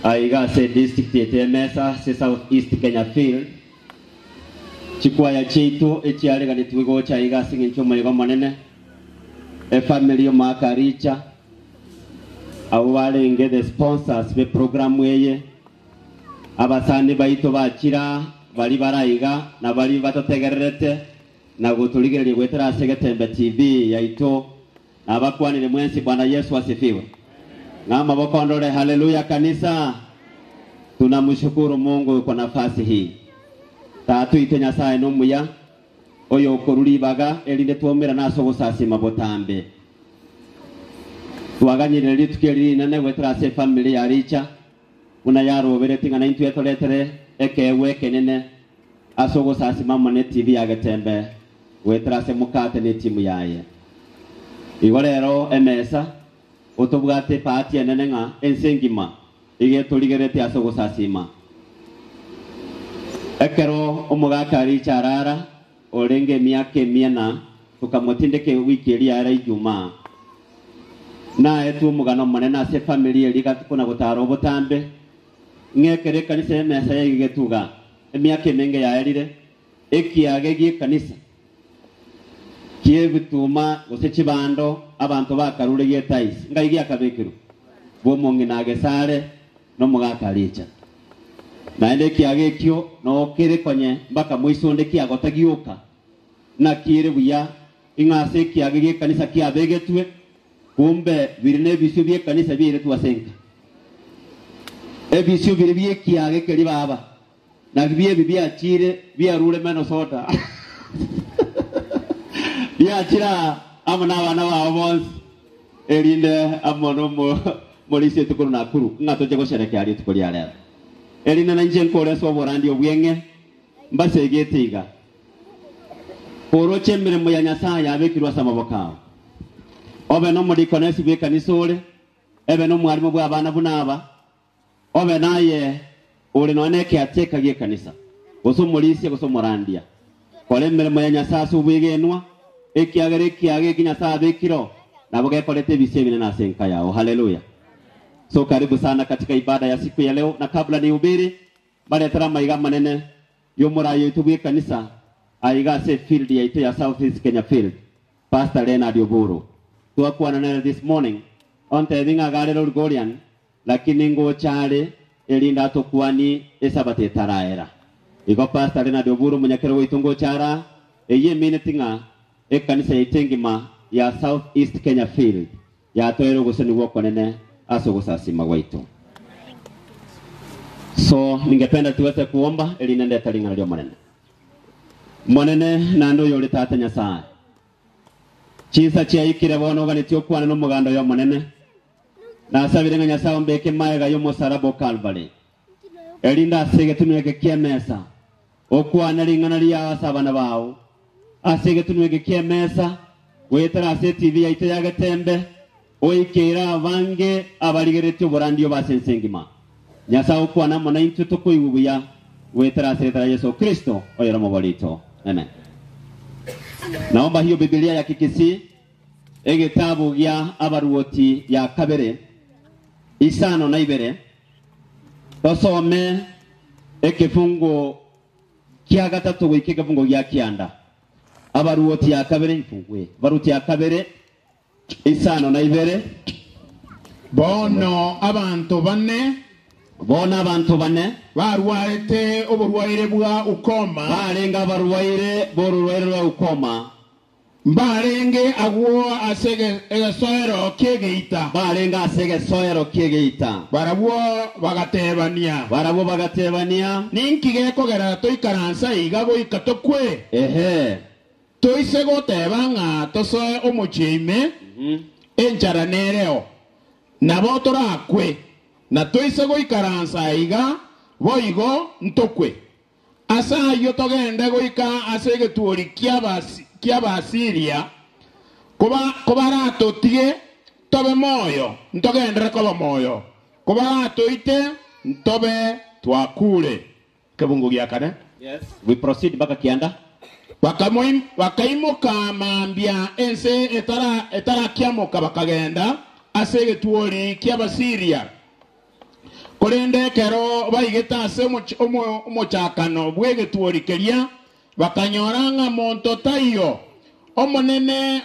aiga ase district ete y'emesa ase South East Kenya Field chikwaya chiaito echiareganetwe gocha aiga ase eng'encho omoyega omonene efamily y'omwaka richa abo barenge the sponsors be program eye abasani baito bachira bari baraiga na bari batotegererete na gotorigereria gwetera ase Getembe TV yaito nabakwanire mwensi. Bwana Yesu asifiwe. Ng'ama bokondore haleluya kanisa. Tunamshukuru Mungu kwa nafasi hii. Tatu ite Nyasaye nomuya oyo okoruribaga erinde twomera naso gosasima botambe. Twaganyire rituko rinene gwetera ase family ya richa buna yarobere ting'ana intwe etoretere ekewe ekenene ase ogosasima amo ne TV ya Getembe gwetera ase mokate ne timu yaye. Igo rero emesa otobwate pati enene ng'a ense engima iga etorigerete ase ogosasima. Ekero omogaka aricha arara orenge emiaka emiana tokamotindeka ewiki eria yara Ijumaa. Naetwe omogano omonene ase efamily eria gatukona gotara obotambe ng'ekere ekanisa y'emesa yaigetuga emiaka emenge yaerire ekiage gie ekanisa kiebituma gose chibando abantu bakarure gietaisi ngai giakabekirwe bw'omong'ina agesare nomogaka aricha naende ekiage ekio nokere konye mpaka moisonde kiagota gioka nakire buya ing'ase ekiage gie ekanisa kiabegetwe kumbe biri na ebisio bie ekanisa biaire ase enka ebisio biri bie ekiage keri baba na biebi biachire biarure meno soda biachira amo na abana babo bonsi erinde amo no morisi etukuru Nakuru ng'a toche gosherekea rituko ria rero erinde na inche nkore ase oborandi obweng'e mbasegete iga koroche emiremo ya Nyasaye yabekirwe ase amaboko ao obe nomoriko nesi bwa ekanisa ore ebe nomwarimu bwa abana buna aba Obe naye ore nonya nekeateka gi'ekanisa, gose omorisia gose omorandia. Kora emeremo ya Nyasae ase obwegenwa, ekiagera ekiage eki Nyasae abekire oo, nabo gekorete ebisio ebinene ase enka yao. Haleluya! So karibu sana katika ibada ya siku ya leo, na kabla nihubiri, mbaretere amaiga amanene y'omorai oito bw'ekanisa aiga ase efield yaito ya South East Kenya Field, Pastor Leonard Oburu. Twakwana nere this morning, ontebie ng'a iga arere Olgorian, Lakini ngocha are, erinde atokwanie Esabato etaraera. Igo Pastor Leonard Oburu omonyakerogo oito ngocha ara, eyio emineti ng'a ekanisa yaito engima ya South East Kenya Field yatoeire ogosenigwa okonene ase ogosasima gwaito. So ningependa tuweze kuomba erinde ndete ring'ana ri'Omonene. Monene naende oyore Tata Nyasae, chinsa chiaikire bono oganetie okwane nomoganda oyo Omonene. Nasabire ng'a Nyasae ombeke magega y'omosaraba o Kalvari, erinde ase egetunwa eke ki'emesa okwane ring'ana riao ase abana bao, ase egetunwa eke ki'emesa, goetera ase etibi yaito ya Getembe, oikeire abange abarigereretie oborandia obo ase ense engima. Nyasae okwane amo naintwe tokoigwe buya goetera ase erieta ria Yeso Kristo, oyore omobori oito. Amen. Naomba hiyo Bibilia ya Kikisii. Egetabu gia Abaruoti ya kabere, isano na ibere, tosome ekefungo kia gatato goika ekefungo gia kianda. Abaruoti ya kabere, ifungue. Abaruoti ya kabere, isano na ibere. Bono abanto bane. Bono abanto bane. Barwarete oborwaire bwa ukoma. Barenge abarwaire b'ororwaire rwa ukoma. Mbarenge agwo ase egesoero ki'egeita. Mbarenge ase egesoero ki'egeita. Barabwo bagatebania. Barabwo bagatebania. Ninki gekogera toikaranse aiga goika tokwe? Ehe. Toise goteba ng'a tosoe omochie ime, enchara nereo, nabo torakwe, na toise goikaransa aiga, boigo ntokwe. Ase ayio togende goika ase egetuori ki'Abaasiria, kobaratotige tobe moyo, ntogenderere koba moyo, kobaratoite, ntobe twakure. Ekebungo gia kane. We proceed mpaka kianda. Bakaimoka mambia ense etarakiamoka, bakagenda ase egetuori ki'Abasiria. Korende ekero baigete ase omochakano bw'egetuori keria, bakanyora ng'a monto taiyo. Omonene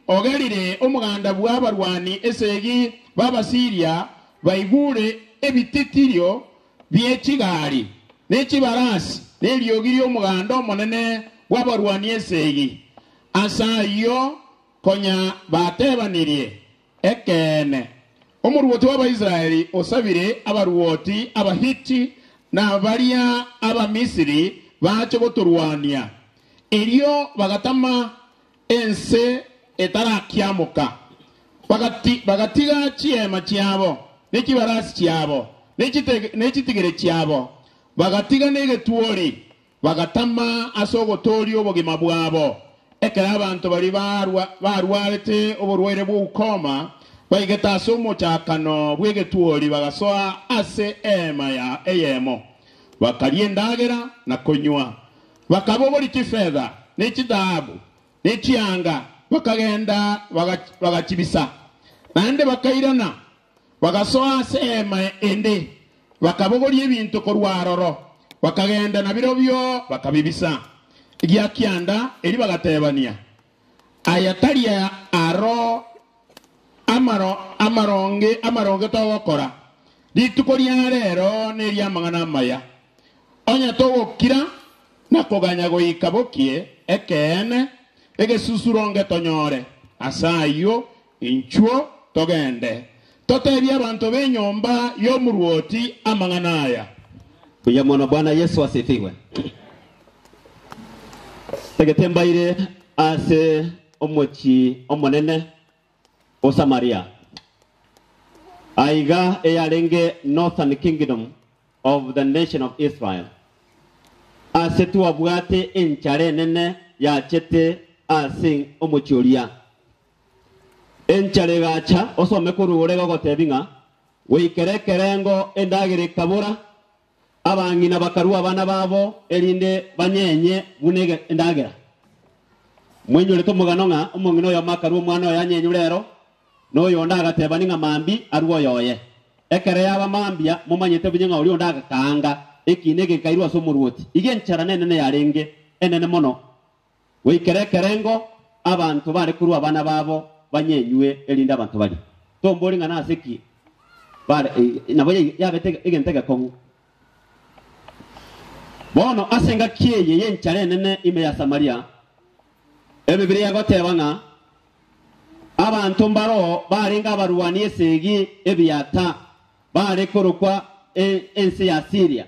ogerire omoganda bw'abarwani esegi b'Abasiiria baigure ebititirio bie chigari, ne chibarasi, na eriogi ri'omoganda omonene bw'abarwani esegi. Ase ayio konya batebanirie, Ekeene, omoruoti bw'Abaisraeli osabire abaruoti Abahiti na baria Abamisiri bache gotorwania. Erio bagatama ense etarakiamoka, bagatiga chiema chiabo, ne chibarasi chiabo, ne chitigere chiabo, bagatiga negetuori. Bagatama ase ogotooria obogima bwabo. Ekero abanto baria barwarete oborwaire bw'ukoma baigete ase omochakano bw'egetuori bagasoa ase eema eyemo, bakaria endagera na konywa, bakabogoria chifetha, ne chithahabu, ne chianga, bakagenda bagachibisa. Naende bakairana Bagasoa ase eema ende, bakabogoria ebinto korwa aroro, bakagenda nabirobio bakabibisa. Egia kianda erio bagatebania, Aya tari aro amaronge amaronge togokora, rituko ria rero neri'amang'ana amaya. Onye togokira na koganya goika bokie, ekeene, egesusuro ngetonyore. Ase ayio Inchuo togende, totebie abanto b'enyomba y'omoruoti amang'ana aya. Buya mono Bwana Yesu asifiwe. Tagete mbaire ase omochie omonene o Samaria. Aiga eyarenge Northern Kingdom of the nation of Israel. Ase twabwate enchara enene yachete ase omochie oria. Enchara egacha, osome korwa ore gogotebia ng'a. Goikera ekerengo endagera ekabora, abang'ina bakarua abana babo erinde banyenye buna endagera. Mwenyorete omogano ng'a omong'ina oyomo akarua omwana oye anyenywe rero, na oyonde agateba ning'a mambia arue oyoye. Ekero yaba mambia, momanyete buya ng'a oria onde agakaanga ekiina eke gekairwa ase omorwoti. Iga enchara nenene yarenge, enene mono. Goikera ekerengo abanto bare korua abana babo banyenywe erinde abanto barie. Tombori ng'a nase ki bare nabo yabete egento egekong'u. Bono ase engaki eye y'enchara enene ime ya Samaria, Ebibilia egoteba ng'a abanto mbaroo barenge abarwani esegi ebiata bare korokwa ense ya Siria.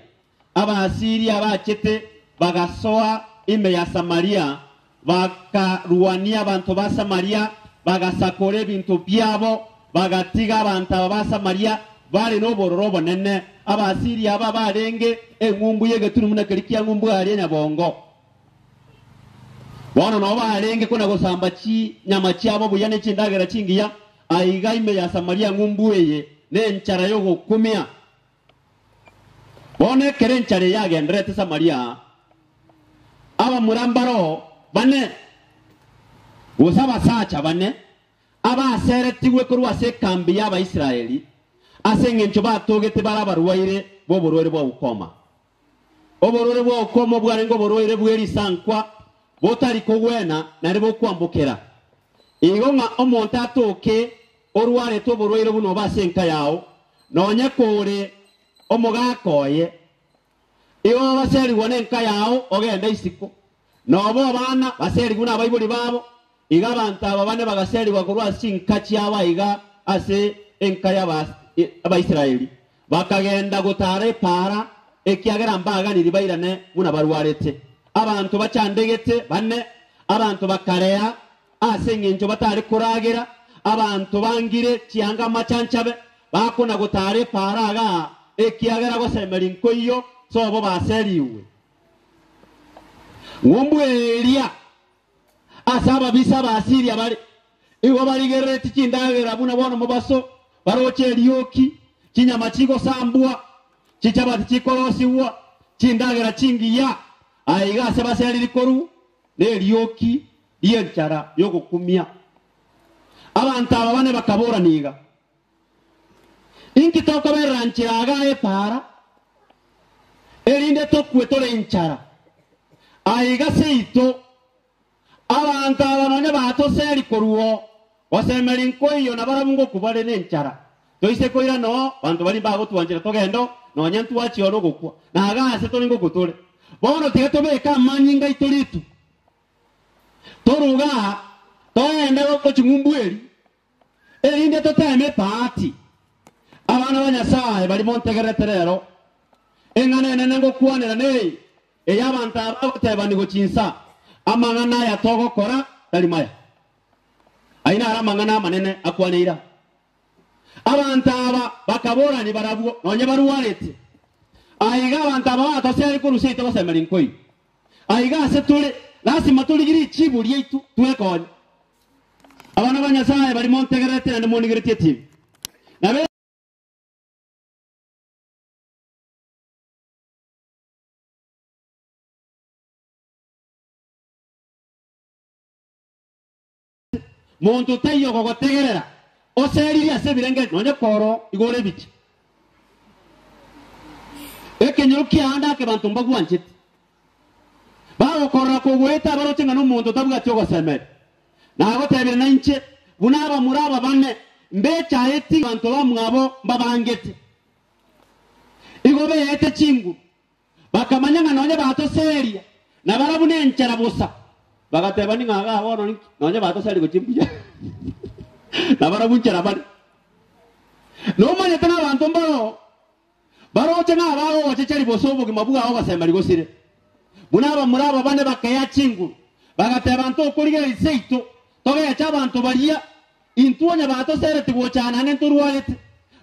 Abaasiria bachete bagasoa ime ya Samaria, bakarwania abanto ba Samaria, bagasakora ebinto biabo, bagatiga abanto aba ba Samaria bare nobororo obonene. Abaasiria aba barenge eng'umbu y'egetunu buna keria kia ng'umbu aria nyabongo. Bono nao barenge kona-gosamba chinyama chiabo buya ne chindagera chingiya, aiga ime ya Samaria ng'umbu eye nenchara y'ogokumia. Bono ekero enchara eye yagendererete Samaria, abamura mbaroo bane, gose abasacha bane, abaseretigwe korwa ase ekambi y'Abaisraeli, ase engencho batogete bare abarwaire b'oborwaire bwa ukoma. Oborwaire bwa ukoma bwarenge oborwaire bwe risankwa botari kogwena naende bokwambokera. Igo ng'a omonto atoke orwarete oborwaire buna obo ase enka yao, nonye kore omogaka oye, igo ogoserigwa nenka yao ogende isiko, nobo abana baserigwe nabaibori babo, iga abanto aba bane bagaserigwa korwa ase chinka chiabo aiga ase enka y'Abaisraeli, bakagenda gotaara epaara, ekiagera mbaganiri bairane buna barwarete. Abanto bachandegete bane, abanto bakarea, Ase engencho batare koragera, abanto bangire chianga amachanchabe, bakona-gotaara epaara igaa, ekiagera gosemeria nkoiyo sobo baserigwe. Ng'umbu eria ase ababisa b'Asiria bare, igo barigereretie chindagera buna bono mobaso, baroche erioki, chinyama chigosambwa, chichabati chikorosigwa, chindagera chingiya, aiga ase baseriri korwa nerioki ri'enchara y'ogokumia. Abanto aba bane bakaborania iga, Inki tokoberera nchera iga epaara, erinde tokwe tore inchara? Aiga seito, abanto aba nonya batoseri korwa oo, gosemeria nkoiyo nabarabwo ngokwa bare nenchara. Toise koirana oo, banto baria mbagotwanchera togende oo, nonya ntwachia oo nogokwa, na iga ase tore ngokwa tore. Bono tiga tobeke amanyinga aito rituko. Toruge aa, togende gochia ng'umbu eria, erinde toteeme epaati. Abana ba Nyasae baria montegererete rero, eng'ana enene ngokwanera neye, ey'abanto aba bagotebani gochia insa, Amang'ana aya togokora tari maya. Ayio naro amang'ana amanene akwaneire aa. Abanto aba bakaborania barabwo, nonya barwarete. Aiga abanto aba batoseri korwa seito gosemeria nkoiyo. Aiga ase tore, lasima torigie richibu riaito twekonye. Abana ba Nyasae baria montegererete naende monigeretie etibi. Nabe. Monto taiyo ogogotegerera, oseririe ase ebirengererio, nonya koro igo ore ebicha. Ekenyoro kiaande ake banto mbagwanchete, bagokorora kogoeta abaroche ng'a nomonto otabwati ogosemeria. Nagotebire nainche, buna abamura aba bane mbechaeti abanto bamwabo mbabangete. Igo beete chinguru, Bakamanya ng'a nonya batoseria, na barabwo nenchera bosa. Bagateba, Ning'o igaa bono ninki? Nonya batoseria gochia mbuya, na barabwo nchera bare. Nomanyete ng'a abanto mbaroo baroche ng'a bagogochecheria bosa obogima bwao gosemeria gosire. Buna abamura aba bane bakea chinguru, bagateba, Ntokorigereria seito, togeche abanto baria, intwe onye batoseretie gocha naende ntorwarete.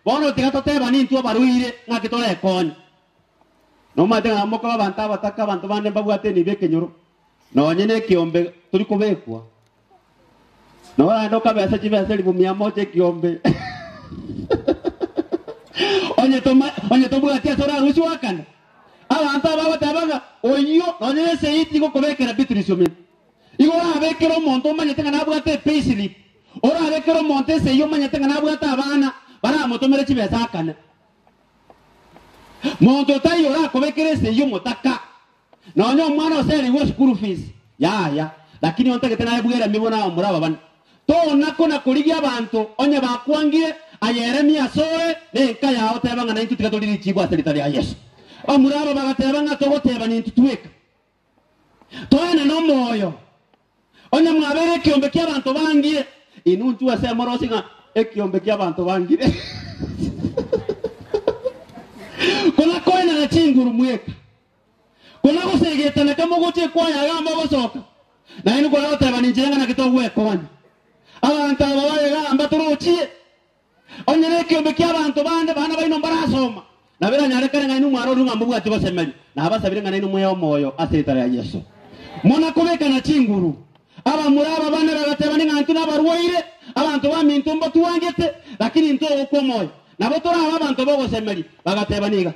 Bono tiga totebane intwe abarwaire ng'aki torekonye. Nomanyete ng'a mokoba abanto abataka, abanto bande mbabwate enibo ekenyoro, nonye nekiombe tori kobekwa. Noragende okabesa chibesa elifu mia moja ekiombe. Onye toma onye tobwati ase orarusie oakane. Abanto aba bagoteba ng'a oyio nonye na esegi tigokobekera Beatrice omino. Igo orabekere omonto omanyete ng'a nabwate epayslip, orabekere omonto esegi omanyete ng'a nabwate abana baramotomere chibesa akane. Monto taiyo orakobekere esegi omotaka, nonye omwana oserigwe eschool fees, yaya, lakini ontagete naye bweremie buna abamura aba bane. Tona kona korigia abanto onye bakwangire, aye eremie asore na enka yao teba ng'a naintwe tiga tori richibu ase rita ria Yeso. Abamura aba bagateba ng'a togoteba nintwe tweka. Toenane omoyo. Onye mwabeire ekiombe ki'abanto bangire, inwe inchuo ase emorosie ng'a ekiombe ki'abanto bangire. Kona koenana chinguru mweka, kona gosegetana kamogocha ekwaya iga mogosoka, nainwe kona goteba ninche ng'a naki togwekonya. Abanto aba baye iga mbatorochie. Onye nekiombe ki'abanto bande, bana baino mbarasoma, nabo eranyarekane ng'a inwe mwarorire ng'a mbobwati gosemeria. Nabasabire ng'a nainwe mwee omoyo ase erieta ria Yeso. Muna kobekana chinguru. Abamura aba bane bagatebani ng'a intwe nabarwaire, abanto baminto mbatwangete, lakini intwe ogokwa omoyo. Nabo torabe abanto b'ogosemeria. Bagatebani iga,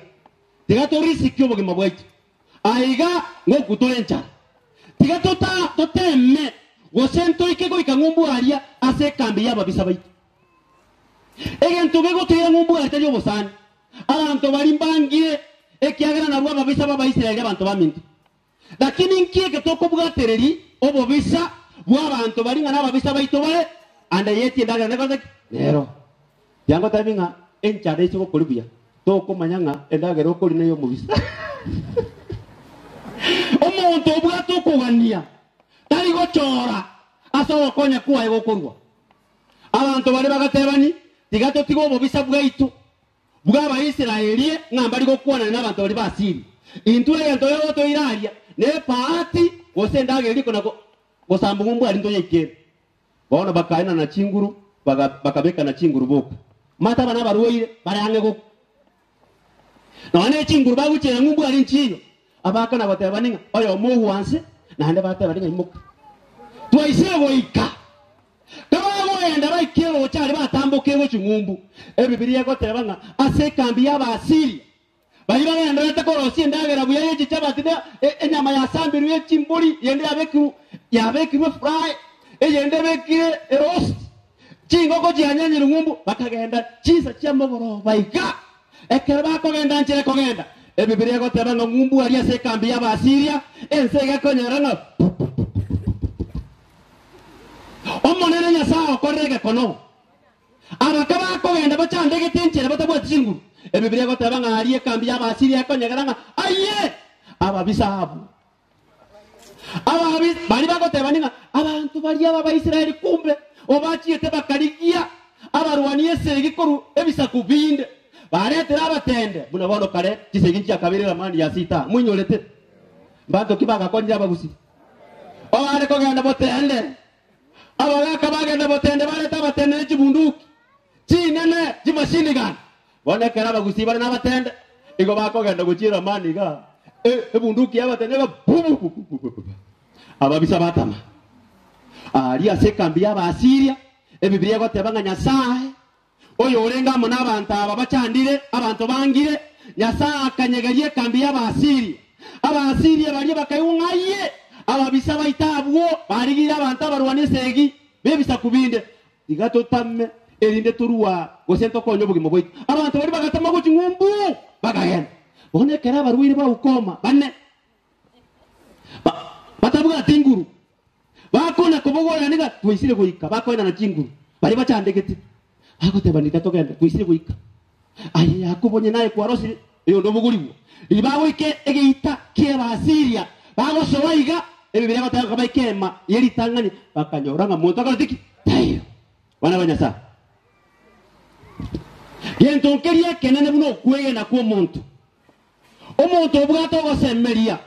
Tiga torisiki obogima bwaito. Aiga ngokwa tore enchara. Tiga toteme gose ntoike goika ng'umbu aria ase ekambi y'ababisa baito. Egento gegotoira ng'umbu aria tari obosani. Abanto baria mbangire, ekiagera nabwo ababisa b'Abaisraeli abanto baminto. Lakini inki eke tokobwatereria obobisa bw'abanto baria ng'a nababisa baito bare, ande yetie endagera nekorete ki? Nero. Tiangotebi ng'a enchara ase gokori buya, tokomanya ng'a endagera okori ney'omobisa. Omonto obwate okogania tari gochora ase ogokonya kwaye gokorua. Abanto baria bagatebani, Tiga totige obobisa bwaito bw'Abaisraeli ng'a mbari gokwanana nabanto baria b'Asiria. Intwe egento gegotoira aria nepaati gose endagera eria ekona gosambwa ng'umbu aria ntoyeikere. Bono bakaenana chinguru, bakabekana chinguru boka. Omanyete aba nabarwaire bare ang'e gokwa. Nonya ne chinguru bagochiera ng'umbu aria nchiyo. Abakana gotebani ng'a oyomo ogwanse, naende batebani ng'a imoka. Twaisire goika. Kabagoenda baike roche aria batamboke gochia ng'umbu. Ebibilia egoteba ng'a ase ekambi y'Abaasiria Baria bagendererete korosia endagera buya ye chichabati na enyama yasambirwe ye chimbori, eyende yabekirwe efurayi, eyende ebekire erosti, chingoko chianyenyirwe ng'umbu, bakagenda chinsa chia mogoroba iga. Ekero bakogenda nchera ekogenda, Ebibilia egoteba ng'a ng'umbu aria ase ekambi y'Abaasiria, ense iga ekonyora ng'a Omonene Nyasae okorire egekono. Abaka bakogenda bachandegete enchera batabwati chinguru. Ebibilia egoteba ng'a aria ekambi y'Abaasiria ekonyegera ng'a aye! Ababisa abwo. Ababi baria bagotebani ng'a abanto baria ab'Abaisraeli kumbe obachiete bakarigia abarwani esegi korwa ebisaku binde, baretire abatende buna bono kare chisegi nchiakabeire eramani ya sita. Moinyorete? Mbanto ki bagakonyire abagusii? Obare kogenda botende Abagaaka bagenda botende barete abatende ne chibunduki chinene chimashini gun. Bono ekero abagusii bare nabatende, igo bakogenda gochia eramani iga, ebunduki y'abatende iga bubububububu. Ababisa batama. Aria ase ekambi y'Abaasiria, Ebibilia egoteba ng'a Nyasae Oyorenge amo nabanto aba bachandire, abanto bangire, Nyasae akanyegeria ekambi y'Abaasiria. Abaasiria baria bakaigwa ng'a aye, ababisa baito abwo barigirie abanto abarwani esegi b'ebisaku binde. Tiga totame, erinde torue aa, gose ntokonye obogima bwaito. Abanto baria bagatama gochia ng'umbu, bakagenda. Bono ekero abarwaire ba ukoma bane batabwati nguru, Bakona kobogoria niga twaisire goika, bakoenana chinguru, baria bachandegete, bagoteba, Niga togende, twaisire goika. Aye Yakobo, onye naye kwarosire, oyonde obogorigwe. Riria bagoika egeita ki'Abaasiria, bagosoa iga, Ebibilia egoteba ng'a baika eema ye ritang'ani, bakanyora ng'a monto akorete ki? Taiyo. Bana ba Nyasae. Gento nkeria ekenene buna okwegena kw'omonto. Omonto obwate ogosemeria,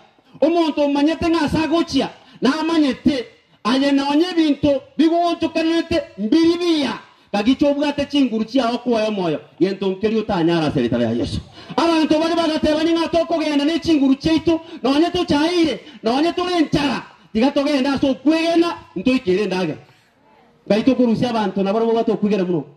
omonto omanyete ng'a ase agochia namanyete, aye nonya ebinto bigoonchokanete mbiri biya, kagicha obwate chinguru chiao koe omoyo, gento nkeria otanyare ase erieta ria Yeso. Abanto baria bagatebania ng'a tokogenda ne chinguru chiaito, nonya tochaeire, nonya tore enchara, tiga togende ase okwegena, ntoikere endagera. Ngai tokorusia abanto nabarabwo babwate okwegena buna oko,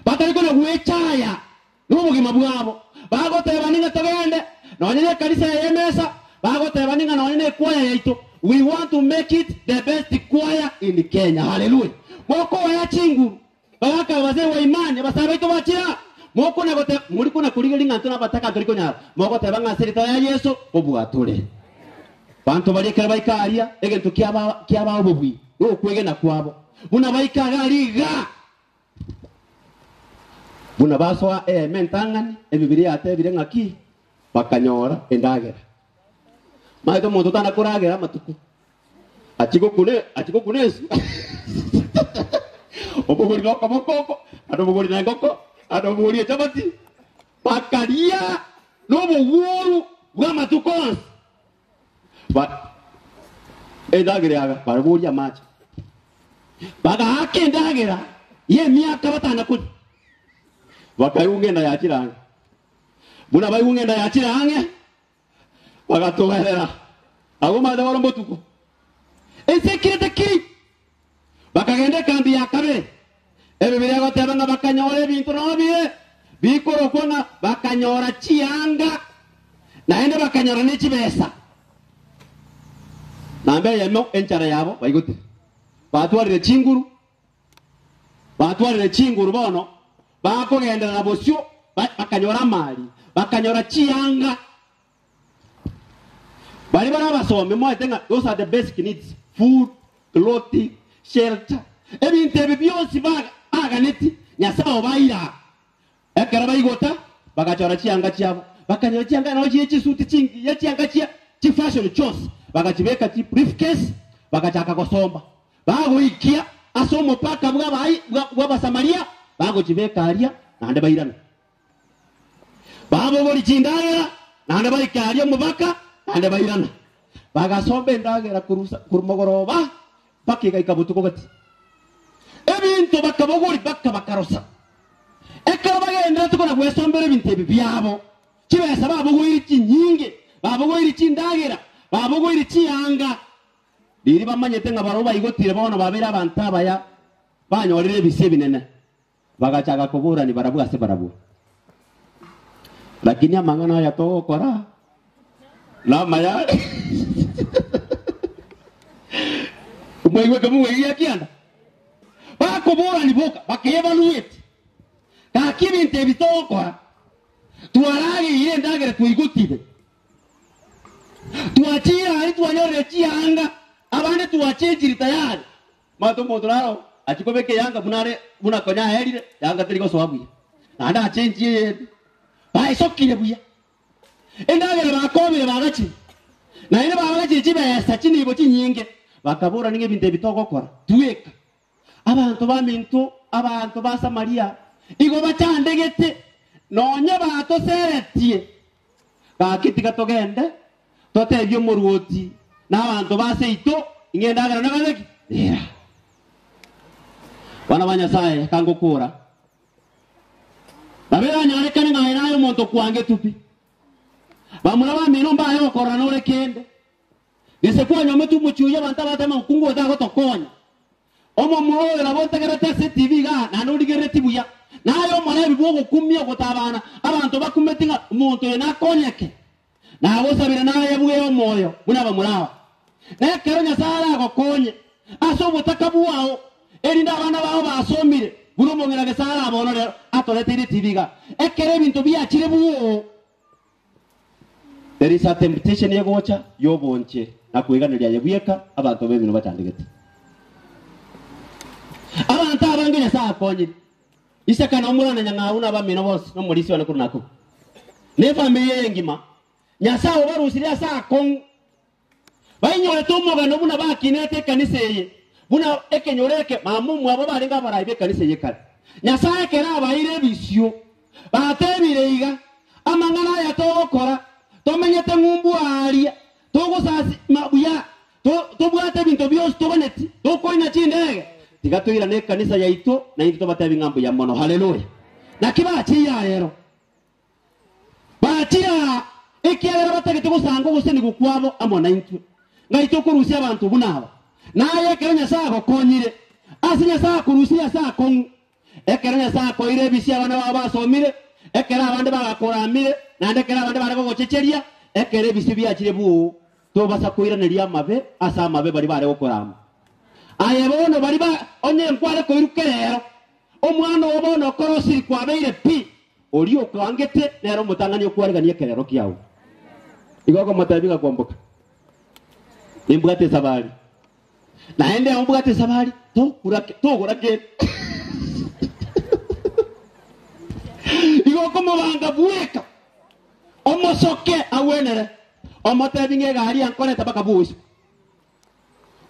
batari kona gwechaya. Nobogima bwabo. Bagoteba ning'a togende, nonye na ekanisa eye emesa, bagoteba ning'a nonye na ekwaya yaito, we want to make it the best choir in Kenya. Hallelujah. Mokoea chinguru, bagaka abazee wa imani, abasae baito bachire aa, mokona goteba, mori kona korigereria ng'a intwe nabataka ntori konyara, mogoteba ng'a ase erieta ya Yeso, kobua tore. Banto baria ekero baika aria, egento kiaba kiabaa obobui, nokwegena kwabo. Buna baika iga aria igaa. Buna basoa eema entang'ani, Ebibilia yatebire ng'aki? Bakanyora endagera. Maete omonto otana koragera amatuko, achie gokuna achie gokuna ensu omogori na okoboko oko, naende omogori na engoko, naende omogori echabati, bakaria nobogworu bw'amatuko onsi. Ba endagera yaga baraboria amache. Bagaaka endagera y'emiaka batana koria. Bakaigwa ng'enda yachire ang'e. Buna baigwa ng'enda yachire ang'e, bagatoerera. Agwo omanyete bono mbotuko. Ense ekirete kiri. Bakagenda ekambi ya kabere. Ebibilia egoteba ng'a bakanyora ebinto nonya bire bikorokwa ng'a bakanyora chianga, naende bakanyora ne chibesa. Namba eyemo enchara yabo baigotire. Batwarire chinguru, batwarire chinguru bono bakogenderera bosio bakanyora amari, bakanyora chianga. Baria bare abasomi moete ng'a those are the basic needs, food, clothing, shelter. Ebinto ebi bionsi baganeti Nyasae obaire aa. Ekero baigota bagachora chianga chiabo, bakanyora chianga nabo chire chisuti chingiya chianga chia chifashion chionsi, bagachibeka chi briefcase bagachaka gosomba. Bagoikia ase omopaka bw'Abasamaria bagochibeka aria naende bairana. Babogoria chindagera, naende baika aria omobaka, naende bairana. Bagasomba endagera korwa mogoroba mpaka egaika botuko gati. Ebinto bakabogoria mpaka bakarosa. Ekero bagenderete kona gwesombera ebinto ebi biabo, chibesa babogoirie chinyinge, babogoirie chindagera, babogoirie chianga. Riria bamanyete ng'a barabwo baigotire bono babeire abanto abaya, banyorire ebisio ebinene. Bagachaka koborania barabwo ase barabwo, Lakini amang'ana aya togokora namaya are. Mwaigwa ekemo gia kianda? Bakoborania boka, bakeevaluate, Gaki ebinto ebi togokora, twarageire endagera twaigotire, twachire aria twanyorire chianga, abande twachenchiri tayari. Omanyete omonto naro achia kobeka eyanga buna are buna konya aerire, yanga teri gosoa buya, naende achenchie eyende. Baesokire buya. Endagera bakobire bagachire, naende babagachire chibesa chinibo chinyinge, bakabora ning'o ebinto ebi togokora tweka. Abanto baminto, abanto ba Samaria, igo bachandegete, nonya batoseretie. Gaki tiga togende, totebie omoruoti na abanto ba seito ing'e endagera nabare ki? Nera. Bana ba Nyasae, kangokora, nabo eranyarekane ng'a aye naye omonto kwangetwe pi. Bamura bamino mbaye gokorora nore kende. Gese kwanyometwe omochie oyio abanto abatema omokungu otagotokonya. Omomura oyo nabo ontegerete ase etibi igaa, naende origereretie buya. Naye omorebi bw'ogokumia ogotabana, abanto bakumeti ng'a omonto oyo nakonyeke. Nagosabire naye bwee omoyo buna abamura aba. Na ekero Nyasae aragokonye ase obotaka bwao, erinde abana bao basomire buna omong'ina Gesare abono rero atoreteire etibi igaa, ekero ebinto biachire bwoo. There is a temptation egocha y'obonche na kweganeria aye bweka abanto b'eminwa bachandegete. Abanto abange Nyasae akonyire. Isaka na omorana nyang'au na abamino bonsi na omorisia one korwa Nakobo. Na efamiri eye engima Nyasae obarusirie ase akong'u. Bainyorete omogano buna bakinete ekanisa eye, buna ekenyoro eke mama omwabo barenge abarai b'ekanisa eye kare. Nyasae ekero abaeire ebisio, batebire iga, Amang'ana aya togokora, tomenyete ng'umbu aaria, togosasima buya, tobwate ebinto bionsi toganeti, tokoina chindege, tiga toirane ekanisa yaito, naintwe tobatebi ng'a mbuya mono. Haleluya! Naki bachire aa ero? Bachire aa, ekiagera batagete gosanga ogosenigwa kwabo amo naintwe. Ng'ai tokorusia abanto buna aba? Naye ekero Nyasae agokonyire, ase Nyasae akorusirie ase akong'u, ekero Nyasae akoeire ebisio abana bao basomire, Ekero abande bagakoramire, naende ekero abande bare gogochecheria, ekero ebisio biachire bwoo, tobasa koiraneria amabe ase amabe baria bare gokorama. Aye bono baria ba onye nkware koiruka erero, omwana oo bono okorosiri kwabeire pi, oria okoangete nere omotang'ani okwarigania ekerero kiao. Igo okomotebia gakwamboka, Nimbwate esabari. Naende obwate esabari, tokura togora kende. Igo okomobanga bweka, omosoke agwenere, omotebi ng'a egari yankoreta mpaka bwoiswe.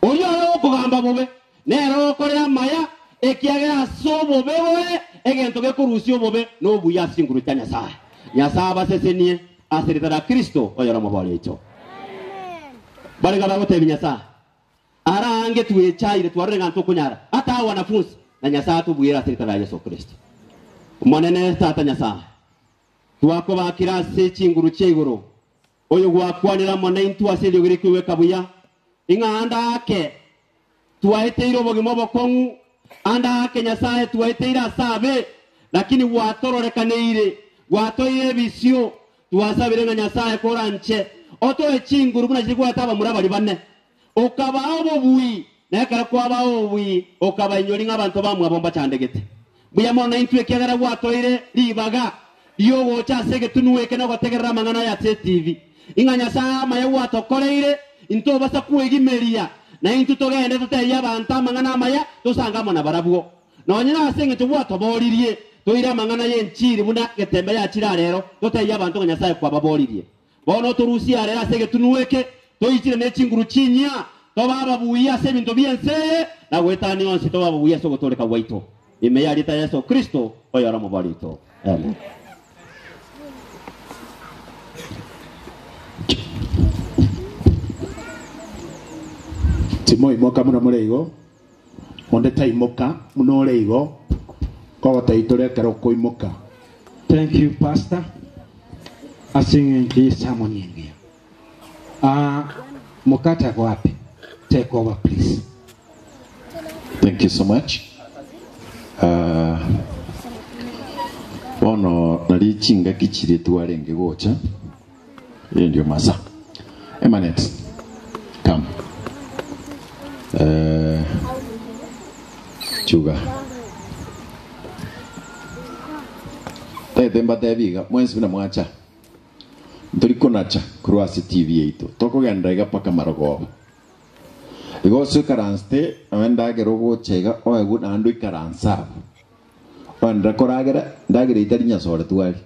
Oria ore okogamba bobe, nere ogokorera amaya, ekiagera ase obobe bore egento gekorusia obobe nobuya ase chinguru chia Nyasae. Nyasae abasesenie ase erieta ria Kristo oyore omobori oito. Barega bagotebia Nyasae, Ara aange twechaire twarore ng'a ntokonyara, ata aa wanafunsi, na Nyasae atobuere ase erieta ria Yeso Kristo. Omonene Tata Nyasae, twakobakire ase chinguru chia igoro, oyo gwakwanire amo naintwe ase eriogi rikoigweka buya, ing'a ande aake twaeteire obogima obokong'u, ande aake Nyasae twaeteire ase abe, lakini gwatororekaneirie, gwatoeire ebisio, Twasabire ng'a Nyasae koranche otoe chinguru buna chigwete abamura baria bane, okabaa obobui, na ekero kwabaa obobui okabainyori ng'a abanto bamwabo mbachandegete. Mbuya mono naintwe ekiagera gwatoeire ribaga ri'ogocha ase egetunwa eke na ogotegerera amang'ana aya ase etibi, ing'a Nyasae amaya gwatokoreire, intobasa kwegimeria, na intwe togende totebie abanto amang'ana amaya, tosange amo nabarabwo. Nonye nase engencho gwatoboririe toire amang'ana y'enchiri buna getembe yachire arero, totebie abanto ng'a Nyasae kwababoririe. Bono otorusie arero ase egetunwa eke, toichire ne chinguru chinyia, tobe ababuya ase ebinto bi'ense eye, na goetania onsi tobe ababuya ase ogotooreka gwaito. Ime y'erieta ria Yeso Kristo, oyore omobori oito. Amen. Timoimoka buna more igo. Onde taimoka buna ore igo, kogotaitora ekero okoimoka. Thank you pastor ase eng'encho ye sermon engiya. Ah, mokate ako wapi? Take over please. Thank you so much. Uh, bono nari chingaki chiria twarenge gocha Eye ndio masa. Emanet, come. Eh, chuga. Tete mbatebi iga, mwensi buna mwacha. Ntori konacha korwa ase TV yaito. Tokogenda iga paka marogoba. Igo ase oikaransete, naende ndagera ogocha iga oegwe naende oikaranse abwo. Oendere koragera, ndagera etari nyasore twari.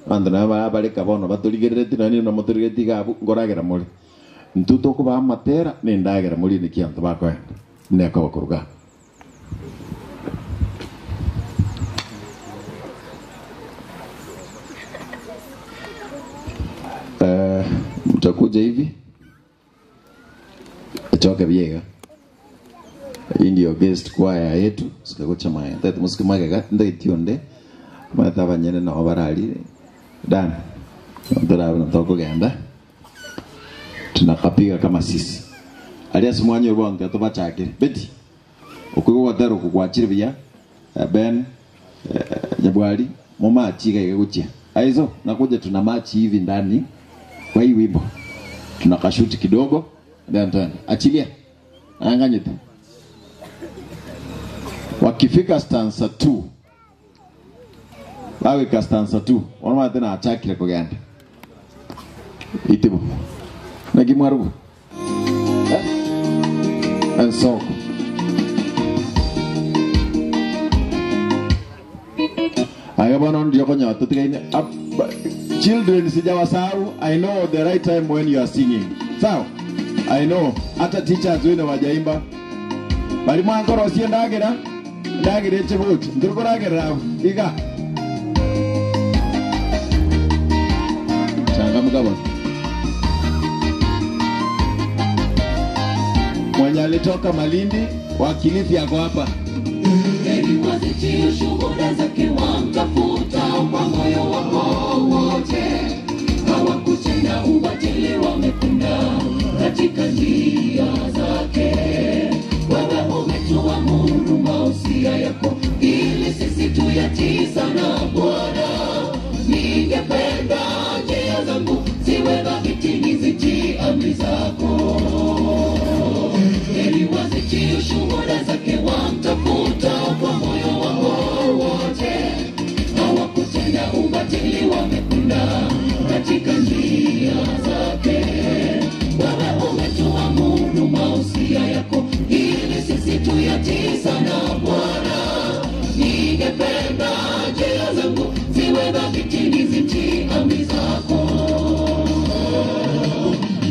Abanto nabo barabareka bono batorigereretie, nonya nigo namotorigeretie iga abwo, nkoragera more. Intwe tokobaa amatera na endagera morie naki abanto bakoenda, buna ekoba koruga aa. Eh, mtakuja hivi echoke buya iga. Hii ndio guest choir yetu sikagocha maega tete mosike magega ndaiti onde omanyete abanyene nabo bararire Dan torabe na tokogenda tunakapiga kama sisi aria ase mwanya oria bono tobachakire Betty okwo gotera okwo gwachire buya eh, Ben eh, Nyabwari momachi iga iga gochia aizo nakuja tuna machi hivi ndani kwa hii wimbo tunakashuti kidogo then twende achilia anganyete wakifika stanza 2 bawika stanza 2 bono omanyete nachakire kogenda itibo naki mwarubu eh? Ensoko Aya bono ndio konyora totigaine Children sijawasahau I know the right time when you are singing sawa I know hata teachers wene wajaimba bari mwankorosia endagera endagera eche gocha ntiri koragerera abwo iga changamuka bono mwenye alitoka Malindi wa Kilifi ako hapa Heri wazitii shuhuda zake wamtafutao kwa moyo wao wote. Hawakutenda ubatili, wamekwenda katika njia zake. Wewe umetuamuru mausia yako, ili sisi tuyatii sana Bwana. nizitii amri zako. Heri wazitii shuhuda zake, wamtafutao kwa moyo wao wote. Hawakutenda ubatili, wamekunda katika njia zake. Wewe umetuamuru mausia yako, ili sisi tuyatii sana Bwana. Ningependa njia zangu ziwe thabiti, nizitii amri zako.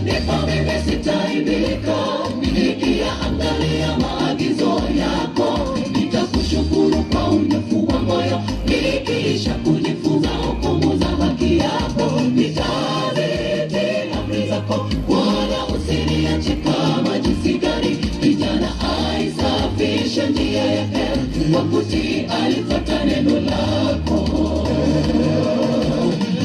Ndipo mimi sitaaibika, nikiyaangalia maagizo yako. Nitakushukuru kwa unyofu wa moyo, nikiisha kujifunza hukumu za haki yako. Nitazitii amri zako Bwana, usiniache kama jinsi gani kijana aisafishe njia yake, kwa kutii alifuata neno lako.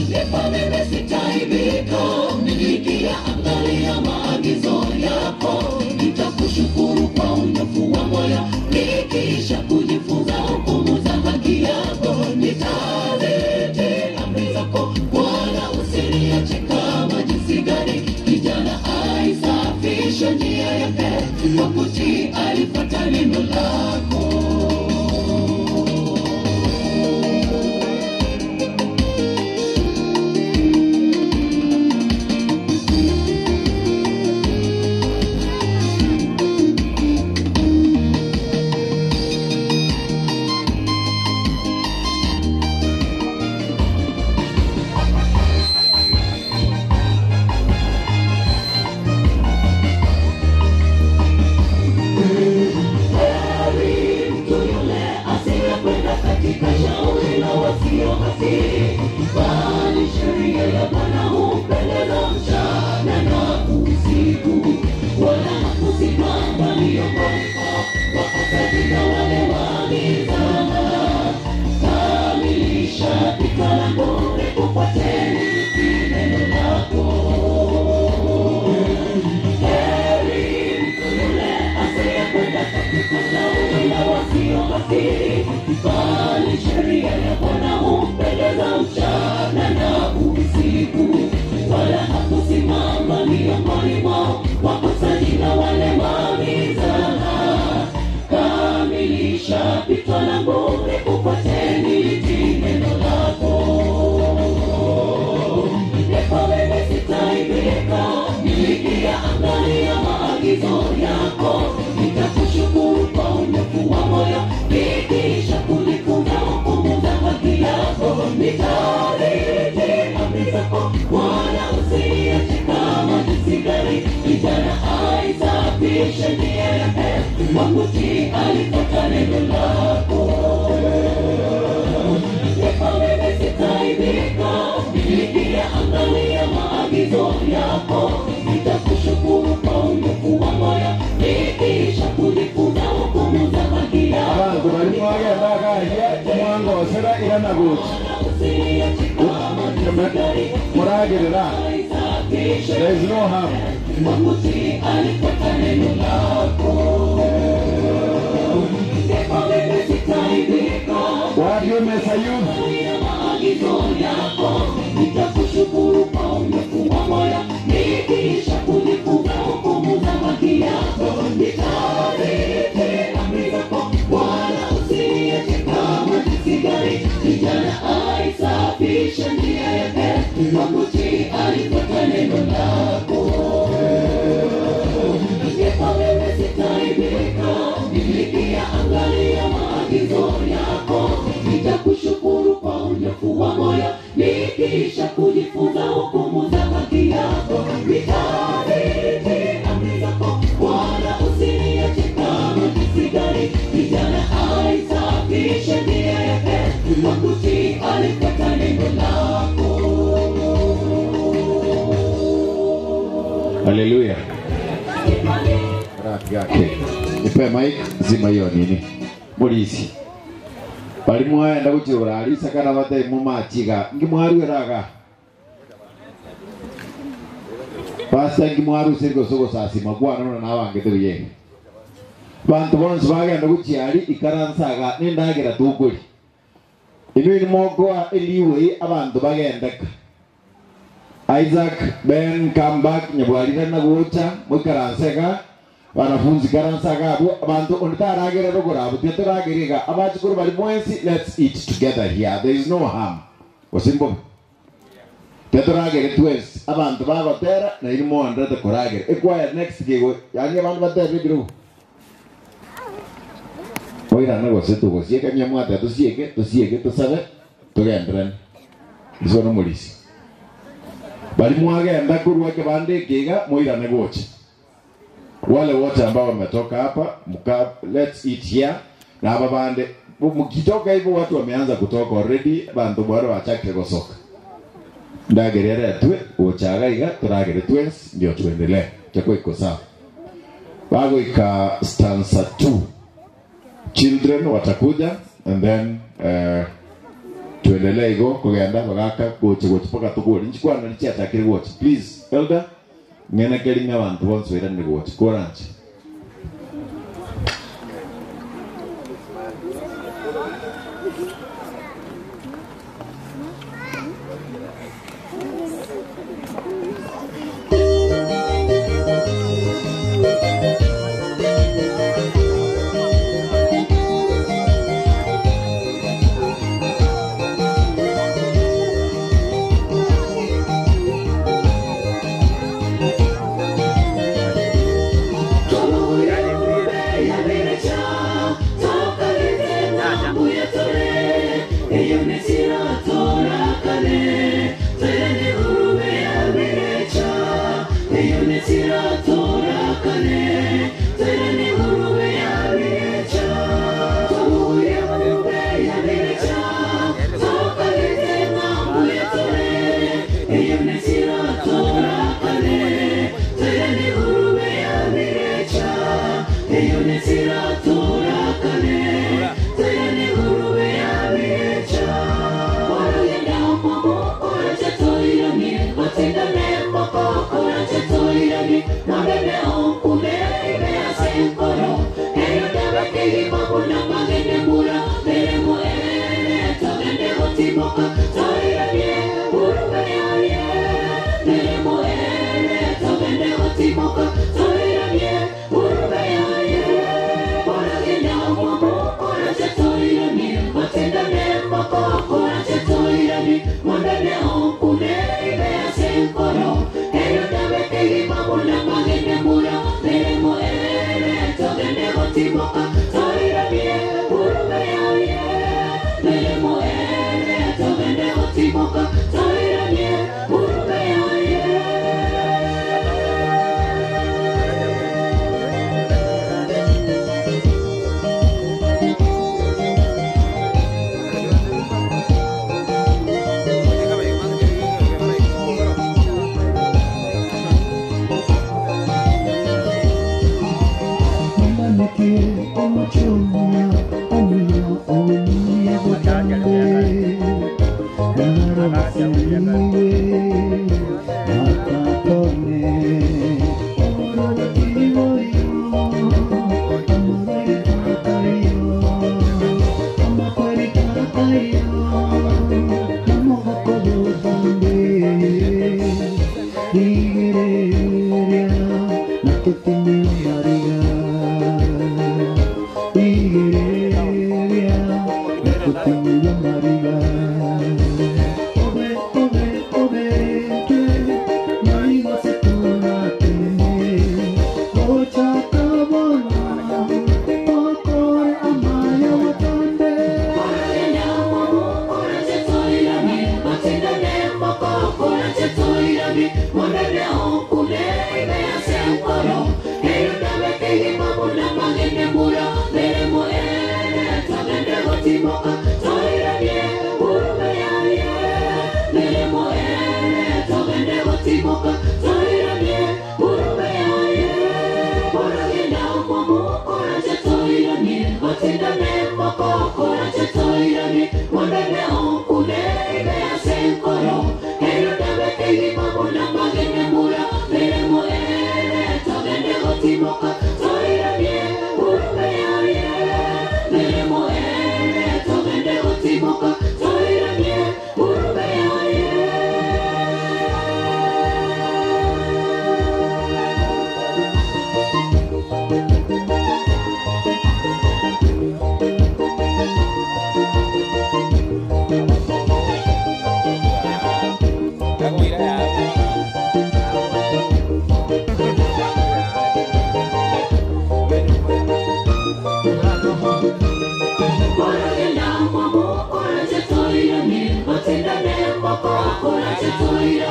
Ndipo mimi sitaaibika, nikiyaangalia maagizo yako. Nitakushukuru kwa unyofu wa moyo, nikiisha kujifunza hukumu za haki yako. Nitazitii amri zako Bwana, usiniache kama jinsi gani kijana aisafishe njia yake, kwa kutii alifuata neno lako. Heri mtu yule asiyekwenda katika shauri la wasio haki, bali sheria ya Bwana humpendeza mchana na usiku. Wala hakusimama miongoni mwao wakosaji na wale wa mizaha. Kamilisha pito langu nikufuate, nilitii neno lako. Heri mtu yule asiyekwenda katika shauri la wasio haki, bali sheria ya Bwana humpendeza mchana na usiku. Wala hakusimama miongoni mwao wakosaji na wale wa mizaha. Kamilisha pito langu nikufuate, nilitii neno lako. Ndipo mimi sitaaibika, nikiyaangalia maagizo yako. Nitakushukuru kwa unyofu wa moyo, nikiisha kujifunza hukumu za haki yako. Nitazitii amri zako Bwana, usiniache kama jinsi gani kijana aisafishe njia yake, kwa kutii alifuata neno lako. Ndipo mimi sitaaibika, nikiyaangalia maagizo yako. Nitakushukuru kwa unyofu wa moyo, nikiisha kujifunza hukumu za haki yako. Abantu bari mwagenda gahia omwangosera irana gochi muragirira there is no harm Kwa kutii alifuata neno lako. Ndipo mimi sitaaibika, Wapi umesayuni? maagizo yako. Nitakushukuru kwa unyofu wa moyo, nikiisha kujifunza hukumu za haki yako. Nitazitii amri zako Bwana, usiniache kama jinsi gani kijana aisafishe njia yake, kwa kutii alifuata neno lako. Ndipo mimi sitaaibika, nikiyaangalia maagizo yako. Nitakushukuru kwa unyofu wa moyo, nikiisha kujifunza hukumu za haki yako. Nitazitii amri zako Bwana, usiniache kama jinsi gani kijana aisafishe njia yake, kwa kutii alifuata neno lako. Haleluya. Yake. Nipe mic zima hiyo nini. Mulisi. Bali mwaenda guchura alisa kana bate mumachiga. Ngimwarueraga. Pasta ngimwaru sirgo sogo sasima bwana nona nawange tuye. Bantu bonse bagenda guchiari ikaransaga nindagira tukuri. Inwe ni mogoa eliwe abantu bagendeka. Isaac Ben come back nyabwarire na gocha moikaransega wanafunzi karansaga abo abantu onde taragera rogoro abo tiatoragera iga abachikuru bari mwensi let's eat together here there is no harm osimbo tiatoragere twes abantu bagotera na iri moandete koragera ekwaya next kigo yani abantu batera ebirugo oirana gose tugosieka nyamwate tusieke tusieke tusabe tugenderane iso no mulisi bali mwagenda kurwa kibande kiga moirane gocha wale wote ambao wametoka hapa mka, let's eat here na aba bande mkitoka hivyo watu wameanza kutoka already bantu bwaro wachake gosoka ndagerera twe gochaga iga turagere twes ndio tuendelee chakwa iko sawa bagoika stanza 2 children watakuja and then tuendelee igo kugenda bagaka gocha gocha paka tugori nchikwana nichiatakire gocha please elder ng'ene keri ng'a bantu bonsi bairane gocha koranche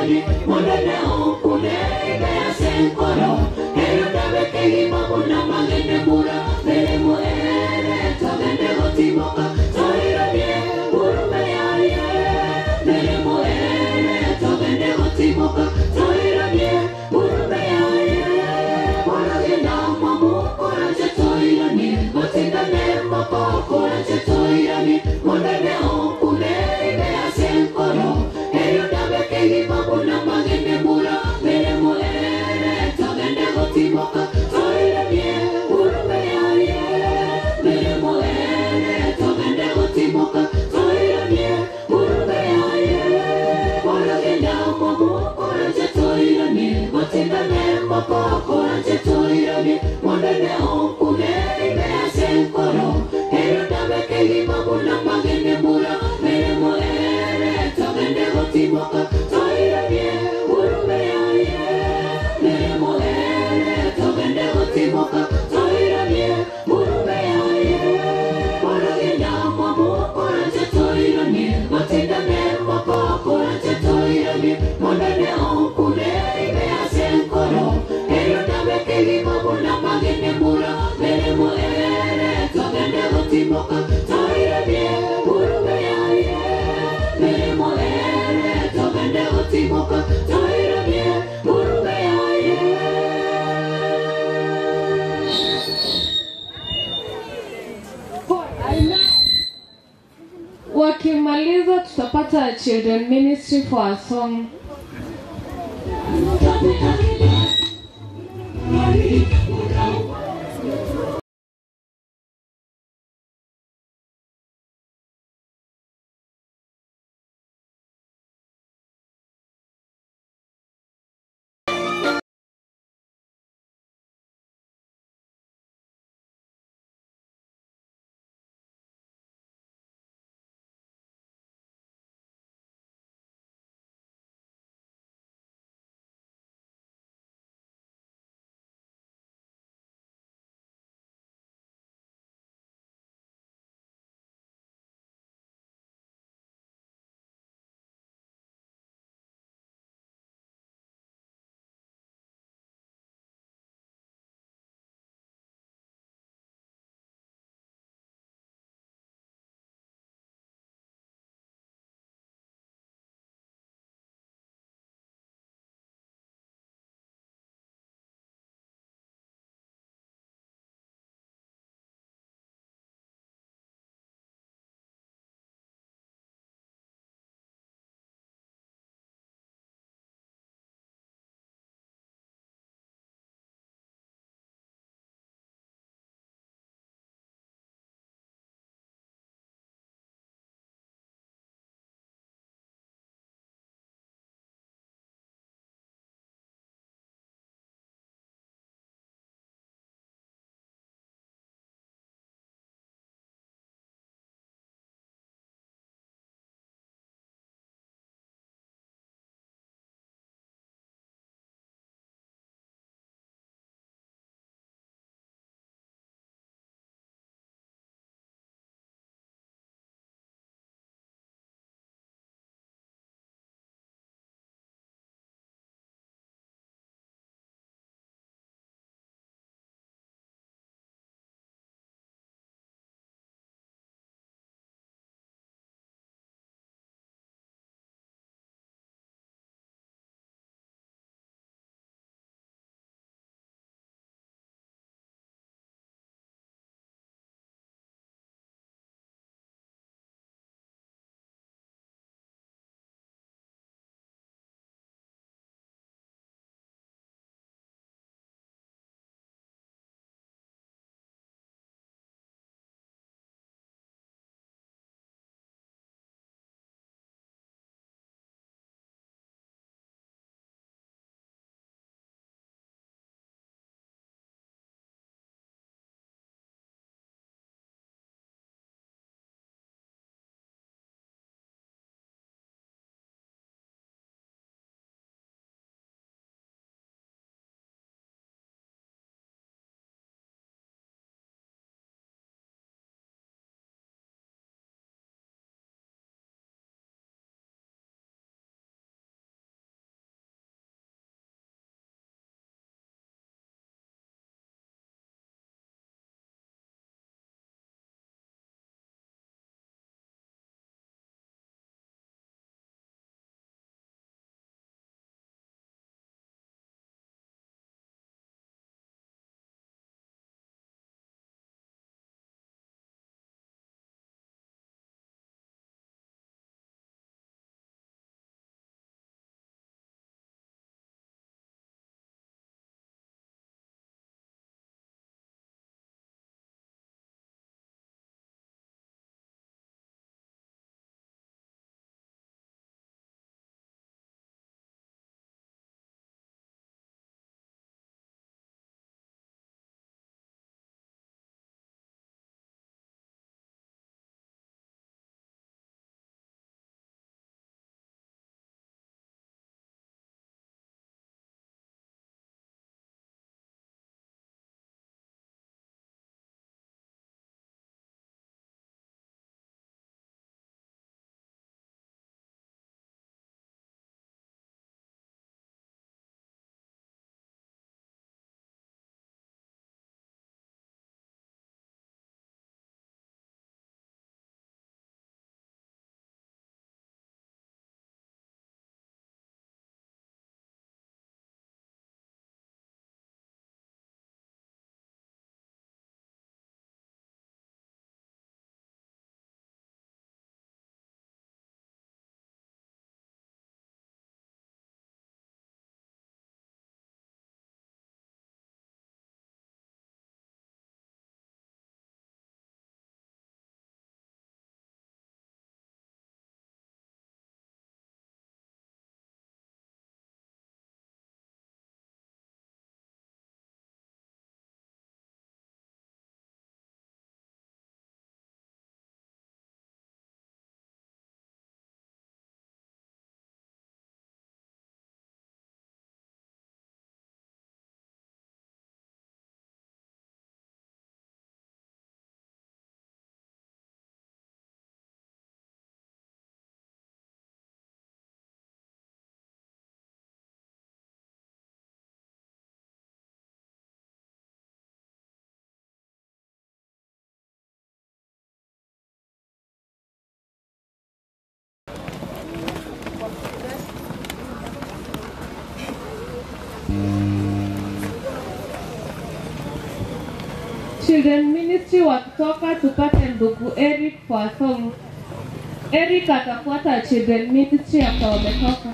toirani Monene okune ime ase enkoro Ero ndabe kegima buna magene mbura Meremo ere togende gotimoka Toiranie gurume yaye Meremo ere togende gotimoka Toiranie gurume yaye Borogenda mwamu korache toiranie Gotindane moko korache toiranie Monene okune ime ase enkoro Erio ndabe kegima buna magene mbura Meremo ere togende gotimoka Toiranie gurume yaye Meremo ere togende gotimoka Toiranie gurume yaye Borogenda mwamu korache toiranie Gotindane moko korache toiranie Monene okune ime ase enkoro Erio ndabe kegima buna magene mbura Meremo ere togende gotimoka Toiranie gurume yaye Meremo ere togende gotimoka Toiranie gurume yaye Borogenda mwamu korache toiranie Gotindane moko korache toiranie Monene okune ime ase enkoro Erio ndabe kegima buna magene mbura Meremo ere togende gotimoka Toiranie gurume yaye Meremo ere togende gotimoka Toiranie gurume yaye Wakimaliza tutapata children ministry for a song. Children Ministry wakitoka tupate ndugu Eric for a song. Eric atafuata Children Ministry after wametoka.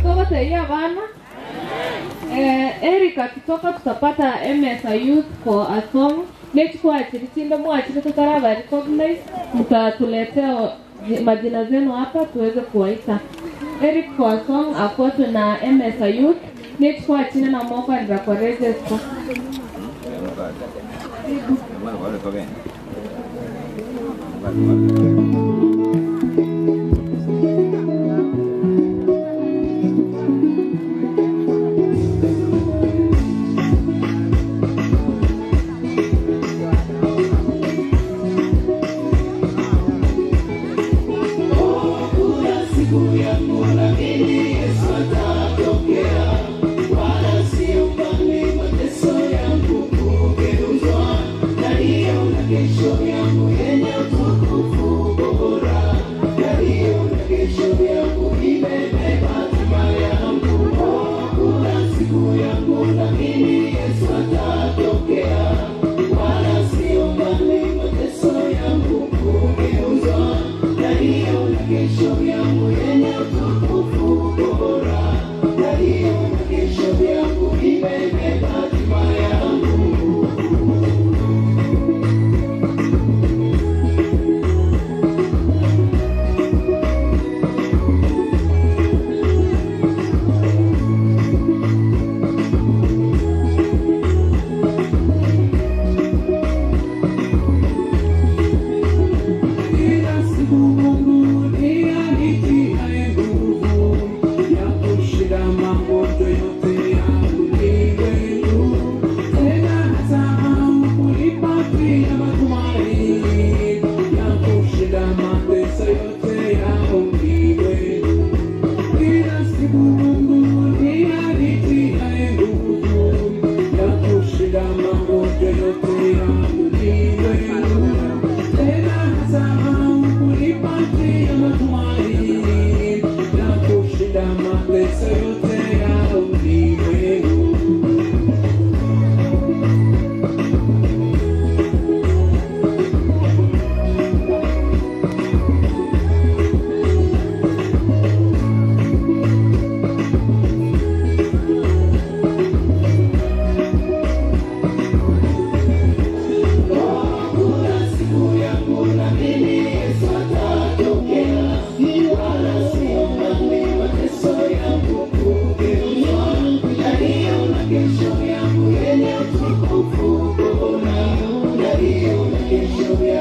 Togoteria abana. Eric akitoka tutapata MSA Youth for a song. Nechikwachiri chindo mwachiri tutaraba recognize, mtatuletea majina zenu hapa tuweze kuwaita. Eric for a song afuatwe na MSA Youth. Nechikwachiri na moko nda kwa register. Kuna siku yangu lakini Yesu atatokea, wala sio mbali mateso yangu kugeuzwa, naliona kesho yangu yenye utukufu bora, naliona kesho yangu imebeba hatima yangu. Kuna siku yangu lakini Yesu atatokea, wala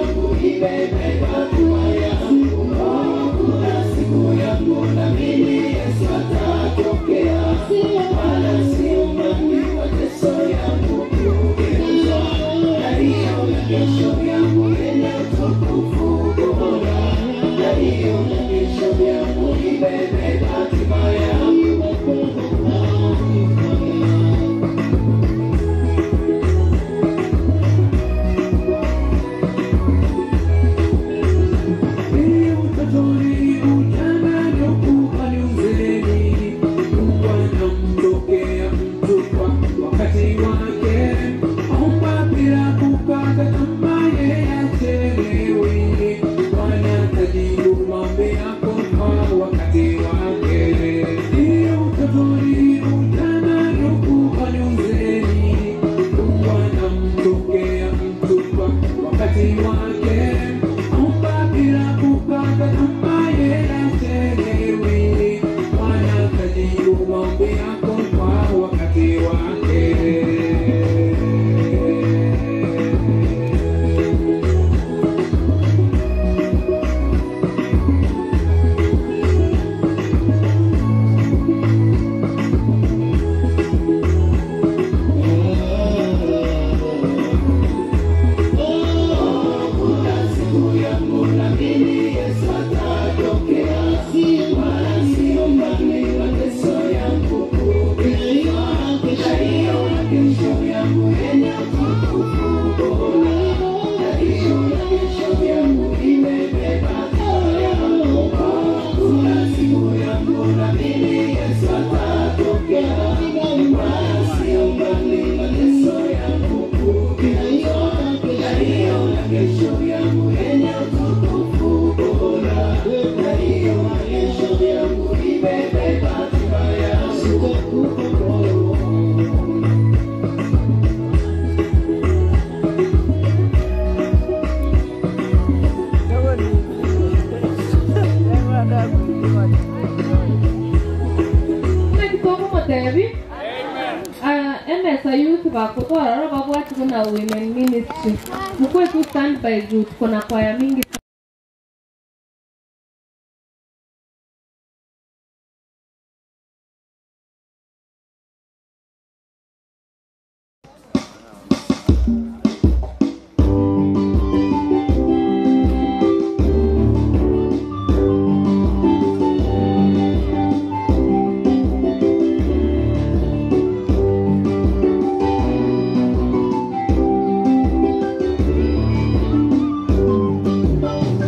yangu imebeba hatima yangu. Kuna siku yangu na mimi Yesu atatokea, wala sio mbali mateso yangu kugeuzwa. Naiona kesho yangu yenye utukufu bora, naiona kesho yangu imebeba hatima yangu. Utotoni, ujanani, ukubwani, uzeeni, Mungu anamtokea mtu kwa wakati wake. Omba bila kukata tamaa, yeye hachelewi. Bwana atajibu maombi yako kwa wakati wake. Utotoni, ujanani, ukubwani, uzeeni, Mungu anamtokea mtu kwa wakati wake. Omba bila kukata tamaa, yeye hachelewi. Bwana atajibu maombi yako kwa wakati wake. Kuna siku yangu na mimi Yesu atatokea, wala sio mbali mateso yangu kugeuzwa. Naiona kesho yangu yenye utukufu bora, naiona kesho yangu imebeba hatima yangu. Kuna siku yangu na mimi Yesu atatokea, wala sio mbali mateso yangu kugeuzwa. Naiona kesho yangu yenye utukufu bora, naiona kesho yangu imebeba hatima yangu. Nagitoko motebi emesa youth bakutwarora babwati kuna women ministry mukwe tu stand by juu tuko na kwaya mingi.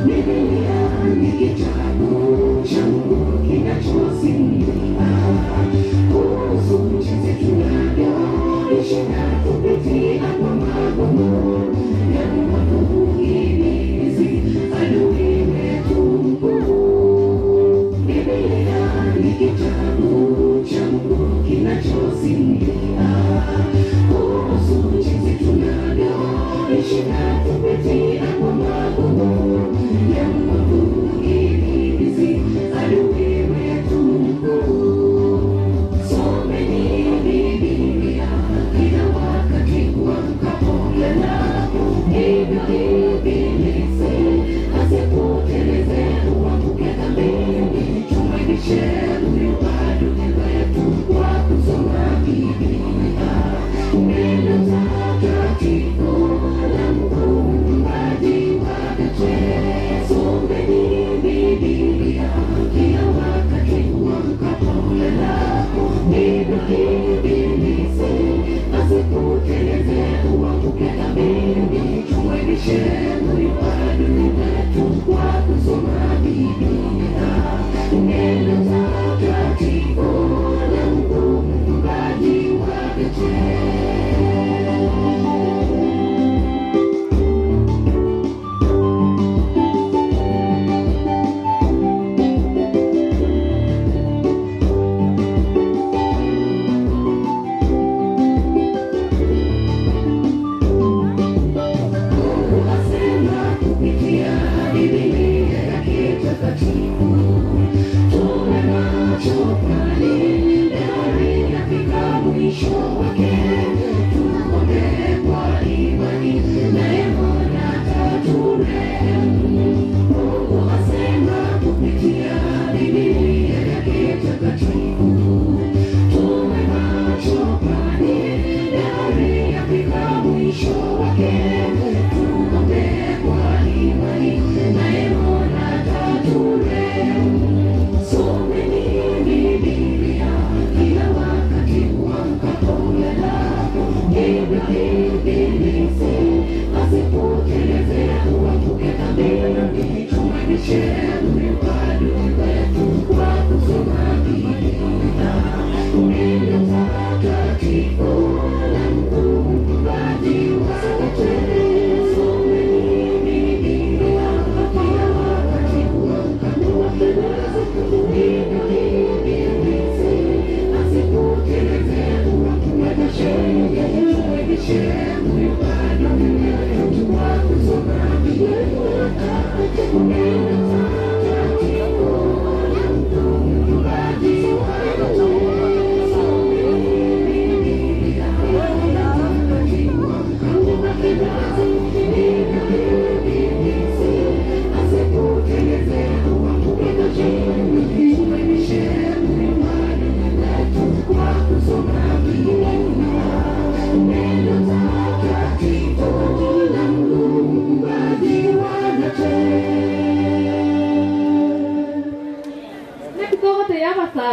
Biblia ni kitabu cha Mungu kinachosimulia kuhusu jinsi tunavyoishi na kupitia kwa magumu na magumu ibilisi adui wetu mkuu. Biblia ni kitabu cha Mungu kinachosimulia kuhusu jinsi tunavyoishi na kupitia kwa magumu ya magumu ibilisi adui wetu mkuu. Someni Biblia kila wakati uamkapo, hivyo ibilisi asikuteleze uanguke dhambini. Tumwilishe huyu adui wetu kwa kusoma Biblia, neno takatifu la Muumbaji wake. Someni Biblia kila wakati uamkapo, hivyo ibilisi asikuteleze uanguke dhambini. Tumwilishe huyu adui wetu kwa kusoma Biblia, neno takatifu la Muumbaji wake. Mungu asema kupitia Biblia yake takatifu, tuwe macho.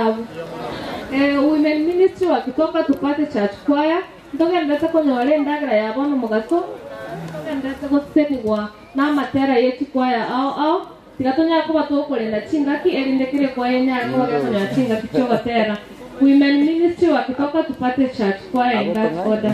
abu. Women ministry wakitoka tupate church choir ntogendete konyora endagera ya bono mogaso ntogendete gosenigwa n'amatera y'echikwaya ao ao tiga tonyara koba tokorenda chingaki erinde kere kwaya enyara koba gekonyora chingaki chiogotera. Women ministry wakitoka tupate church choir in that order.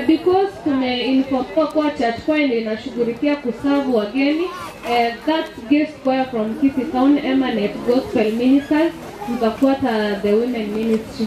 Because tumeinformiwa kuwa church choir ndio inashughulikia kusavu wageni, that guest choir from Kisii Town Emanate Gospel Ministers mtafuata the women ministry.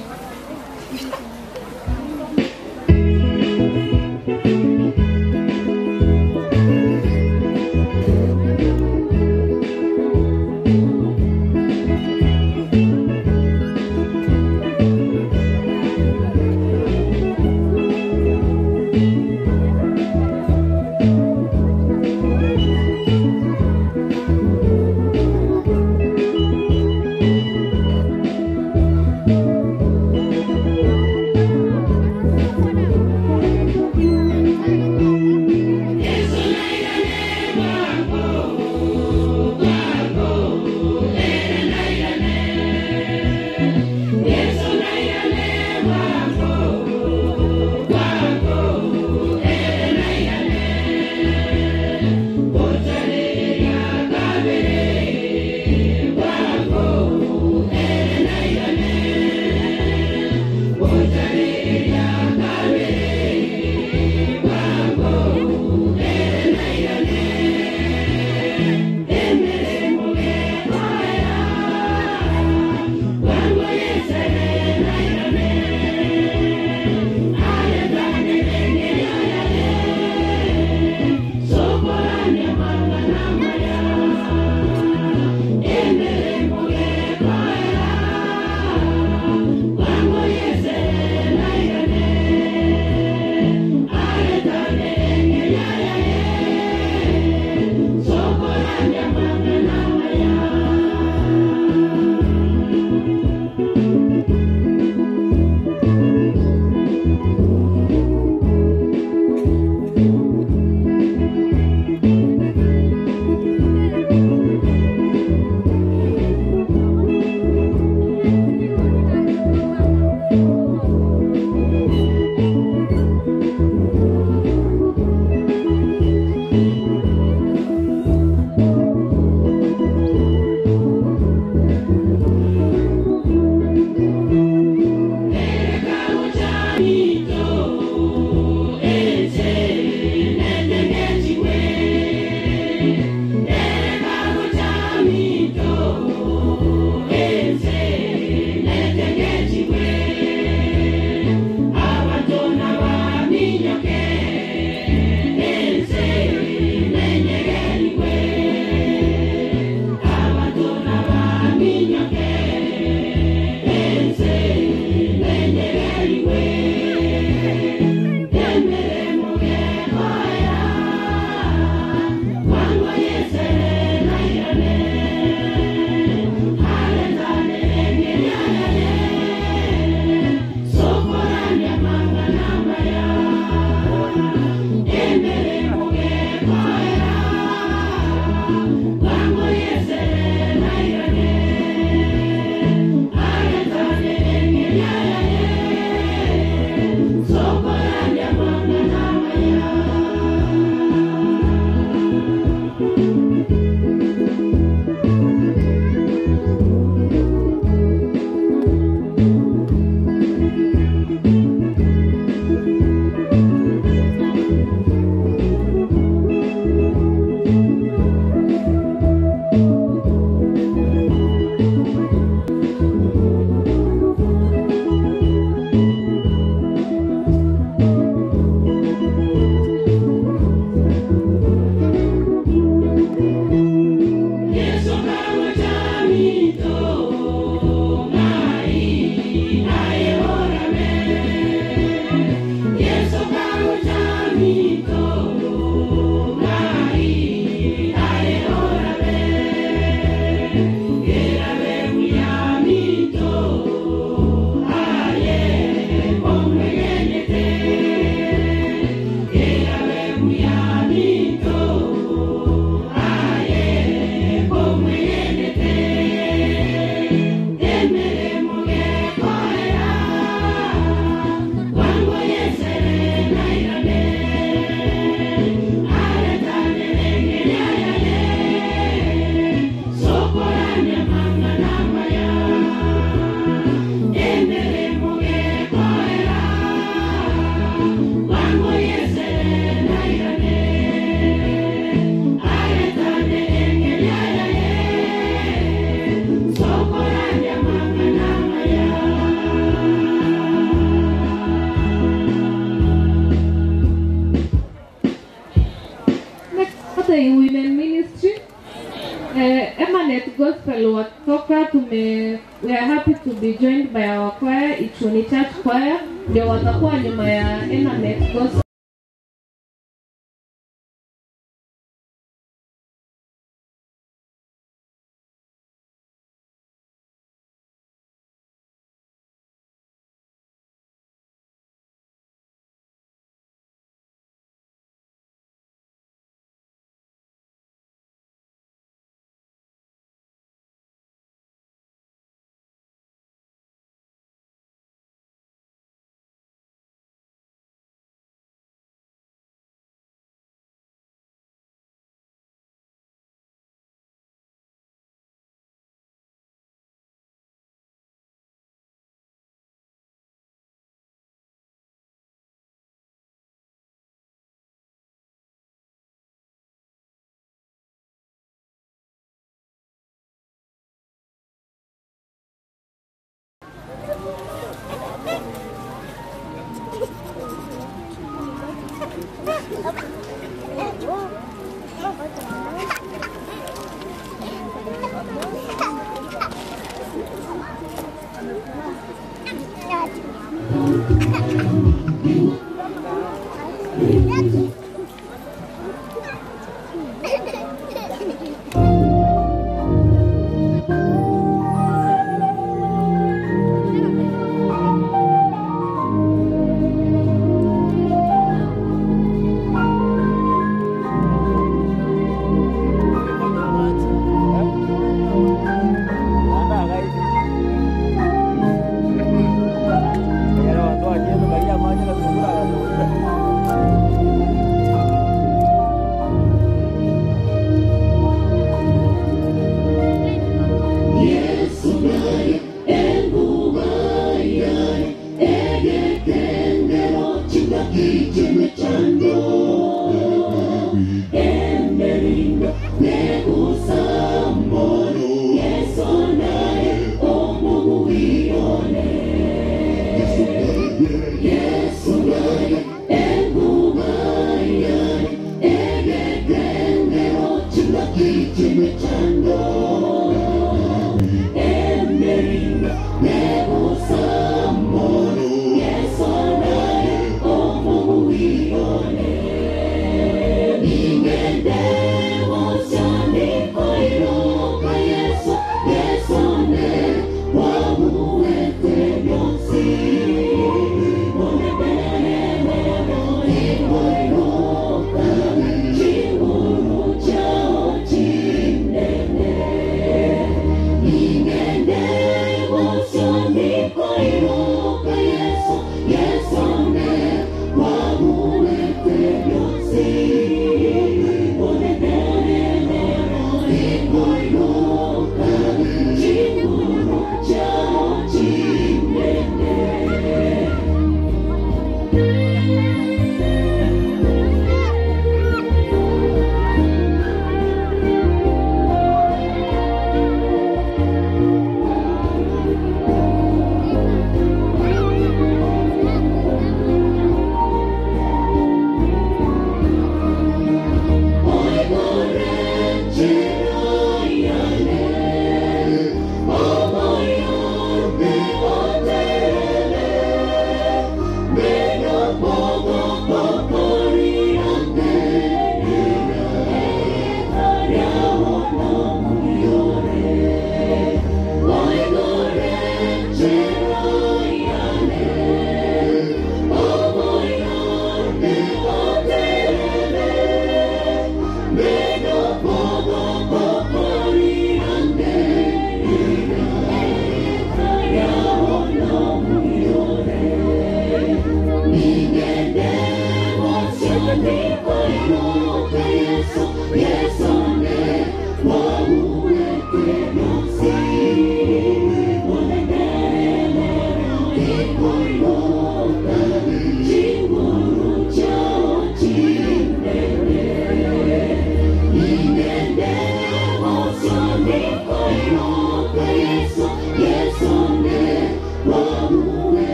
Emanet Gospel watoka tume we are happy to be joined by our choir Ichuni Church Choir ndio watakuwa nyuma ya Emanet Gospel.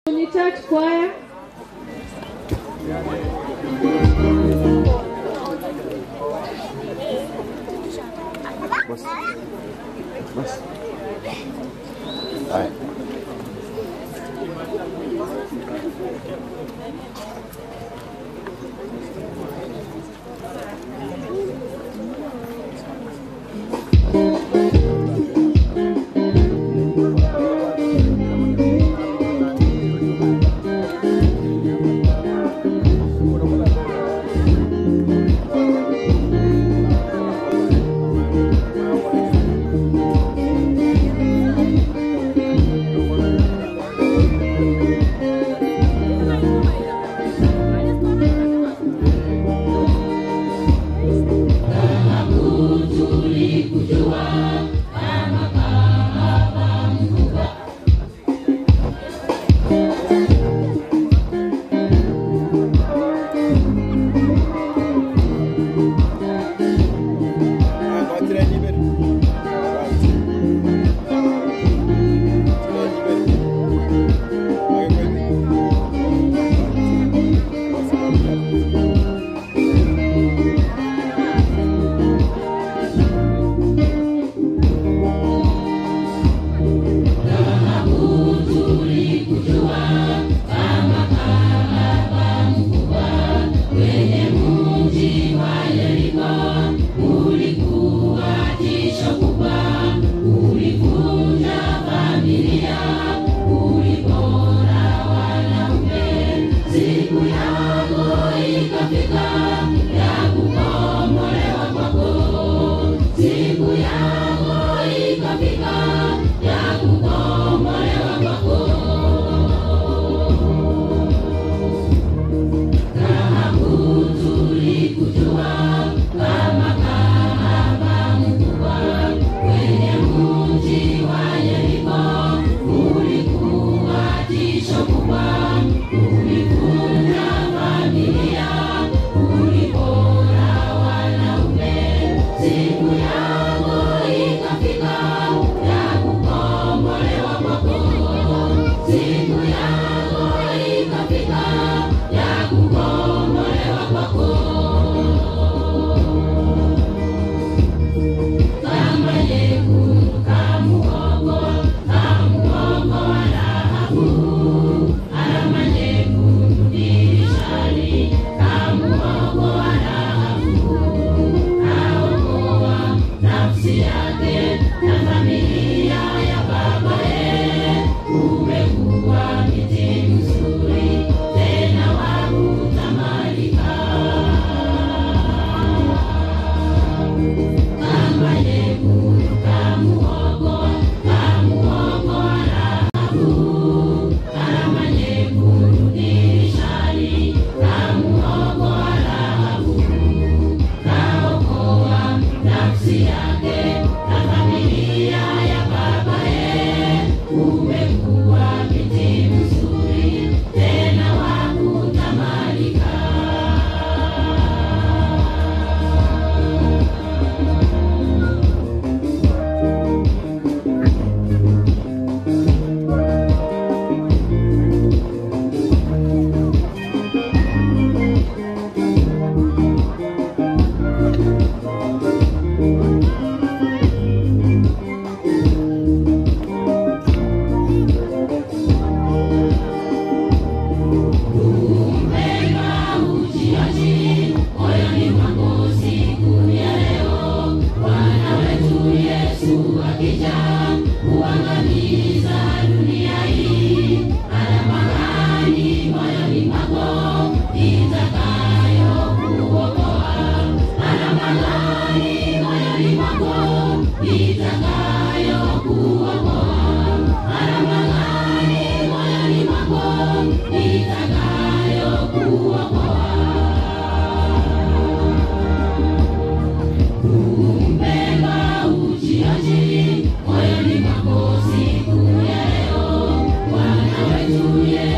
Ni church choir. Bas. Bas. Haya.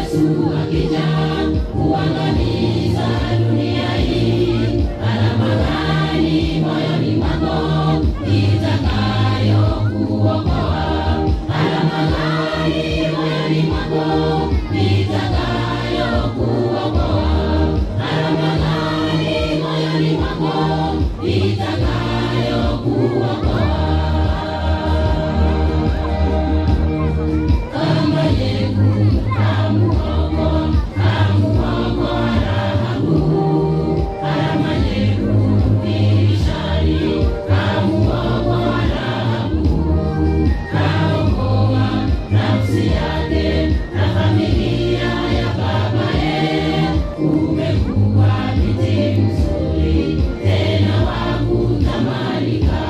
Yesu akija kuangamiza dunia hii, alama gani moyoni mwako itakayokuokoa? Alama gani moyoni mwako itakayokuokoa? Alama gani moyoni mwako itakayokuokoa? Kama Yehu kamuokoa, kamuokoa Rahabu. Alama Yehu dirishani, kamuokoa Rahabu. Kaokoa nafsi yake na familia ya babaye. Umekuwa binti mzuri tena wa kutamanika.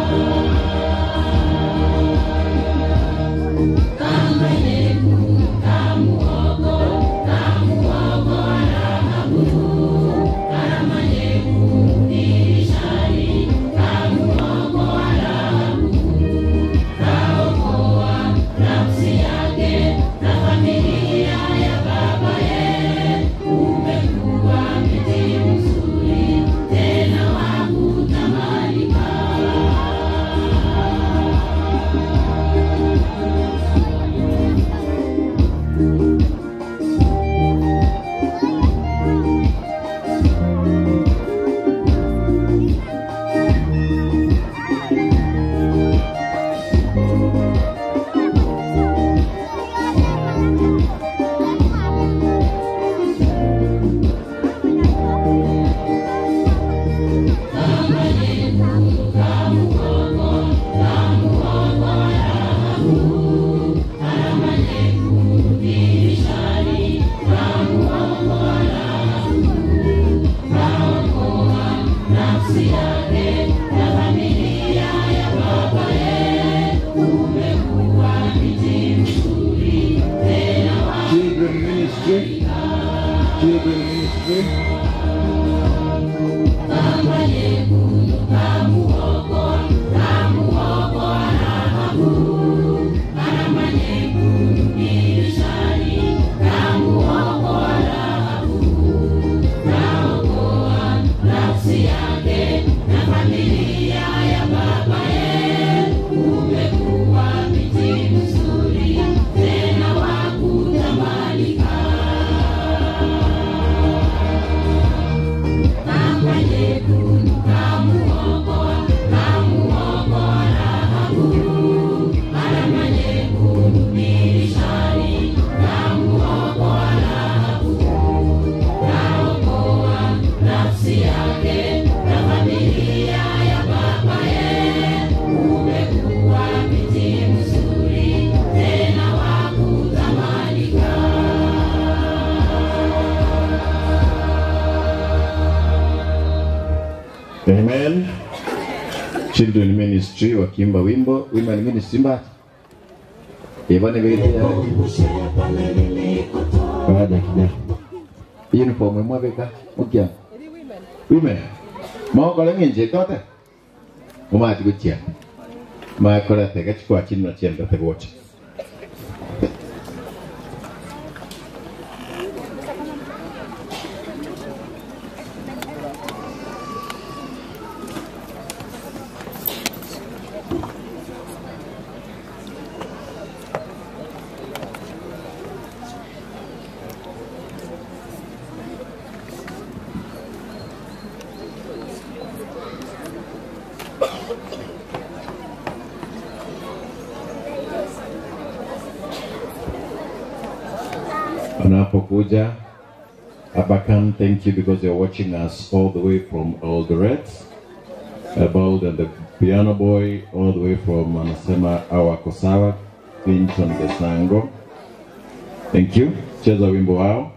Kama Yehu kamuokoa, kamuokoa Rahabu. Alama Yehu dirishani, kamuokoa Rahabu. Kaokoa nafsi yake na familia ya babaye. Umekuwa mti mzuri tena wa kutamanika. Nafsi yake na familia ya babaye, umekuwa mti mzuri tena wa Children Ministry. Children Ministry. Kama Yehu kamuokoa, kamuokoa Rahabu. Alama Yehu dirishani, kamuokoa Rahabu. Kaokoa nafsi yake na familia ya babaye. Umekuwa mti mzuri tena wa kutamanika. Kama Yehu kamuokoa, kamuokoa Rahabu. Alama Yehu dirishani, kamuokoa Rahabu. Kaokoa nafsi yake na familia ya babaye. Umekuwa mti mzuri tena wa kutamanika. Amen. Children Ministry wakiimba wimbo Women Ministry mba Ibane bete Baada kida. Uniform mwabeka mukia. Women. Moko lengenje tote. Umati kuchia. Makora tega chikwa chini na chienda tegocha. Wanapokuja Abakan, thank you because you're watching us all the way from Eldoret. About and the piano boy all the way from anasema Awakosawa, Clinton Gesango. Thank you. Cheza wimbo wao.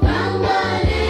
Bangane,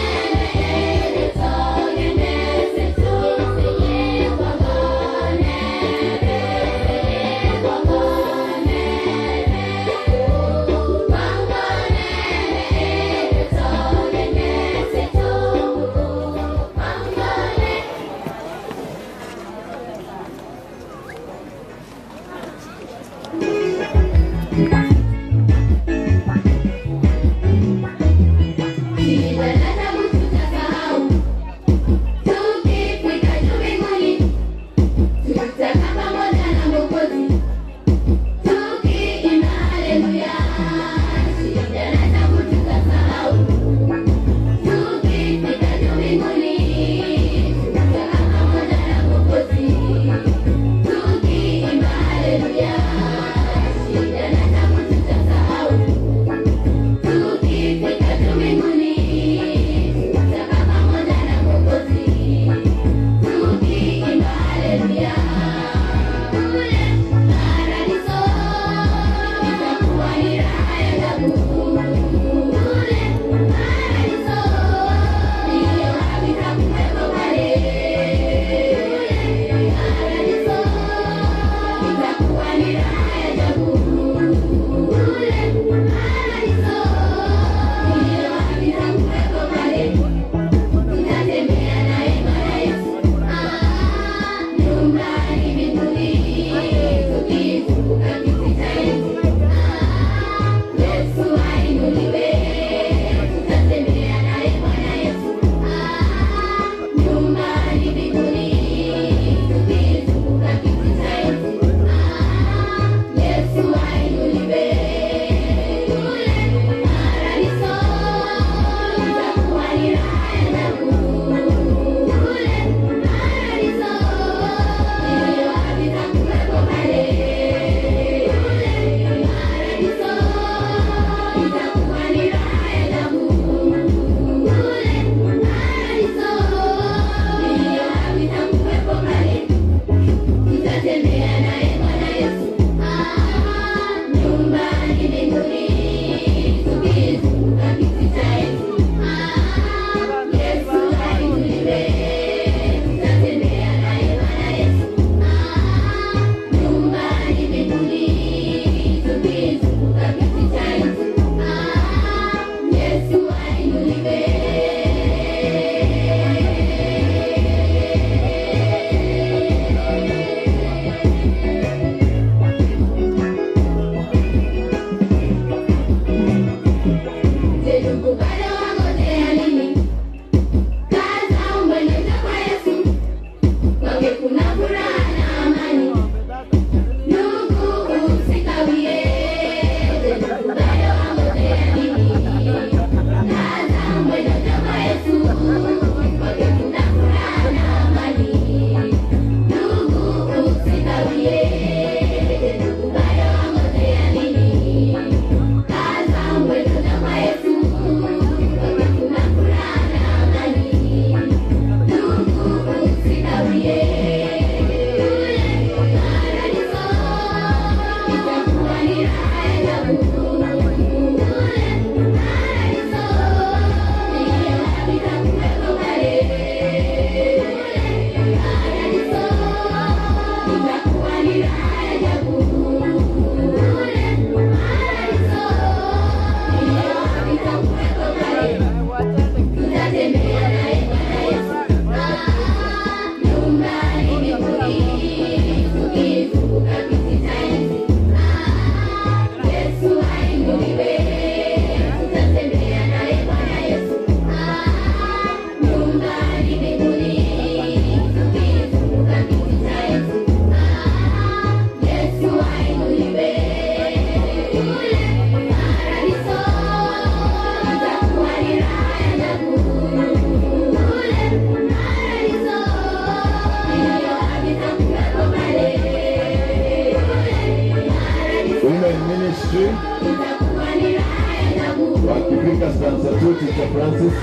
Francis.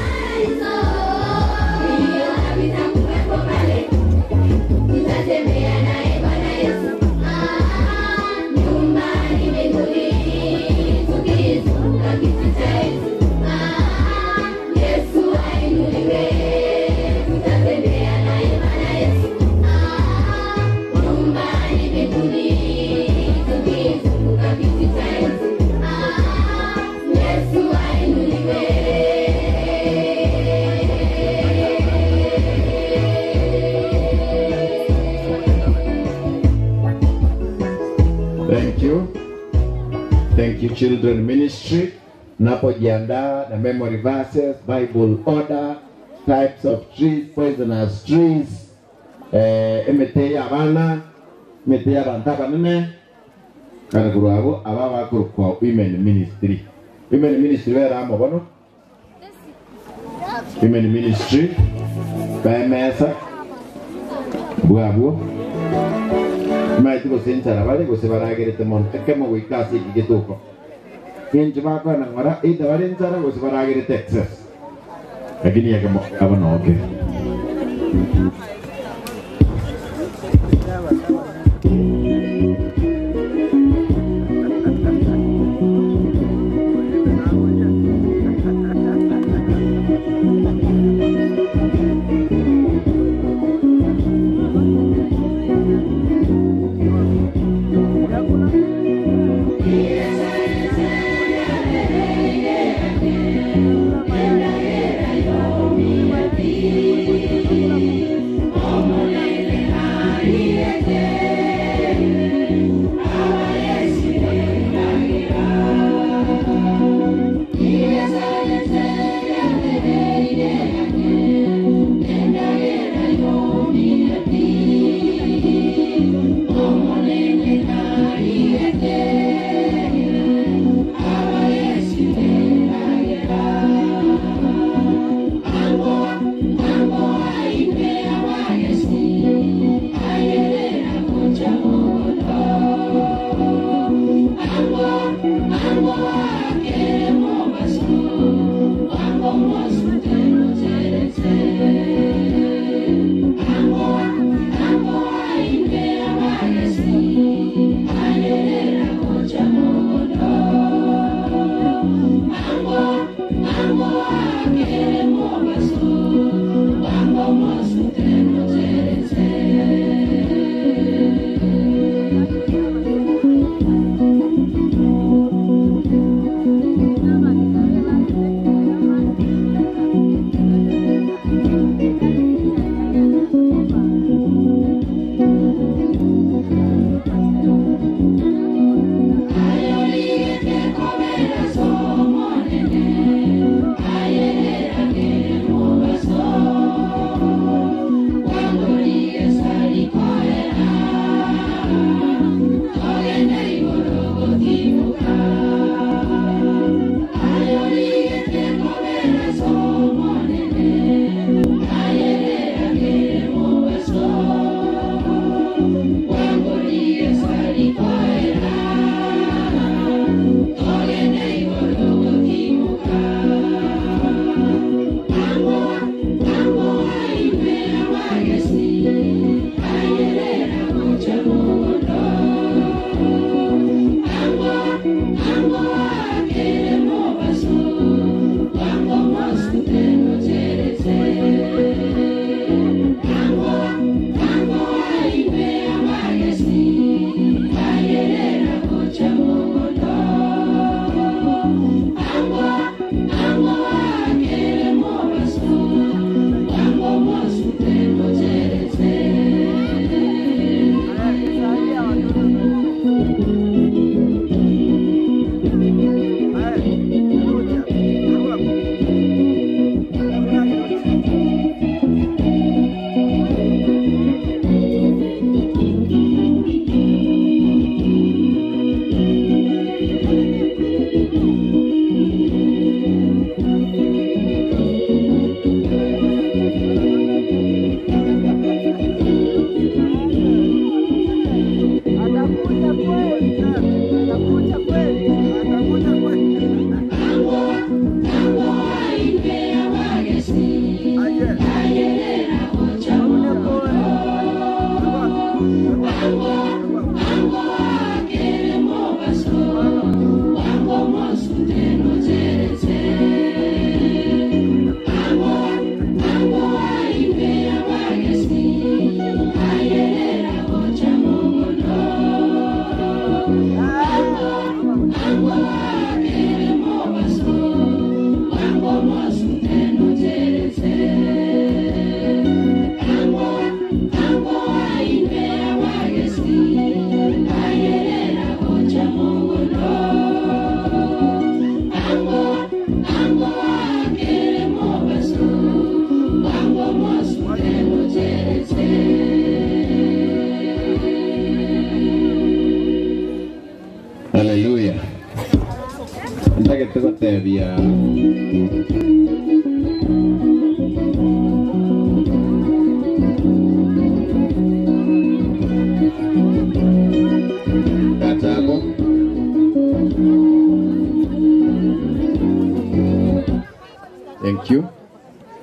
Thank you. Thank you, Children Ministry. Napojiandaa na memory verses, Bible order, types of trees, poisonous trees, emete ya abana, emete ya abantu abanene, kana kurwabo aba bakorokwa Women Ministry. Women Ministry bera amo bono. Women Ministry bemesa bwabwo maiti gose enchara bare gose baragerete mono ekemo goika ase eki getuko ngencho bakwana ng'ora either bare enchara gose baragerete excess lakini ekemo abo noke. Yeah.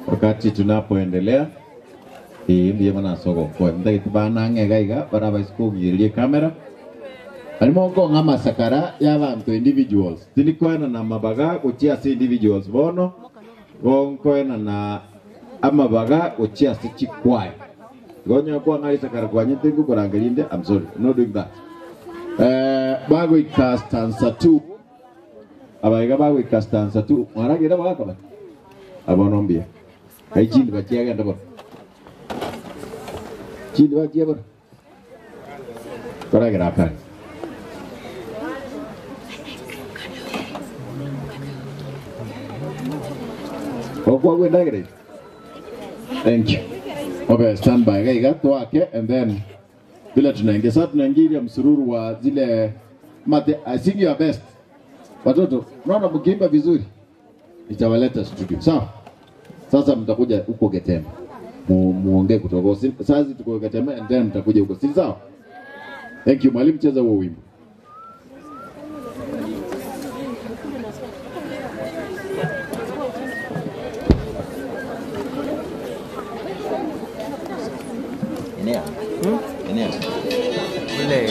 Wakati tunapoendelea mbuya manasogokoe mtagete banang'ega iga bara baisikogirerie kamera arimo nkong'a amasakara y'abantu individuals tindikoena na mabaga gochia ase individuals bono gonkoena na amabaga gochia ase chikwaya gonya kwang'a risakara kwanyete nkokorangerinde I'm sorry, I'm not doing that. Bagoika stanza 2 abaiga bagoika stanza 2 mwaragira bagakaba abono mbia aichindi bachiagenda bono chindi bachia bono koragira akari okwagwendagira thank you. Okay, stand by gaiga twake and then vile tunaingia sasa, tunaingia msururu wa zile mate. I sing your best watoto, unaona mkiimba vizuri nitawaleta studio, sawa? Sasa mtakuja huko Getema mu, muongee kutoka sasa, tuko Getema and then mtakuja huko, si sawa? Thank you mwalimu, cheza huo wimbo. Enea. Enea. Ule.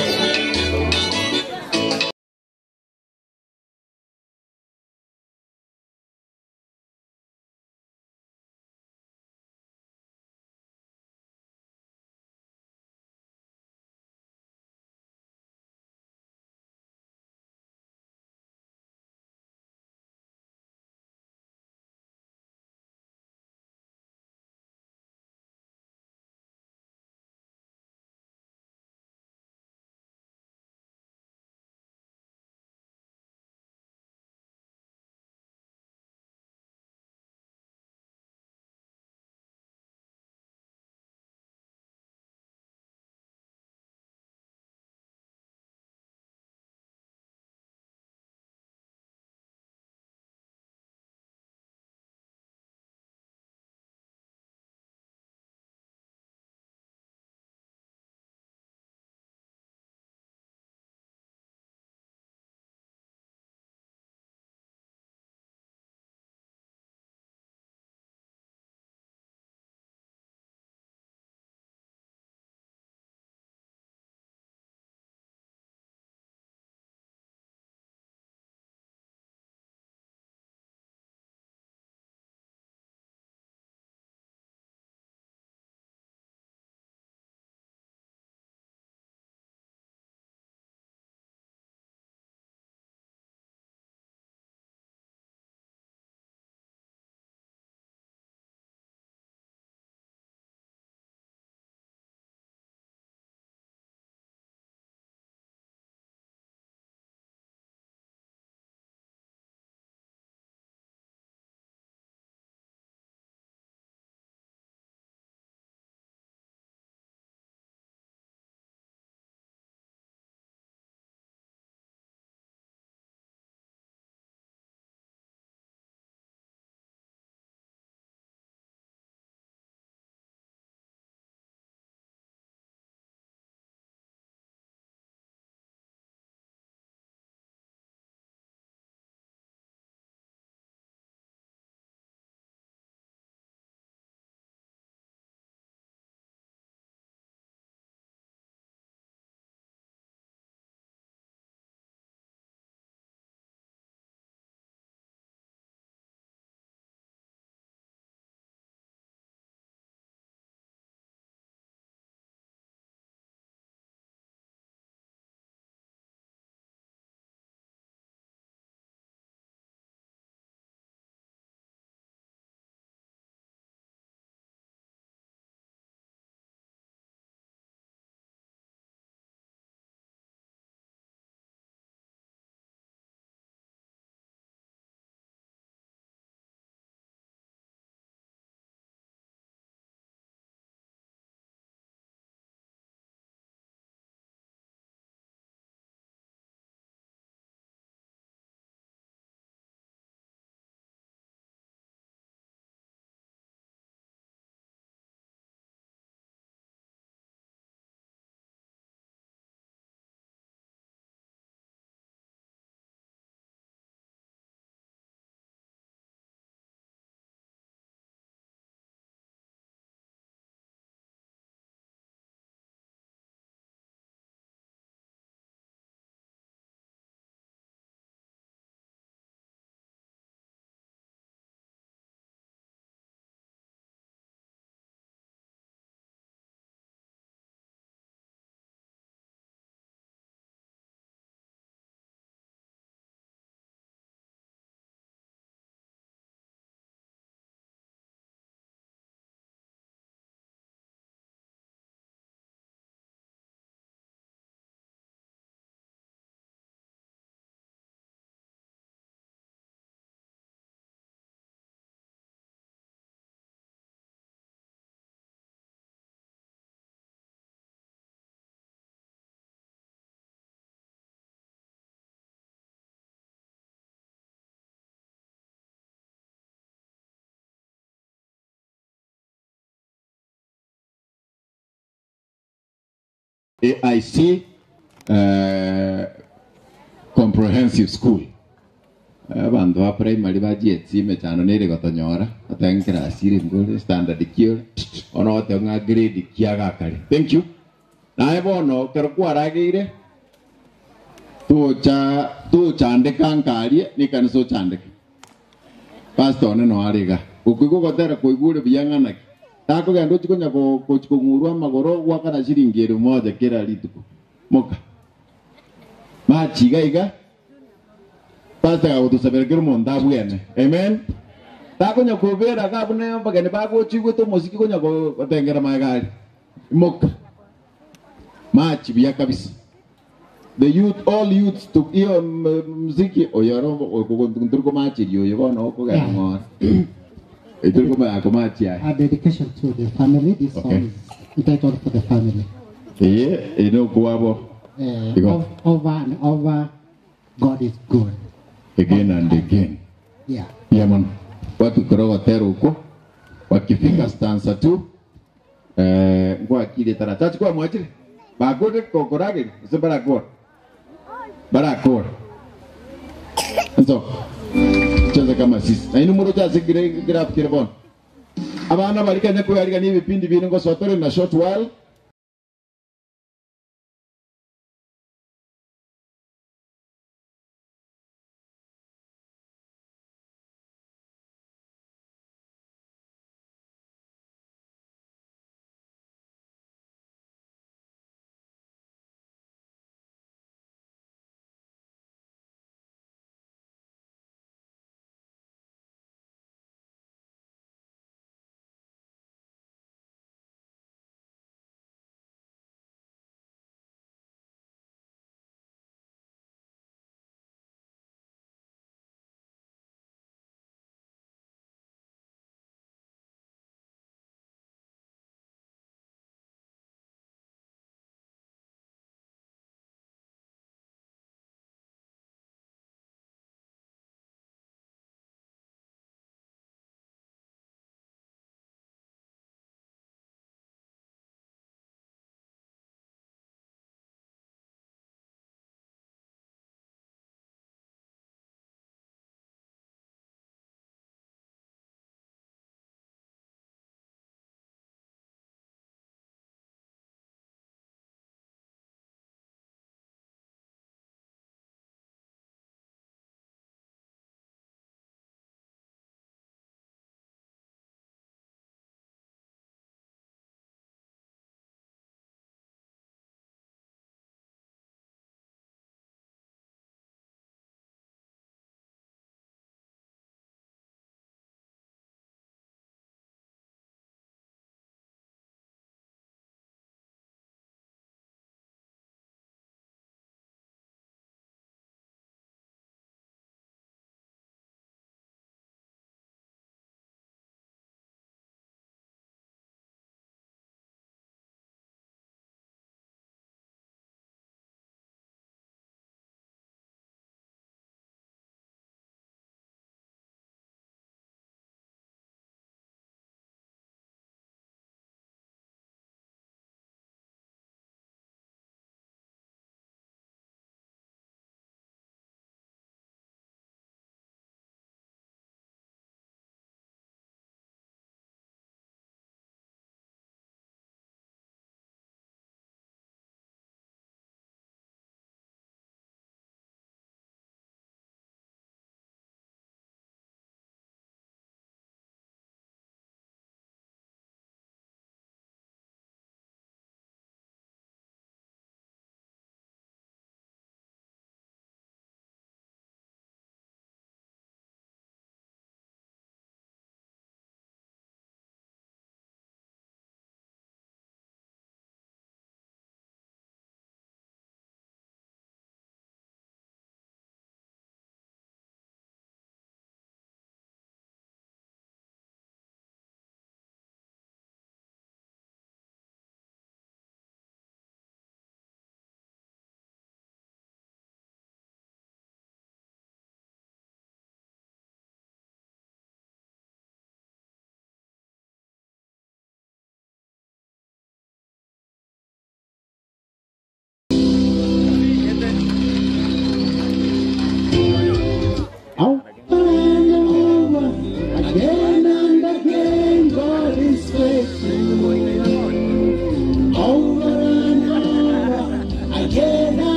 AIC eh, Comprehensive School. Abanto ba primary bachieti emechando nere gotonyora otebe ng'a class ire ngore standard ki ore bono ogoteba ng'a grade ki agakare. Thank you. Naye bono ekero kwarageire tocha tochandeka nkarie na ekanisa ochandeke. Pastor one noyo are iga. Okoigwa ogotera koigwa ore buya ng'a naki. Takogenda ochie konya gochia kong'urwa amagoro goakana shilingi elfu moja kera rituko. Moka. Machi iga iga. Pastor agotosabera kera omonto abwene. Amen. Takonya kobera iga buna abageni bagocha oigwete omosiki konya gotengera magega aria. Imoka. Machi buya kabisa. The youth, all youths to iyo mziki oyo oro nturi komachiria oyo bono okogenda ng'ora. Turi komanya komachia aya. A dedication to the family. This song Okay. is entitled for the family. Eye ene okwabo. Igo. Over and over, God is good. Again and again. Yeah. Pia mono. Watu korogotera okwo wakifika stanza 2 eh ngwakire tara kwa mwachire bakore kokorage se barakora barakora nso cheza kama sisi na inu muro chase gire graph kire bon abana bari kanya kuyariga ni ibipindi biri ngo sotore na short while.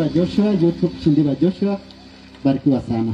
Chindiba Joshua, YouTube Chindiba Joshua. Barikiwa sana.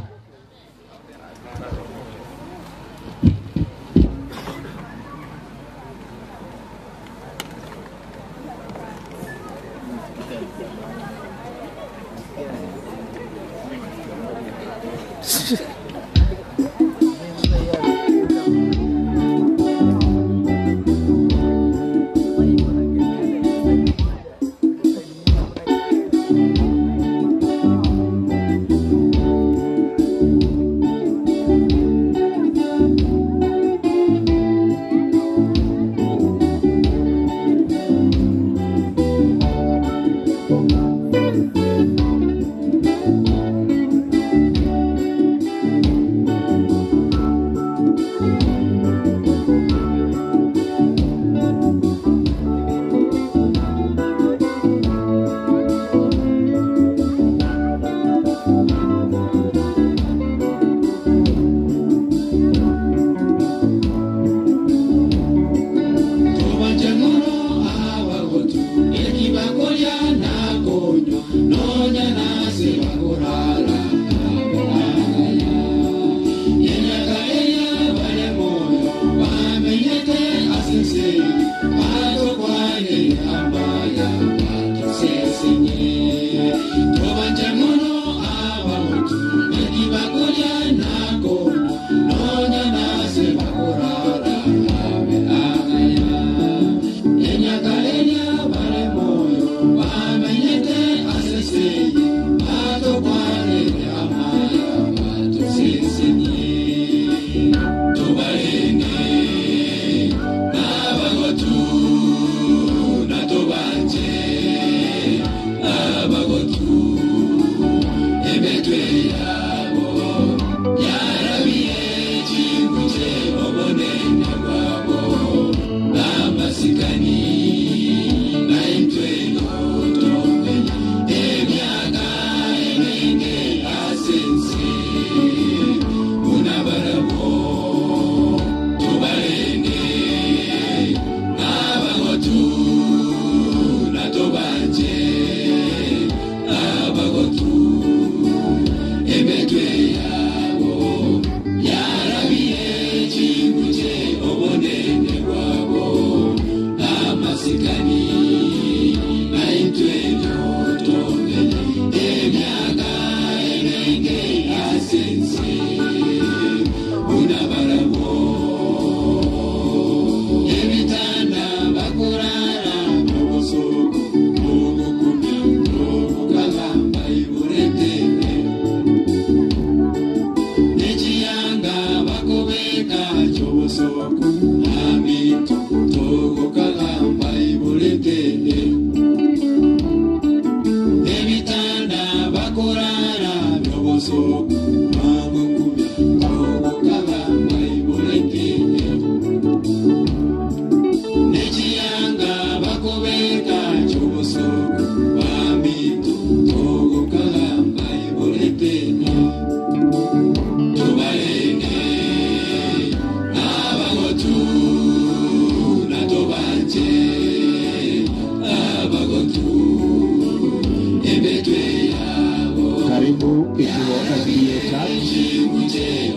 Karibu Itibo SDA Church,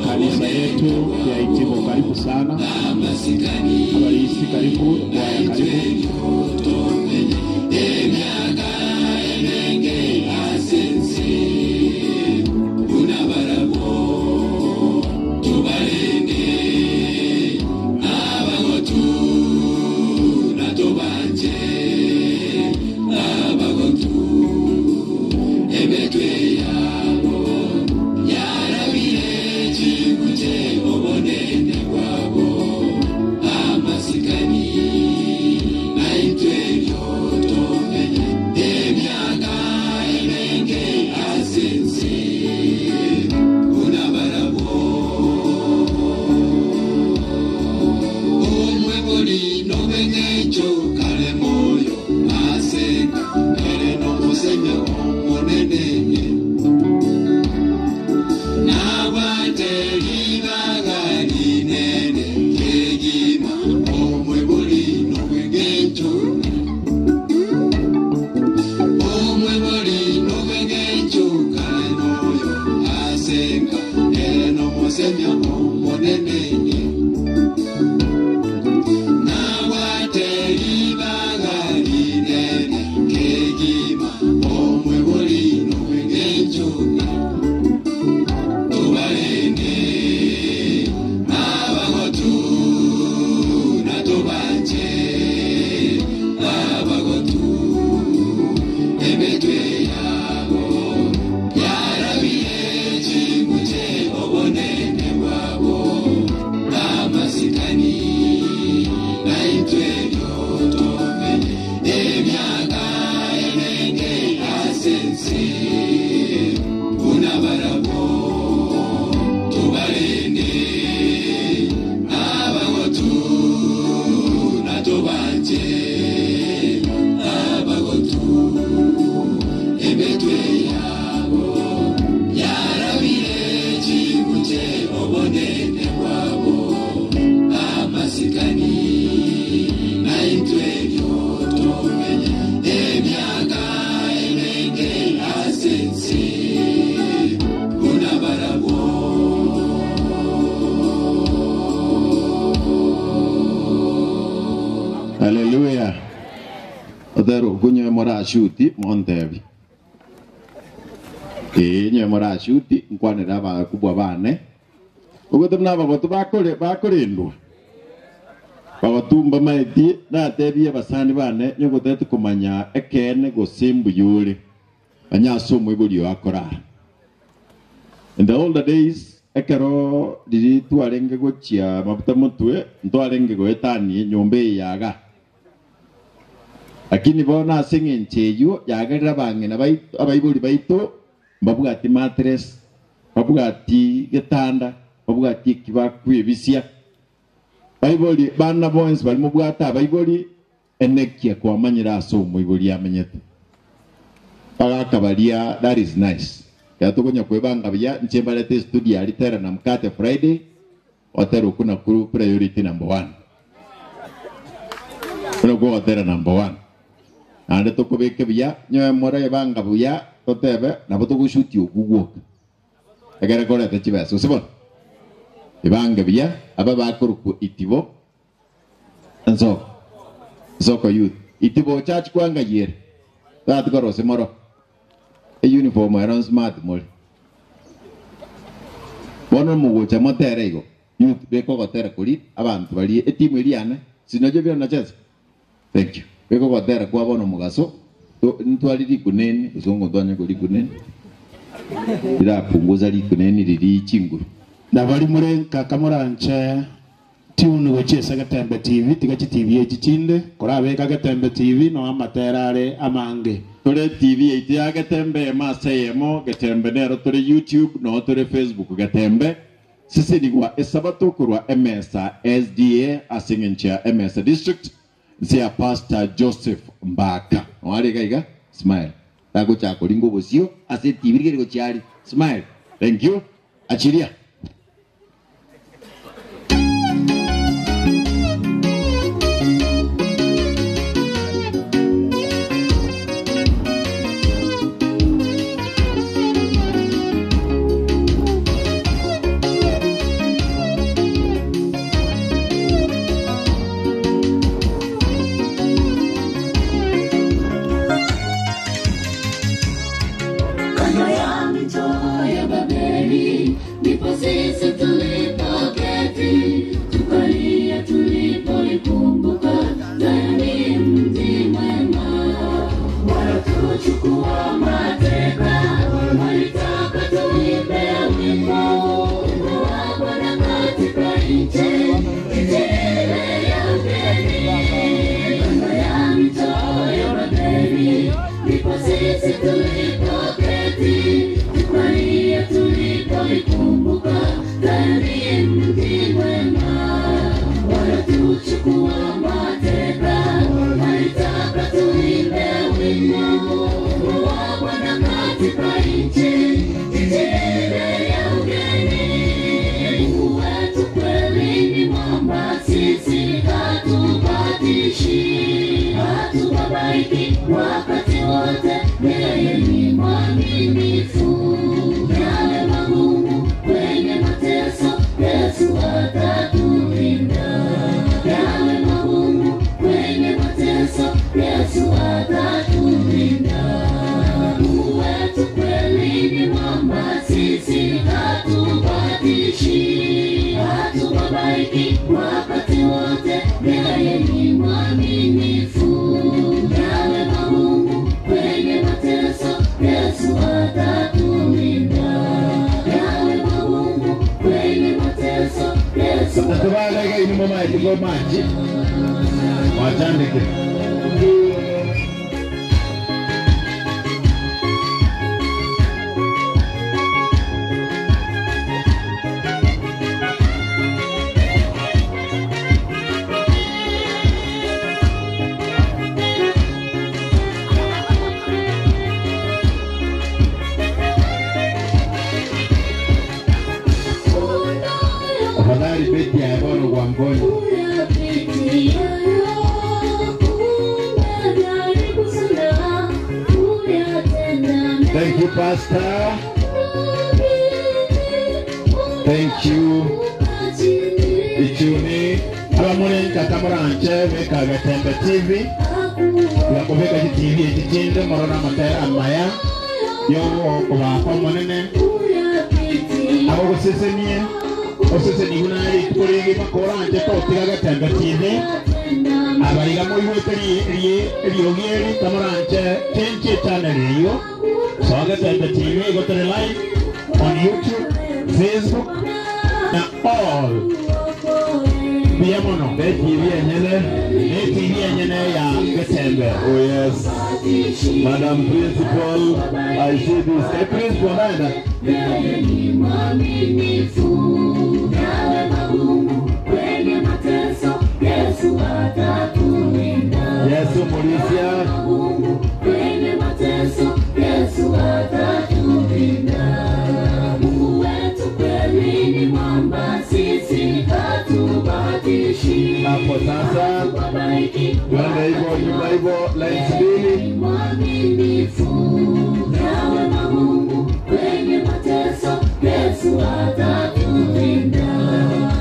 kanisa yetu ya Itibo. Karibu sana abalisi, karibu kwaya, karibu. Amasikani, naitwe Omonene nabwate ribaga rinene kegima omwe bolino bw'engenchuna tubarinde abagotu natubanje abagotu emitwe yabo yarabire chingute obonene bwabo amasikani naitwe lyotomenye emyaka emenge asense unabarabo tubarinde abagotu natubanje abagotu emitwe yabo yarabire chingute obonene bwabo amasikani naitwe lyotomenye emyaka emenge asense unabarabo. Haleluya. Otero kunywe morashuti montebi. Ĩĩ nywe morashuti nkwanĩra abakubwa bane. Ũguo tũ nabagotu bakũrĩ bakũrĩndwo. Bagotumba maeti natebie basani bane nyũgũtete kũmanya ekene gũsimbuyũrĩ. Anyaso mwibũrio akorara. In the older days ekero riri twarenge gũchia mabuta mutwe ntwarenge gwetanie nyũmba ĩyaga lakini bona ase eng'encho eywo yagerera abang'ina baitu abaibori baitu babwati mattress babwati getanda babwati eki bakwebisia baibori bana bonsi bari mobwate abaibori enekia kwamanyira ase omoibori amenyete bagakabaria that is nice yatukonya kwebanga bya nche barete studio alitera na mkate Friday watera kuna kuru priority number 1 kuna kwa watera number 1 ande tukubike bya nyoe mora ebanga buya totebe nabo tugushuti okugwoka egere korete chibesa usibona ibanga bya aba bakuruku itibo nsoko nsoko youth itibo church kwanga yere tatikorose moro uniform era smart mori bono mugocha motere igo youth bekogotera kuri abantu bari etimu eriana sinojo byo nacheza thank you bekogotera kwa bono mugaso ntwari rikunene usongo ntwanye kuri kunene irapunguza rikunene riri chinguru na bari muri kakamuranche tune gochiesa Getembe TV tiga chi TV echi chinde korabeka Getembe TV no amatera are amange tore TV eitu ya Getembe emaseyemo Getembe nero tore YouTube no tore Facebook Getembe sisinigwa esabato korwa emesa SDA ase eng'encho ya emesa district nse ya Pastor Joseph Mbaka noarega iga smile tagochakoringa obosio ase TV rigere gochiari smile thank you achiria. Kando ya mito ya Babeli ndipo sisi tulipoketi, tukalia tulipoikumbuka Zayuni mji mwema. Walituchukua mateka, walitaka tuimbe wimbo wa Bwana katika nchi nchi ile ya ugeni. Kando ya mito ya Babeli ndipo sisi tulipoketi, tukalia tulipoikumbuka Zayuni mji mwema. Walituchukua mateka, walitaka tuimbe wimbo wa Bwana katika nchi nchi ile ya ugeni. Mungu wetu kweli ni mwamba, sisi hatubatishi, hatubabaiki wakati wote, yeye ni mwaminifu. Yale magumu kwenye mateso, Yesu Hatubabaiki wakati wote, yeye ni mwaminifu. Yawe magumu kwenye mateso, Yesu atatulinda. Yawe magumu kwenye mateso, Yesu Tatubalega inimo maji go maji. Wachandike. Afadhali beti ya bono kwa mgonjwa. Thank you, Pastor. Thank you. Ichuni. Abamuri katamuranche beka Gatembe TV. Yakubeka TV ekitinde morona matera amaya. Yogo kubako munene. Abo gusesenie. Oseseni gunari kurigi makoranje totiga Gatembe TV. Abariga moigwete riogi eri tamuranche chenche channel eyo. So Gatembe TV go to the live on YouTube, Facebook na all. Buya mono. Ne TV enyene. Ne TV enyene ya Gatembe. Oh yes. Madam Principal, I see this. Hey, Principal, naenda. Yeye ni mwaminifu. Yawe magumu kwenye mateso, Yesu atatulinda. Yesu Mulisia. Kwenye mateso, Yesu atatulinda. Mungu wetu kweli ni mwamba, sisi hatubahatishi. Hapo sasa. Hatubabaiki Twende hivyo nyumba hivyo lines mbili. mwaminifu. Yawe magumu kwenye mateso, Yesu atatulinda.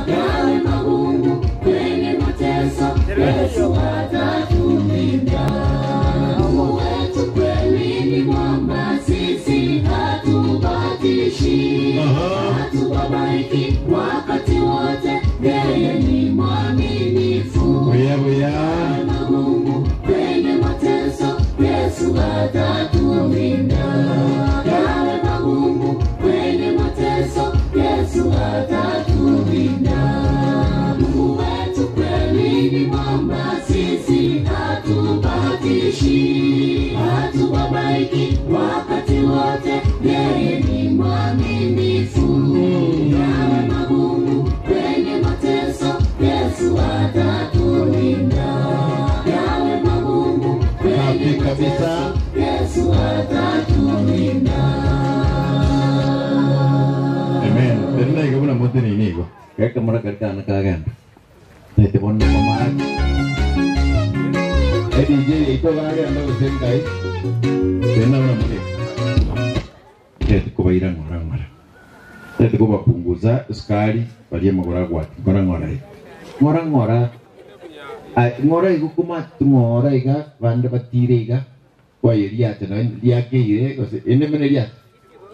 Yawe magumu kwenye mateso, Yesu atatulinda. Mungu wetu kweli ni mwamba, sisi hatubahatishi. Hatubabaiki wakati wote, yeye ni mwaminifu. Buya buya. Magumu kwenye mateso, Yesu atatulinda. Yawe magumu kwenye mateso, Yesu atatulinda. Mungu wetu kweli ni mwamba, sisi hatubahatishi. Hatubabaiki wakati wote, yeye ni mwaminifu. Yawe magumu kwenye mateso, Yesu atatulinda. Yawe magumu kwenye Safi kabisa. Yesu atatulinda. Amen. Tena ikabuna mote ni nigo. Kaka mara karika anakagenda. Nete bonna mama. Eh DJ ito kagenda gusengai. Tena una mote. Tete kubaira ngora ngora. Tete kubapunguza sukari balie magora gwati. Ngora ngora. Ngora ngora. Ai ngora igukuma tungora iga bande batire iga. Kwayeria ate no riakeire gose ene mene ria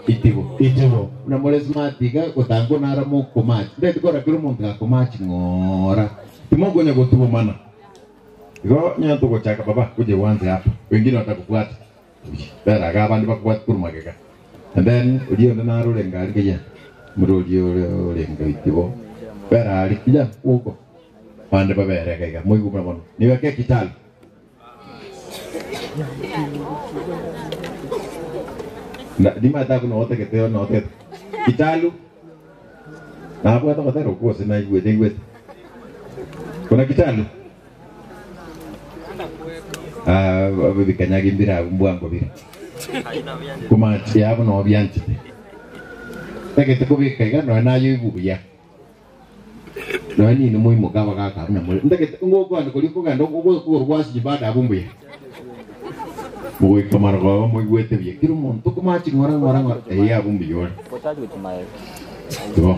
itibo Itibo. una more smart iga gotango nara mo komachi ndeti kora kiro muntu gakomachi ngora timogonya gotubomana igo nya tugochaka baba kuje uanze hapa wengine watakufuata bera ga abandi bakufuata kurumagega and then urio ndarure ngari kija mururi ure urenga itibo bera ari kija uko bande babereka iga muigumra mono niweke kitalu Na ndimata kuno otegete ona otegete kitalu na hapo hata kwa kuo sina igwete igwete kuna kitalu ah bikanyagi mbira mbwango bira kumachi abo no byanchite tegete kubika iga no nayo igubuya no ni ni muhimu kaba kaka na mule ndagete ngoko kuri kugenda ugo rwasi baada abumbuya mugoika margoba muigwete bie kiro muntu kumachi ngora ngora ngora eh abumbuya Tubo.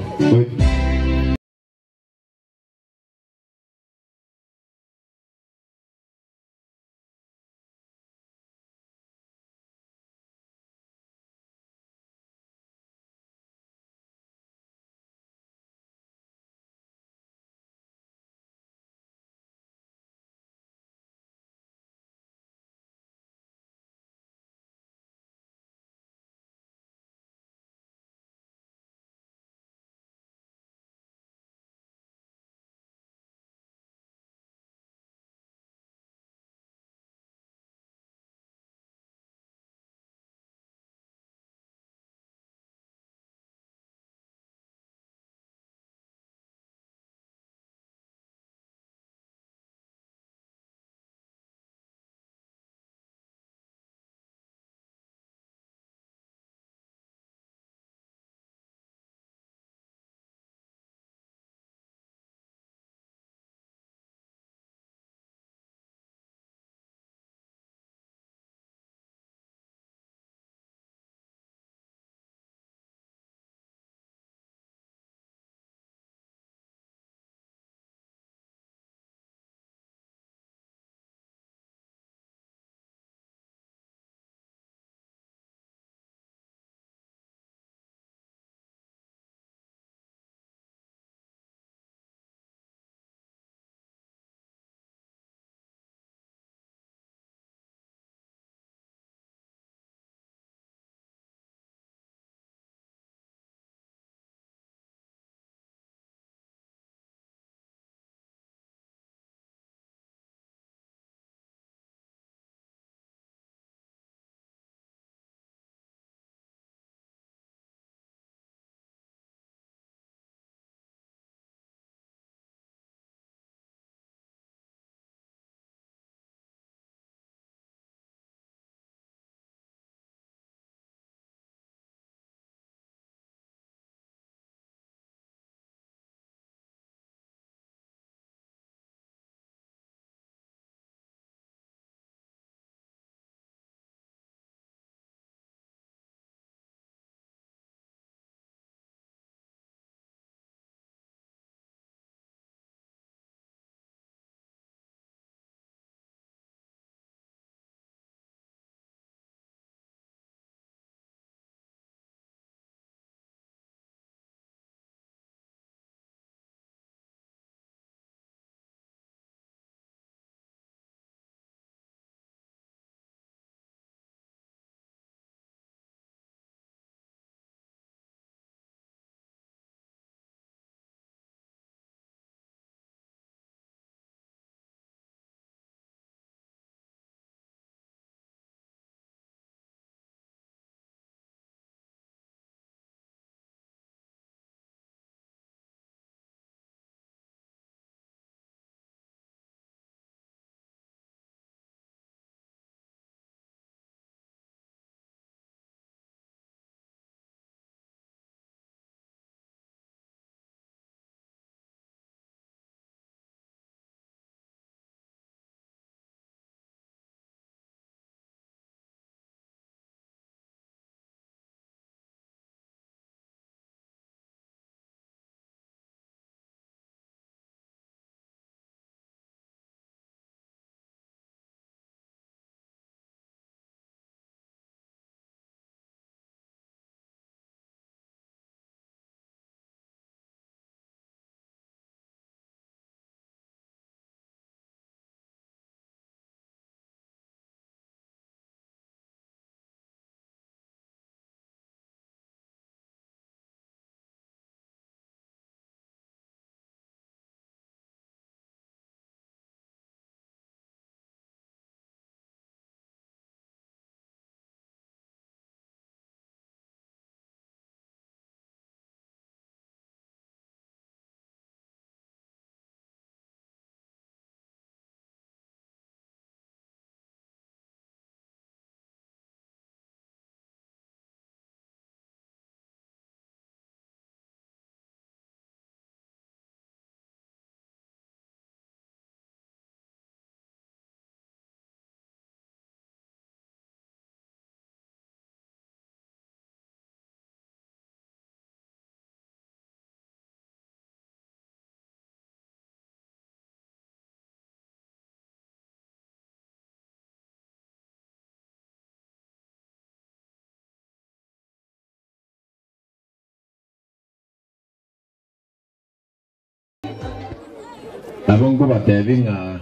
Nabo nkobatebi ng'a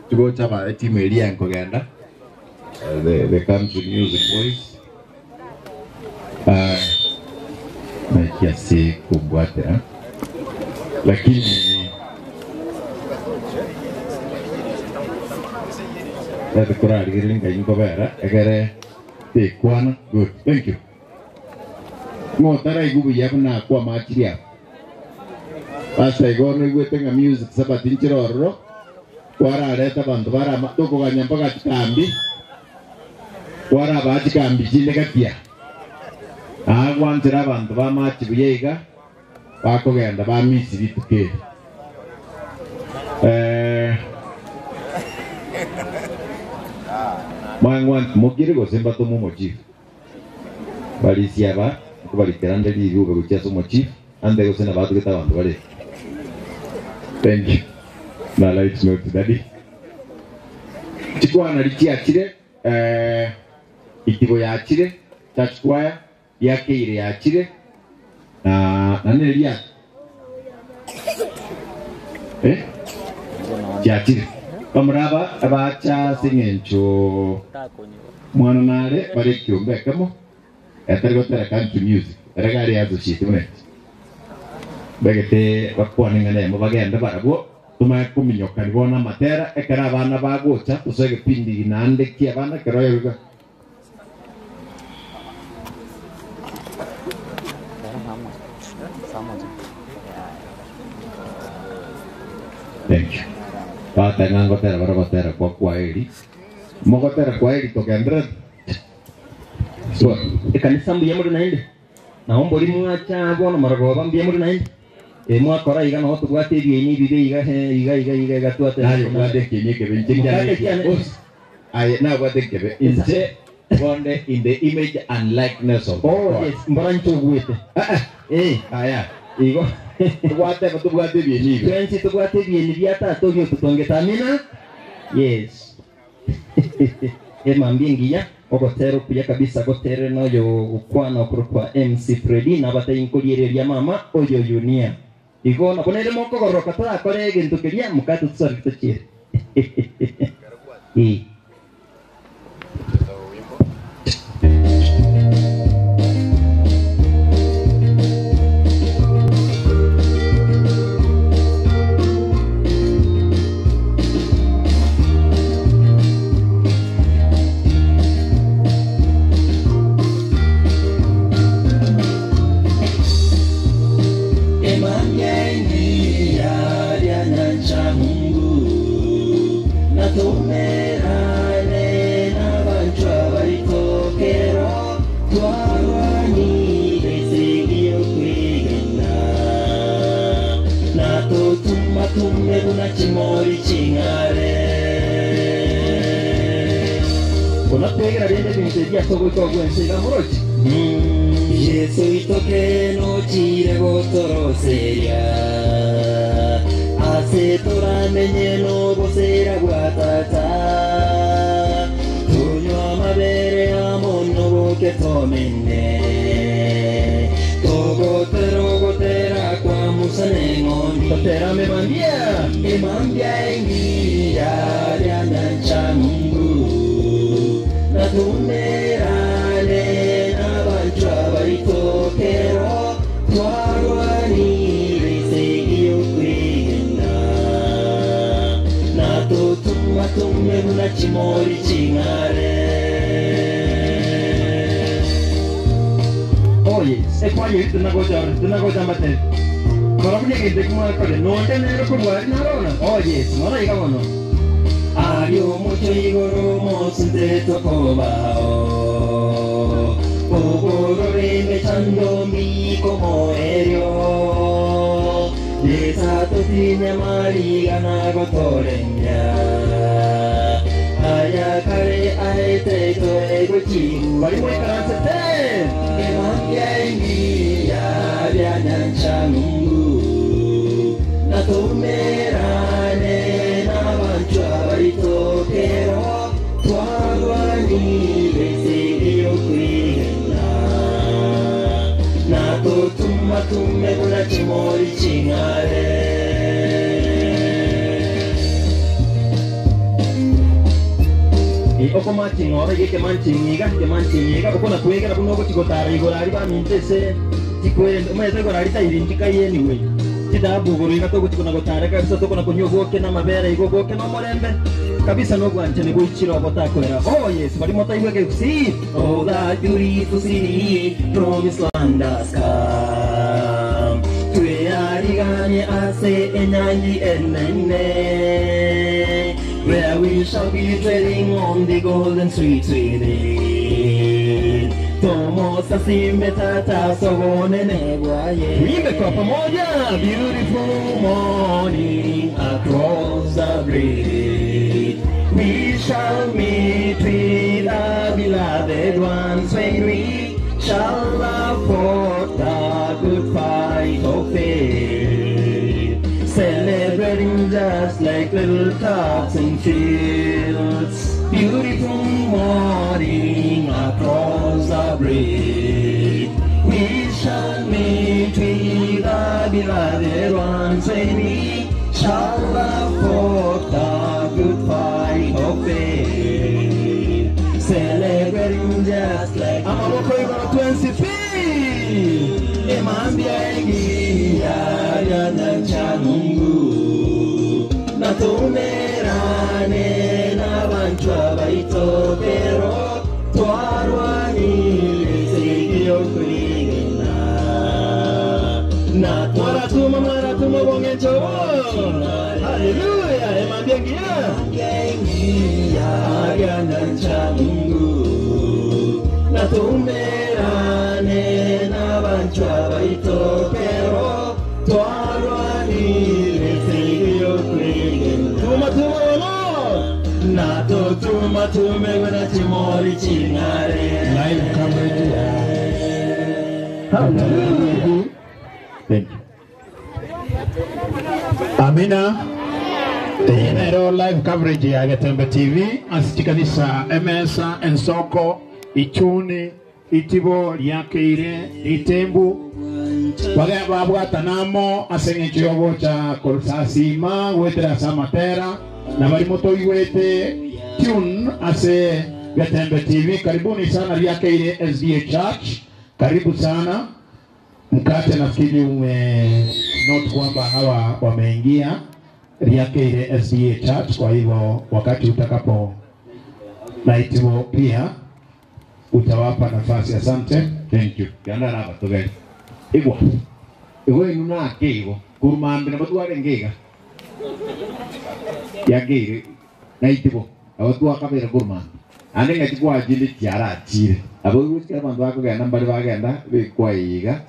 tugocha ba etimu eria enkogenda the country music boys naki ase kombwatera lakini rete korarigereria ngai nkobera egere tekwana good thank you ng'otaraigwa buya buna kwamachirie aba Pastor igo noigwete ng'a music sabati nchire ororo kwararete abanto barama tokoganya mpaka chikambi kwarabaa chikambi chinde gatia aa gwanchera abanto bamachi buya iga bakogenda bamisi rituko eri eh, mwang'wanchi mokire gose mbatome omochifu Barisia aba nkobarikera nde rirube gochia ase omochief, ande gose nabatugete abanto bare. Thank you. Na light note daddy. Chikwana richiachire eh, itibo yachire church choir riakeire yachire na na nere eh chiachire bamura aba bacha ase eng'encho mwana nare bare ekiombe ekemo etari gotera country music ere gari yazochiete buna eki begete bakwane ng'a nemo bagende barabwo tumanye kominyokani bono amatera ekero abana bagocha tosoe egepindi naende kia abana ekero oyoiga Thank you. Bateba ng'a ngotera bare ogotera kwa kwaheri. Mogotera kwaheri togendererete. So, ekanisa mbuya more naende? Nao mbori mwacha bono marogoba mbuya more naende? Eh, mwakora iga nao tobwate ebieni ebibe iga he iga iga iga iga twate Naye obwate ekieni ekebe inche Mokate nkiane kiane. Boss, aye nabwate ekebe inche bonde in the image and likeness of Oh, God. yes, mbora inche ogwete. Eh, aya. Igo. Tobwate tobwate ebieni ibi. Twensi tobwate ebieni bia tata oyo ototongete amina. Yes. Emambia engiya ogotera okuya kabisa gotere noyo gokwana okorokwa MC Freddy nabatei nkoriereria mama oyo Yunia. Igo nabo nere mokogoroka torakore egento keria mokate tusabire tochiere. Eh. Onategera rende ebinto ebi ase ogoika ogwense iga moroche. Yesu itoke nochire gotoroseria ase toramenye nobosera bwa tata tunywa amabere amo noboke tomene togotera ogotera kwa Musa neng'ondi Totera emambia emambia engiya ryanyancha Mungu natumerane n'abantu abaitokero twarwanire isegi okwegena natotuma tume buna chimori ching'are. Oye, ekwanya ebi tunagocha tunagocha mbatebe kora buna egento ekio mwakore nonde nere korwari narona. Oh yes, mono iga bono. Ari omocho igoro mosunte tokobao Ogorore mechando mi como erio Desato tinya mariga nagotorenya Ayakare aete to ego chihu Bari mwikaranse te Emambia engiya byanyancha Mungu Natumerane n'abantu abaitokero twarwanire isegi okwegena natotuma tume buna chimori ching'are. Tokomaching'ora iga ekemanching'i iga, ekemanching'i iga, okona kwegera buna ogochi gotara igoro aria baminto ase chikwere, omanyete igoro aria tairi nchikai anyway. Chitaabu igoro iga togochi kona gotara kabisa tokona konywa oboke na amabere iga oboke na omorembe kabisa na obwanchani boichire obotakoera. Oh yes, baria motaigwe ekegusii. Oh that beautiful city, promised land has come. Tweariganie ase enyangi enene. Where we shall be treading on the golden streets within. Tomosasimbe tata sobonene bwaye. Tuimbe kwa pamoja. Beautiful morning across the bridge. We shall meet with our beloved ones when we shall have fought the good fight of faith. Celebrating just like little tots in fields. Beautiful morning across the bridge. We shall meet with our beloved ones when we shall have fought the good fight of faith. Celebrating just like Amaboko igoro 20 Emambia engia ya Mungu Natumerane n'abantu abaito pero twarwanire sigio kwigena na twaratuma mwaratuma bongecho Haleluya emambia engia ya Mungu natumerane n'abantu abaito pero twarwanire sigio kwigena tuma tuma ono nato tuma tume na chimori chingare Live coverage ya Hallelujah. Thank you. Amina. Ero live coverage ya Getembe TV asichikanisa emesa ensoko ichuni itibo lyakeire itembu baga babwatanamo ase eng'encho yogocha korusasima gwetera ase amatera na bari motoigwete tune ase Getembe TV. Karibuni sana Lyakeire SDA Church, karibu sana. Mkate nafikiri ume note kwamba hawa wameingia Lyakeire SDA Church. Kwa hivyo wakati utakapo naitiwo pia utawapa nafasi. Asante. Thank you. Ganda na batugari. Igwa. Igwa inu na keigo. Kurumambi na batware ngeiga. Yageire na itibo. Abatwa kabera kurumambi. Ane ngati kwa ajili tiara achire. Abo gusikira bantu bakugenda mbari bagenda bikwaiga.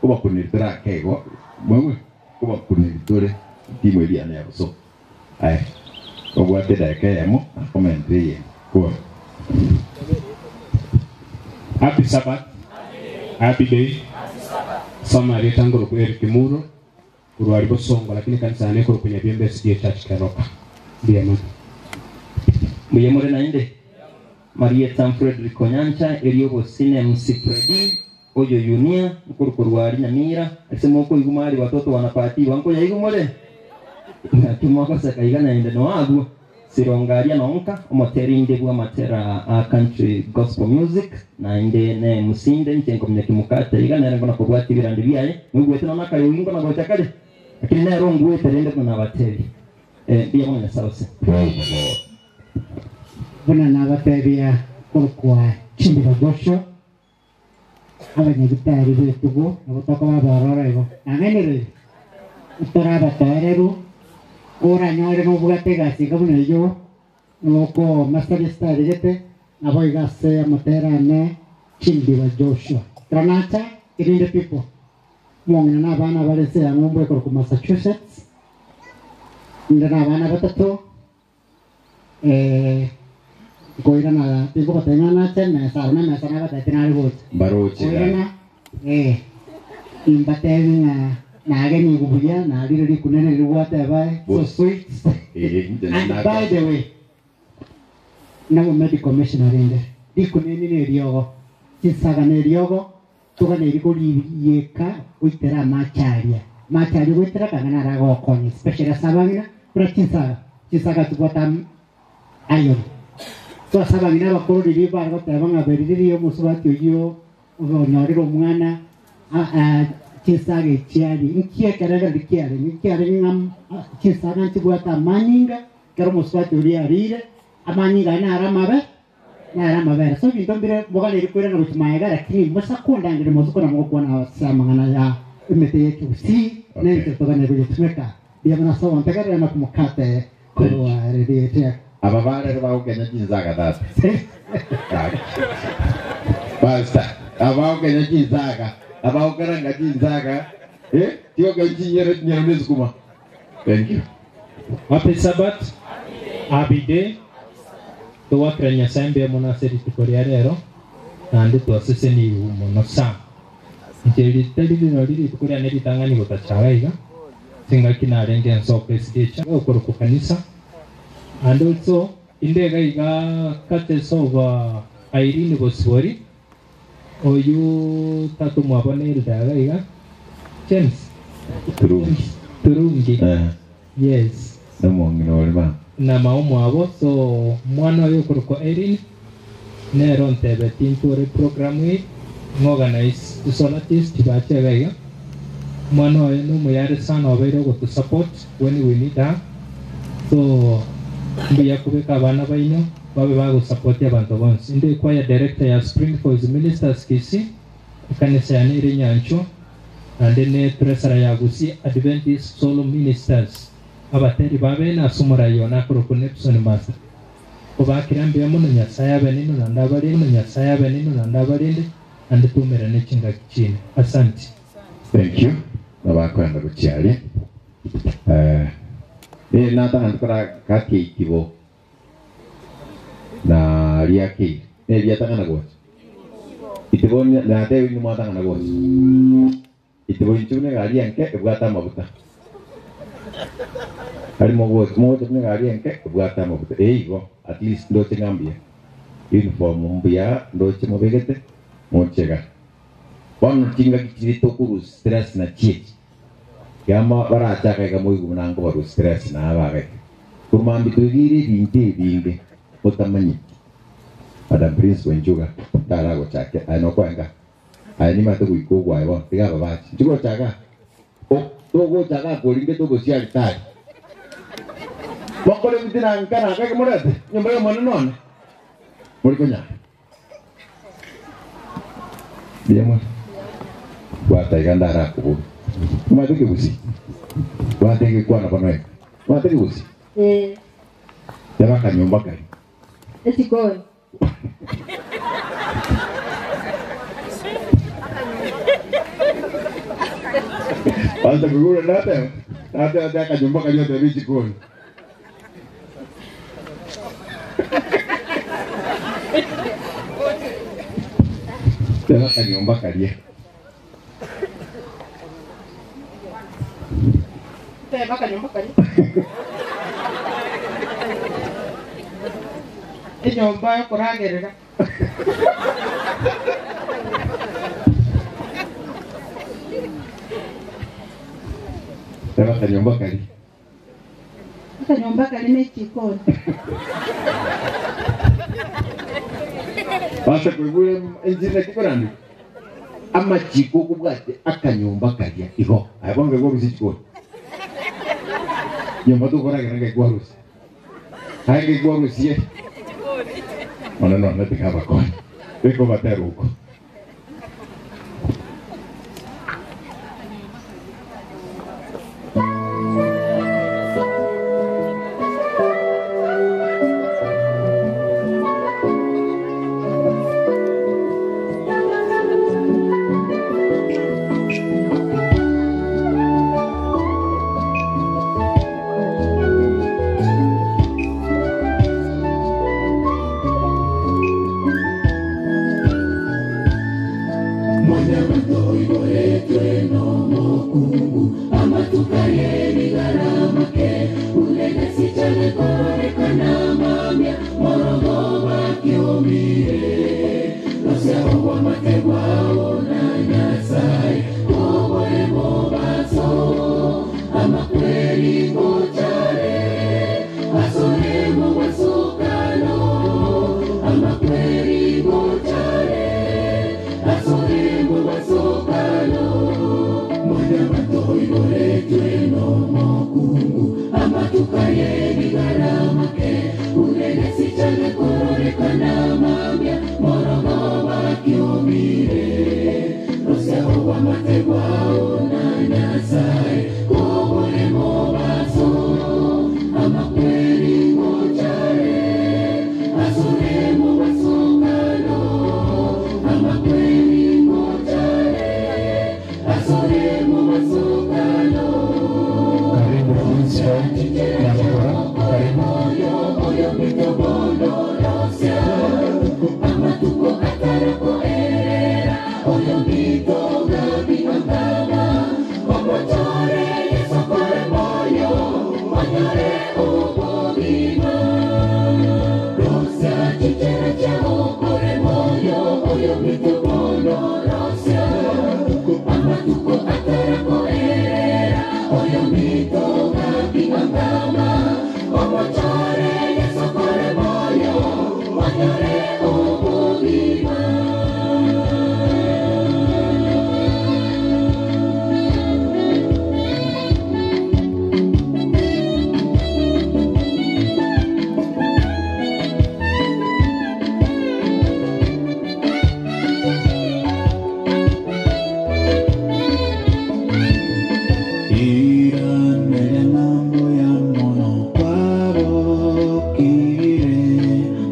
Kubakunirira keigo. Mwewe kubakunirire timu eri ana yabuso. Ai. Obwate dakika yamo comment ye. Kwa. Happy Sabbath. Happy day. Soma ritanguro ku Eric Kimuro kurwari bosongo lakini kanisa ane kuru kunya byembe SDA Church Keroka. Ndiye mana. Muyemure nainde Maria Tam Frederick Onyancha eriyobosine MC Fredi oyo yunia nkurukurwari Nyamira asemoko igumari watoto wanapatiwa nkoya igumore natumwakoseka igana inde noagwo sirongaria nonka omoterinde bwa matera a country gospel music nainde ne musinde nchenko mnyakimukate igana nere ngona kobwati birandi byaye nugwete nona kale wingo na gocha kale lakini nero ngwete rende kuna bateri eh biya mwana sause Praise the Lord. Buna nabatebia kurukwa chimbira gosho abanyagitari betugo nabo babarora igo nang'enere utarabatoereru oranyore nobwate egasi iga buna eywo noko masteristari nabo iga ase amatera ane chimbiba Joshua Granata irinde people mwong'ina na abana bare ase ya ng'ombe korokwa Massachusetts inde na abana batato koirana tingobateng'ana chemesa aruna mesa nabatete nari gocha Baroche. koirana imbatebi ng'a nageni buya narire rikunene rigwateba so sweet and by the way nabo medical missionary inde rikunene ne riogo chisaga ne riogo tugane riko riyeka goitera macharia macharia goitera kang'ana aragokonya especially ase abang'ina buna chinsaga chinsaga tibwata iron So ase abang'ina abakoro riria bare goteba ng'a beriririe omosubati oyio onyorire omwana chinsaga echiaria nki ekerengererio kiarenge kiarenge ng'a chinsaga nchibwate amanyinga ekero omosubati oria arire amanyinga aye naro amabe naro amabere so ebinto mbire moganeire koirana gochia maega lakini mosakondangeria mosuko na mogokwana ase amang'ana ya emete ya ekegusii na enchera toganeire goyetumeka mbuya mono ase ogontegerera na komokate korwa riria Aba barero bagokenya chinsaga tata. Pastor, abagokenya chinsaga, abagokaranga chinsaga, eh, tigokenya chinyero chinyero na esukuma. Thank you. Happy Sabbath. Happy day. Towakira Nyasaye mbuya mono ase rituko ria rero naende twaseseniwe mono sana. Inche ritari rino riri rituko riane ritang'ani gotachaga iga chingaki narenge ensoko esige okorokwa kanisa and also inde iga iga courtesy of Irene Bosibori oyu tata omwabo na Elda iga iga James Turungi. Turungi Eh. yes Nomong'ina ore mama. Na mama omwabo so omwana oyo okorokwa Irene nere ontebeti ntore program eye ng'organize chisolatist chibache iga iga. Omwana oye nomuya are sana obeire ogotusupport when we need her so mbuya kobeka abana baino babe bagosupport abanto bonsi. Inde choir director ya Spring for His Ministers Kisii ekanisa yane ere Nyanchwa naende ne treasurer ya Gusii Adventist Solo Ministers abateri babe ase omorai one akorokwa Nepson Master. Kobakera mbuya mono Nyasaye abe nino naende abarende Nyasaye abe nino naende abarende naende twaumerane chingaki chine. Asante. Thank you. Nabakwenda gochiaria. Eh, eh nataka ndikora gakia itibo na riaki. Ne riatangana gocha. Itibo na te ni mwatangana gocha. Itibo inchu ne gari enke ebwata amabuta. Ari mogocha mogocha ne gari enke ebwata amabuta. Eigo at least ndoche ngambia. Uniform mbuya ndoche mobegete mochega. Bono chingaki chiri tokuru stress na chiechi. Kiama barachaka iga moigu nango baru stress na abageke. Kurumambi twigire ebinto ebinge otamanyeti. Madam Prince Wenjuga ndaragochake aye nokwenga. Aye nimate goika ogwaye bono tiga ababachi. Nchigochaka togochaka koringe togosia alitari. Mokore bitina nkana kake morete nyumba ya mwana none. Muri konya. Bien. Bwata iga ndarakoboria. Omanyete kegusi. Bwate ngekwana bono eka. Omanyete kegusi. Eh, Teba akanyomba kari. echikoni. Kwanza kugura nate. Nate ate akanyomba kari otebe echikoni. Teba akanyomba karia. Teba akanyomba karia. Enyomba yokoragerera. Teba akanyomba kari. Akanyomba kari n'echikoni. Basa kuigura enjina kikorani. Amachiko kubwate akanyomba karia igo. Aye bonge gwo chikoni. Nyomba tukoragera ngekwarusi. Aye ngekwarusie. Ona no no tikabakoni. Biko bateruko. Karibu Principal Nyamukura, karibu. Iranere mambo ya mono kwabokire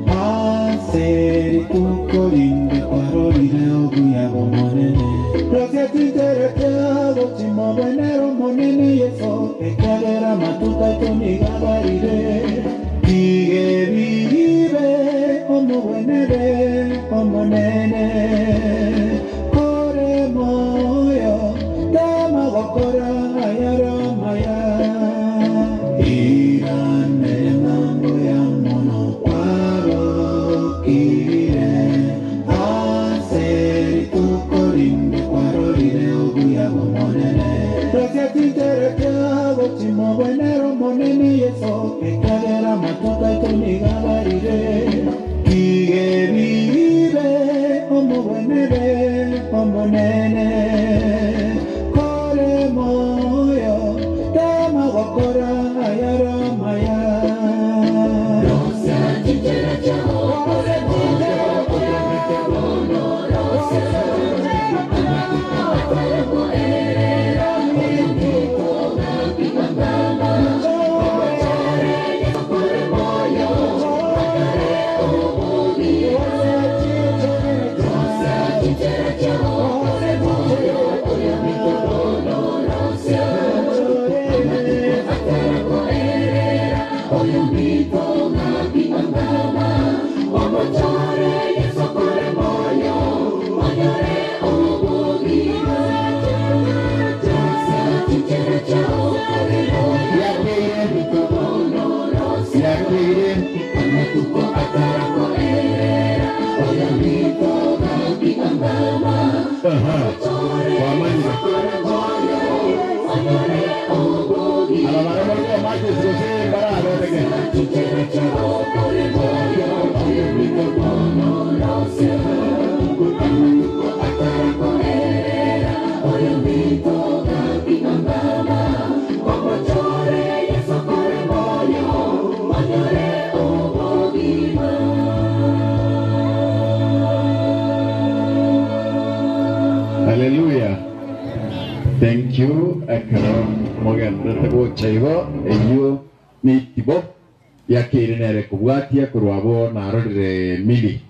Aseri tukorinde kwarorire obuya bw'omonene Rosia tintere kyago chimobenero monene Yeso Ekagera matuta tonigabarire Ige bibe omobwenere omonene Kore moyo tema gokora ayaramaya Iranere mambo ya mono kwarokire Aseri tukorinde kwarorire obuya bw'omonene Rosia tintere kyago chimobwenero monene Yeso Ekagera matuta tonigabarire Ige bibe omobwenere omonene Kore moyo tema gokora ayaramaya Hallelujah. Thank you. Ekero mogendete gocha igo eyio nitibo yakire nere kobwatia korwa bo narorire mili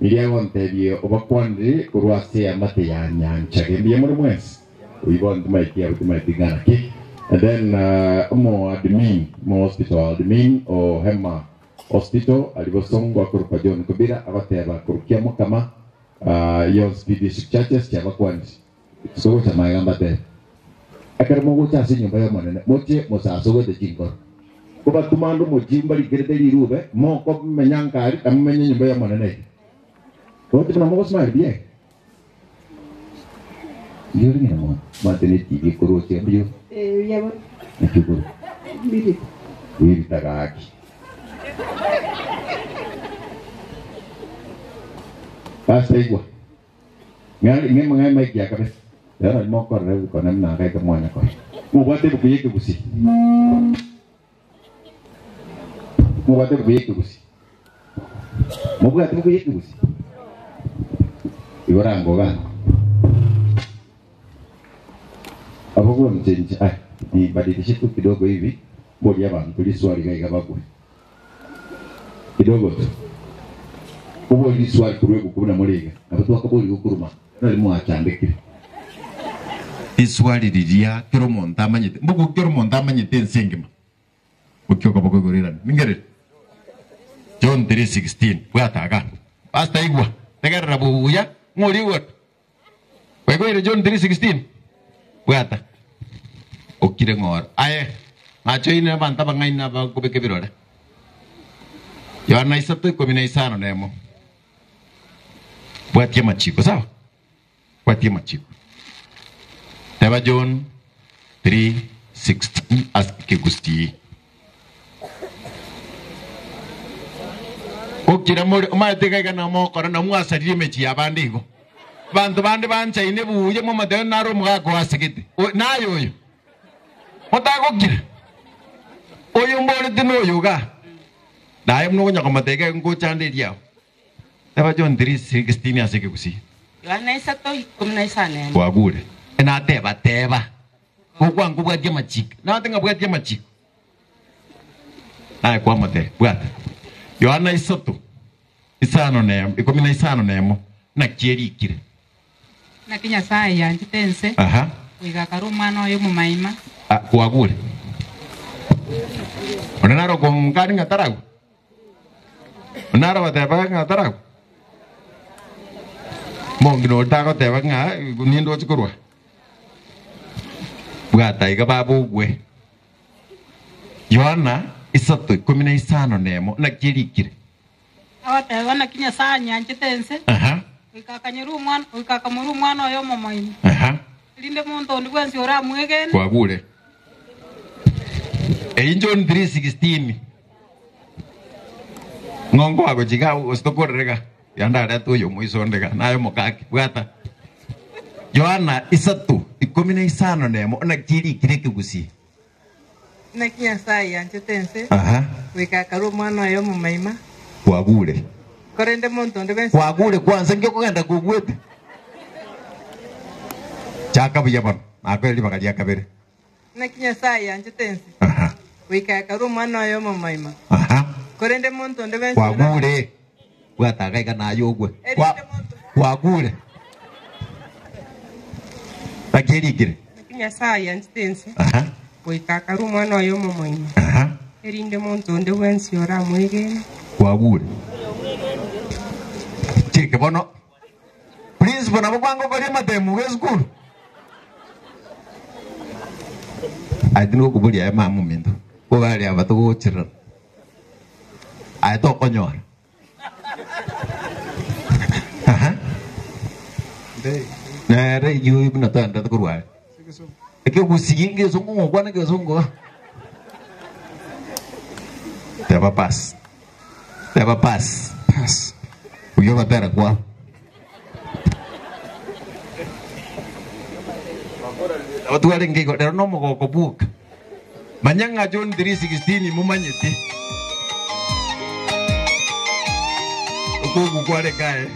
mili agontebie obakwanire korwa ase amate ya nyancha gembie muri mwensi oibo ntimaiti abo timaiti ng'ana ki and then omo admin mo hospital admin o hema hospital alibosongwa korwa John Kobira abateba korukia mukama yon speed churches chiabakwanire sogocha maigamba te ekero mogocha ase enyomba ya omonene moche mosasogote chinkoro kobatumande omojimba rikerete rirube mokomenya nkari amumenye enyomba ya omonene eye goti buna mogosmari bie ndioreng'ina mono mate ne tv ekorosia mbuyo ekigoro wiritaga aki Pastor igwa ng'e mang'e maikia kabisa lero mokorere gukona mnangaika mwanya kora mubwate buku yeke gusi Mubwate buku yekigusi. Mubwate buku yekigusi. Igorango ga. Abogo mchenje ah nibadilishe tu kidogo hivi bodi abantu liswali gaiga bagwe. Kidogo tu. Kubo liswali kurwego kubuna muliga. Abatu wakaboli gukuruma. Nali mwachandikire. Iswali riria kero omonto amanyete mbuku kero omonto amanyete ense engima gokioka bokoigorerana ningerere John 3:16 bwataga pastor igwa tegerera bubuya ng'ori igwa kwaigwire John 3:16 bwata okire ng'oro aye nachoine abantu abang'aini abakobeka ebirore Yohana isato ikomi na isano nemo bwatie amachiko sawa bwatie amachiko Teba John 3:16 as kigusti. Okira muri umaete kaiga na mokora na mwasarire mechi yabandi igo. Bantu bandi banchaine buye mu mateo naro mugako wasigete. Nayo oyo. Mutagokira. Oyo mborete noyo ga. Naye muno konya komatega ngochanderia. Teba John 3:16 ase kigusi. Yohana isato ikumi na isano emo. Kwagure. Nateba teba. Gokwangu bwatie machiko. Nate ngabwatie machiko. Naye kwamote bwata. Yohana isato isano nemo ikumi na isano nemo nakierikire. Naki Nyasaye yanjete ense Aha. goika omwana oyo omomaima Ah, kwagure. Onaro kongani ngataragu. Onaro bateba ngataragu. Mongino otagoteba ng'a nindo ochikorwa. Bwata iga babugwe. Yohana isato ikumi na isano nemo nakierikire. agoteba naki Nyasaye yanjete ense Aha. goika akanyora omwana goika akamora omwana oyo omomaima Aha. erinde monto onde bwensi oramwegene Kwagure. Eyi John 3:16. Ng'ongo wago chiga ositokorerega. Yandare tuyo muisondega nayo mukaki bwata. Yohana isato ikumi na isano nemo nakierikire kigusi. Naki Nyasaye yanjete ense Aha. goika akara omwana oyo omomaima Kwagure. korende monto onde bwensi Kwagure kwanza ngikogenda kugwete. Chaka buya bono. Nakweri bakaria kabere. Naki Nyasaye yanjete ense goika akara omwana oyo omomaima korende monto onde bwensi Kwagure. Bwata gaiga nayo ogwe. Kwa kwagure. Nakierikire. Naki Nyasaye yanjete ense Aha. goika akara omwana oyo omomaima erinde monto onde bwensi oramwegene Kwagure. Chike bono. Principal nabo kwango kori matemu ge school. Aye tingo kuburia ema muminto. Ko bari aba tuguchira. Aye tokonyora. Aha. Nere yu buna tanda tukurwa. Ekigusi ngesungu ngokwana ngesungu. Teba pass. Teba pass. Pass. Uyo batera kwa. Otware ngigo rero no mugoko buka. Manyanga John 3:16 mumanyete. Okugu kware kae.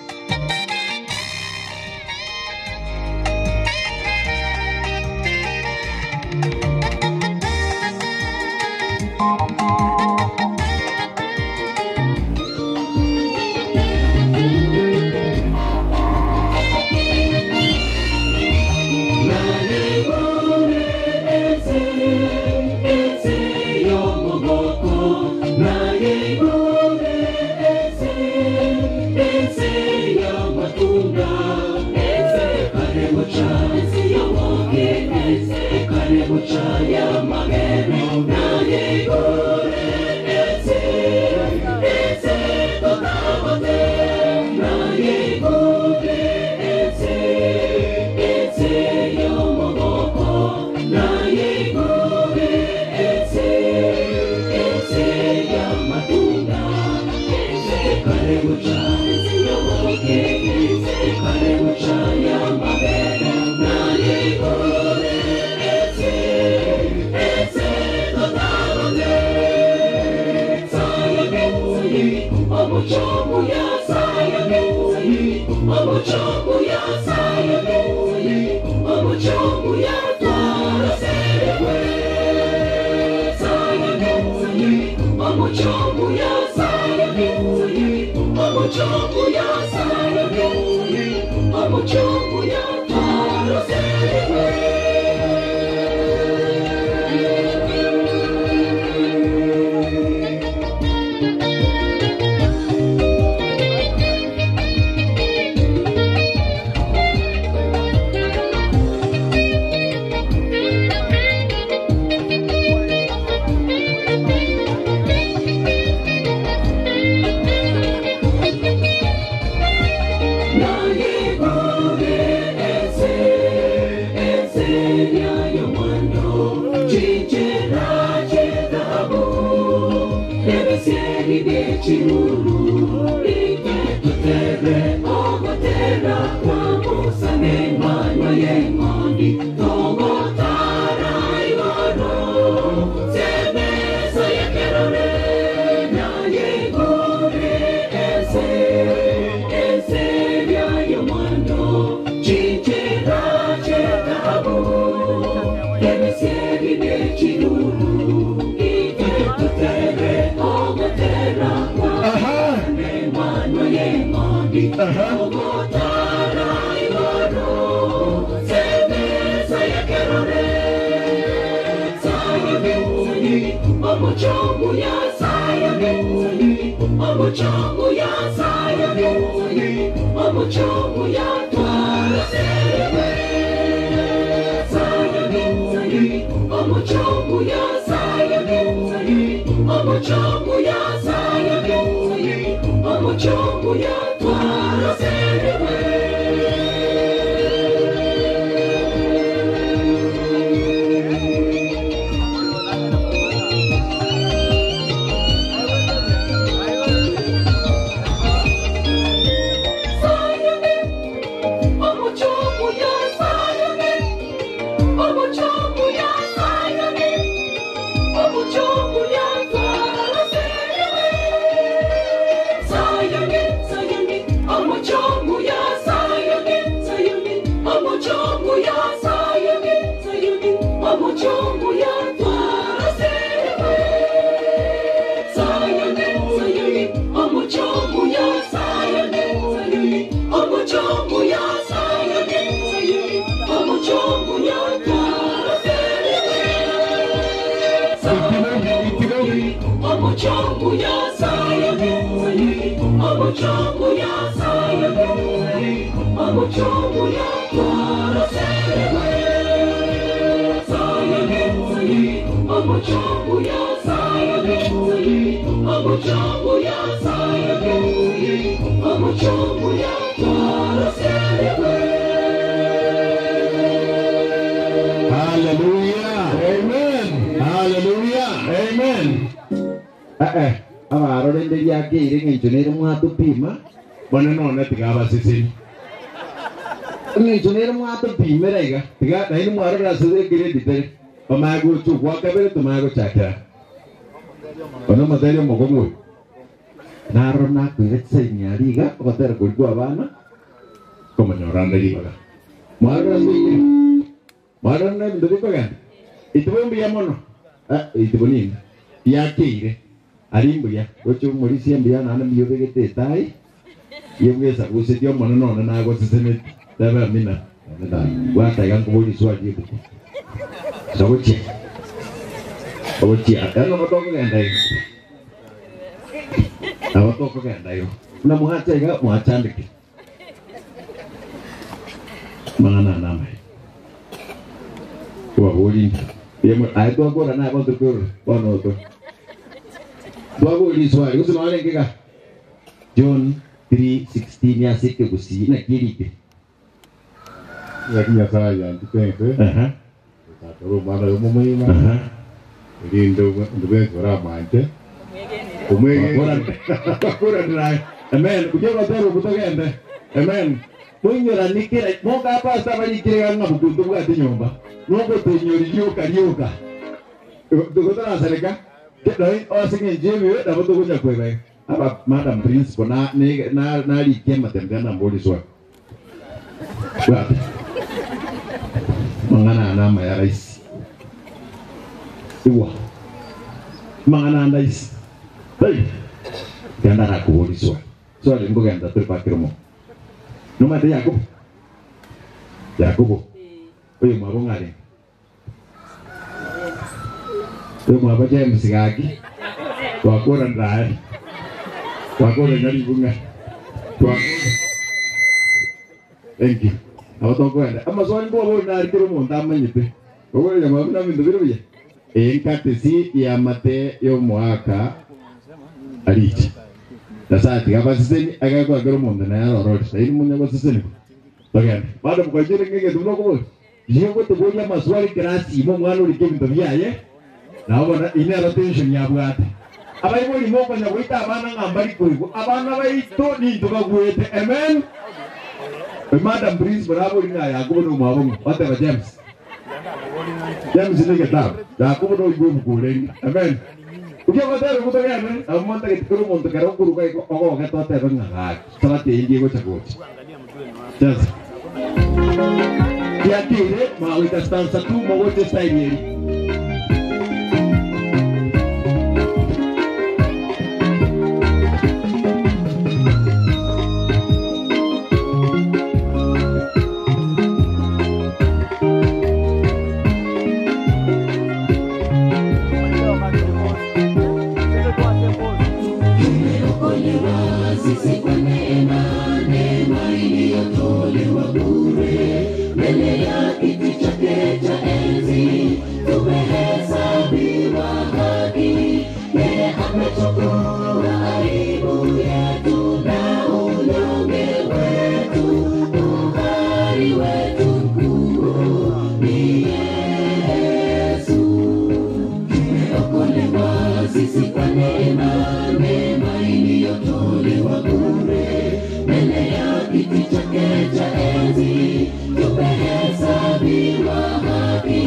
It's Omuchungu ya Sayuni, omuchungu ya Sayuni, omuchungu ya twaraserewe. Sayuni, omuchungu ya Sayuni, omuchungu ya Sayuni, omuchungu ya twaraserewe. Omuchungu ya Sayuni, omuchungu ya Sayuni, omuchungu ya twaraserewe. Sayuni, omuchungu ya Sayuni, omuchungu ya Sayuni, omuchungu ya twaraserewe. Omuchungu ya Sayuni, omuchungu ya Sayuni, omuchungu ya twaraserewe. Sayuni, omuchungu ya Sayuni, omuchungu ya Sayuni, omuchungu ya twaraserewe. Hallelujah. Amen. Hallelujah. Amen. Abarorende ryakeire ng'encho nere mwatopima bono none tiga abaseseni ng'encho nere mwatopimera iga tiga naini mwarora ase egrade tere bamaya gocha okwa kabere tumaya gochakera ono omoteri omokong'u oyo naro nakoire chisaini aria iga ogotera koria kwa abana komonyorande ribaga mwarora ase egrade mwarora na ebinto bikogenda itibo mbuya mono itibo nini yakeire ari mbuya gocha omorisia mbuya naende mbuya obegete etai yebwesa gusetie omono none nagoseseneti tebe amina bwataiga nkoboria swali ebuku sogochia ogochia yaani nabo tokogenda igo nabo tokogenda igo buna mwacha iga mwachandike mang'ana aya namaye kobabori aye twakora naye bono tokorora bono oto twabori swali gose norenge iga John 3:16 ase ekegusii naki erike Naki Nyasaye yanchete ense, ekatwara omwana oyo omomoima, erinde onde bwensi oramwanche, Bakoranire. Amen. Kuja batero kutogende. Amen. Moinyorani kera moka pastor barikire ng'a bukuntu bwate nyomba. Noko tenyori rioka rioka. Tugotarasereka. Noi ase ng'encho ebibe nabo togocha kweba. Aba Madam Principal na na na narikia amatembe anambori swali. Bwate. Mang'ana ana amaya rahisi. Igwa. Mang'ana anda isi. Hey. Genda nakubori swali. Swali mbugenda turi pakirimo. Numate Yakobo. Yakobo. Oyo mwabo ng'are. Oyo mwabo James gaki. Twakora ndae. Twakora nyaribunga. Twakora. Thank you. Abo tokwenda. Amaswali mbo bo narikire omonto amanyete. Ogoreria mwabo na bintu bire buya. Enkatesi yamate y'omuhaka ariche. Nyasaye tiga abaseseni agakwakera omonto naye arorore. Sairi munya goseseni. Togenda. Bado mukojere ng'ege tumno Yego tuboria amaswali kirasi imo omwana orike ebinto biaye. Nabo ine aro tension yabwate. Abaibori mokonya goita abana ng'a mbari koigwa. Abana baito ninto bagwete. Amen. Madam Principal abori ng'a Yakobo no mwabo ng'o. Bateba James. James ni getabu. Yakobo no igwe mukurenge. Amen. Ukiogotera gutogene, amonta gitikuru omonto kero okuruga igo ogogete otebe ng'a gaki. Sabati eywo egocha gocha. Cheza. Kiatire mawita stanza tu mogote style eri. Tumeokolewa sisi kwa neema, neema iliyotolewa bure. Mbele ya kiti chake cha enzi tumehesabiwa haki. Yeye amechukua aibu yetu na unyonge wetu. Uhai wetu mkuu ni Yesu. Tumeokolewa sisi kwa neema, neema iliyotolewa bure. Mbele ya kiti chake cha enzi tumehesabiwa haki.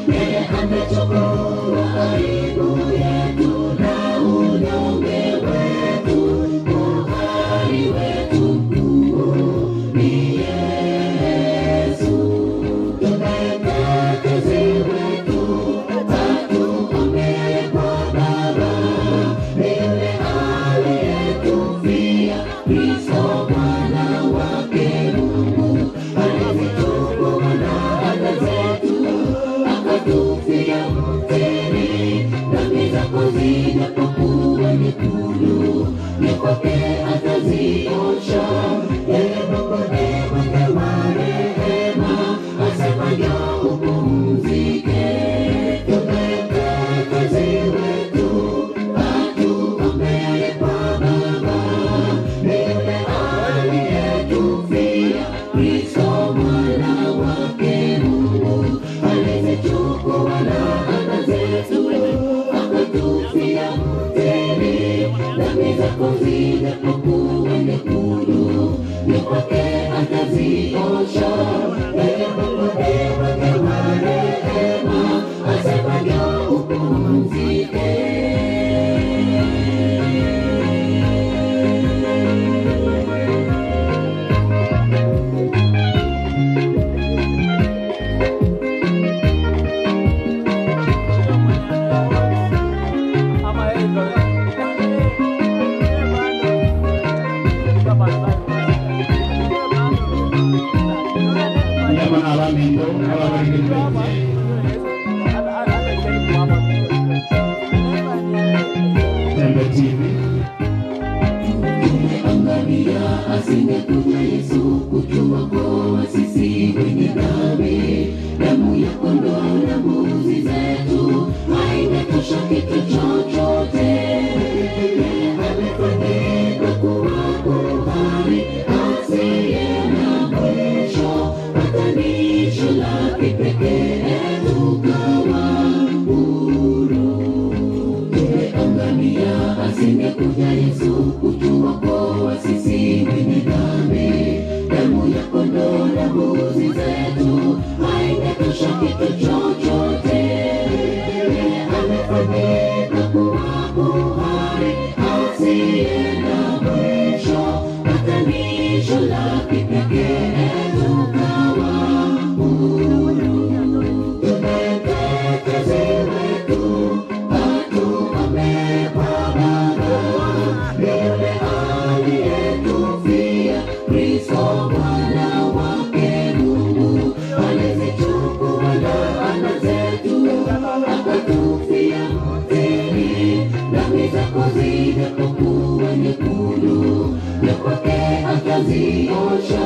Yeye amechukua aibu yetu na unyonge wetu. Uhai wetu mkuu ni Yesu. Tumetetezi wetu atuombee kwa Baba, ni yule aliyetufia, Kristo Bwana wake Mungu, alizichukua laana zetu, akatufia mtini. Dhambi zako zijapokuwa nyekundu, ni kwake ataziosha. Yeye Mungu ni mwingi wa rehema, asema njoo upumzike. Tumetetezi wetu, atuombee kwa Baba, ni yule aliyetufia, Kristo Mwana wake Mungu, alizichukua laana zetu, akatufia mtini. Dhambi zako zijapokuwa nyekundu, ni kwake ataziosha. Yeye Mungu ni mwingi wa rehema, asema njoo upumzike. Yamana abaminto ababarigirite. Tembe TV. Tumeangamia, asingekuja Yesu kutuokoa sisi wenye dhambi. Damu ya kondoo na mbuzi zetu haingetosha kitu chochote. Yeye amefanyika kuwa kuhani asiye na mwisho, patanisho la kipekee tukawa huru. Tumeangamia, asingekuja Yesu kutuokoa sisi wenye dhambi. Damu ya kondoo na mbuzi zetu haingetosha kitu chochote. Yeye amefanyika kuwa kuhani asiye zijapokuwa nyekundu, ya kwake ataziosha.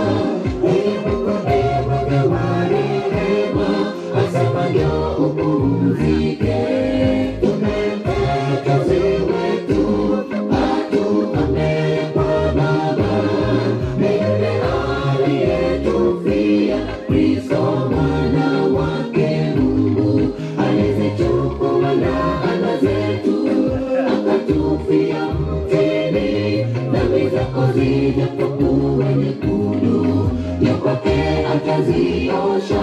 Yeye Mungu ndiye mwingi wa rehema, asema njoo upumzike. Tumemteka wetu, atuombee kwa Baba. Ni yule aliyetufia, Kristo mwana wake Mungu, alizichukua laana zetu, akatufia mtini. Dhambi zako zijapokuwa nyekundu, ya kwake ataziosha.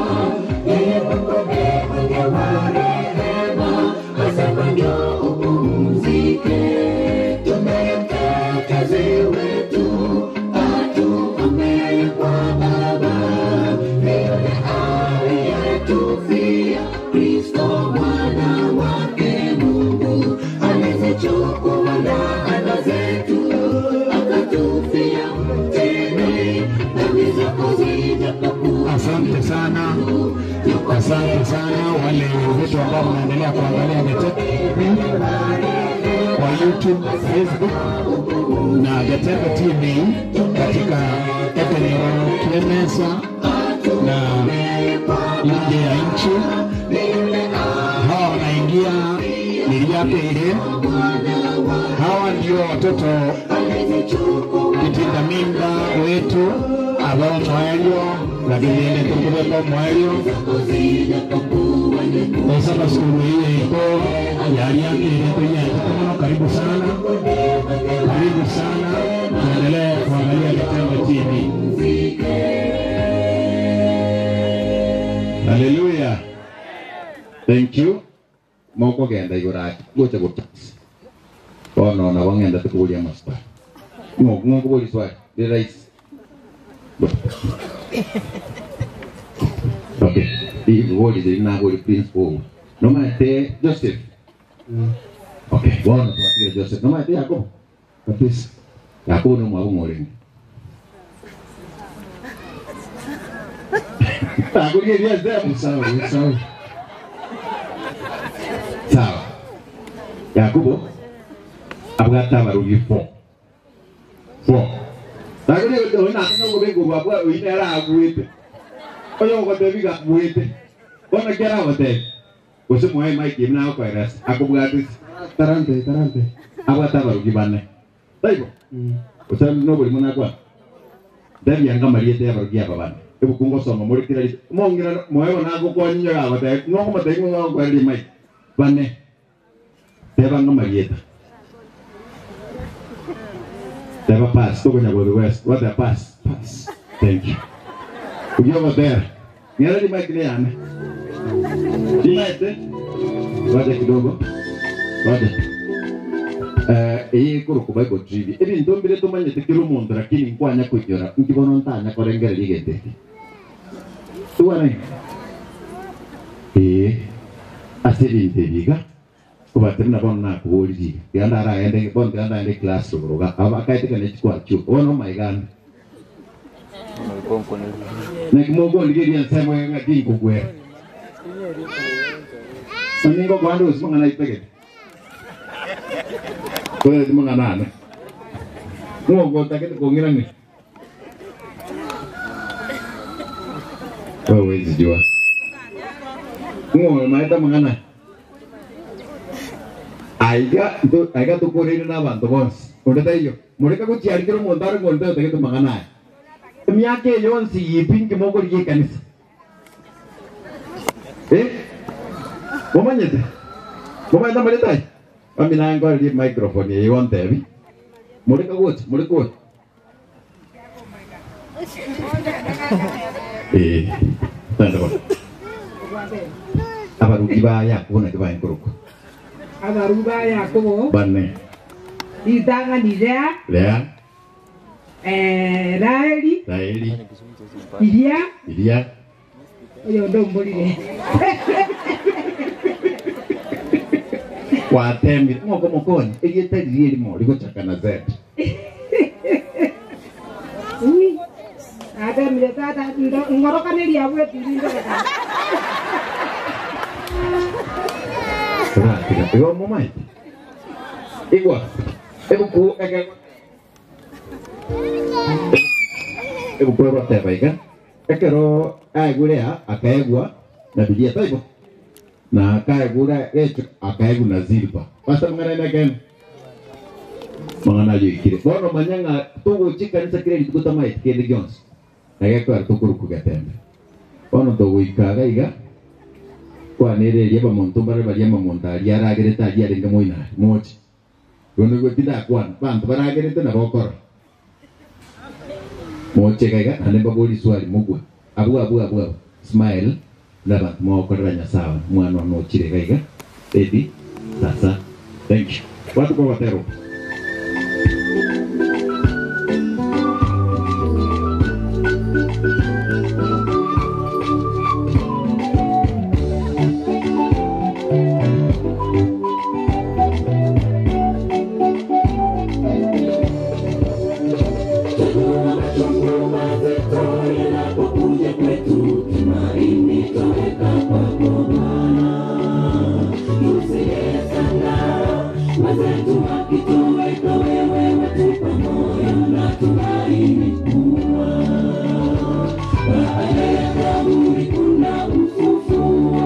Yeye Mungu ndiye mwingi wa rehema, asema njoo upumzike. Tunaye mtetezi wetu, atuombee kwa Baba. Ni yule aliyetufia, Kristo mwana wake Mungu, alizichukua laana zetu, akatufia mtini. Dhambi zako zijapokuwa Asante sana, asante sana wale wenzetu ambao mnaendelea kuangalia Gatete TV kwa YouTube, Facebook na Gatete TV katika Ekenero Kiemesa na nje ya nchi. Hawa wanaingia Niliape ile, hawa ndio watoto kitinda mimba wetu abo mwaelio lakini tukubeko mwaelio esaba sukulu hiyo iko yaliakire tuyanjikomono. Karibu sana, karibu sana, tuendelee kuangalia Kitembo TV. Hallelujah. Thank you. Moko genda igoraki gocha gutasi. Bono na wangenda tukubulia maswali. Ngo ngo kubuli swali. Ni rahisi. Okay. Hii wodi zili na wodi principal. No mate Joseph. Okay, bono tuwatige Joseph. No mate Yakobo. Kabisa. Yakobo no mwabu ngorenge. Akugeria sehemu sawa, sawa. Sawa. Yakobo abwata abarugi 4. 4. Nakuria ona no gobe go bwa oine ara agwete. Oyo gote biga gwete. Bona kera gote. Gose moe Mike mna ko eras. Akobwate Tarante, tarante. abwata abarugi bane. Taibo. Gose no buri muna kwa. Ndabi yanga mariete abarugi aba bane. Ebukungo soma muri kira mongira moyo nago kwa nyoga gote. No ko mate ngo kwa ri Mike. Bane. Teba nga marieta. Teba pass. Tuko nyagodu west. What a pass. Pass. Thank you. Ugi over there. Ngera di mic ni ane. Di mic. Ngoja kidogo. Ngoja. Iyi kuru kubai ko trivi. Ebi ndombire tumanye tekiru mundu lakini nkwanya kunyora. Nkibono ntanya korengera ligende. Tuwana. Asiri ntebiga. Kubatiri nabo nakubuliriga ganda araende bondi ganda aende class ruga akaiteka nechikwa chuo ono maigana nekimogondigeria nsemo ng'akinkugwera ningo kwanda usimang'ana ipegete kore timang'ana ane ng'ogotakete kong'ira ng'e wewe huwezi jua ng'o maeta mang'ana aiga aiga tukorire n'abantu bonse onde taiyo mureka guchiarikira omonto are ng'onde otagete mang'ana aya emiaka eyonsi yipingi mogorigia ekanisa momanyete momanyete amareta aya bamina nkorerie microphone eye ontebi mureka gocha mureka gocha tende bono abarugi ba Yakobo naki baenkorokwa abarugi ba Yakobo bane ritang'ani Lea Lea Raheli Raheli Iria Iria oyo ndomborire watemire ng'oko mokonyi erieta riria erimo rigochaka na Z ui atemire tata ng'orokaneria bwetirindegeka Turatiga igo momaete igwa Ebuku ege ebuku egoteba iga ekero aegurea akaegwa na bilia taibo na akaegura Rachel akaegwa na Zilpa. Pastor mang'ana ene ekene mang'ana ayo ikire bono manya ng'a togochia ekanisa kera rituko tamaeti kende gionsi na gekoera tokorokwa getembe bono togoika iga iga kwanere eria abamonto mbare baria amamonto aria aragerete aria arenge moino aria moche igo nigo tindakwana abanto baragerete nabo okora moche iga iga naende mbabori swali mogwe abwo abwo abwo abwo smile buna abanto mogokorera Nyasaye one omwana one ochire iga iga baby sasa thank you bwatuka ogotera oko. Yanapokuja kwetu, tumaini twaweka kwako Bwana. Usiyeshangaa wenzetu wakitoweka, wewe watupa moyo na tumaini kuwa baada ya kaburi kuna ufufuo,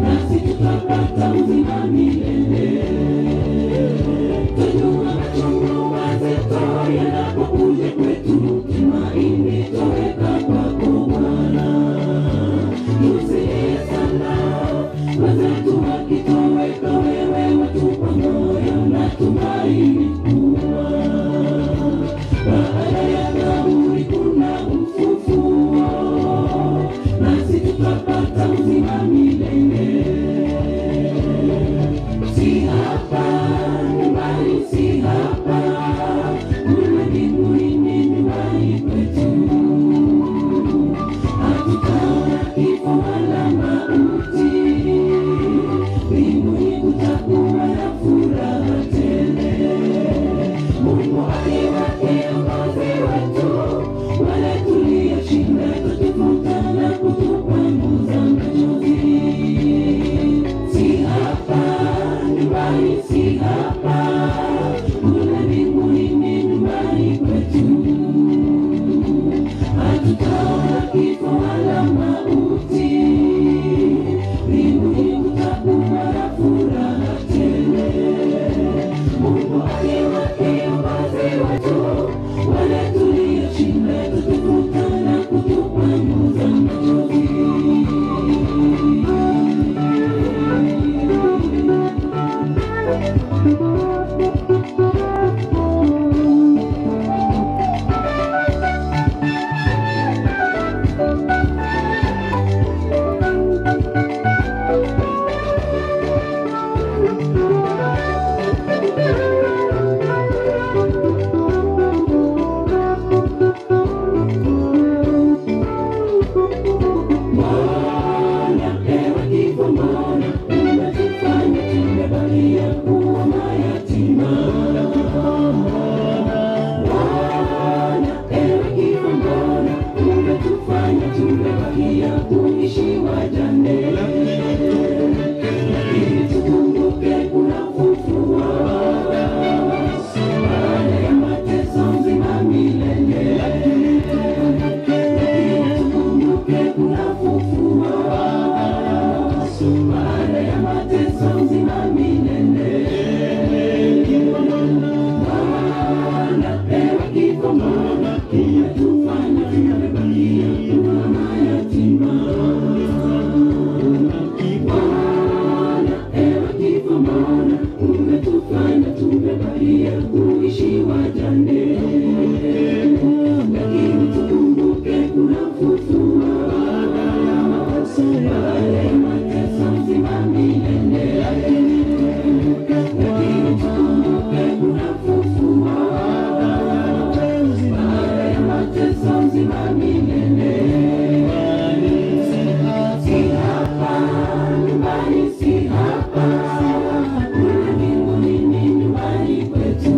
nasi tutapata uzima milele. Twajua machungu mazito yanapokuja kwetu, tumaini twaweka kwako Bwana. Usiyeshangaa wenzetu wakitoweka, wewe watupa moyo na tumaini kuwa baada ya kaburi kuna ufufuo, nasi tutapata uzima milele. Si hapa nyumbani, si hapa kule mbinguni, ni nyumbani kwetu. Hatutaona kifo wala mauti, mbinguni kutakuwa na furaha tele. Mungu akiwa kiongozi wetu, wale tulioshinda tutafuta na kutupanguza machozi. Si hapa nyumbani, si hapa kule mbinguni, ni nyumbani kwetu. Hatutaona kifo wala mauti, mbinguni kutakuwa na furaha tele. Mungu akiwa kiongozi wetu, wale tulioshinda tutafuta na kutupanguza machozi. Bwana, ewe kifo, mbona umetufanya tumebakia kuwa mayatima? Bwana, ewe kifo, mbona umetufanya tumebakia kuishi wajane? Lakini tukumbuke kuna ufufuo, baada ya mateso uzima milele. Lakini tukumbuke kuna ufufuo, baada ya mateso uzima milele. Bwana, ewe kifo, mbona umetufanya tumebakia kuwa mayatima? Bwana, ewe kifo, mbona umetufanya tumebakia kuishi wajane? Lakini tukumbuke kuna ufufuo, baada ya mateso uzima milele. Lakini tukumbuke kuna ufufuo, baada ya mateso uzima milele. Si hapa nyumbani, si hapa kule mbinguni, ni nyumbani kwetu.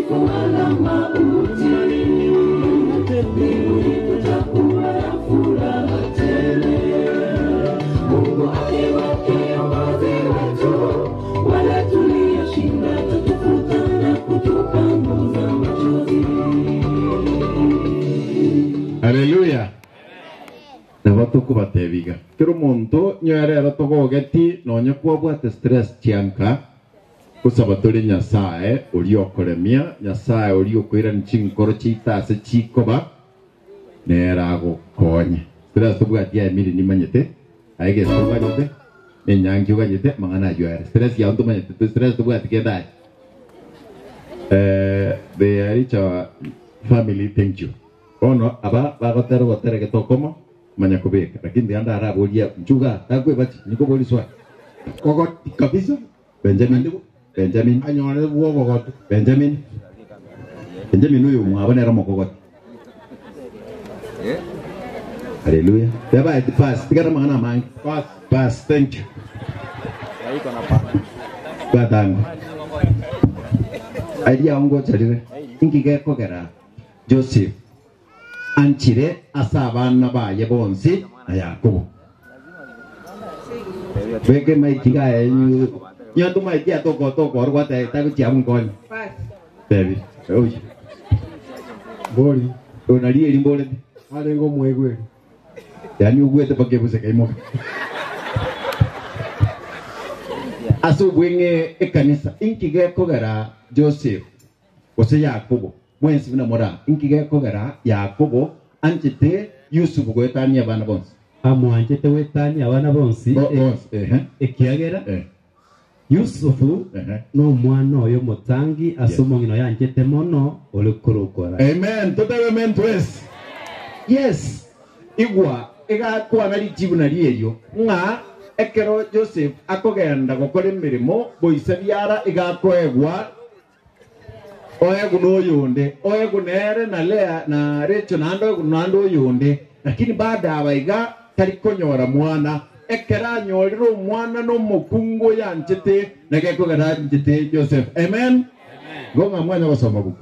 kifo wala mauti. Mbinguni kutakuwa na furaha tele. Mungu akiwa kiongozi wetu, wala tuliyoshinda tatufuta na kutupanguza machozi. Haleluya. Nabo tukubatebiga. Kero omonto nyoerero togogeti nonye kwabwate stress chianka gosaba tore Nyasaye oria okoremia, Nyasaye oria okoirania chinkoro chiitase chikoba nere agokonye. Stress tobwati aye nimanyete, aye gese oganyete, enyangi oganyete, amang'ana aywo ere. Stress yago ntomanyete, stress tobwati kende aye. The Aricha family, thank you. Ono aba bagotera gotera getokomo manya kubeka lakini ndianda araboria nchuga takwebachi niko boli swa Kokoti kabisa. Benjamin Benjamin Anyore bwo kokoti. Benjamin Benjamin uyu mwabonera mokogoti. Haleluya. Baba pass tigara mangana mangi. Pass. Pass thank you. Batango. Idea ongo charire. Ingige kogera Joseph anchire ase abana baye bonsi na Yakobo. Beke maiki gae nyandu maiki atoko toko rwate taguchia munkonyi. Pass. Baby. Oye. Bori. Onarie rimbore. Arengo mwegwe. Yani ugwete pakebuse kaimoka. Ase obweng'e ekanisa inki gekogera Joseph gose Yakobo mwensi buna mora inki gekogera Yakobo anchete Yusufu goetania abana bonsi amwanchete wetania abana bonsi bonsi ekiagera Yusufu n'omwana oyo mutangi ase omong'ina yanchete mono ori korokora. Amen. Totebe amen twes. Yes. Igwa igakwana richibu na rierio ng'a ekero Joseph akogenda gokora emirimo boise biara igakoegwa oegu noyonde oegu nere na Lea na Rachel nando oegu nando oyonde lakini baada abaiga tari konyora mwana ekero anyorire omwana n'omokungu yanchete negekogera anchete Joseph. Amen. Ng'o mwanya gosoma buku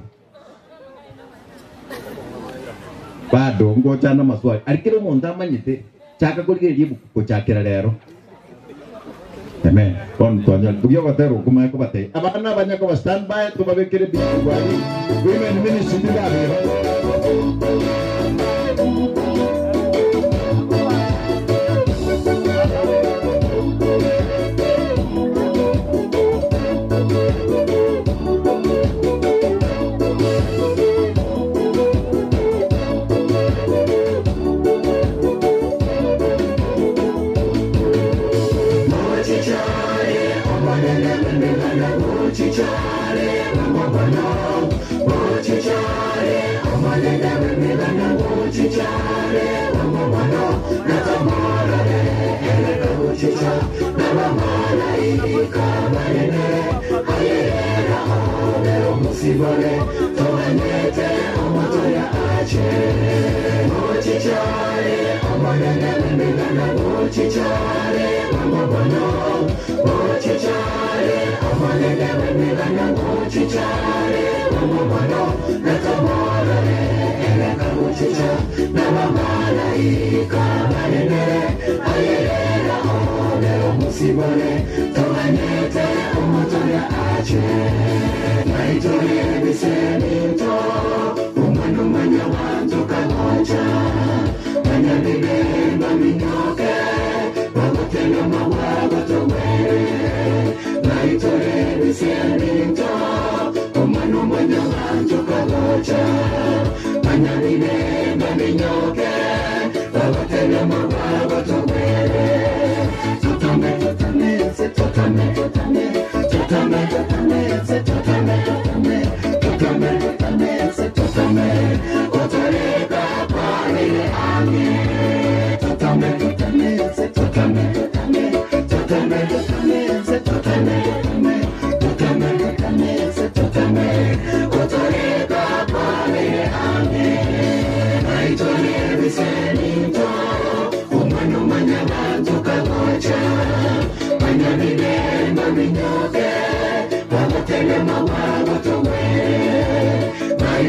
bado ngochana maswali arikire omonto amanyete chaka korigereria ebuku gochakera rero. Amen. Bon twanya bugyo gotera okumanya kobatei abana abanya koba stand by tubabekere bitu gwari women ministry ndabero.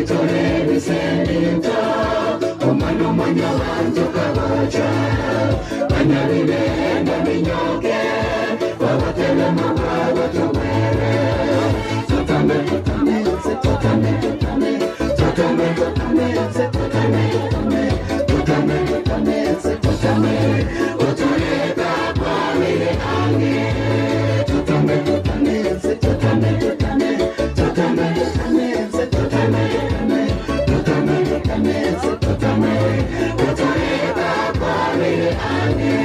Naitore biseminto Omwana omwanya bantu kagocha Banyabibenda minyoke Babatele mabwago tubere Totame, totame, totame, totame Totame, totame, totame, totame Totame, totame, totame Otoreka kwamire ange Totame, totame, totame, totame Totame, totame, totame, totame Totame, totame, totame Otoreka kwamire ange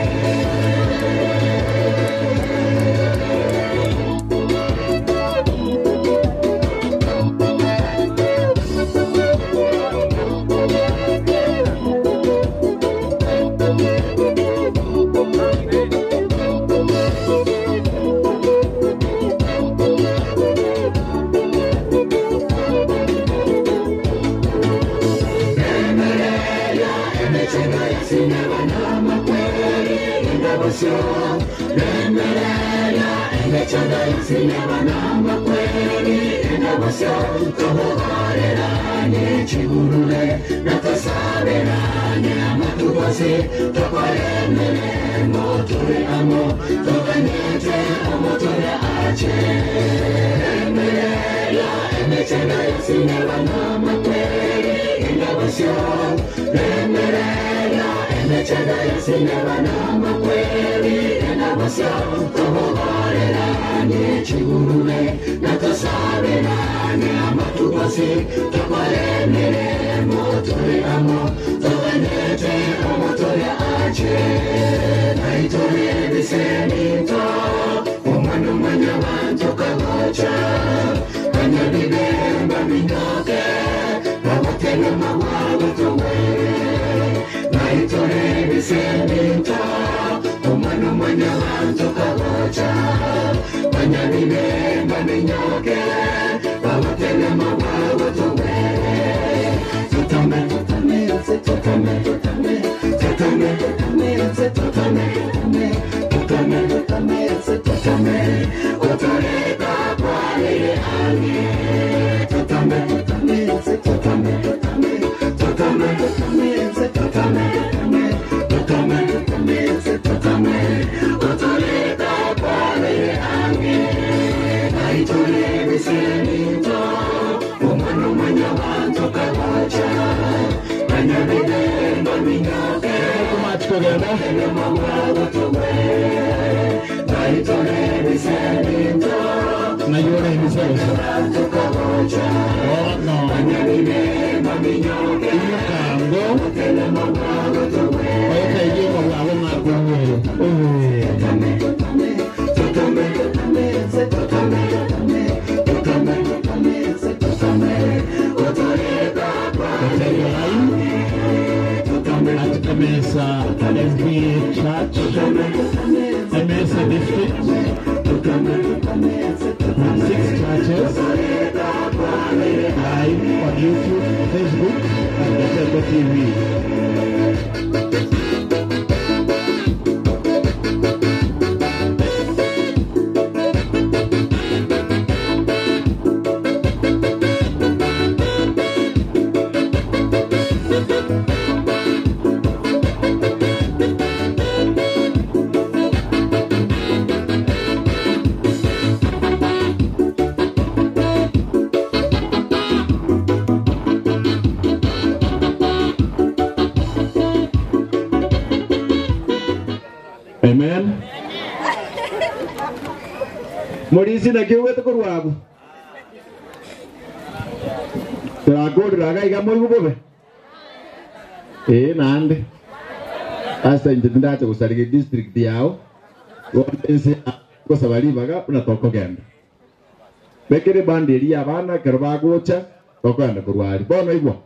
Amen. Morisi na kiugete korwabu. Turakurira iga moigu bobe. Eh nande. Asa inje ndacha gusarige district yao. Gonse gosaba ribaga unatokogenda. Bekere bandi eri abana kero bagocha tokogenda korwari. Bono igwa.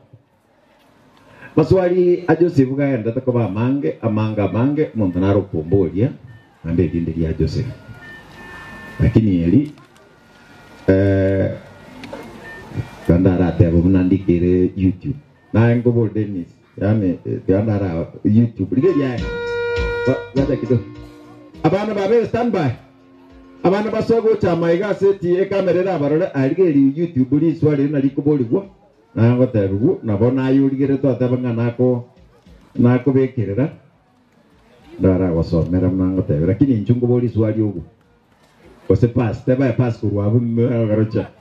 Maswali a Joseph gaenda takoba amange amanga amange omonto nare okomboria naende erinde ria Joseph. Lakini eri kandarateba buna ndikire YouTube. Naye nkobora Dennis, yani kandara YouTube rige ryaye. Gacha kidogo. Abana babe stand by. Abana basogocha maiga seti ekamera era abarore arige eri YouTube riswali rina rikoborigwa. Nagotebigu nabo nayorigerete twateba ng'a nako nakobekerera ndaragosomera buna ngotebera lakini inche nkobori swali ogo gose pass teba pass korwa abwo garocha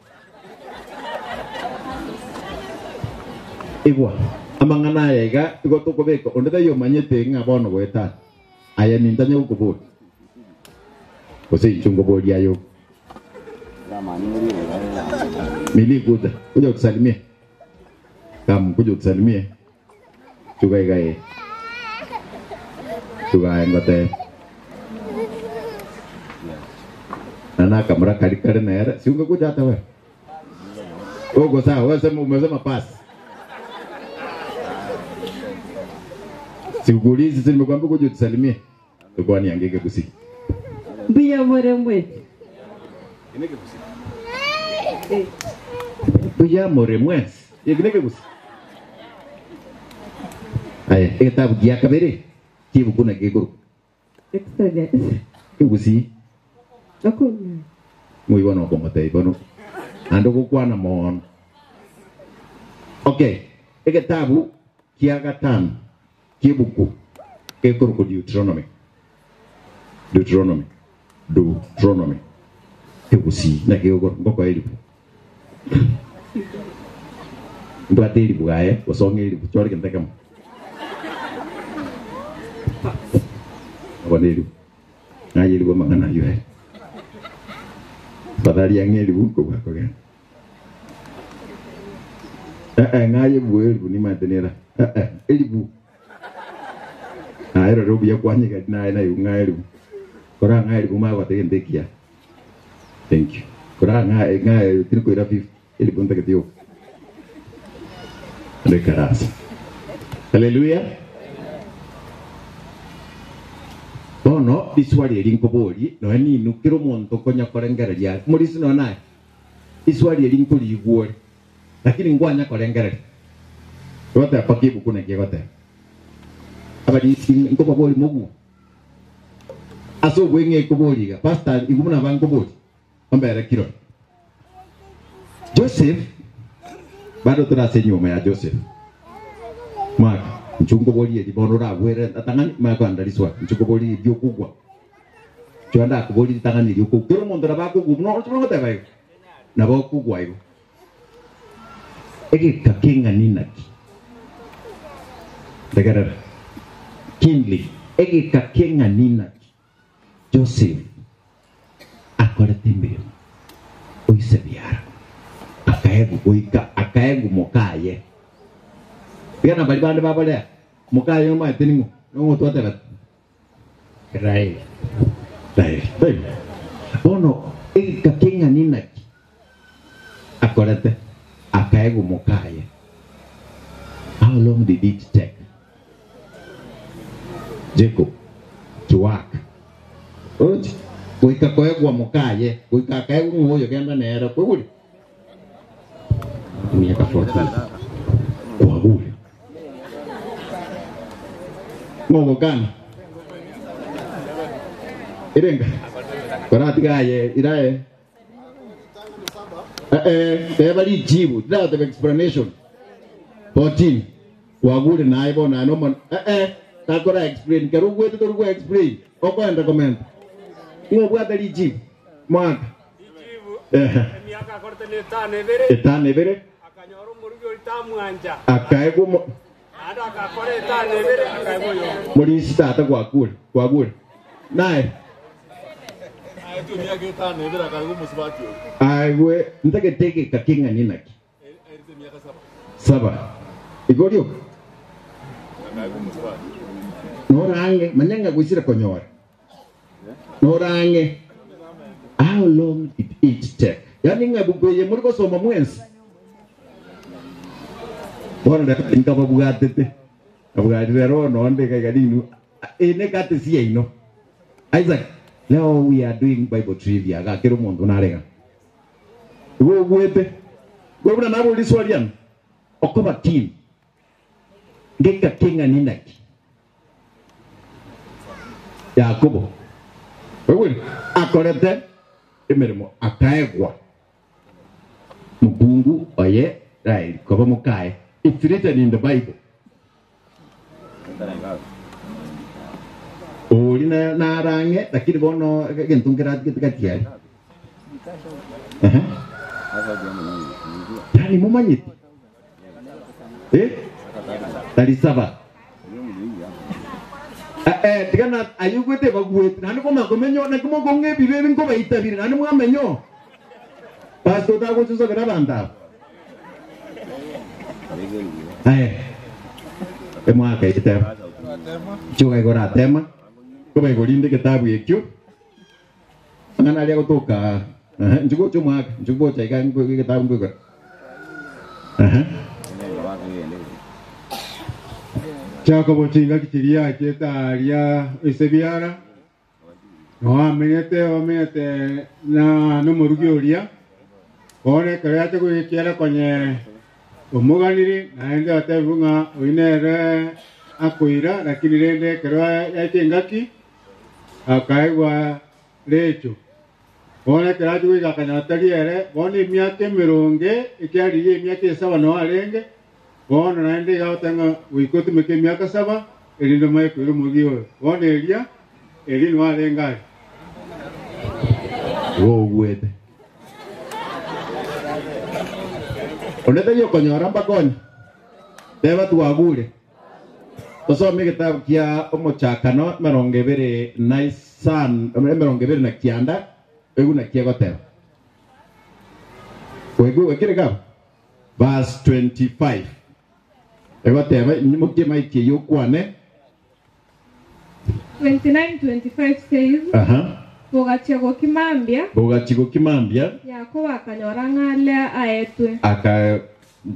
igwa amang'ana aya iga igo tokobeka onde taiyo omanyete ng'a bono goetana aya nintanye gokobori gose inche nkobori aye ogo Mili kuja kuja utusalimie kam kuja utusalimie chuka igae chuka ngote na nakamura kari kare nere si ungekuja hata wewe uko sawa wewe sema umesema pass sikuulizi si nimekuambia kuja utusalimie tulikuwa niangeke kusiki Mbuya muremwe. Mbuya muremwe ikineke gusi aya egetabu gia kabere kibuku na gikuru Exodus. kigusi Okuna. muibona okomotei bono ando gukwana mono okay egetabu kia gatano kibuku gikuruku Deuteronomy Deuteronomy Deuteronomy kigusi na gigukuru ngoko eribu mbwate eribu gaye gosonga eribu chore kente kemo abo neribu naye eribu amang'ana aywo ere fadhali ang'e eribu kobua kogenda ng'aye ebu eribu nimatenera eribu naye rore obuya kwanyeka naye naye ng'aye eribu kora ng'aye eribu magwate gento ekiya thank you kora ng'aye ng'aye tiri koira 50 eribu ntagete yoka rekarasa haleluya bono iswali eri nkobori noe ninukire omonto konya korengereria morisi noe naye iswali eri nkorigwore lakini ngwanya korengereria goteba kibuku naki goteba abarisi nkobabori moguo ase obweng'e ekoboriga pastor igu buna bankobori ombere kirori Joseph bado turase nyuma ya Joseph mwaka nchungobori eri bono oragwere atang'ani makwanda riswa nchungobori eri okogwa chwanda akobori ritang'ani eri okogwa kero omonto nabo akogwa buna oroche igo nabo okogwa igo egeka keng'ani naki tegerera kingly egeka keng'ani naki Joseph akorete emirimo oise biara akaegu goika akaegu mokaye bigana bari bande baborea mokaye omaete ning'o nong'o twateba Raeli Raeli baby bono egeka keng'ani naki akorete akaegu mokaye how long did it take Jacob to work Orochi goika koegwa mokaye goika akaegu ng'oyo genda nere kweguri miaka 14 kwagure ng'ogokana irenga koratigaye iraye teba rijibu without explanation 14 kwagure naye bona no takora explain kero gwete toru explain okwenda comment ng'obwate rijibu mwaka emiaka akorete na etano ebere etano ebere akanyora omorugi ori tamwanja akaegwa naende akakora etano ebere akaegwa oyomo morisi tata gwakure gwagure naye emiaka etano ebere akaigwa omusubati oyo aigwe ntagetegeka king'ani naki erite emiaka saba saba igorio akaigwa omusubati norange manyanga gwisira konyora norange how long did it take yani ng'abugweye muri gosoma mwensi bono nkababwatete abwatire rono ndikaiga ninu ine kate cia ino Isaac leo we are doing Bible trivia gakira omonto narega igo ogwete gwe buna nabo riswaliano okoba team ngeka king'ani naki Yakobo wewe akorete emirimo akaegwa mukungu oye Raeli koba mokaye. It's written in the Bible. Ori na narang'e lakini bono egento nkeratigete gati aria. Ehe. Yaani momanyeti? Eh? Tari saba. Eh, eh, tiga na ayigwete bagwete naende komakomenyo naki mokong'a ebibe ebi nkobaitabire naende mwamenyo. Pastor otagochosokera abanto aba. Aye. Emwaka eteba. Choka igoro atema. Kobaigorinde egetabu ekio. Amang'ana aria agotoka ehe, inche gocha omwaka, inche gocha iga egetabu nkoigora. Ehe. Jakobo chingaki chiria achiete aaria ase biara, nao amenyete bamenyete na nomorugi oria. Bono ekero yacha goikiera konye omoganiri, naende otebigwe ng'a oyio nere akoira, lakini rende ekero yacha engaki Akaegwa Recho. Bono ekero achia goika akanyora tari ere, bono emiaka emeronge ekiarigia emiaka esaba nao arenge, bono naende iga agoteba ng'a goika otumeke emiaka saba, erinde omanye koira omogia oyo. Bono eria, eria nigo arenge aria. Igo ogwete. Onde tari okonyora mbakonye, teba twagure. Tosome egetabu kia Omochakano 25 29, oigwe naki egoteba. Oigwe gwekire iga? Verse 25 egoteba, Inyimokie emaiki eyio okwane. 29:25 says, Aha. Bogachia gokima mambia, Bogachia gokima mambia, Yakobo akanyora ng'a Lea aetwe. Aka,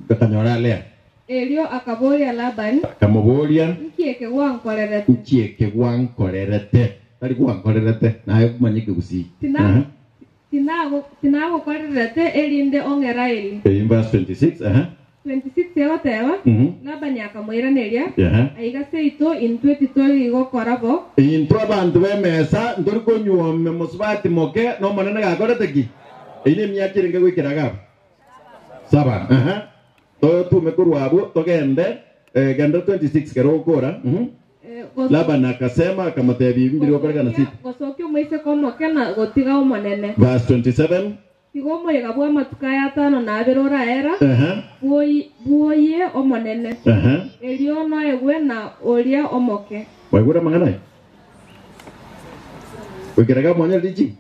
akanyora Lea. Erio akaboria Labani, Akamoboria, Nki eke gwankorerete? Nki eke gwankorerete? Tari gwankorerete, naye omanye ekegusii. Aha. Tinagokorerete erinde ong'e Raeli. Eyio verse 26, aha. 26 egoteba, Labani akamoiraneria, Aiga seito intwe titori gokora bo. Intwe abanto b'emesa ntori konyuoma mosubati moke, na Omonene gakorete ki? Eyio nemiaka erenge goikera iga abwo? Saba. Aha. Totume korwa abwo togende, genda 26 kero ogokora. Labani akasema, akamotebia, Ebi mbiri gokorekana sita. Gosokia omoiseke omoke na gotiga omonene. Verse 27. Tiga omoyega bw'amatuko aya atano na abere oraera, bwoyie Omonene, erio noegwe na oria omoke. Mwaigure amang'ana aya? Goikera iga mwanyore richiiko?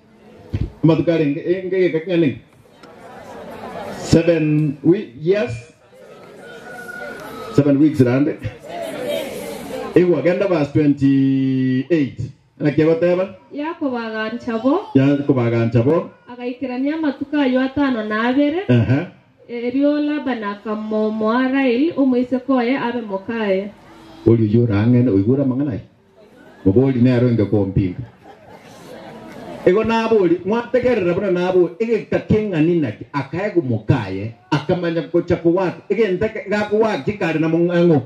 Amatuko arenge egeka king'ana eke? Seven years? Seven weeks rande. Igwa, genda verse 28. Naki egoteba? Yakobo agancha bo. Yakobo agancha bo. Agaikerania amatuko ayio atano na abere. Ehe. Erio Labani akamomoa Raeli omoiseke oye abe mokaye. Oria oyio orang'ene oigure amang'ana aya, mobori nere oinge kompinga. Igo nabori, mwategerera buna nabori, egeka keng'ani naki akaegwa mokaye, akamanya gocha kowaka, egento eke gakowaka kare na mong'ang'o.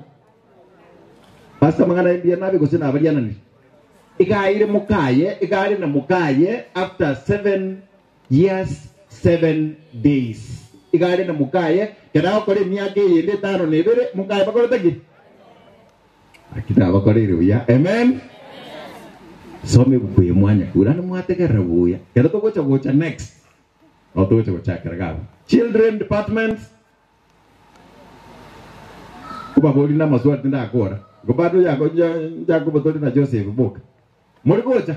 Pastor amang'ana aye mbuya nabe gose nabariananire? Iga aire mokaye, iga are na mokaye after 7 years 7 days. Iga are na mokaye, kero agokora emiaka eyende etano na ebere, mokaye bakorete ki? Naki nabakoreire buya. Amen. Soma ebuku eye mwanyakura naende mwategerera buya. Kero togocha gocha next, nabo togocha gochakera iga abwo. Children department. Kobaboria namaswali tindakora. Igo bado Yakobo tori na Joseph boka. Mori gocha?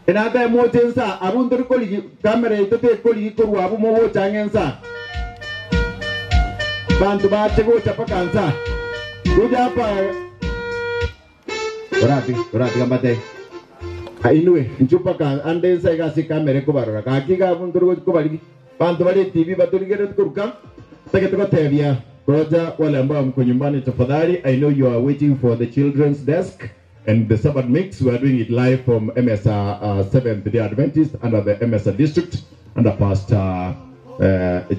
Enatae moche nsa abwo ntori korigi kamera yaito tekorigi korwa abwo mogocha ang'e nsa. Banto bache gocha paka nsa. Kuja hapa Oratiga, oratiga mbatebie. Inwe, inchuo mpaka ande nsa iga ase ekamera ekobarora. Gaki iga abwo ntori gochi kobarigi. Banto bare etibi batorigereti koruka. Tagete gotebia Roger wale ambao mko nyumbani tafadhali, I know you are waiting for the children's desk and the Sabbath mix. We are doing it live from Emesa Seventh Day Adventist under the Emesa district under Pastor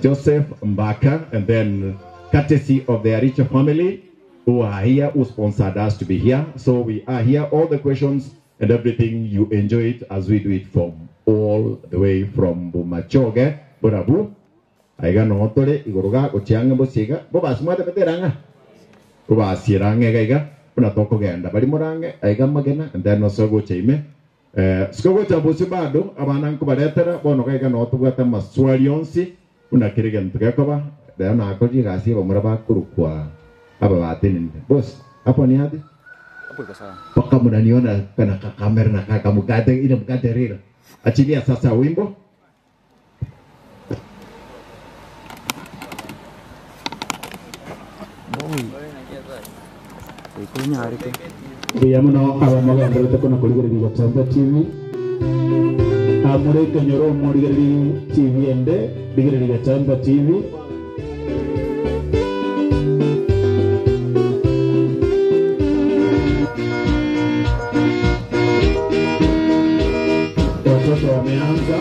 Joseph Mbaka and then courtesy of the Aricha family who are here, who sponsored us to be here. So we are here. All the questions and everything, you enjoy it as we do it from all the way from Bomachoge, Borabu. Aiga noo tore igoro ga gochia ang'e bosio iga, bobasi mwatebete ere ang'a? Bobasi ere ang'e iga iga, buna tokogenda. Baria more ang'e aiga amagena, and then osoe gocha ime. Eh, siko gocha bosio bado, abana nkobaretera, bono iga iga noo tobwate amaswali onsi, buna kera egento gekoba, rero nakorire egasi y'abamura bakorokwa aba batenenire. Boss, hapo ni aje? Hapo iko sawa. Mpaka mnaniona kana kakamera na kaka mkate ile mkate rira. Achilia sasa wimbo. Mbuya muno abamogenderete kono korigereria Gatembe TV. Amore kenyoro omorigereria TV ende rigereria Gatembe TV. Watoto wameanza.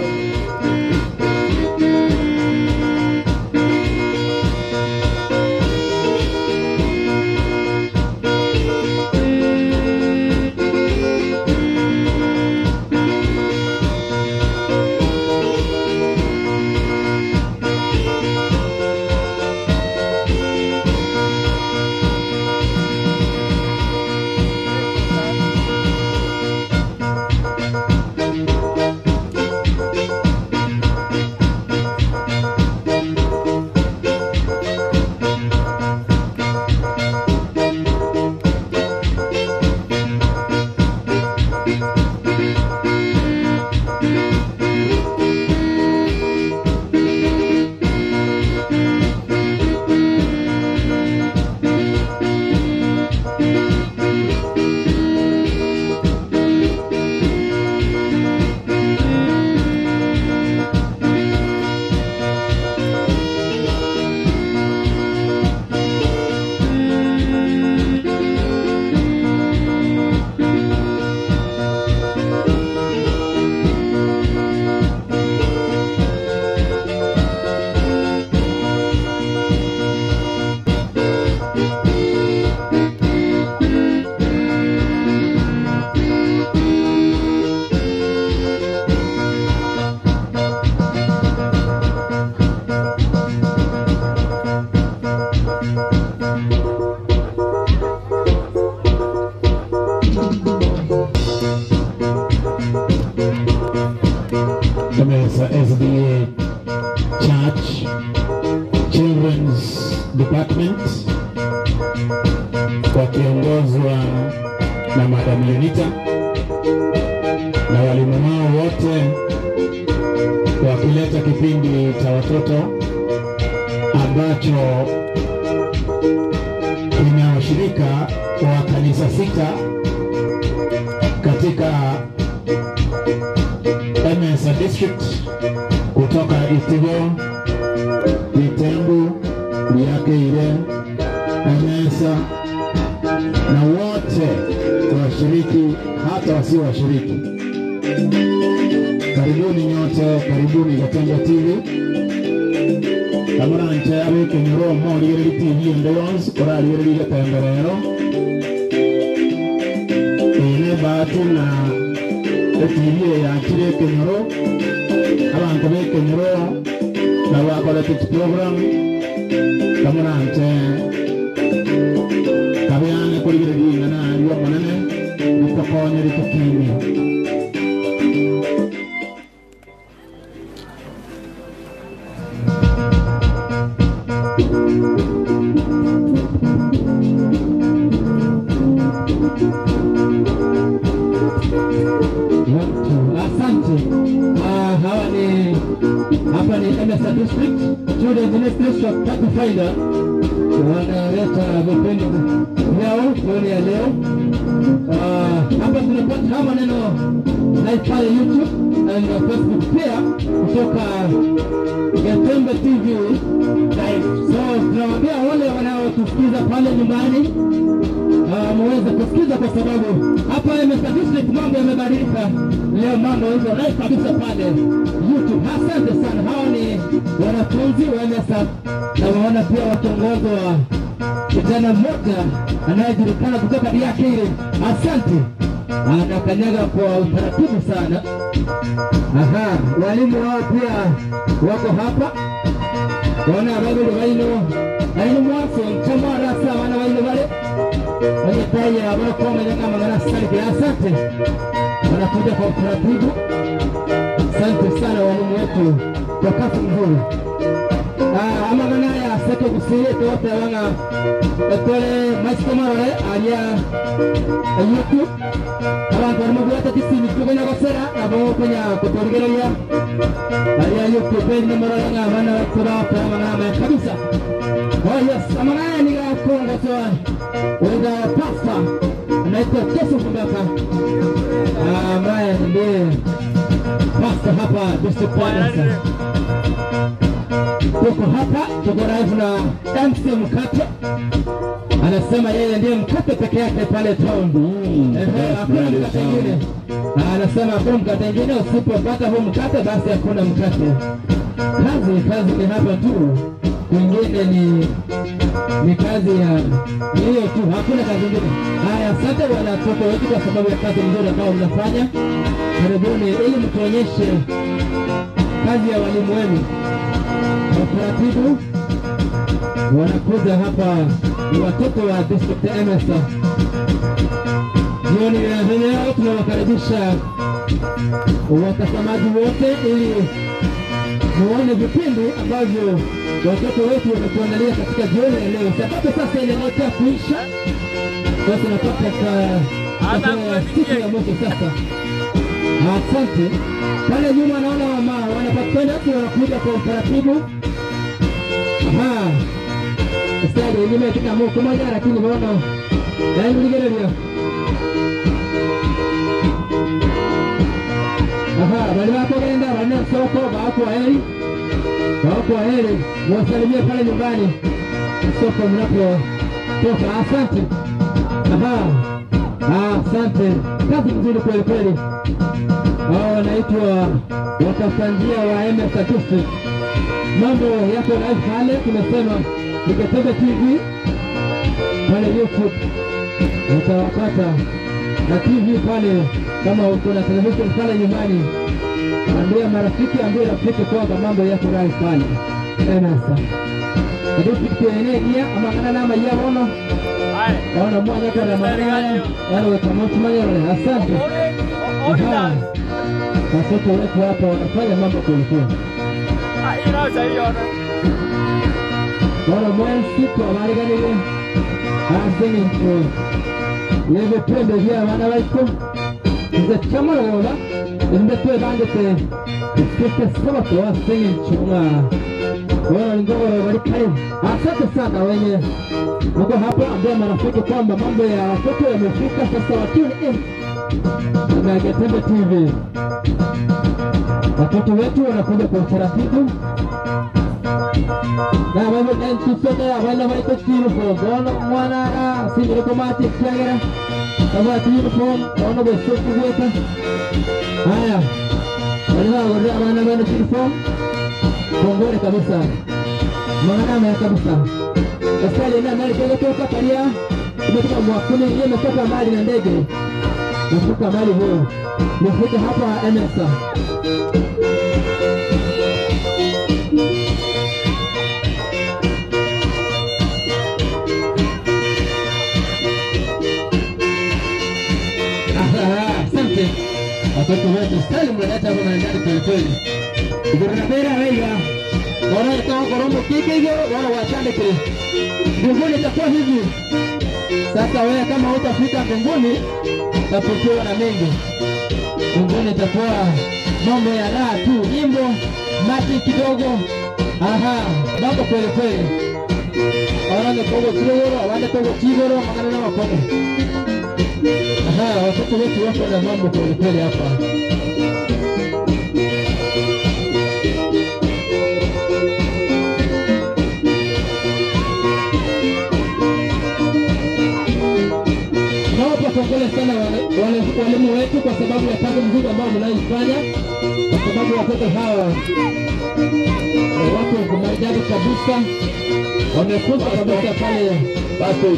Mesa SDA Church Children's Department wakiongozwa na Madam Yunita na walimu wao wote wakileta kipindi cha watoto ambacho kina washirika wa kanisa sita katika Emesa District kutoka Itigo, Litembu, Liakeire, Emesa na wote washiriki hata wasio washiriki. Karibuni nyote, karibuni Gatembe TV. Kamuranje abekenyero omorigereri TV ende yonsi orarigereri Gatembe rero eye ne bahati na etv eyakire ekenyoro abantu bekenyoro nabo bakorete chiprogram kamuranje kabeane korigereria ing'ana aria omonene ritokonye ritokini. Asante. Ah, hawa ni hapa ni MSA District Children's Ministry of Pathfinder wanaleta vipindi vyao jioni ya leo. Ah, hapa tunapata haya maneno live pale YouTube and Facebook pia kutoka Gatembe TV live. So tunawaambia wale wanaotusikiza pale nyumbani ah, muweze kusikiza kwa sababu hapa MSA District mambo yamebadilika. Leo mambo hizo live kabisa pale YouTube. Asante sana. Hawa ni wanafunzi wa MSA na waona pia wakiongozwa kijana mmoja anayejulikana kutoka Diakiri. Asante, anakanyaga kwa utaratibu sana. Aha, walimu wao pia wako hapa. Bona ababiri baino naino mwasoncha mwarasa abana baino bale wanyetaye abanakomenya kama ngana asante. Wanakuja kwa utaratibu. Asante sana walimu wetu kwa kazi nzuri. Amagana ya seke gusire tote wanga etole maisiko marore aria YouTube abantu barimo guhata tisini tugenya gosera abo kenya kutorigereria aria YouTube ni marore nga abana batura amagana kabisa. Oh yes, amagana ni gakongozwa wenda pastor anaitwa Joseph Mbaka ambaye ndiye pastor hapa District Province. Tuko hapa, tuko live na MC Mkate. Anasema yeye ndiye mkate peke yake pale town. Hakuna mkate mwingine. Anasema hakuna mkate mwingine, usipopata huu mkate basi hakuna mkate. Kazi ni hapa tu, kwingine ni kazi ya hiyo tu, hakuna kazi nyingine. Haya, asante watoto wetu kwa sababu ya kazi nzuri ambayo mnafanya. Karibuni ili mtuonyeshe kazi ya walimu wenu. Utaratibu wanakuja hapa ni watoto wa District MS. Jioni ya leo tunawakaribisha watazamaji wote ili muone vipindi ambavyo watoto wetu wametuandalia katika jioni ya leo. Sababu sasa inaelekea kuisha, sasa tunatoka kwa siku ya mwisho sasa. Asante. Pale nyuma naona wanapatikana watu wanakuja kwa utaratibu. Aha. Sasa nyuma katika mko moja lakini naona yaani uligerelia. Aha, bali wako genda bali soko bako heri. Bako heri. Wasalimie pale nyumbani. Soko mnapo toka. Asante. Aha. Asante. Kazi nzuri kweli kweli. Hao wanaitwa watafuta wa MS District. Mambo yako live pale, tumesema Nikatebe TV pale YouTube utawapata, na TV pale kama uko na television pale nyumbani, ambia marafiki, ambia rafiki kwamba mambo yako live pale MS District yenyewe amangana na mayabono. Ona mwana kwa mwana wale watamtumanya. Asante. Watoto wetu hapa wanafanya mambo kweli kweli. Wana mwensi kwa waliganile asenye yebe twende vya wana baiko nze chamalola nze twe bandete sike sabato asenye chunga wana ngoro bali kale. Asante sana wenye mko hapa, ambia marafiki kwamba mambo ya watoto yamefika sasa, wa tune in na Getembe TV. Watoto wetu wanakuja kwa utaratibu. Na wewe ntusome abana bariko uniform bono mwana singire komati kyagera kama uniform bono bosoku gweta. Haya, wale wale abana bana uniform kongole kabisa, mwana na kabisa. Sasa na mali kwa kutoka paria imetoka mwakuni, yeye imetoka mbali na ndege nafika mbali huyo nifika hapa MS. Asante watoto wetu, stali mnaleta hapa maridadi kweli kweli. Igorona bera bora itakuwa korombo kike hiyo wala wachane kile. Mbinguni itakuwa hivi. Sasa wewe kama hutafika mbinguni utapokewa na mengi. Mbinguni itakuwa mambo ya raha tu, nyimbo, mati kidogo. Aha, mambo kweli kweli. Abana togo kigoro, abana togo kigoro, magana na makono. Aha, watoto wetu wako na mambo kweli kweli hapa. Nawapa kongole sana walimu wetu kwa sababu ya kazi nzuri ambayo mnaifanya, kwa sababu watoto hawa wako maridadi kabisa, wamefunzwa kabisa pale Pastor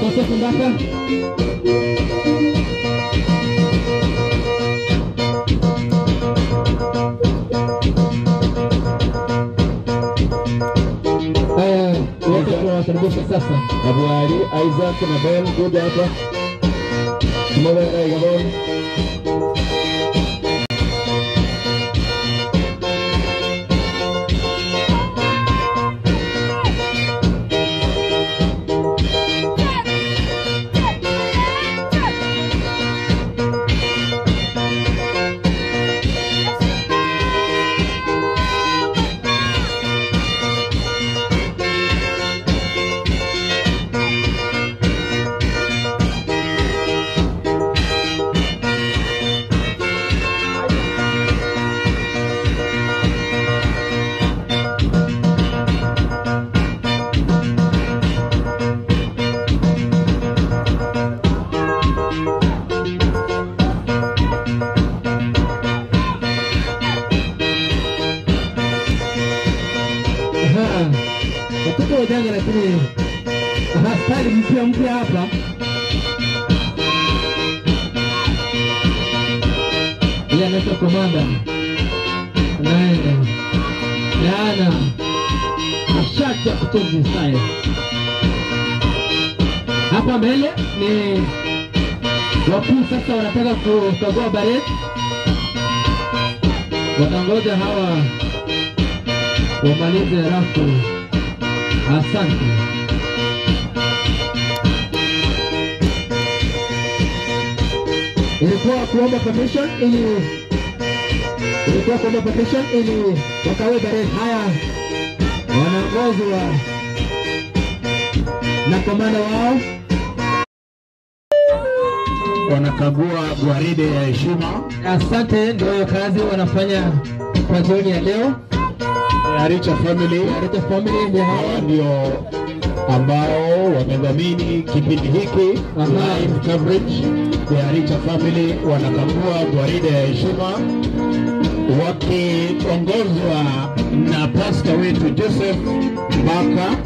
Joseph Mbaka. Wote tunawakaribisha sasa. Nyabwari, Isaac na Ben kuja hapa. Mobera Gabon. Aha. Watoto wajanja lakini aha, style mpya mpya hapa. Yeye anaitwa Komanda naye Yana mashati ya kuchange style. Hapa mbele ni wakuu sasa wanataka kukagua parade, wanangoja hawa wamalize rafu. Asante. Ilikuwa kuomba permission ili ilikuwa kuomba permission ili wakawe parade. Haya, wanaongozwa na komanda wao Wanakagua gwaride ya heshima. Asante, ndio hiyo kazi wanafanya kwa jioni ya leo. Aricha Family, Aricha Family ndio hawa ndio ambao wamedhamini kipindi hiki live coverage ya Aricha Family. Wanakagua gwaride ya heshima wakiongozwa na pasta wetu Joseph Mbaka,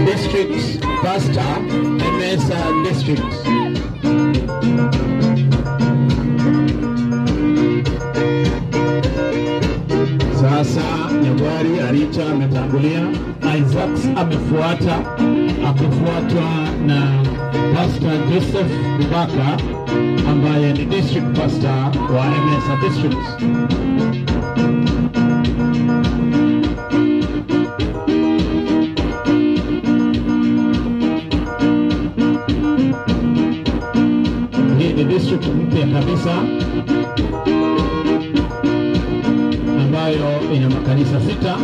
district pastor, Emesa district. Sasa Nyagwari Aricha ametangulia, Isaacs amefuata, akifuatwa na Pastor Joseph Mbaka ambaye ni district pastor wa Emesa district. Hii ni district mpya kabisa ambayo ina makanisa sita: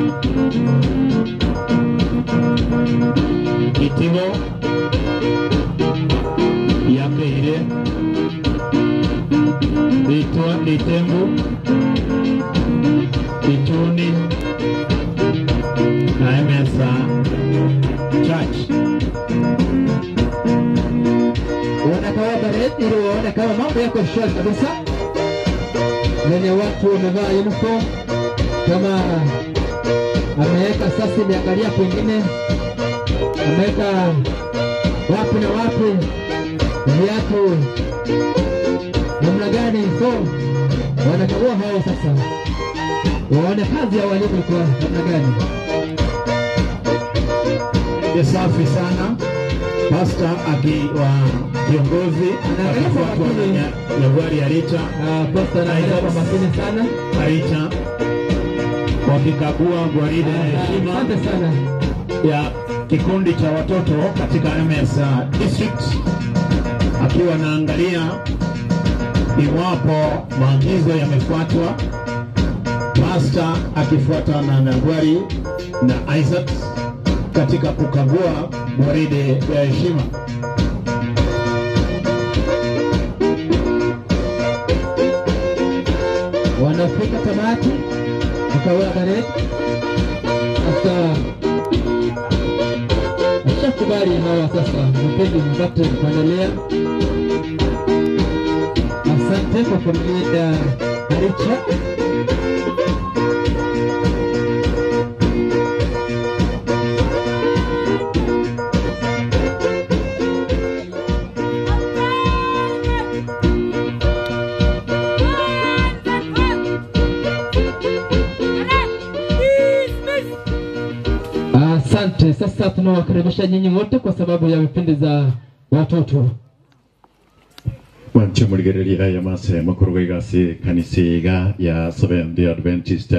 Kitivo, Yakeire, Litwa, Litembu, Ituni na Emesa Church. Wanakawa parade ili waone kama mambo yako shwari kabisa, venye watu wamevaa uniform, kama ameweka sasa, imeangalia kwingine, ameweka wapi na wapi, viatu namna gani. So wanakagua hao sasa, waone kazi ya walimu iko namna gani. Ni safi sana pasta akiwa kiongozi akifuatwa na Nyagwari Aricha, pasta anaangalia kwa makini sana Aricha wakikagua gwaride ya heshima Asante sana ya kikundi cha watoto katika MS district, akiwa anaangalia iwapo maagizo yamefuatwa, pasta akifuatwa na Nyagwari na Isaac katika kukagua gwaride ya heshima. Wanafika tamati kukagua parade. Sasa ashakubali hawa sasa, vipindi mpate kuendelea. Asante kwa familia ya Aricha. Asante. Sasa tunawakaribisha nyinyi wote kwa sababu ya vipindi za watoto. Mwanche murigereria aya mase makuruga igase kanisa iga ya Seventh Day Adventist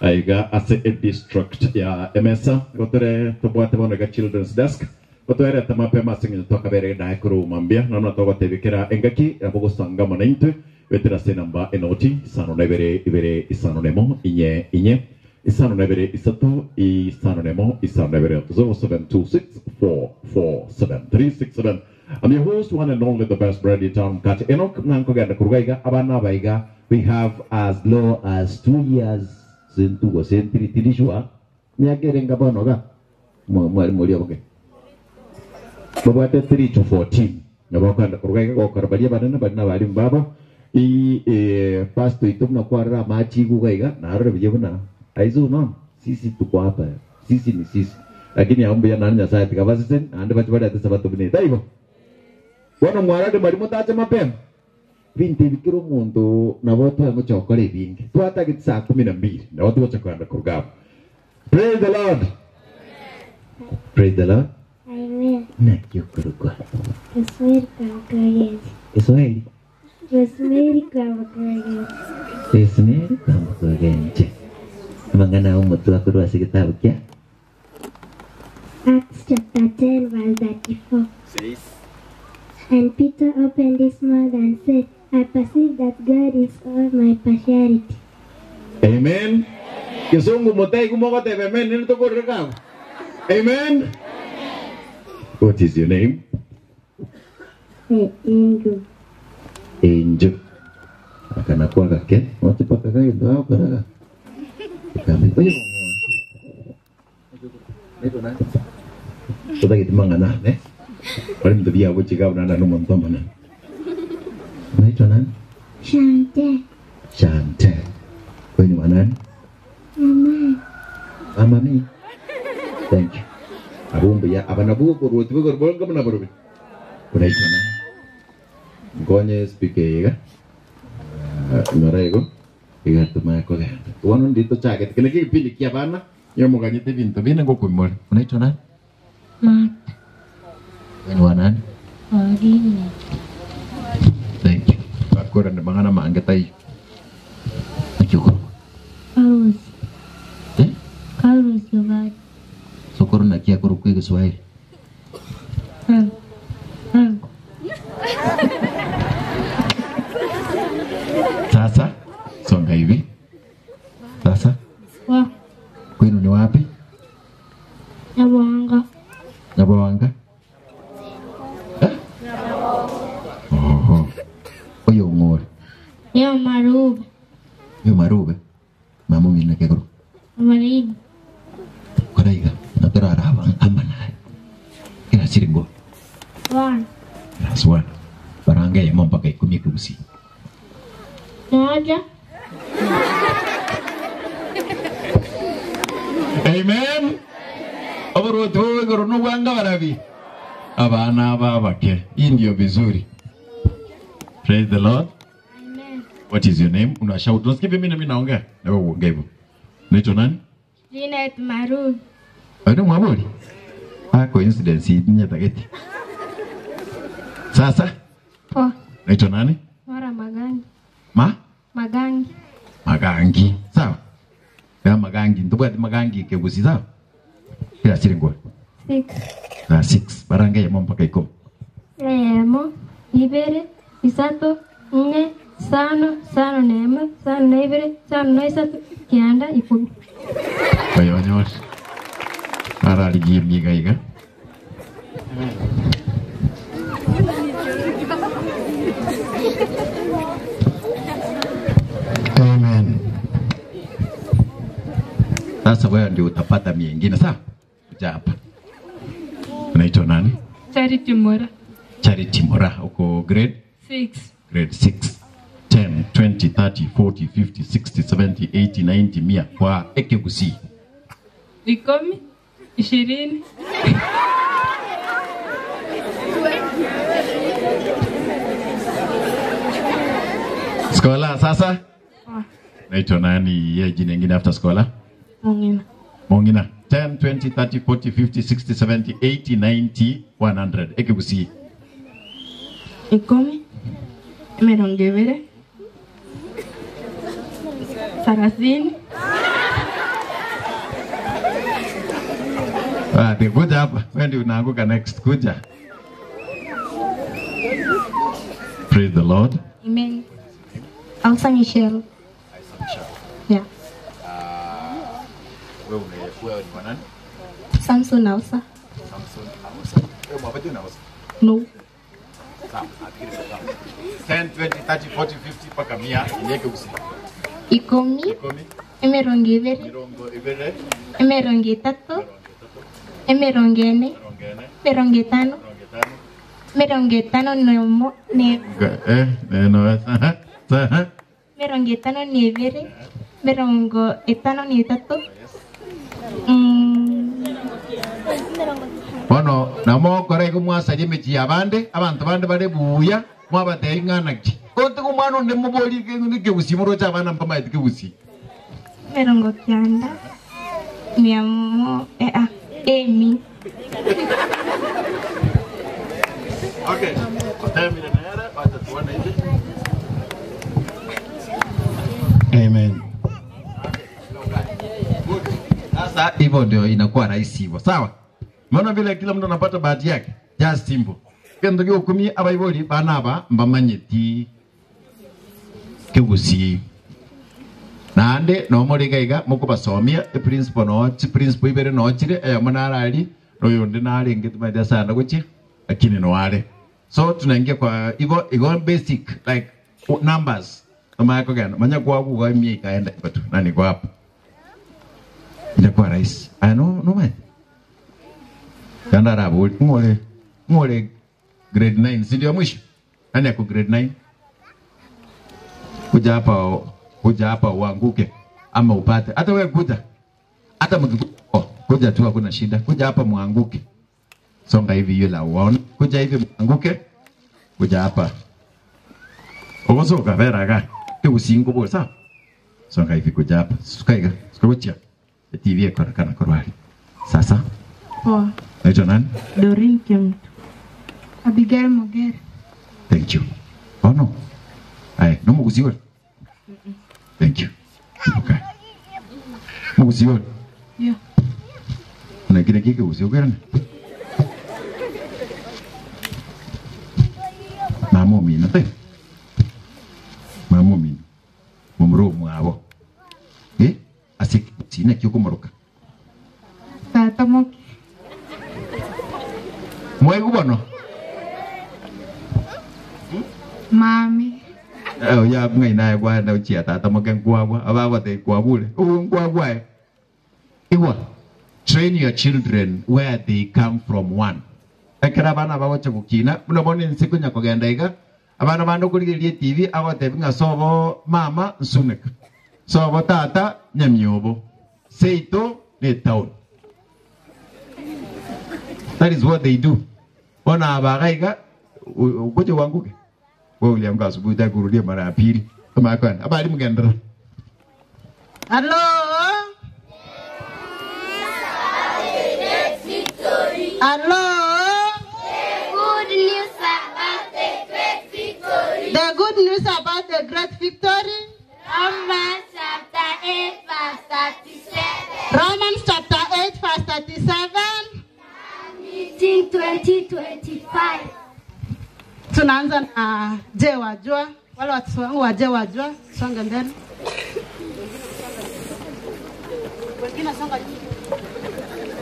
aiga ase e district ya Emesa gotore tobwate bono iga children's desk gotwerete mapema ase eng'encho twakaberege dae korwa mambia nono togotebekera engaki nabo gosanga mono intwe betera ase enamba enoti isano na ibere ibere isano na emo inye inye isano na ibere isato isano na emo isano na ibere 0726447367. I'm your host, one and only, the best bread in town, Mkate Enoch. Nankogenda kurugaiga abana baiga. We have as low as 2 years sentugo sentiritirishwa miaka erenga bono ga mwarimu oria boke babwate 3 to 14 nabo okogenda kurugaiga gokora baria banene bari na abarimu babo i pastor itu buna kwarora amachi gugaiga narore buya buna aizo no sisi tuko hapa, sisi ni sisi, lakini ambuya nani Nyasaye tikabasisen ande bachi bari ate sabato bune taibo bono mwarade mwarimu tache mapema bintu bikira omonto nabo twagochokora ebinge twatagete saa 12 nabo tugocha kogenda korugabo. Praise the Lord, praise the Lord. Amen. Nakiokorokwa. Rosemary Kamakagenzi. Kiswahili. Rosemary Kamakagenzi. Rosemary Kamakagenje amang'ana omotu akorwa ase getabu kia Acts chapter 10 verse 34. And Peter opened his mouth and said, I perceive that God is all my partiality. Amen. Kisungu mutaigu mogotebe amen nini tukorere kago. Amen. What is your name? Angel. Angel. Akanakuwa gake watipaka gaindo akoraga kambe oyo tutagete mang'ana ne bari mtu bia guchiga bunana no muntu mana. Unaitwa nani? Shante. Chante. Kwenye wanani? Mama. Mama mi. Thank you. Abumbu ya abana bugo ruti bugo bonga mna burubi. Unaitwa nani? Ngonye speaker iga. Norego. Iga tuma ko ga. Wano ndito chake kile kipindi kia bana yomuganyete bintu bine ngokumore. Unaitwa nani? Martha. Kwenye wanani? Orine. Thank you. Bakora ne mangana mange tai. Akyuko. Carlos. Eh? Carlos Yovari. Sokoro na kia kuru kwa Kiswahili. Ango. Ango. Sasa songa hivi. Sasa Wa. kwenu ni wapi? Nyabwanga. Nyabawanga. Eh? Oho. Oyo ngore. Yo Marube. Yo marube. Mama mina ke kuru. Amarini. Koraiga. Natora araba amana. Kila siringo. One. Class 1. Barangay mo mpaka 10 kubusi. Moja. Amen. Oburuti bw'iguru n'ubwanga barabi abana babake. Hii ndio vizuri. Praise the Lord. Amen. What is your name? Una shout. Unasikia mimi na mimi naongea? Na wewe uongee hivyo. Unaitwa nani? Linet Marube. Ano mwabori? Ah, coincidence nyetageti. Sasa Po. Unaitwa nani? Mara Magangi. Ma? Magangi. Magangi. Sawa. Ya magangi, ndobwati magangi kegusi sawa. Kila siringo. Six. Na 6 barangay mo mpaka 10. Emo. Ibere. Isato. Nne. Sano. Sano nemo. Sano na ibere. Sano na isato. Kianda. 10. Bayonyor. Ararigie miga iga. Amen. Sasa wewe ndio utapata mingine sawa? Kuja hapa. Unaitwa nani? Charity Mora. Charity Mora. Uko grade? 6. Grade 6. 10, 20, 30, 40, 50, 60, 70, 80, 90, 100 kwa ekekusi. 10, 20. Skola sasa? Naitwa nani? Ye jina ingine after skola? Mongina. Mongina. 10 20 30 40 50 60 70 80 90 100 ekegusii. Ikomi, emerongo ebere, sarasini. Ah, kuja hapa. Wewe ndio unaanguka next. Kuja. Praise the Lord. Amen. Alsa Michelle. Yeah. Wewe wewe ni wanani? Samson Alsa. Samson Ausa. Wewe mwabaji na Ausa. No. Sawa, afikiri sawa. 10 20 30 40 50 mpaka 100 inyeke usi. Ikomi. Ikomi. Emerongo ebere. Mirongo ibere. Emerongo etato. Emerongo ene. Emerongo etano. Emerongo etano nomo ne Eh, no, eh. Aha. emerongo etano na ebere. Emerongo etano na etato. Bono namo kora igo mwasaria emechie abande abanto bande bare buya mwabatebia ng'ana ki otiga omwana onde mobori kegusi moroche abana mbamaete kegusi Emerongo kianda. Mia mo emi. Okay, otemire nere wacha tuone hivi. Amen. Sasa hivyo ndio inakuwa rahisi hivyo, sawa? Maana vile kila mtu anapata bahati yake, just simple. Kendo giokumie abaibori bana aba mbamanyeti kegusi naande nomorega iga mokobasomia eprinciple nochi principle ibere nochire eyamo narari noyonde narenge tumaite sana gochia lakini noare so tunaingia kwa hivyo igo basic like numbers amayakogenda manya kwaguga emia ikaenda hivyo tu na niko hapa inakuwa rahisi aya no no man kanda rabuli ngole ngole grade 9 si ndio mwisho nani ako grade 9 kuja hapa kuja hapa uanguke ama upate hata wewe kuja hata mkikuja oh, kuja tu hakuna shida kuja hapa muanguke songa hivi yule uone kuja hivi muanguke kuja hapa ogosoka veraga teusingo bosa songa hivi kuja hapa sukaiga sukagochia TV ekorekana korwari sasa Poa. naitwa nani Doreen Kemto. Abigail Mogere. Thank you. Oh no. Aye, no mugusiwe. Thank you. Okay. Mugusiwe. Yeah. Na kile kike usiogera. Mamo mina te. Mamo mina. Mumro mwabo. Eh? Asik sina kyo kumoroka. Tata moke. Mwegu bono. Mami. Eh ya ngai naye kwa na uchia tata moke nkwagwa abagwa te kwabule. Ubu nkwagwa. eh. Igwa. Train your children where they come from one. Ekera abana bagocha gukina buna bono ense konya kogenda iga abana bande okorigereria TV agotebi ng'a sobo mama nsuneka sobo tata nyamiobo seito ne town. That is what they do. Bona abagaiga ukoje wanguke wewe uliamka asubuhi utaki kurudia mara ya pili kama kwani habari mgendera. Hello. Hello. Good news about the great victory. The good news about the great victory. Romans chapter 8 verse 37. Romans chapter 8 verse 37. Meeting 2025. Tunaanza na je wajua, wale watoto wangu wa je wajua, songa mbele. Wengine songa nyuma.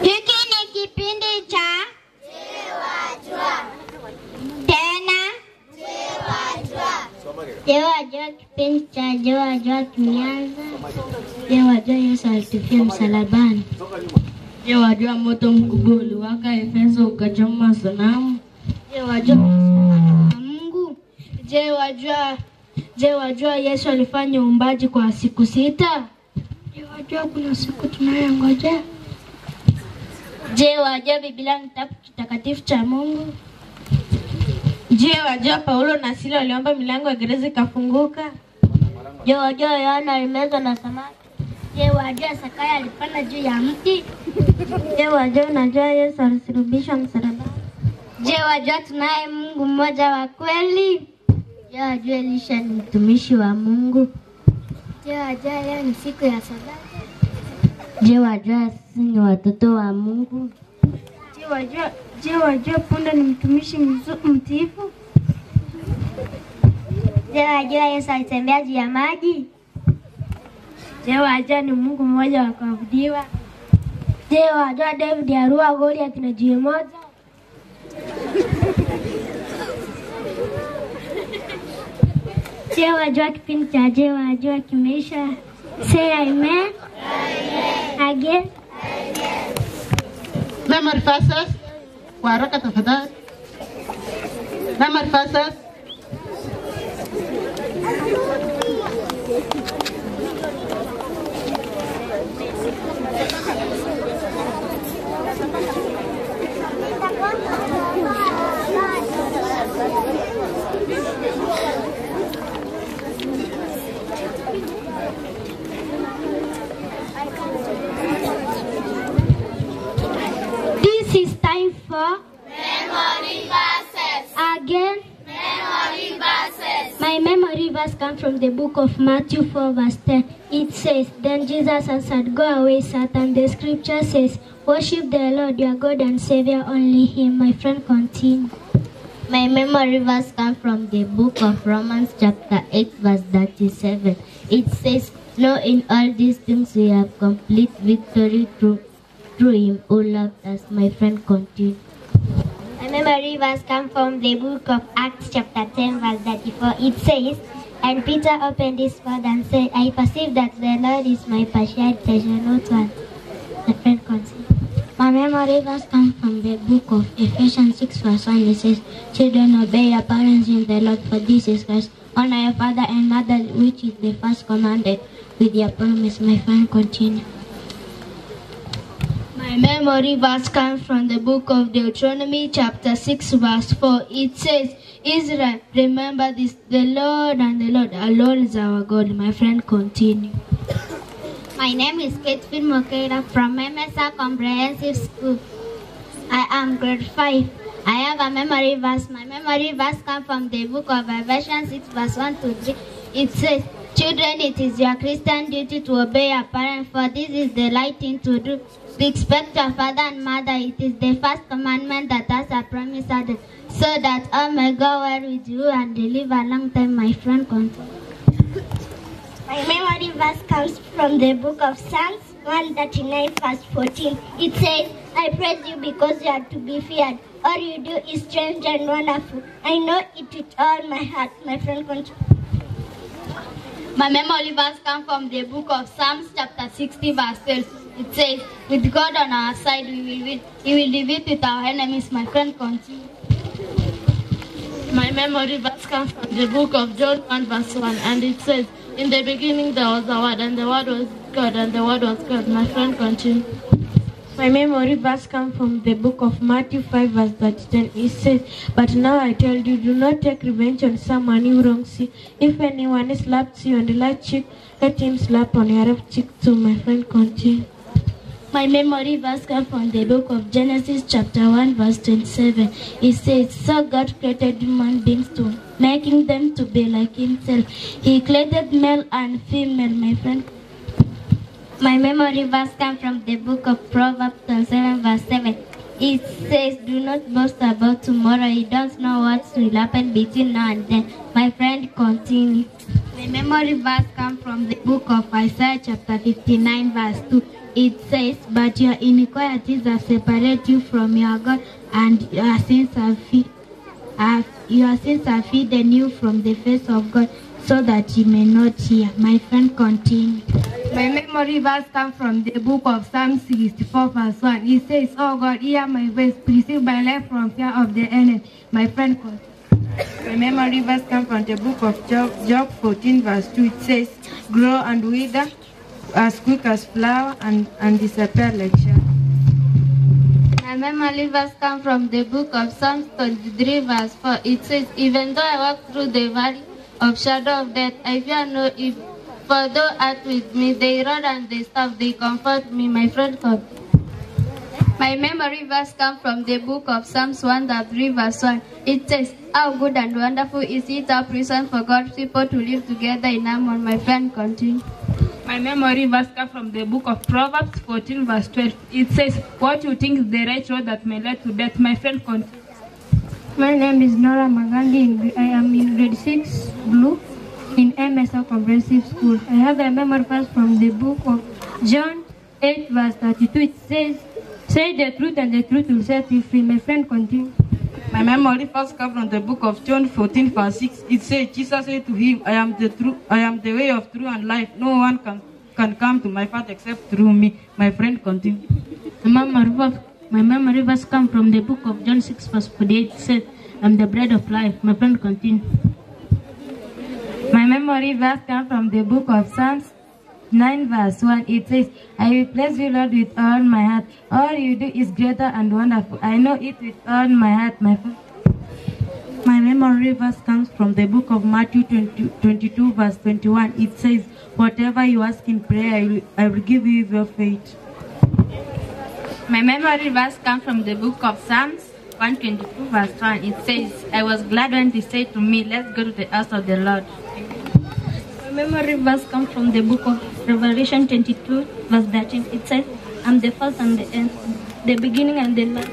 Hiki Je, wajua kipindi cha Je, wajua kimeanza? Je, wajua Yesu alitufia msalabani? Je, wajua moto mkubwa uliwaka Efeso ukachoma sanamu? Je, wajua Mungu? Je, wajua Yesu alifanya uumbaji kwa siku sita? Je, wajua kuna siku tunayongoja? Je, wajua Biblia ni kitabu kitakatifu cha Mungu? Je, wajua Paulo na Sila waliomba milango ya gereza ikafunguka? Je, wajua Yohana alimezwa na samaki? Je, wajua Sakaya alipanda juu ya mti? Je, wajua unajua Yesu alisulubishwa msalabani? Je, wajua tunaye Mungu mmoja wa kweli? Je, wajua Elisha ni mtumishi wa Mungu? Je, wajua leo ni siku ya Sabato? Je, wajua sisi ni watoto wa Mungu? Je, wajua punda ni mtumishi mtiifu? Je, wajua Yesu alitembea juu ya maji? Je, wajua ni Mungu mmoja wa kuabudiwa? Je, wajua David aliua Goliath na jiwe moja? Je, wajua kipindi cha Je, wajua kimeisha? Say amen. Again. Memory verses kwa haraka tafadhali. Memory verses. This is time for Memory verses. again. Memory verses. My memory verse comes from the book of Matthew 4, verse 10. It says, Then Jesus answered, Go away, Satan. The scripture says, Worship the Lord your God and Savior, only Him. My friend, continue. My memory verse comes from the book of Romans, chapter 8, verse 37. It says, No, in all these things we have complete victory through him who loved us. My friend, continue. My memory verse comes from the book of Acts, chapter 10, verse 34. It says, And Peter opened his mouth and said, I perceive that the Lord is my partiality, I shall not want. My friend, continue. My memory verse comes from the book of Ephesians 6, verse 1. It says, Children, obey your parents in the Lord, for this is Christ. Honor your father and mother, which is the first commanded, with your promise. My friend, continue. My memory verse comes from the book of Deuteronomy, chapter 6, verse 4. It says, Israel, remember this, the Lord and the Lord alone is our God. My friend, continue. My name is Kate Mokera from MSR Comprehensive School. I am grade 5. I have a memory verse. My memory verse comes from the book of Ephesians 6, verse 1 to 3. It says, Children, it is your Christian duty to obey your parents, for this is the right thing to do. Respect your father and mother. It is the first commandment that has a promise added, so that all may go well with you and live a long time. My friend, continue. My memory verse comes from the book of Psalms 139, verse 14. It says, I praise you because you are to be feared. All you do is strange and wonderful. I know it with all my heart. My friend, continue. My memory verse comes from the book of Psalms, chapter 60, verse 12. It says, With God on our side, we will win. He will defeat with our enemies. My friend, continue. My memory verse comes from the book of John 1, verse 1, and it says, In the beginning there was a Word, and the Word was God, and the Word was God. My friend, continue. My memory verse comes from the book of Matthew 5, verse 13. It says, But now I tell you, do not take revenge on someone who wrongs you. If anyone slaps you on the left cheek, let him slap on your left cheek too. My friend, continue. My memory verse comes from the book of Genesis, chapter 1, verse 27. It says, So God created human beings to making them to be like himself. He created male and female, my friend. My memory verse comes from the book of Proverbs 7, verse 7. It says, Do not boast about tomorrow. You don't know what will happen between now and then. My friend, continue. My memory verse comes from the book of Isaiah, chapter 59, verse 2. It says, But your iniquities have separated you from your God, and your sins have hidden you from the face of God, so that he may not hear. My friend continue. My memory verse comes from the book of Psalm 64, verse 1. It says, Oh God, hear my voice, preserve my life from fear of the enemy. My friend continue. My memory verse comes from the book of Job, Job 14, verse 2. It says, Grow and wither as quick as flower and disappear like shadow. My memory verse comes from the book of Psalms 23, verse 4. It says, Even though I walk through the valley of shadow of death, I fear no evil. For thou art with me, they rod and they staff, they comfort me. My friend God. My memory verse comes from the book of Psalms 103, verse 1. It says, How good and wonderful is it a prison for God's people to live together in harmony. My friend continue. My memory verse comes from the book of Proverbs 14, verse 12. It says, What you think is the right road that may lead to death. My friend continue. My name is Nora Magangi. I am in grade 6 blue in MSL Comprehensive School. I have a memory verse from the book of John 8, verse 32. It says, Say the truth and the truth will set you free. My friend continue. My memory verse comes from the book of John 14, verse 6. It says, Jesus said to him, I am the truth, I am the way of truth and life. No one can come to my Father except through me. My friend continue. My memory verse comes from the book of John 6, verse 48. It says, I'm the bread of life. My friend continue. My memory verse comes from the book of Psalms 9, verse 1. It says, I will bless you, Lord, with all my heart. All you do is greater and wonderful. I know it with all my heart, my friend. My memory verse comes from the book of Matthew 20, 22, verse 21. It says, Whatever you ask in prayer, I will give you your faith. My memory verse comes from the book of Psalms 122, verse 1. It says, I was glad when they said to me, Let's go to the house of the Lord. My memory verse comes from the book of Revelation 22, verse 13. It says, I'm the first and the end, the beginning and the last.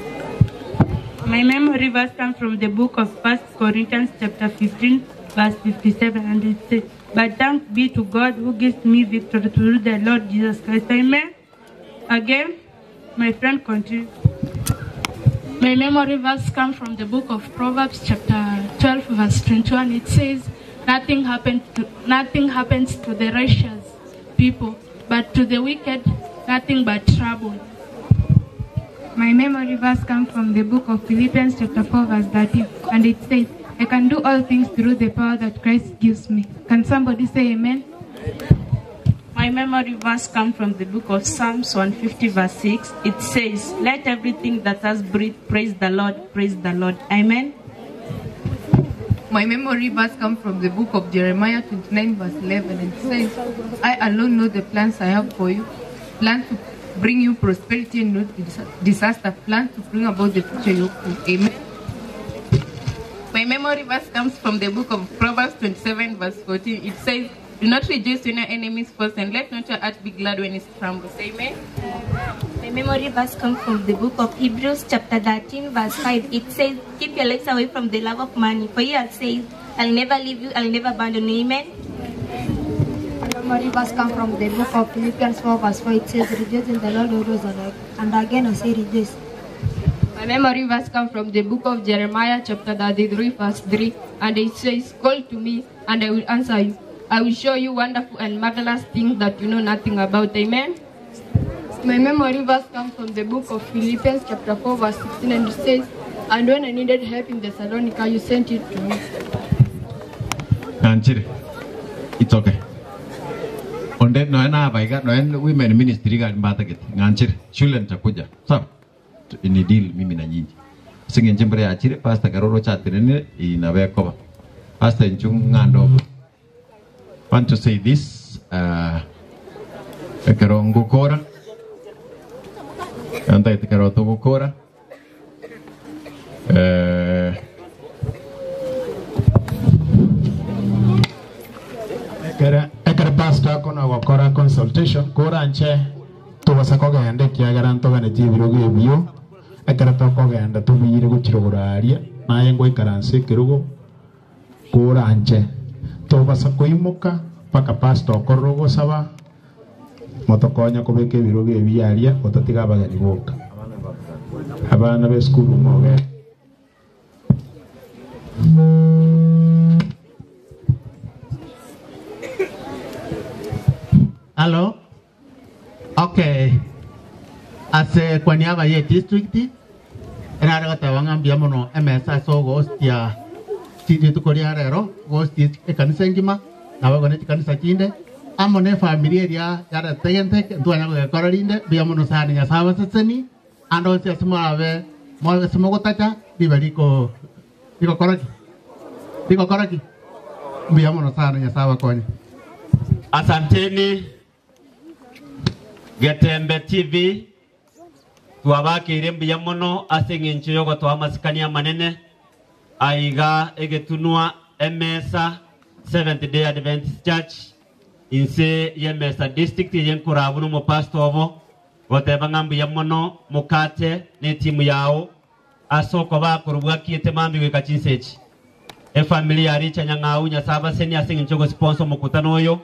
My memory verse comes from the book of 1 Corinthians chapter 15, verse 57, and it says, But thanks be to God who gives me victory through the Lord Jesus Christ. Amen. Again, my friend continue. My memory verse comes from the book of Proverbs chapter 12, verse 21. It says, Nothing happens to the righteous people, but to the wicked, nothing but trouble. My memory verse comes from the book of Philippians chapter 4, verse 13, and it says, I can do all things through the power that Christ gives me. Can somebody say amen? My memory verse comes from the book of Psalms 150, verse 6. It says, Let everything that has breath praise the Lord, praise the Lord. Amen. My memory verse comes from the book of Jeremiah 29, verse 11, and it says, I alone know the plans I have for you, plans to bring you prosperity and not disaster, plans to bring about the future you hope for. Amen. My memory verse comes from the book of Proverbs 27, verse 14. It says, Do not rejoice when your enemies fall, and let not your heart be glad when it crumbles. Amen. My memory verse comes from the book of Hebrews chapter 13, verse 5. It says, Keep your lives away from the love of money, for he has said, I'll never leave you, I'll never abandon you. Amen. My memory verse comes from the book of Philippians 4, verse 4. It says, Rejoice in the Lord always, and again I say rejoice. My memory verse comes from the book of Jeremiah chapter 33, verse 3, and it says, Call to me, and I will answer you. I will show you wonderful and marvelous things that you know nothing about. Amen. My memory verse comes from the book of Philippians chapter 4, verse 16, and it says, And when I needed help in Thessalonica, you sent it to me. Nanchire, it's okay. Onde noena baiga noen women ministry ga mbatagete. Nganchire, shule nitakuja. Sawa? Ni deal mimi na nyinyi. Singe njembere ya chire pastor Karoro chatirene inabekoba. Pastor Nchungando. Want to say this ekero ngukora antaite kero tugukora ekere pastor kono gokora consultation kora nche tubasa kogenda ekiagera ntogane chibirogo ebio ekere tokogenda tubire gochirogora naye ngoikaransa ekerogo kora nche tobasa koimoka paka pastor okorora ogosaba motokonya kobeka ebirogo ebiaria otatiga abageni boka abana be school moge. Hello? Okay. Ase kwa niaba ye district enare goteba ng'a mbuya mono emesa ase ogostia rituko ria rero gostia ekanisa engima nabo ne chikanisa chinde amo ne efamiri eria yaretegente ntwanya gogekora rinde mbuya mono sana Nyasaye abaseseni ande onsi ase morabe ase mogotacha ribe riko rigokora ki rigokora ki mbuya mono sana Nyasaye abakonye. Asanteni Getembe TV twabakeire mbuya mono ase eng'encho yogotoa amasikani amanene aiga egetunwa emesa Seventh Day Adventist Church inse y'emesa district eye nkorabu n'omopastor obo goteba ng'a mbuya mono mokate ne timu yao ase okoba korobwakiete mambi goika chinsa echi efamily ya Richa Nyang'au Nyasaye abaseni ase eng'encho yogosponsor omokutano oyo.